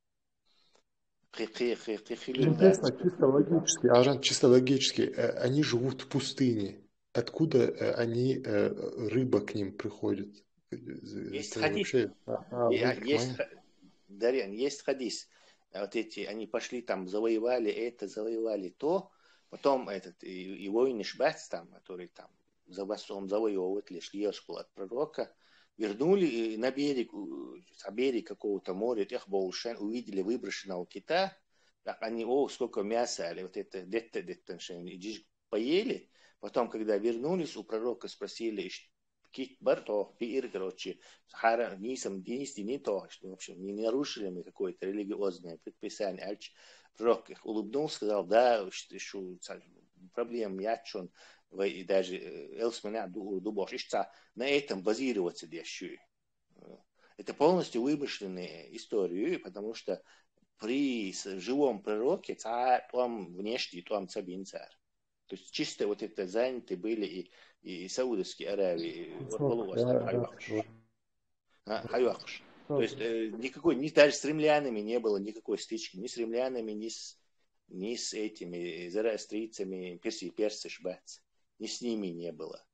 Хи- хи- хи- хи- хилю Интересно, дац. чисто логически, Аржан, чисто логически, э, они живут в пустыне. Откуда э, они, э, рыба к ним приходит? Есть Это хадис. вообще, а, а, И, а, вы Есть, понимаете? ха- Дарьян, есть хадис. А Вот эти, они пошли там, завоевали это, завоевали то, потом этот, и, и воины Шбац там, который там за вас он завоевывает лишь Лиошкул от пророка, вернули и на берег, у- а берег какого-то моря, тех Баушен, увидели выброшенного кита, так они, о, сколько мяса, или вот это, детта, детта, и дичь поели, потом, когда вернулись, у пророка спросили, ш- кит бар то, пиир, короче, хара, нисам, нис, не то, что, в общем, не нарушили мы какое-то религиозное предписание, альч, пророк их улыбнулся, сказал, да, ш- шу, ца- проблем ячун, вы и даже э, элс меня дубош, ишца, на этом базироваться дешью. Это полностью вымышленные истории, потому что при с- живом пророке ца там внешний там цабинцар. То есть чисто вот это заняты были и, и Саудовские Аравии, и вот Ну, полуостров да, да, Хайвахш. вот. А, Хайвахш. То Ну, есть э, никакой, ни даже с римлянами не было никакой стычки, ни с римлянами, ни с, ни с этими зороастрийцами, перси, персы, шбац, ни с ними не было.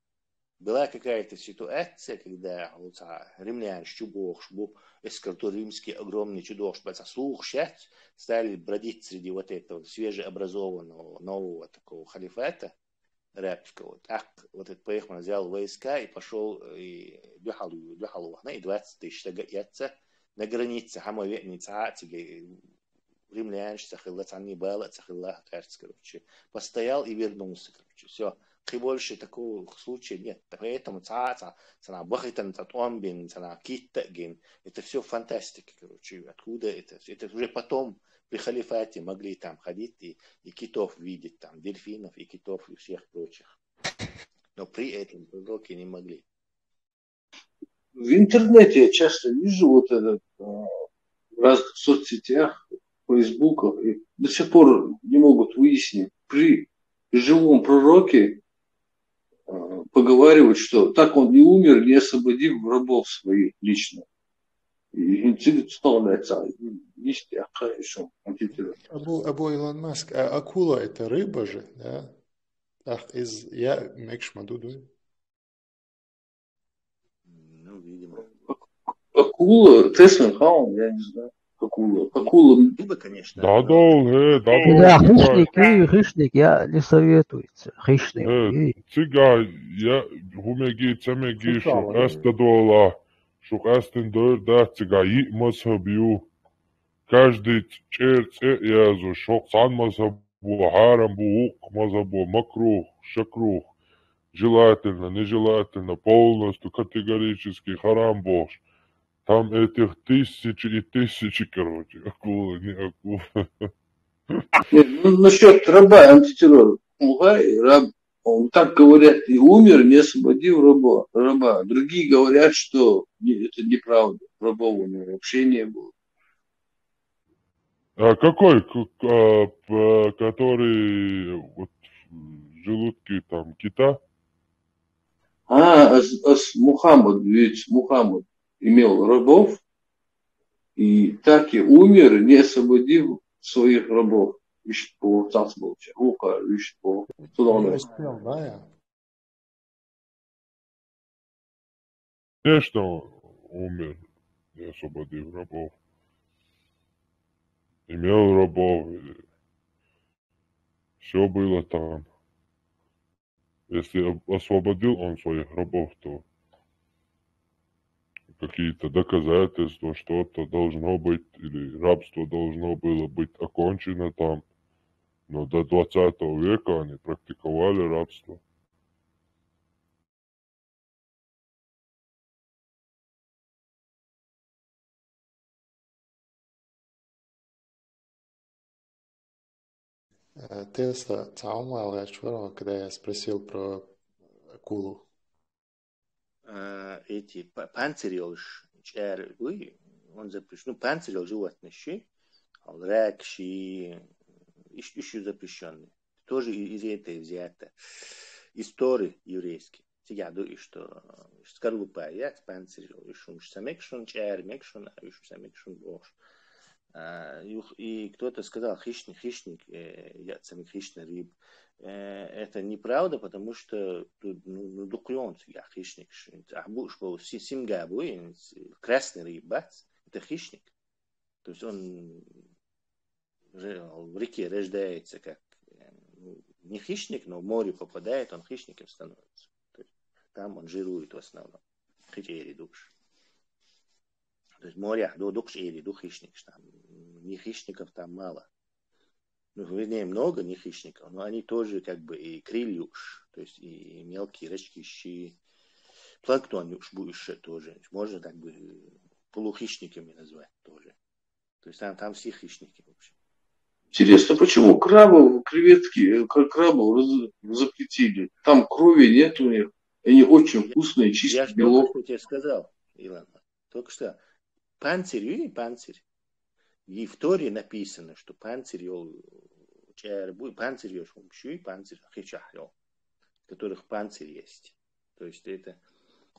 Была какая-то ситуация, когда вот, а, римляне чубохш бу эскарту римский огромный чудохш баца слухшать стали бродить среди вот этого свежеобразованного нового такого халифата арабского. Так вот этот поехал, взял войска и пошел и дюхал, дюхал вахна, и двадцать тысяч тага яца на границе хамове'ница римлян цахилла, цани бала цахилла, короче. Постоял и вернулся, короче. Все. И больше такого случая нет. Поэтому ца, ца, цана бахитан, ца томбин, цана киттагин. Это все фантастика, короче. Откуда это? Это уже потом при халифате могли там ходить и, и китов видеть, там, дельфинов и китов и всех прочих. Но при этом пророки не могли. В интернете я часто вижу вот этот, а, в разных соцсетях, фейсбуках, и до сих пор не могут выяснить, при живом пророке а, поговаривать, что так он и умер, не освободив рабов своих лично. И интеллект вставляется, есть, я, конечно, антитеза. Абу, Абу Илон Маск, а акула это рыба же, да? Ах, из, я мекшмадуду. Ну, видимо. Акула, Тесмен Хаун, я не знаю. Акула. Акула. Рыба, конечно. Дадол, хе, дадол. Да, Цигай, хищники, хищник, я не советуется. Хищник. Хе, цигай, я, хумеги, цамеги, шух эста дола, шух эстин дор да, цигай, и мазхаб ю. Каждый чер цеязу, шух цан мазхаб бу, харам бу, ук мазхаб бу, макрух, шакрух, желательно, нежелательно, полностью, категорически харам бу. Там этих тысячи и тысячи, короче, акула, не акула. Нет, ну, насчет раба, антитеррор. Угай, раб, он так говорят, и умер, не освободив раба, раба. Другие говорят, что не- это неправда, рабов у него вообще не было. А какой, к- к- а, п- который вот в желудке там кита? А, ас, ас Мухаммад, ведь Мухаммад имел рабов, и так и умер, не освободив своих рабов. Ищет по царству, уха, ищет по Не судовной. успел, да, я? Конечно, умер, не освободив рабов. Имел рабов. все было там. Если об- освободил он своих рабов, то какие-то доказательства, что-то должно быть, или рабство должно было быть окончено там. Но до двадцатого века они практиковали рабство. Э, Тенса, цхьа хӀума аьлла гӀерташ вара хьо, когда я спросил про акулу. А, эти па- панцирь йолаш чӀаьра буй, он запрещен. Ну, панцирь йолаш животные ши, а рак ши, иш, иш запрещенный. Тоже и- из этой взято. Из Торы еврейской. Цигахь ду и что скорлупа яц, панцирь йолаш, уж са мегаш хӀун, чӀаьра мегаш хӀун, а уж са мегаш хӀун бохуш. А, юх- и кто-то сказал, хищник, хищник, э, я самый хищный рыб. Э, это неправда, потому что тут, ну, ну, дукха йоцу я хищник. Ш- а бу- уж бу- си- симга бу, и с- красный рыб, бац, это хищник. То есть он же- в реке рождается как, э, ну, не хищник, но в море попадает, он хищником становится. То есть там он жирует в основном. Кхы чӀерий ду уж. То есть морехь ду, дукха чӀерий ду хищникаш там. Не хищников там мало. Ну, вернее, много не хищников, но они тоже как бы и крылья уж, то есть и мелкие рачки, щи, планктон уж бу уж тоже. Можно как бы полухищниками назвать тоже. То есть там, там все хищники, в общем. Интересно, почему крабов, креветки, э, кра- крабов раз- запретили? Там крови нет у них. Они очень вкусные, Я чистый же белок. только что тебе сказал, Илон. Только что панцирь, видишь, панцирь. И в Торе написано, что панцирь йол чӀаьра бу, панцирь йолаш хӀума ши, панцирь хи чохь йол, которых панцирь есть. То есть это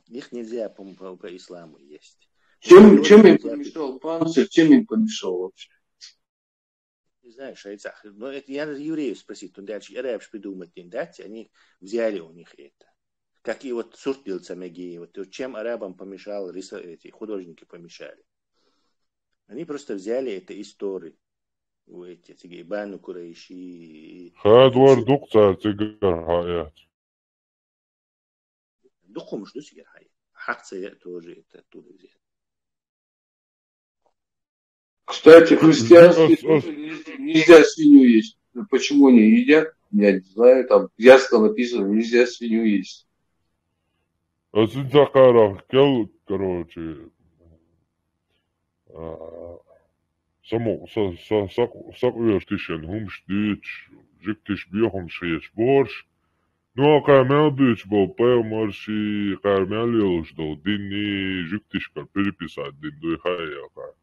их нельзя по, по- по исламу есть. Чем, Тоже чем им нельзя помешал панцирь, чем им помешал вообще? Не знаю, шайцах. Но это я надо евреев спросить. Тут дальше арабаш придумать не дать, они взяли у них это. Как и вот сурт дилла ца меге, вот, вот чем арабам помешал, рисо- эти художники помешали. Они просто взяли это из Торы. У эти, эти Бану Курайши. И- Хадвар дукха цара цигара хьаэц. Дукха хӀумаш ду цигара хьаэц. Хьакха ца яа тоже это оттуда взяли. Кстати, христианские Ос- ос- тоже нельзя, нельзя свинью есть. Почему они едят? Я не знаю. Там ясно написано, нельзя свинью есть. Ас цхьа кхарах кел, короче, а, само са са са сакъвеш тишен хӀумаш дуьйцуш, жуьгтиш бехӀумаш хеташ борш. Ну, кхара мел буьйцуш болу пайхамарши, кхара мел йолуш долу динни, жуьгтишкара переписать дина дуй хьаэха.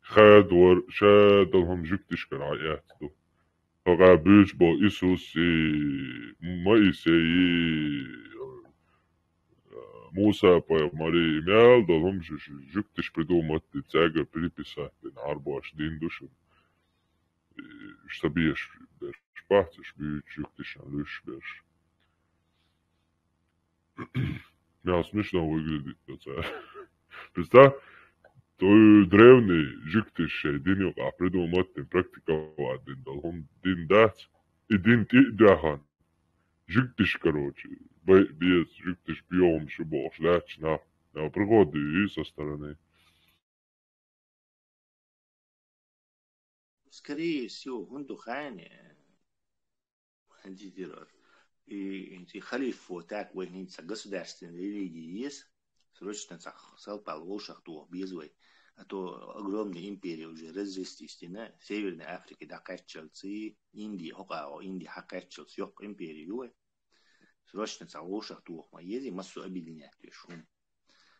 Хадвар, ша долу хӀума жуьгтишкара хьаэц ду. Хьо кхара буьйцуш болу Исуси, Моисейи, Муса пайхамари, мел долу хӀума жу- жу- жуьгтиш придумать дина, цаьргара переписать дина, Ӏарбоша дина ду шуна. И уьш ца беш берш бац, уьш буьйцу жуьгтишна луьйш берш. Мел смешно выглядит, ну, цара. Представь, той древний жуьгтиш шайн дин юкъа придумать дина, практиковать дина долу хӀума дин дац, и дин тӀе а даьхна. Жуьгтиш, короче, бай- беза, жуьгтиш бехӀумаш бу бохуш лаьтташ нах. Но приходы и со стороны. Скорее всего, хӀунда хаьий, и, и халифо так вай хӀинца государственная религия есть, срочно цхьа салпал вовшах тоха беза вай. А то огромная империя уже развестись дина, Северной Африки дӀакхаьччалц, Индия, хӀокху агӀо, Индия хьакхаьччалц йоккха империя ю вай. Срочно цхьа вовшах тоха ма езий, массо объединять веш хӀума.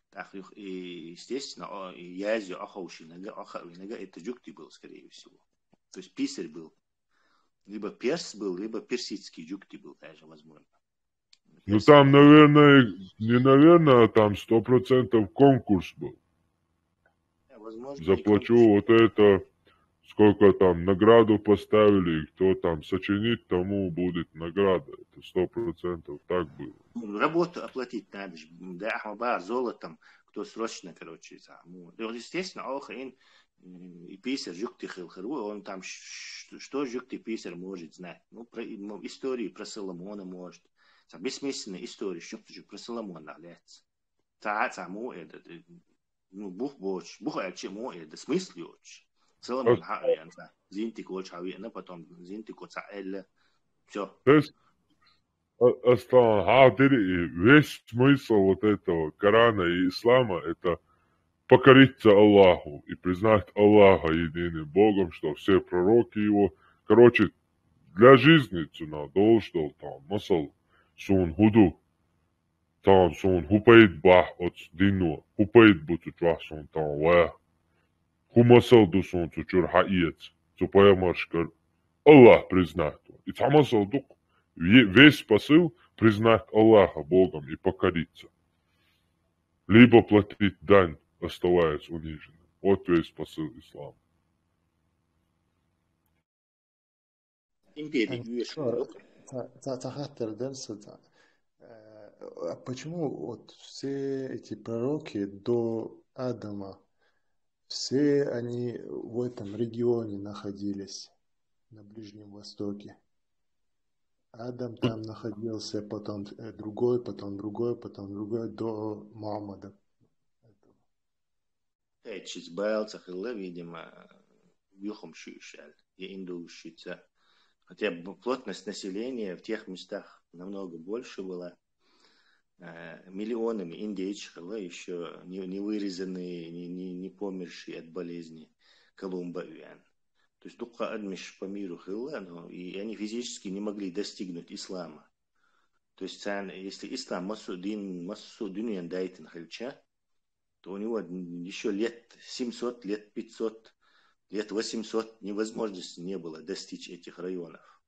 Так, и, естественно, о, и Азию оховшинарг, оховинарг это жуьгти был, скорее всего. То есть писарь был. Либо перс был, либо персидский жуьгти был даже, возможно. Ну, там, наверное, не наверное, а там сто процентов конкурс был. Возможно, Заплачу вот это, сколько там награду поставили, и кто там сочинит, тому будет награда. Это сто процентов так было. Ну, работу оплатить надо же. Да, ахма бар золотом, кто срочно, короче, там. Ну, и вот, естественно, ох, ин, м, и писарь жугтий хилла хир ву, он там ш-, ш-, что жугтий писарь может знать? Ну, про и-, м, историю про Соломона может. Цхьа бессмысленная история, что ты же про Соломона лец. Цхьа, цхьа мо это, э, ну, бух боч, бух аьлча мо это, смысл йоч. Соломон хьа ян цхьа, зинтик волча хьа вена, потом зинтик оца элле. Всё. То есть, а, Аслан, хьахдири, и весь смысл вот этого Корана и ислама — это покориться Аллаху и признать Аллаха единым Богом, что все пророки его, короче, для жизни цуна долуш долу тахана масал, суна хӀу ду, тахана суна хӀу пайда бахь оцу дино, хӀу пайда бу цу чохь суна тахана ваха, хӀу масал ду суна цу чуьра хьаэца, цу пайхамаршкара, Аллах признать ву. И цхьа масал ду-кх, ве-, весь посыл — признать Аллаха Богом и покориться. Либо платить дань, оставаясь униженным. Вот весь посыл ислама. Империя Ан-, Юэш Шор, ца-, ца-, ца хаттар дара сан, ца-, э, а почему вот все эти пророки до Адама, все они в этом регионе находились, на Ближнем Востоке? Адам там находился, потом, э, другой, потом другой, потом другой, до Мухаммада. Эцчица бала ца хилла, видимо, юхамаш ю уьш аьлла, я индуш шица. Хотя б-, плотность населения в тех местах намного больше была. Э, миллионами индейцев хилла, ещё не, не вырезанные, не, не, не помершие от болезни Колумба вен. То есть дукха адамаш по миру хилла, но и они физически не могли достигнуть ислама. То есть царна, если ислам массо а дин, массо а дуьнен дайтина хилча, то у него ещё лет семьсот, лет пятьсот, лет восемьсот невозможности не было достичь этих районов.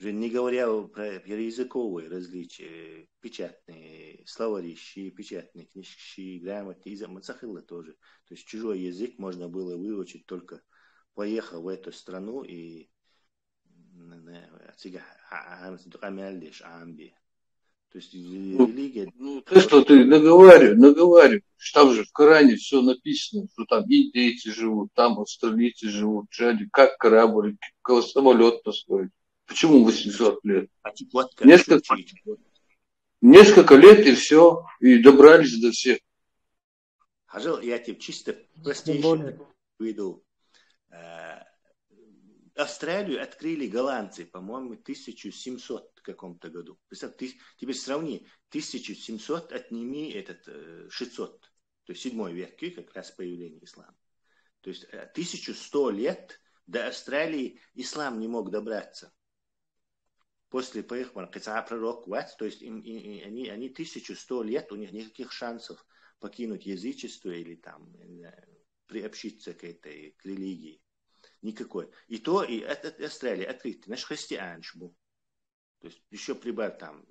Уже не говоря про, про языковые различия, печатные словарищи, печатные книжки, грамоты, из-, ма ца хилла тоже. То есть чужой язык можно было выучить только поехав в эту страну и н-, н-, цига а-, а-, а-, къамел деш Ӏамабе. То есть, э, Ну, религия ну, то, что ты наговариваешь, наговариваешь, там же в Коране всё написано, что там индейцы живут, там австралийцы живут, что они, как корабль, как самолёт построить. Почему восемьсот лет? А чукотка, Несколько, чукчи, чукотка. Несколько лет и всё, и добрались до всех. Хьажал, я тебе чисто Тем простейший более. Такой приведу. Э, Австралию открыли голландцы, по-моему, в тысяча семьсот каком-то году. Представь, ты, теперь сравни, тысяча семьсот отними этот, э, шестьсот, то есть седьмой век, и как раз появление ислама. То есть, э, тысяча сто лет до Австралии ислам не мог добраться. После пайхамара кхин цхьа пророк вац, то есть им, и, и они, они тысяча сто лет, у них никаких шансов покинуть язычество или там, я не знаю, приобщиться к этой, к религии. Никакой. И то, и от, от Австралии открыто, наш христианаш бу. То есть ещё прибавь там.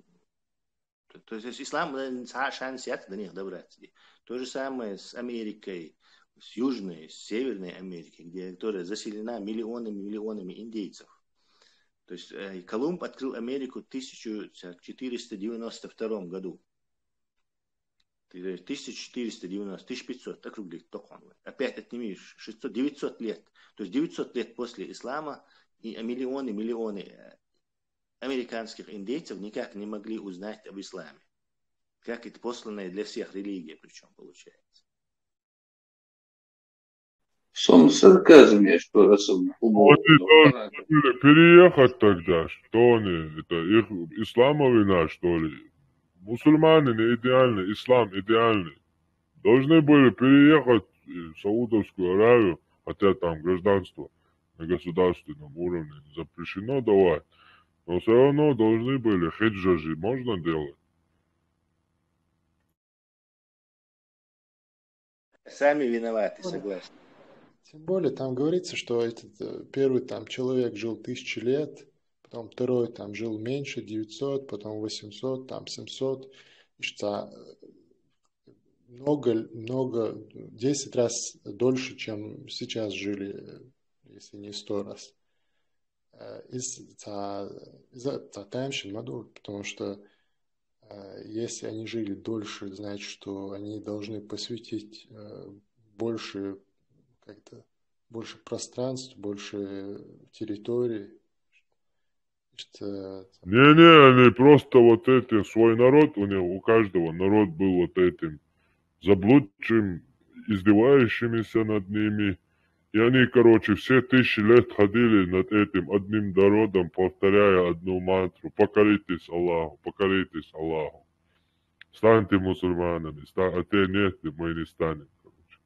То, то есть ислам, э, ца-, шанс яц до них добраться. То же самое с Америкой, с Южной, с Северной Америкой, где, которая заселена миллионами, миллионами индейцев. То есть, э, Колумб открыл Америку в тысяча четыреста девяносто втором году. Ты говоришь, тысяча четыреста девяносто, тысяча пятьсот, округлить, только он. Опять отними шестьсот, девятьсот лет. То есть девятьсот лет после ислама и миллионы, миллионы, э, американских индейцев никак не могли узнать об исламе. Как это посланная для всех религия, причём получается. Что он сарказм, я что, раз он Вот и умолк, должны были переехать тогда, что они, это их ислама вина, что ли? Мусульмане не идеальный, ислам идеальный. Должны были переехать в Саудовскую Аравию, хотя там гражданство на государственном уровне запрещено давать. Но всё равно должны были, хиджра же можно делать. Сами виноваты, согласен. Тем более, там говорится, что этот, э, первый там человек жил тысячи лет, потом второй там жил меньше, девятьсот, потом восемьсот, там семьсот. И что, э, много, много, десять раз дольше, чем сейчас жили, э, если не сто раз. Э, из, ца-, из-, ца тайм шин маду, потому что, э, если они жили дольше, значит, что они должны посвятить, э, больше, как-то, больше пространств, больше территорий. Что там Не-не, они просто вот эти, свой народ, у них, у каждого народ был вот этим заблудшим, издевающимися над ними. И они, короче, все тысячи лет ходили над этим одним народом, повторяя одну мантру: «Покоритесь Аллаху, покоритесь Аллаху. Станьте мусульманами, ста- а те нет, мы не станем», короче.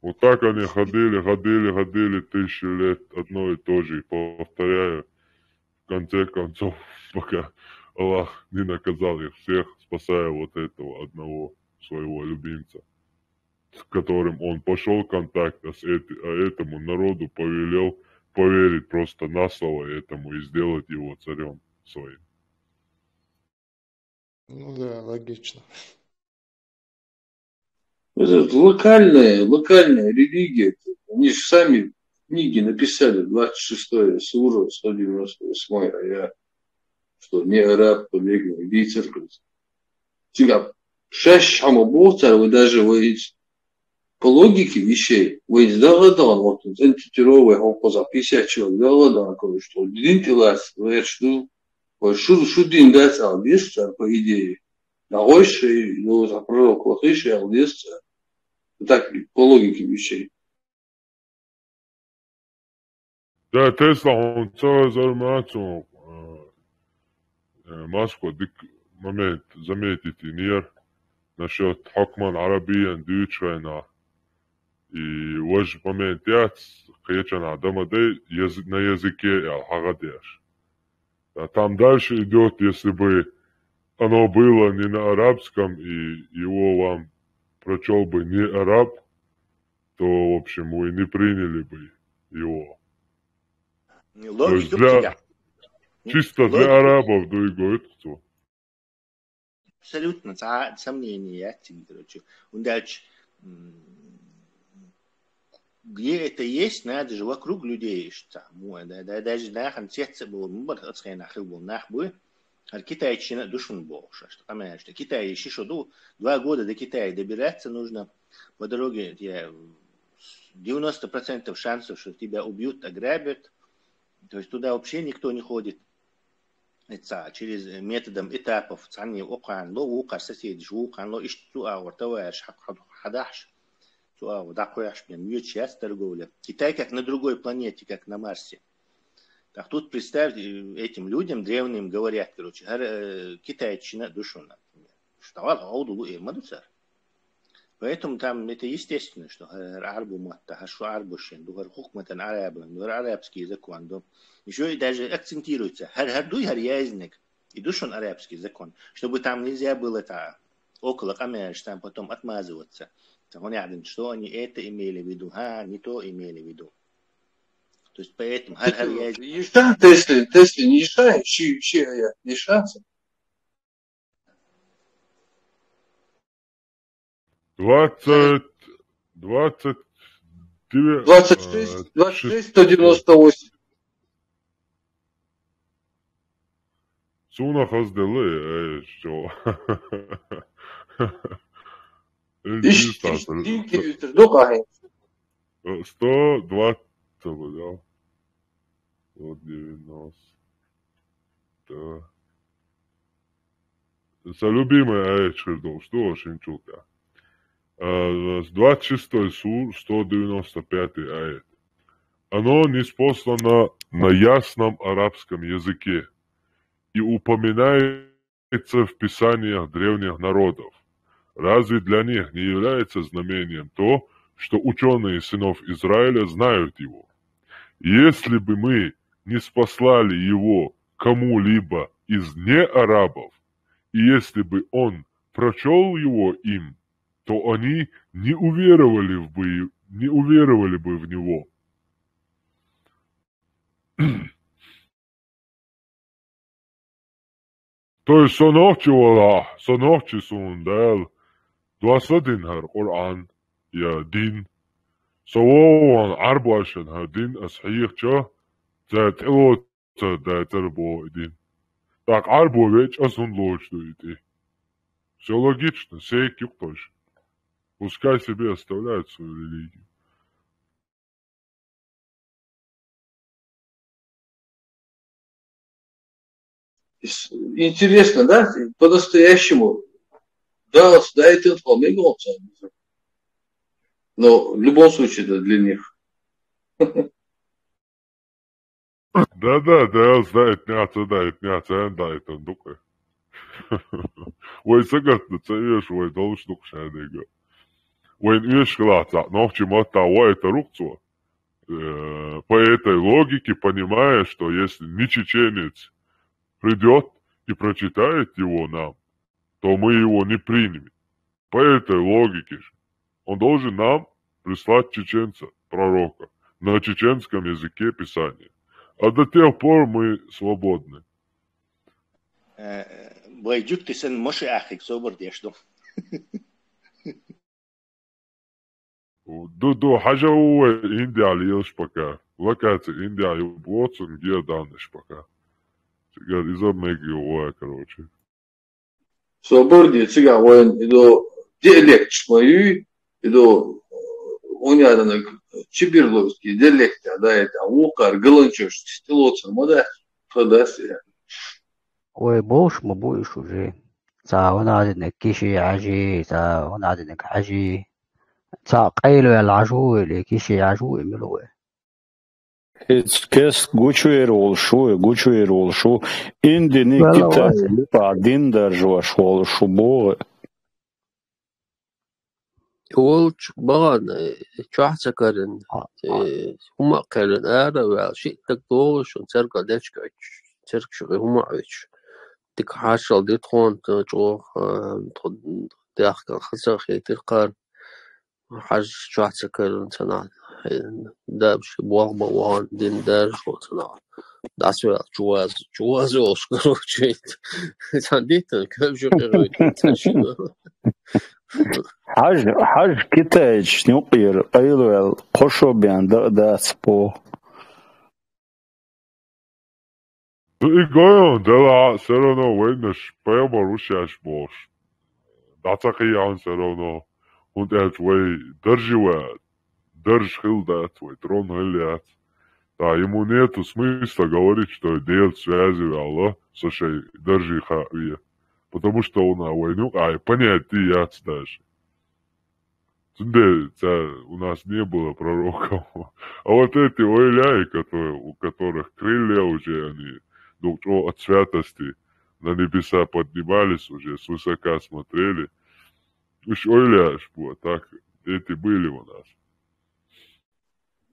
Вот так они ходили, ходили, ходили тысячи лет, одно и то же, повторяя. В конце концов, пока Аллах не наказал их всех, спасая вот этого одного своего любимца, с которым он пошел контакт, а с эти- а этому народу повелел поверить просто на слово этому и сделать его царем своим. Ну да, логично. Это локальная, локальная религия. Они же сами книги написали, двадцать шестая сура, сто девяносто восьмой аят, что не араб побегнул, иди церковь. Цыган, шаш хама болтар, вы даже вы по логике вещей, вы из Дагладан, вот, центитировой, он поза пятьдесят человек Дагладан, короче, что дин тилас, вы что, вы шу, шу дин дас алдис, по идее. Нагойший, ну, за пророк Лахиши алдис. Так, по логике вещей. Да, Тесла, он целый информацию, э, э, Москва, дик момент, заметите, нер, насчет хокман арабиян дючвена. И вож момент яц, кечан адама дей, язы- на языке, я, хагадеш. А там дальше идет, если бы оно было не на арабском, и его вам прочел бы не араб, то, в общем, вы не приняли бы его. То есть Логика у для, тебя. чисто для Логика. Арабов, да и говорит кто. Абсолютно. Ца сомнение я тебе, короче. Он дальше, м, где это есть, надо же вокруг людей, что там, мо, да, да, даже нахуй, сердце было, ну, вот, от хрена хыл был, нах бы. А Китай чина душман был, что, что там, что Китай ещё что, ду- два года до Китая добираться нужно, по дороге, я, девяносто процентов шансов, что тебя убьют, ограбят. То есть туда вообще никто не ходит. Это через, э, методом этапов, цани окан, ло, вукар, соседиш, вукан, ло, ишт, цу аур, товарищ, хак, хак, хадаш. Цу аур, да, кояш, блин, мьют сейчас торговля. Китай как на другой планете, как на Марсе. Так тут представь, э, этим людям древним говорят, короче, гар, э, Китай чина душман, например. Что, а, а, уду, э, мадуцар. Поэтому там это естественно, что гар, гар арбу матта, гар шу арбушин, ду гар хукматан арабан, ду гар арабский закон, ду. Ещё и даже акцентируется. Гар, гар дуй, гар язнек. И душман арабский закон. Чтобы там нельзя было это около камеры, там потом отмазываться. Так он, я думаю, что они это имели в виду, а, не то имели в виду. То есть поэтому гар, гар язнек. Иша, Тесли, Тесли, не Иша, Ши, Ши, а я, Иша. Двадцать, двадцать девять, двадцать шесть, двадцать шесть, сто девяносто восемь. Суна хаздалы, э, что? Ишти, ишти, ишти, ишти, ну, кахе. Сто двадцать, да? Вот девяносто. Да. Са любимый аят шердол, что очень чулка. Э, с двадцать шестой сур, сто девяносто пятый аят. Оно ниспослано на ясном арабском языке и упоминается в писаниях древних народов. Разве для них не является знамением то, что учёные сынов Израиля знают его? Если бы мы ниспослали его кому-либо из неарабов, и если бы он прочёл его им, то они не уверовали бы, не уверовали бы в него. То есть со нохчи вала, со нохчи сун дал, дуасла дин гар Къуръан, я дин. Со вован арбашан гар дин ас хьихча, за тӀелоца дайтар бо дин. Так арбо веч асун лоч дуйти. Всё логично, сейк юкташ. Пускай себе оставляют свою религию. Интересно, да? По-настоящему. Да, да, это информация. Но в любом случае, это для них. Да, да, да, да, это не отца, да, это не отца, да, это дукы. Вай сагатна ца еш, вай долуш дукшадега. Вай еш клаца, но в чему-то, вай это рукцо. Э, по этой логике, понимая, что если не чеченец придет и прочитает его нам, то мы его не примем. По этой логике же он должен нам прислать чеченца, пророка, на чеченском языке Писания. А до тех пор мы свободны. Э, Вай дюк ты сэн моши ахик собор деш дом. Ду, ду, хажа уэ Индия лиеш пока. Лакаца Индия и блоцун гия данеш пока. Цигар изор меги уэ, короче. Собор ди цига воен, иду диалект шмаюй, иду, э, он яданек чибирловский диалект, да, это укар, галанчош, стилоцер, мода, фадас, я. Ой, болш ма буйш уже. Ца он адинек киши ажи, ца он адинек ажи. Ца къайлу ял ажу или киши ажу имилуэ. Эцкес гучуэр олшу, гучуэр олшу. Индини Вала Китай вай. липа дин даржуаш олшу бо. Волч баган, э, чохца карен, э, хума карен, ара вал, ши так долуш, церка дечка, церк ши хума вич. Тик хашал дит хон, чох, э, тхо дяхка хаса хетир кар. Хаж чохца карен цана. Э, дабш, бог, бог, дин даржуаш цана. Дас вал, чуаз, чуаз олш, короче. Сан дитан, кабжу, короче, ташина. Хаж, хаж Китайч нюкъир, къайлу ял, къошо бян да, дац по. Ну и гойон, дела, всё равно войнаш, поебар ушаш бош. Даца хиян всё равно. Он тяч вой держи вой, держ хил дац, вой трон хил дац. Да, ему нету смысла говорить, что дел связи вяло, со шей держи ха вие. Потому что он а войну, а понять ты яц даже. Цунде ца у нас не было пророков. А вот эти ойляи, которые, у которых крылья уже, они, ну, что, от святости на небеса поднимались уже, свысока смотрели. Уж ойляш было, так, эти были у нас.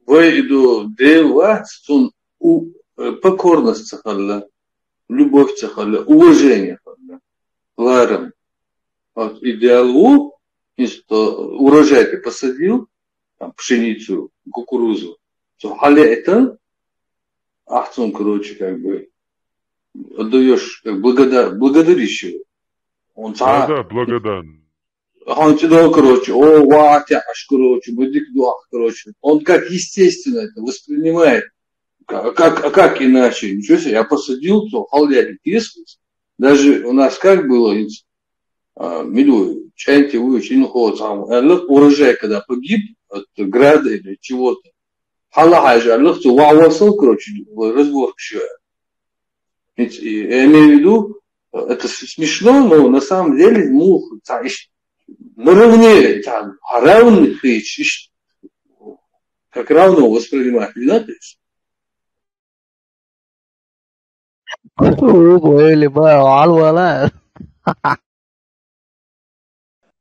Вай иду дел вац, цун у, э, покорность цахалла, любовь цахалла, уважение цахалла. Ларам. Вот идеал у, если что урожай ты посадил, там, пшеницу, кукурузу, то хале это, ахцун, короче, как бы, отдаешь, как благодар, благодаришь его. Он Да, ца, да, благодарен. он тебе дал, короче, о, ва, тя, аш, короче, бадик дуах, короче. Он как естественно это воспринимает. Как, как, а как иначе? Ничего себе, я посадил, то хал я и пискус. Даже у нас как было, ведь, а, милую, чайнти вы, чин хо, там, э, лык урожай, когда погиб от града или чего-то. Хала хажа, лык, то ва, васал, короче, разбор всё. Ведь, и, я имею в виду, это с- смешно, но на самом деле, ну, ца- ищ- наравне, там, равных ищ- ищ- как равно воспринимать, не надо? Рубу или ба, алвала.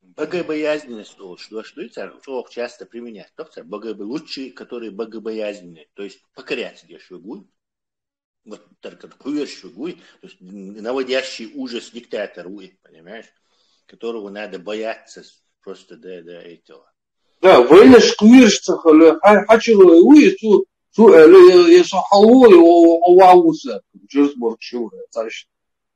Богобоязненность, о, что, что это, что часто применяют, доктор? Богобо-, лучшие, которые богобоязненные, то есть покоряться, где шугуй. Вот только хуер шугуй, то есть наводящий ужас диктатор, уй, понимаешь? Которого надо бояться просто до, до этого. Да, война шкуирш цахале, хачило уи, ту, ту, э, ле, е, со халволи, о, о, вауса, Джерсборг шуэ, цаш,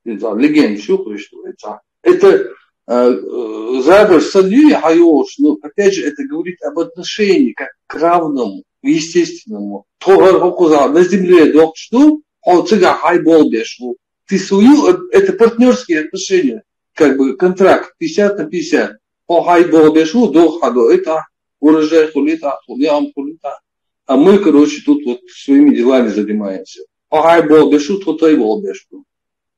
это легенд шуэ, что это. Это, э, э, забор садили, хайош, ну, опять же, это говорит об отношении как к равному, естественному. Тогар хокуза на земле док что, он цыга хай бол бешу. Ты свою, э, это партнерские отношения, как бы контракт пятьдесят на пятьдесят. О хай бол бешу, док хадо, это урожай хулита, хулиам хулита. А мы, короче, тут вот своими делами занимаемся. О хай бол бешу, то тай бол бешу.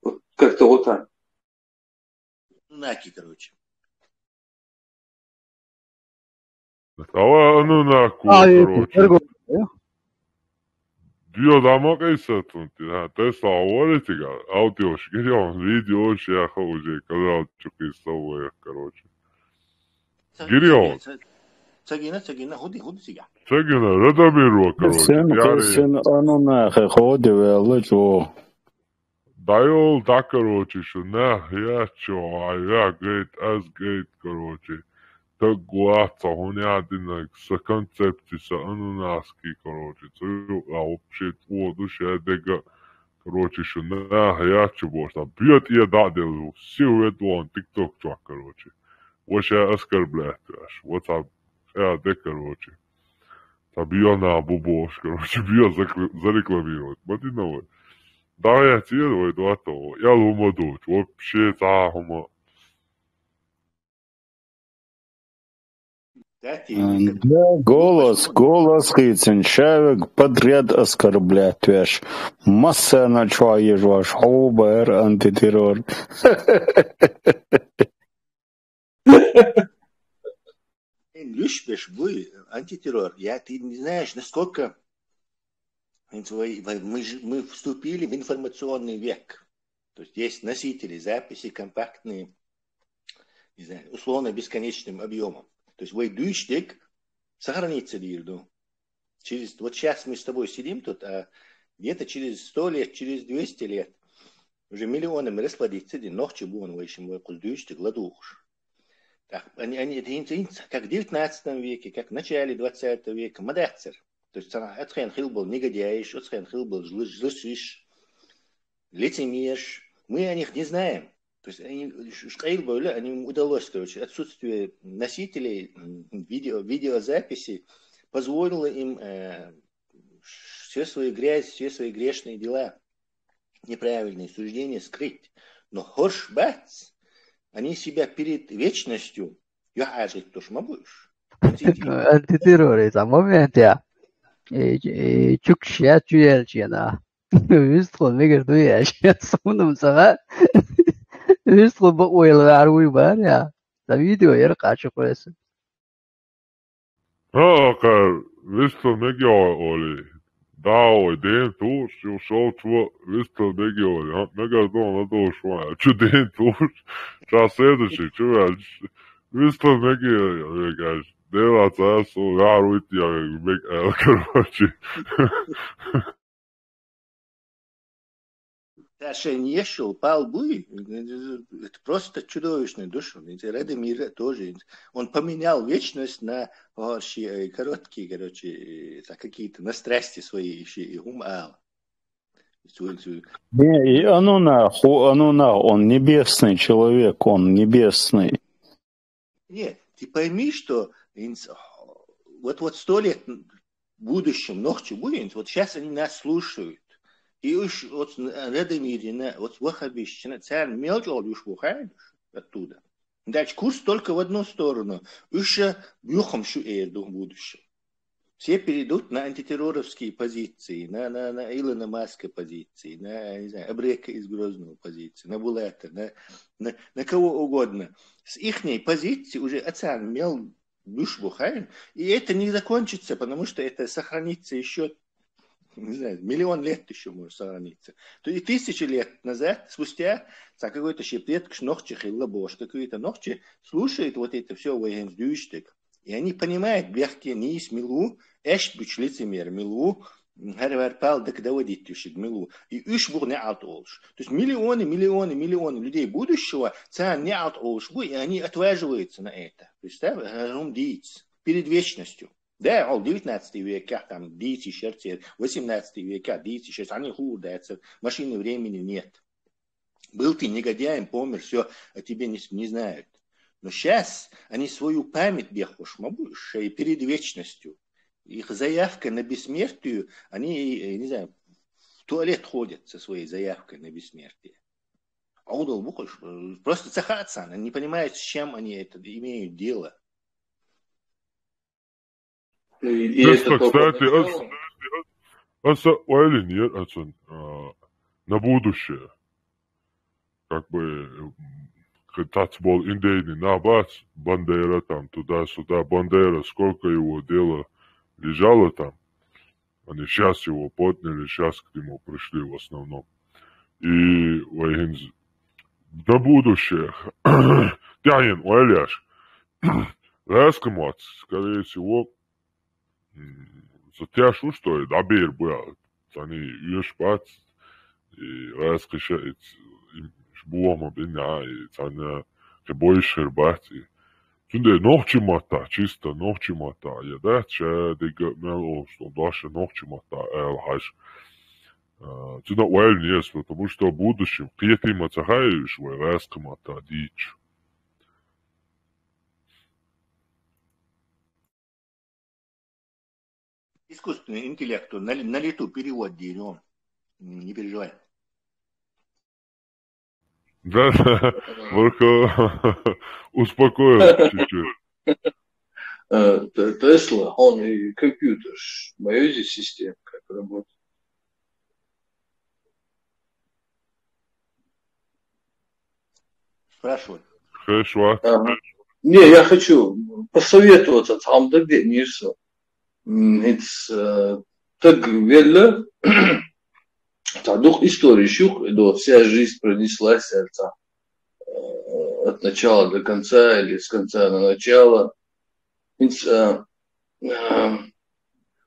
Вот Как-то вот так. Наки, короче. Ава Анунаку, А, и короче. Эрго, да? Дио дамо кайсатун ти, ха, Тесла говорите, га, аудиош, гирион, видеош, я ха уже, канал чуки савоя, короче. Гирион. Цагина, цагина, худи, худи сига. Цагина, Радомиру, короче. Сен, Яри, сен Анунахи ходи велла чо. Дайол да, короче, шу на, я чо, а я гейт, аз гейт, короче. Так гуаца, хуня динак, са концепци, са Анунаски, короче. Цу, а вообще, о, душе, дега, короче, шу на, я чо, бош, там, бьет, я да, дел, си вет вон, тикток, чувак, короче. Вообще оскорблять, аж, вот там, я, де, короче. Там бьё на бубош, короче, бьё закр- зарекламировать. Мати новый. Да, я тебе, ой, два того. Я лумадуч, вообще, та хума. Да, ти М, да, голос, голос хицин, шавик подряд оскорблять веш. Масса на чё ешь ваш, хубер, антитеррор. Эн лишь беш буй, антитеррор. Я, ты не знаешь, насколько, ведь вы- вы- мы, же- мы вступили в информационный век. То есть есть носители записи компактные, не знаю, условно бесконечным объемом. То есть вы дюйштик сохранится дирду. Через, вот сейчас мы с тобой сидим тут, а где-то через сто лет, через двести лет уже миллионами расплодится дин, ногчи бон вейшим вой куздюйштик ладуш. Так, они, они, это инц- инц- как в девятнадцатом веке, как в начале двадцатого века, мадацер. То есть она отхен хилбал негодяиш, отхен хилбал жлышиш, лицемерш. Мы о них не знаем. То есть они, ш- шкайл были, они им удалось, короче, отсутствие носителей м, видео, видеозаписи позволило им э, все свои грязь, все свои грешные дела, неправильные суждения скрыть. Но хорш бац, они себя перед вечностью, я ажит туш ма будешь. Антитерроризм момент, я. Э, э, чук ща чуял чена. Вистхо мегер дуя ща сунум сама. Вистхо бо уйл вар уй бар, я. Да видео ер качу квес. Ха, кар, вистхо мегер оли. Да, ой, ден туш, ю шоу чу, вистхо мегер оли. Ха, мегер дон, на душ, ва. Чу ден туш. Час следующий, чу, ва. Вистхо мегер, я, я, дела цасу, я, руит, я, мег, э, короче. Даже не шел, пал буй, это просто чудовищная душа. Ведь Радомир тоже, он поменял вечность на вообще короткие, короче, э, так, какие-то на страсти свои еще и ум ал. Свой- свой- Не, и Анунах, ху- Анунах, он небесный человек, он небесный. Нет, ты пойми, что инс- вот, вот сто лет в будущем, ногчи будет, вот сейчас они нас слушают. И уж вот Радомирина, вот Вахабищина, царь мелчал уж бухаешь оттуда. Дальше курс только в одну сторону. Уж бюхом шу эрду в будущем. Все перейдут на антитерроровские позиции, на, на, на Илона Маска позиции, на, не знаю, Абрека из Грозного позиции, на Булата, на, на, на кого угодно. С ихней позиции уже оцан мел душ бухаем, и это не закончится, потому что это сохранится еще, не знаю, миллион лет еще может сохраниться. То есть тысячи лет назад, спустя, за какой-то щеплет, ногчи хилла бош, какой-то ногчи слушает вот это все военсдюйштик. И они понимают, бехке нис милу, эш бич лицемер милу, гар вар пал дак доводить тюшик милу. И уж бух не алт олш. То есть миллионы, миллионы, миллионы людей будущего, цан не алт олш бу, и они отваживаются на это. Представь, рум диц, перед вечностью. Да, ол девятнадцатый века, там, диц и сердце, восемнадцатый века, диц и сердце, они худаются, машины времени нет. Был ты негодяем, помер, все, о тебе не, с- не знают. Но сейчас они свою память бехуш, и перед вечностью. Их заявка на бессмертие, они, э, не знаю, в туалет ходят со своей заявкой на бессмертие. А удал бухуш, э, просто цахатсан, они не понимают, с чем они это имеют дело. И, и Просто, это только кстати, начало. ас- аса уайлин ер ацун, а, на будущее. как бы, м, кхы цхьацца бола индийский нах бац, Бандера там, туда-сюда. Бандера, сколько его дело лежало там. Они щас его подняли, щас к нему пришли в основном. И вай хӀинца на будущее. Тяхин, Оляш. Ласкамац, скорее всего, м, за тяшу, что и дабир был. Цани юш бац, и ласка ша, и ц-, и ш-, буама бина, и цани хи бойшер бац, и цунде нохчи матта, чисто нохчи матта, я да, ча дега мел о, что даже нохчи матта, эл хаш. А, цуна уэль нес, потому что в будущем кхетима ца хайш, вай ласка матта дич. Искусственный интеллект, он на, на лету перевод делал. М, не переживай. Да, да, Варко успокоил чуть-чуть. Э, Т-, Тесла, он и компьютер, моя здесь система как работает. Спрашивай. Хорошо. Ага. Не, я хочу посоветоваться, там да где не все. М, это, э, так велле, та дух истории щух, да, вся жизнь пронеслась, это, э, от начала до конца или с конца на начало. Ведь, э, э,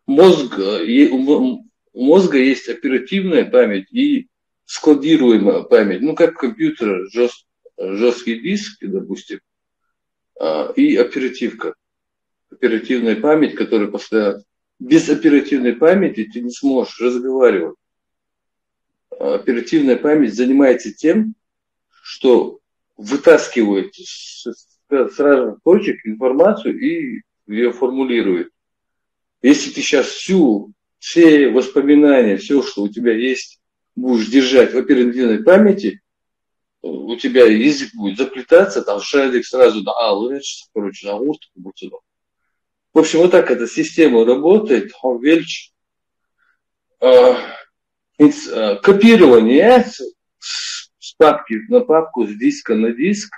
мозг, э, е-, у мо-, у мозга есть оперативная память и складируемая память. Ну, как компьютер, жёст-, жёсткий диск, допустим, а, и оперативка. Оперативная память, которая постоянно... Без оперативной памяти ты не сможешь разговаривать. А оперативная память занимается тем, что вытаскивает с, с, с разных точек информацию и её формулирует. Если ты сейчас всю, все воспоминания, все, что у тебя есть, будешь держать в оперативной памяти, у тебя язык будет заплетаться, там шарик сразу да, а, короче, на гурт, как будто бы. В общем, вот так эта система работает, он вельч. А, инс-, а, копирование с, с папки на папку, с диска на диск,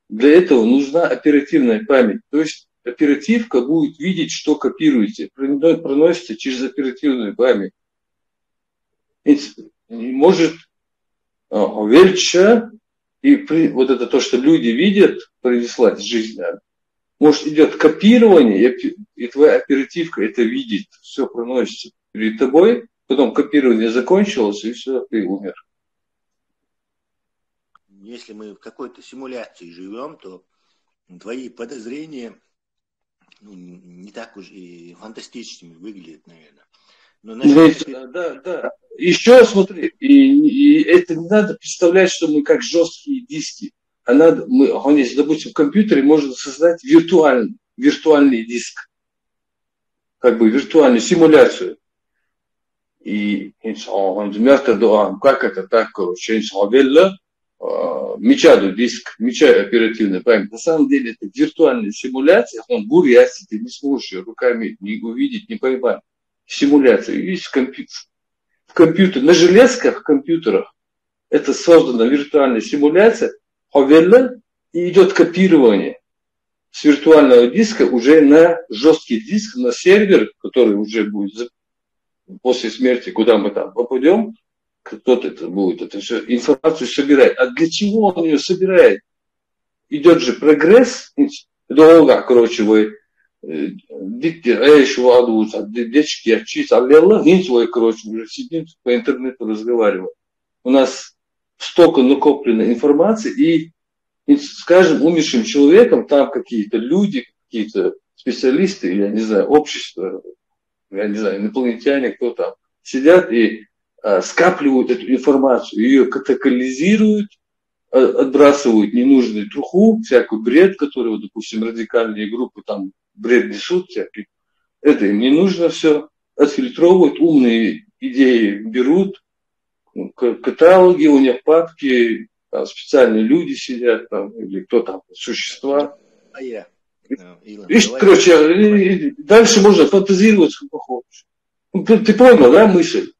для этого нужна оперативная память. То есть оперативка будет видеть, что копируете, проно-, проносится через оперативную память. Инс-, может, а, вельча, и при-, вот это то, что люди видят, пронеслась жизнь, да. Может, идёт копирование, и опе-, и твоя оперативка это видит, всё проносится перед тобой, потом копирование закончилось, и всё, ты умер. Если мы в какой-то симуляции живём, то твои подозрения, ну, н-, не так уж и фантастическими выглядят, наверное. Но насчёт... Ведь, эпи- э, да, да. Ещё смотри, и, и это не надо представлять, что мы как жёсткие диски. А надо, мы, он есть, допустим, в компьютере можно создать виртуальный, виртуальный диск, как бы виртуальную симуляцию. И инсан, он мягко, да, а как это так, короче, инсан велле, а, мича да диск, мича оперативная память. На самом деле это виртуальная симуляция, он буряси, ты не сможешь её руками не увидеть, не поймать. Симуляция. Есть компьютер. В компьютер, на железках, в компьютерах это создана виртуальная симуляция, ховелла, и идёт копирование с виртуального диска уже на жёсткий диск, на сервер, который уже будет за-, после смерти, куда мы там попадём, кто-то это будет, это всё информацию собирать. А для чего он её собирает? Идёт же прогресс, ведь долго, короче, вы, э, дикти, э, ещё в аду, а, де-, дечки, а чис, а лела, ведь вы, короче, уже сидим, по интернету разговариваем. У нас столько накоплено информации, и, и с каждым умершим человеком там какие-то люди, какие-то специалисты, я не знаю, общество, я не знаю, инопланетяне, кто там, сидят и, а, скапливают эту информацию, её катализируют, а, отбрасывают ненужную труху, всякую бред, который, вот, допустим, радикальные группы там бред несут, всякий. Это им не нужно всё. Отфильтровывают, умные идеи берут, ну, к-, каталоги у них, папки, там специальные люди сидят, там, или кто там, существа. А я. Э, Илон, и, давай. Короче, и, и дальше можно фантазировать сколько хочешь. Ну, ты, ты понял, да, мысль?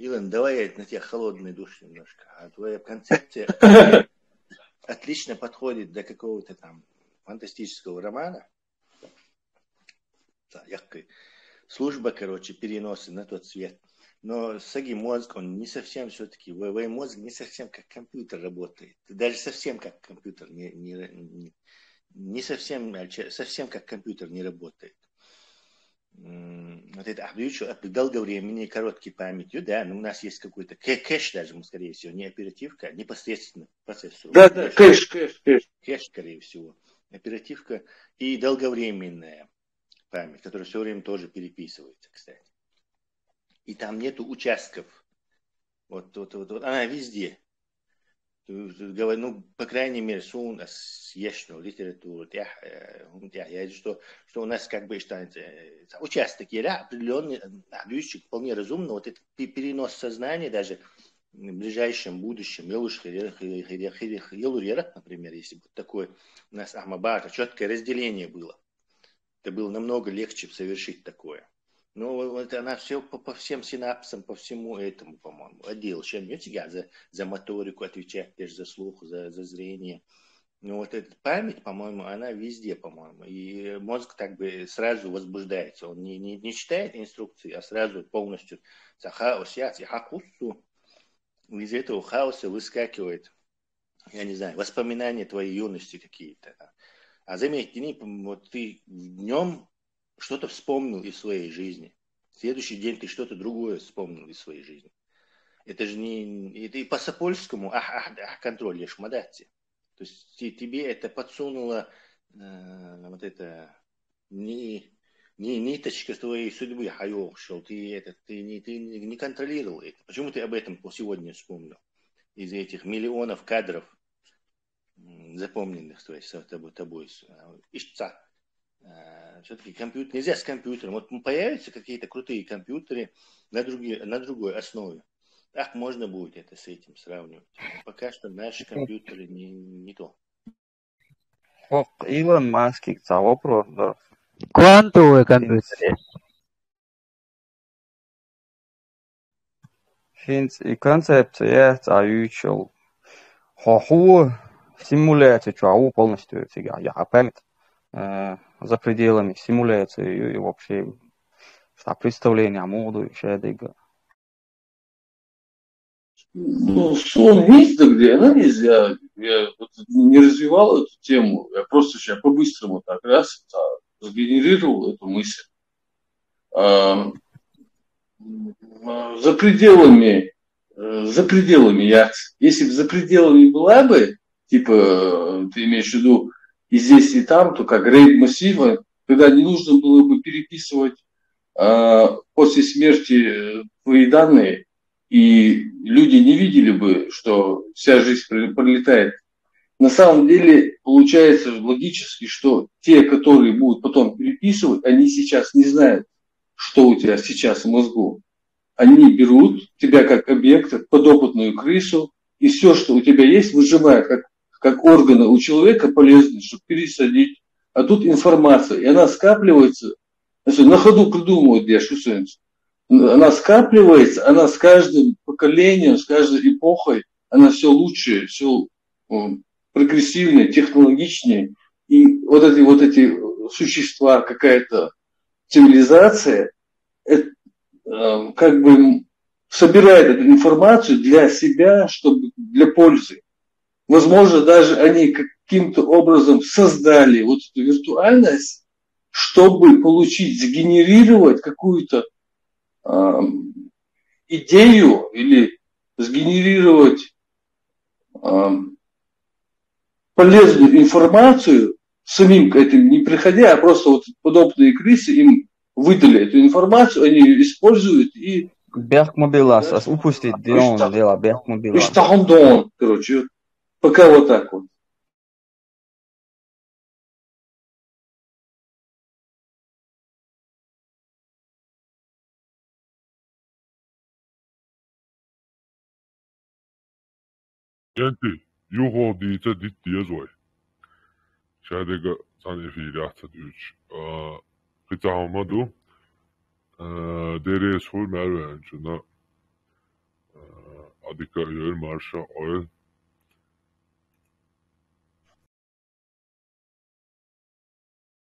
Илан, давай я на тебя холодный душ немножко. А твоя концепция отлично подходит для какого-то там фантастического романа. Та, яккы. Служба, короче, переноса на тот свет. Но саги мозг, он не совсем все-таки, вай, вай мозг не совсем как компьютер работает. Даже совсем как компьютер не, не, не, не совсем, а че- совсем как компьютер не работает. М, Вот это, а, видишь, это долговременные короткие памятью, да, но у нас есть какой-то кэ- кэш даже, мы, скорее всего, не оперативка, а непосредственно процессор. Да, да, кэш, кэш, кэш. Кэш, скорее всего. Оперативка и долговременная память, которая все время тоже переписывается, кстати. И там нету участков. Вот, вот, вот, вот она везде. Ты говоришь, ну, по крайней мере, суун ас ешну литературу, тя, э, ум тя, я вижу, что, что у нас как бы что, э, участок, или определенный, э, объемчик вполне разумно, вот этот пе- перенос сознания даже в ближайшем будущем, елуш хире- хире- хире- хире- елур ярах, например, если бы такое у нас Ахмабарта, четкое разделение было, это было намного легче совершить такое. Ну, вот она все по, по всем синапсам, по всему этому, по-моему, отдел. Чем я тебя за, за моторику отвечать, ты же за слух, за, за зрение. Ну, вот эта память, по-моему, она везде, по-моему. И мозг так бы сразу возбуждается. Он не, не, не читает инструкции, а сразу полностью саха осяц и хакусу. Из этого хаоса выскакивает, я не знаю, воспоминания твоей юности какие-то. А заметьте, не, вот ты днем что-то вспомнил из своей жизни. Следующий день ты что-то другое вспомнил из своей жизни. Это же не... Это и по Сапольскому, ах, ах, ах, контроль, ешмадати. То есть те- тебе это подсунуло э, вот это не, не ниточка твоей судьбы, хайох, что ты это, ты не, ты не контролировал это. Почему ты об этом сегодня вспомнил? Из этих миллионов кадров, м, запомненных твоей, с тобой, тобой с- а, ишца. Все-таки компьютер, нельзя с компьютером. Вот появятся какие-то крутые компьютеры на, другие, на другой основе. Так можно будет это с этим сравнивать. Пока что наши компьютеры не, не то. Хох, Илон Маскик ца вопрос да. Квантовый компьютер. Хинц и концепция ца ючел. Хоху симуляция чуау полностью фига. Я память э, за пределами симуляции и вообще что представление о моду и шедыга. Ну, сон есть, да где она есть? Я, я вот не развивал эту тему, я просто сейчас по-быстрому так раз а, сгенерировал эту мысль. А, м, а, за пределами, э, за пределами я, если бы за пределами была бы, типа, э, ты имеешь в виду и здесь, и там, то как RAID массива, когда не нужно было бы переписывать а, после смерти э, твои данные, и люди не видели бы, что вся жизнь пр- пролетает. На самом деле получается логически, что те, которые будут потом переписывать, они сейчас не знают, что у тебя сейчас в мозгу. Они берут тебя как объект, как подопытную крысу, и все, что у тебя есть, выжимают как, как органы у человека полезные, чтобы пересадить. А тут информация, и она скапливается, значит, на ходу придумывают, я что она скапливается, она с каждым поколением, с каждой эпохой, она все лучше, все прогрессивнее, технологичнее. И вот эти вот эти существа, какая-то цивилизация, это, э, как бы собирает эту информацию для себя, чтобы для пользы. Возможно, даже они каким-то образом создали вот эту виртуальность, чтобы получить, сгенерировать какую-то а, идею или сгенерировать а, полезную информацию, самим к этим не приходя, а просто вот подобные крысы им выдали эту информацию, они ее используют и Бяхк мобилас, ас упустить, дела, бяхк мобилас. Иштахандон, короче, вот пока вот так вот. Янти, юхо дица дитти язой. Шадега сан эфир яца дюч. А, хица хамаду. А, дерес хуй мәрвәнчуна. Adika yör marša oj.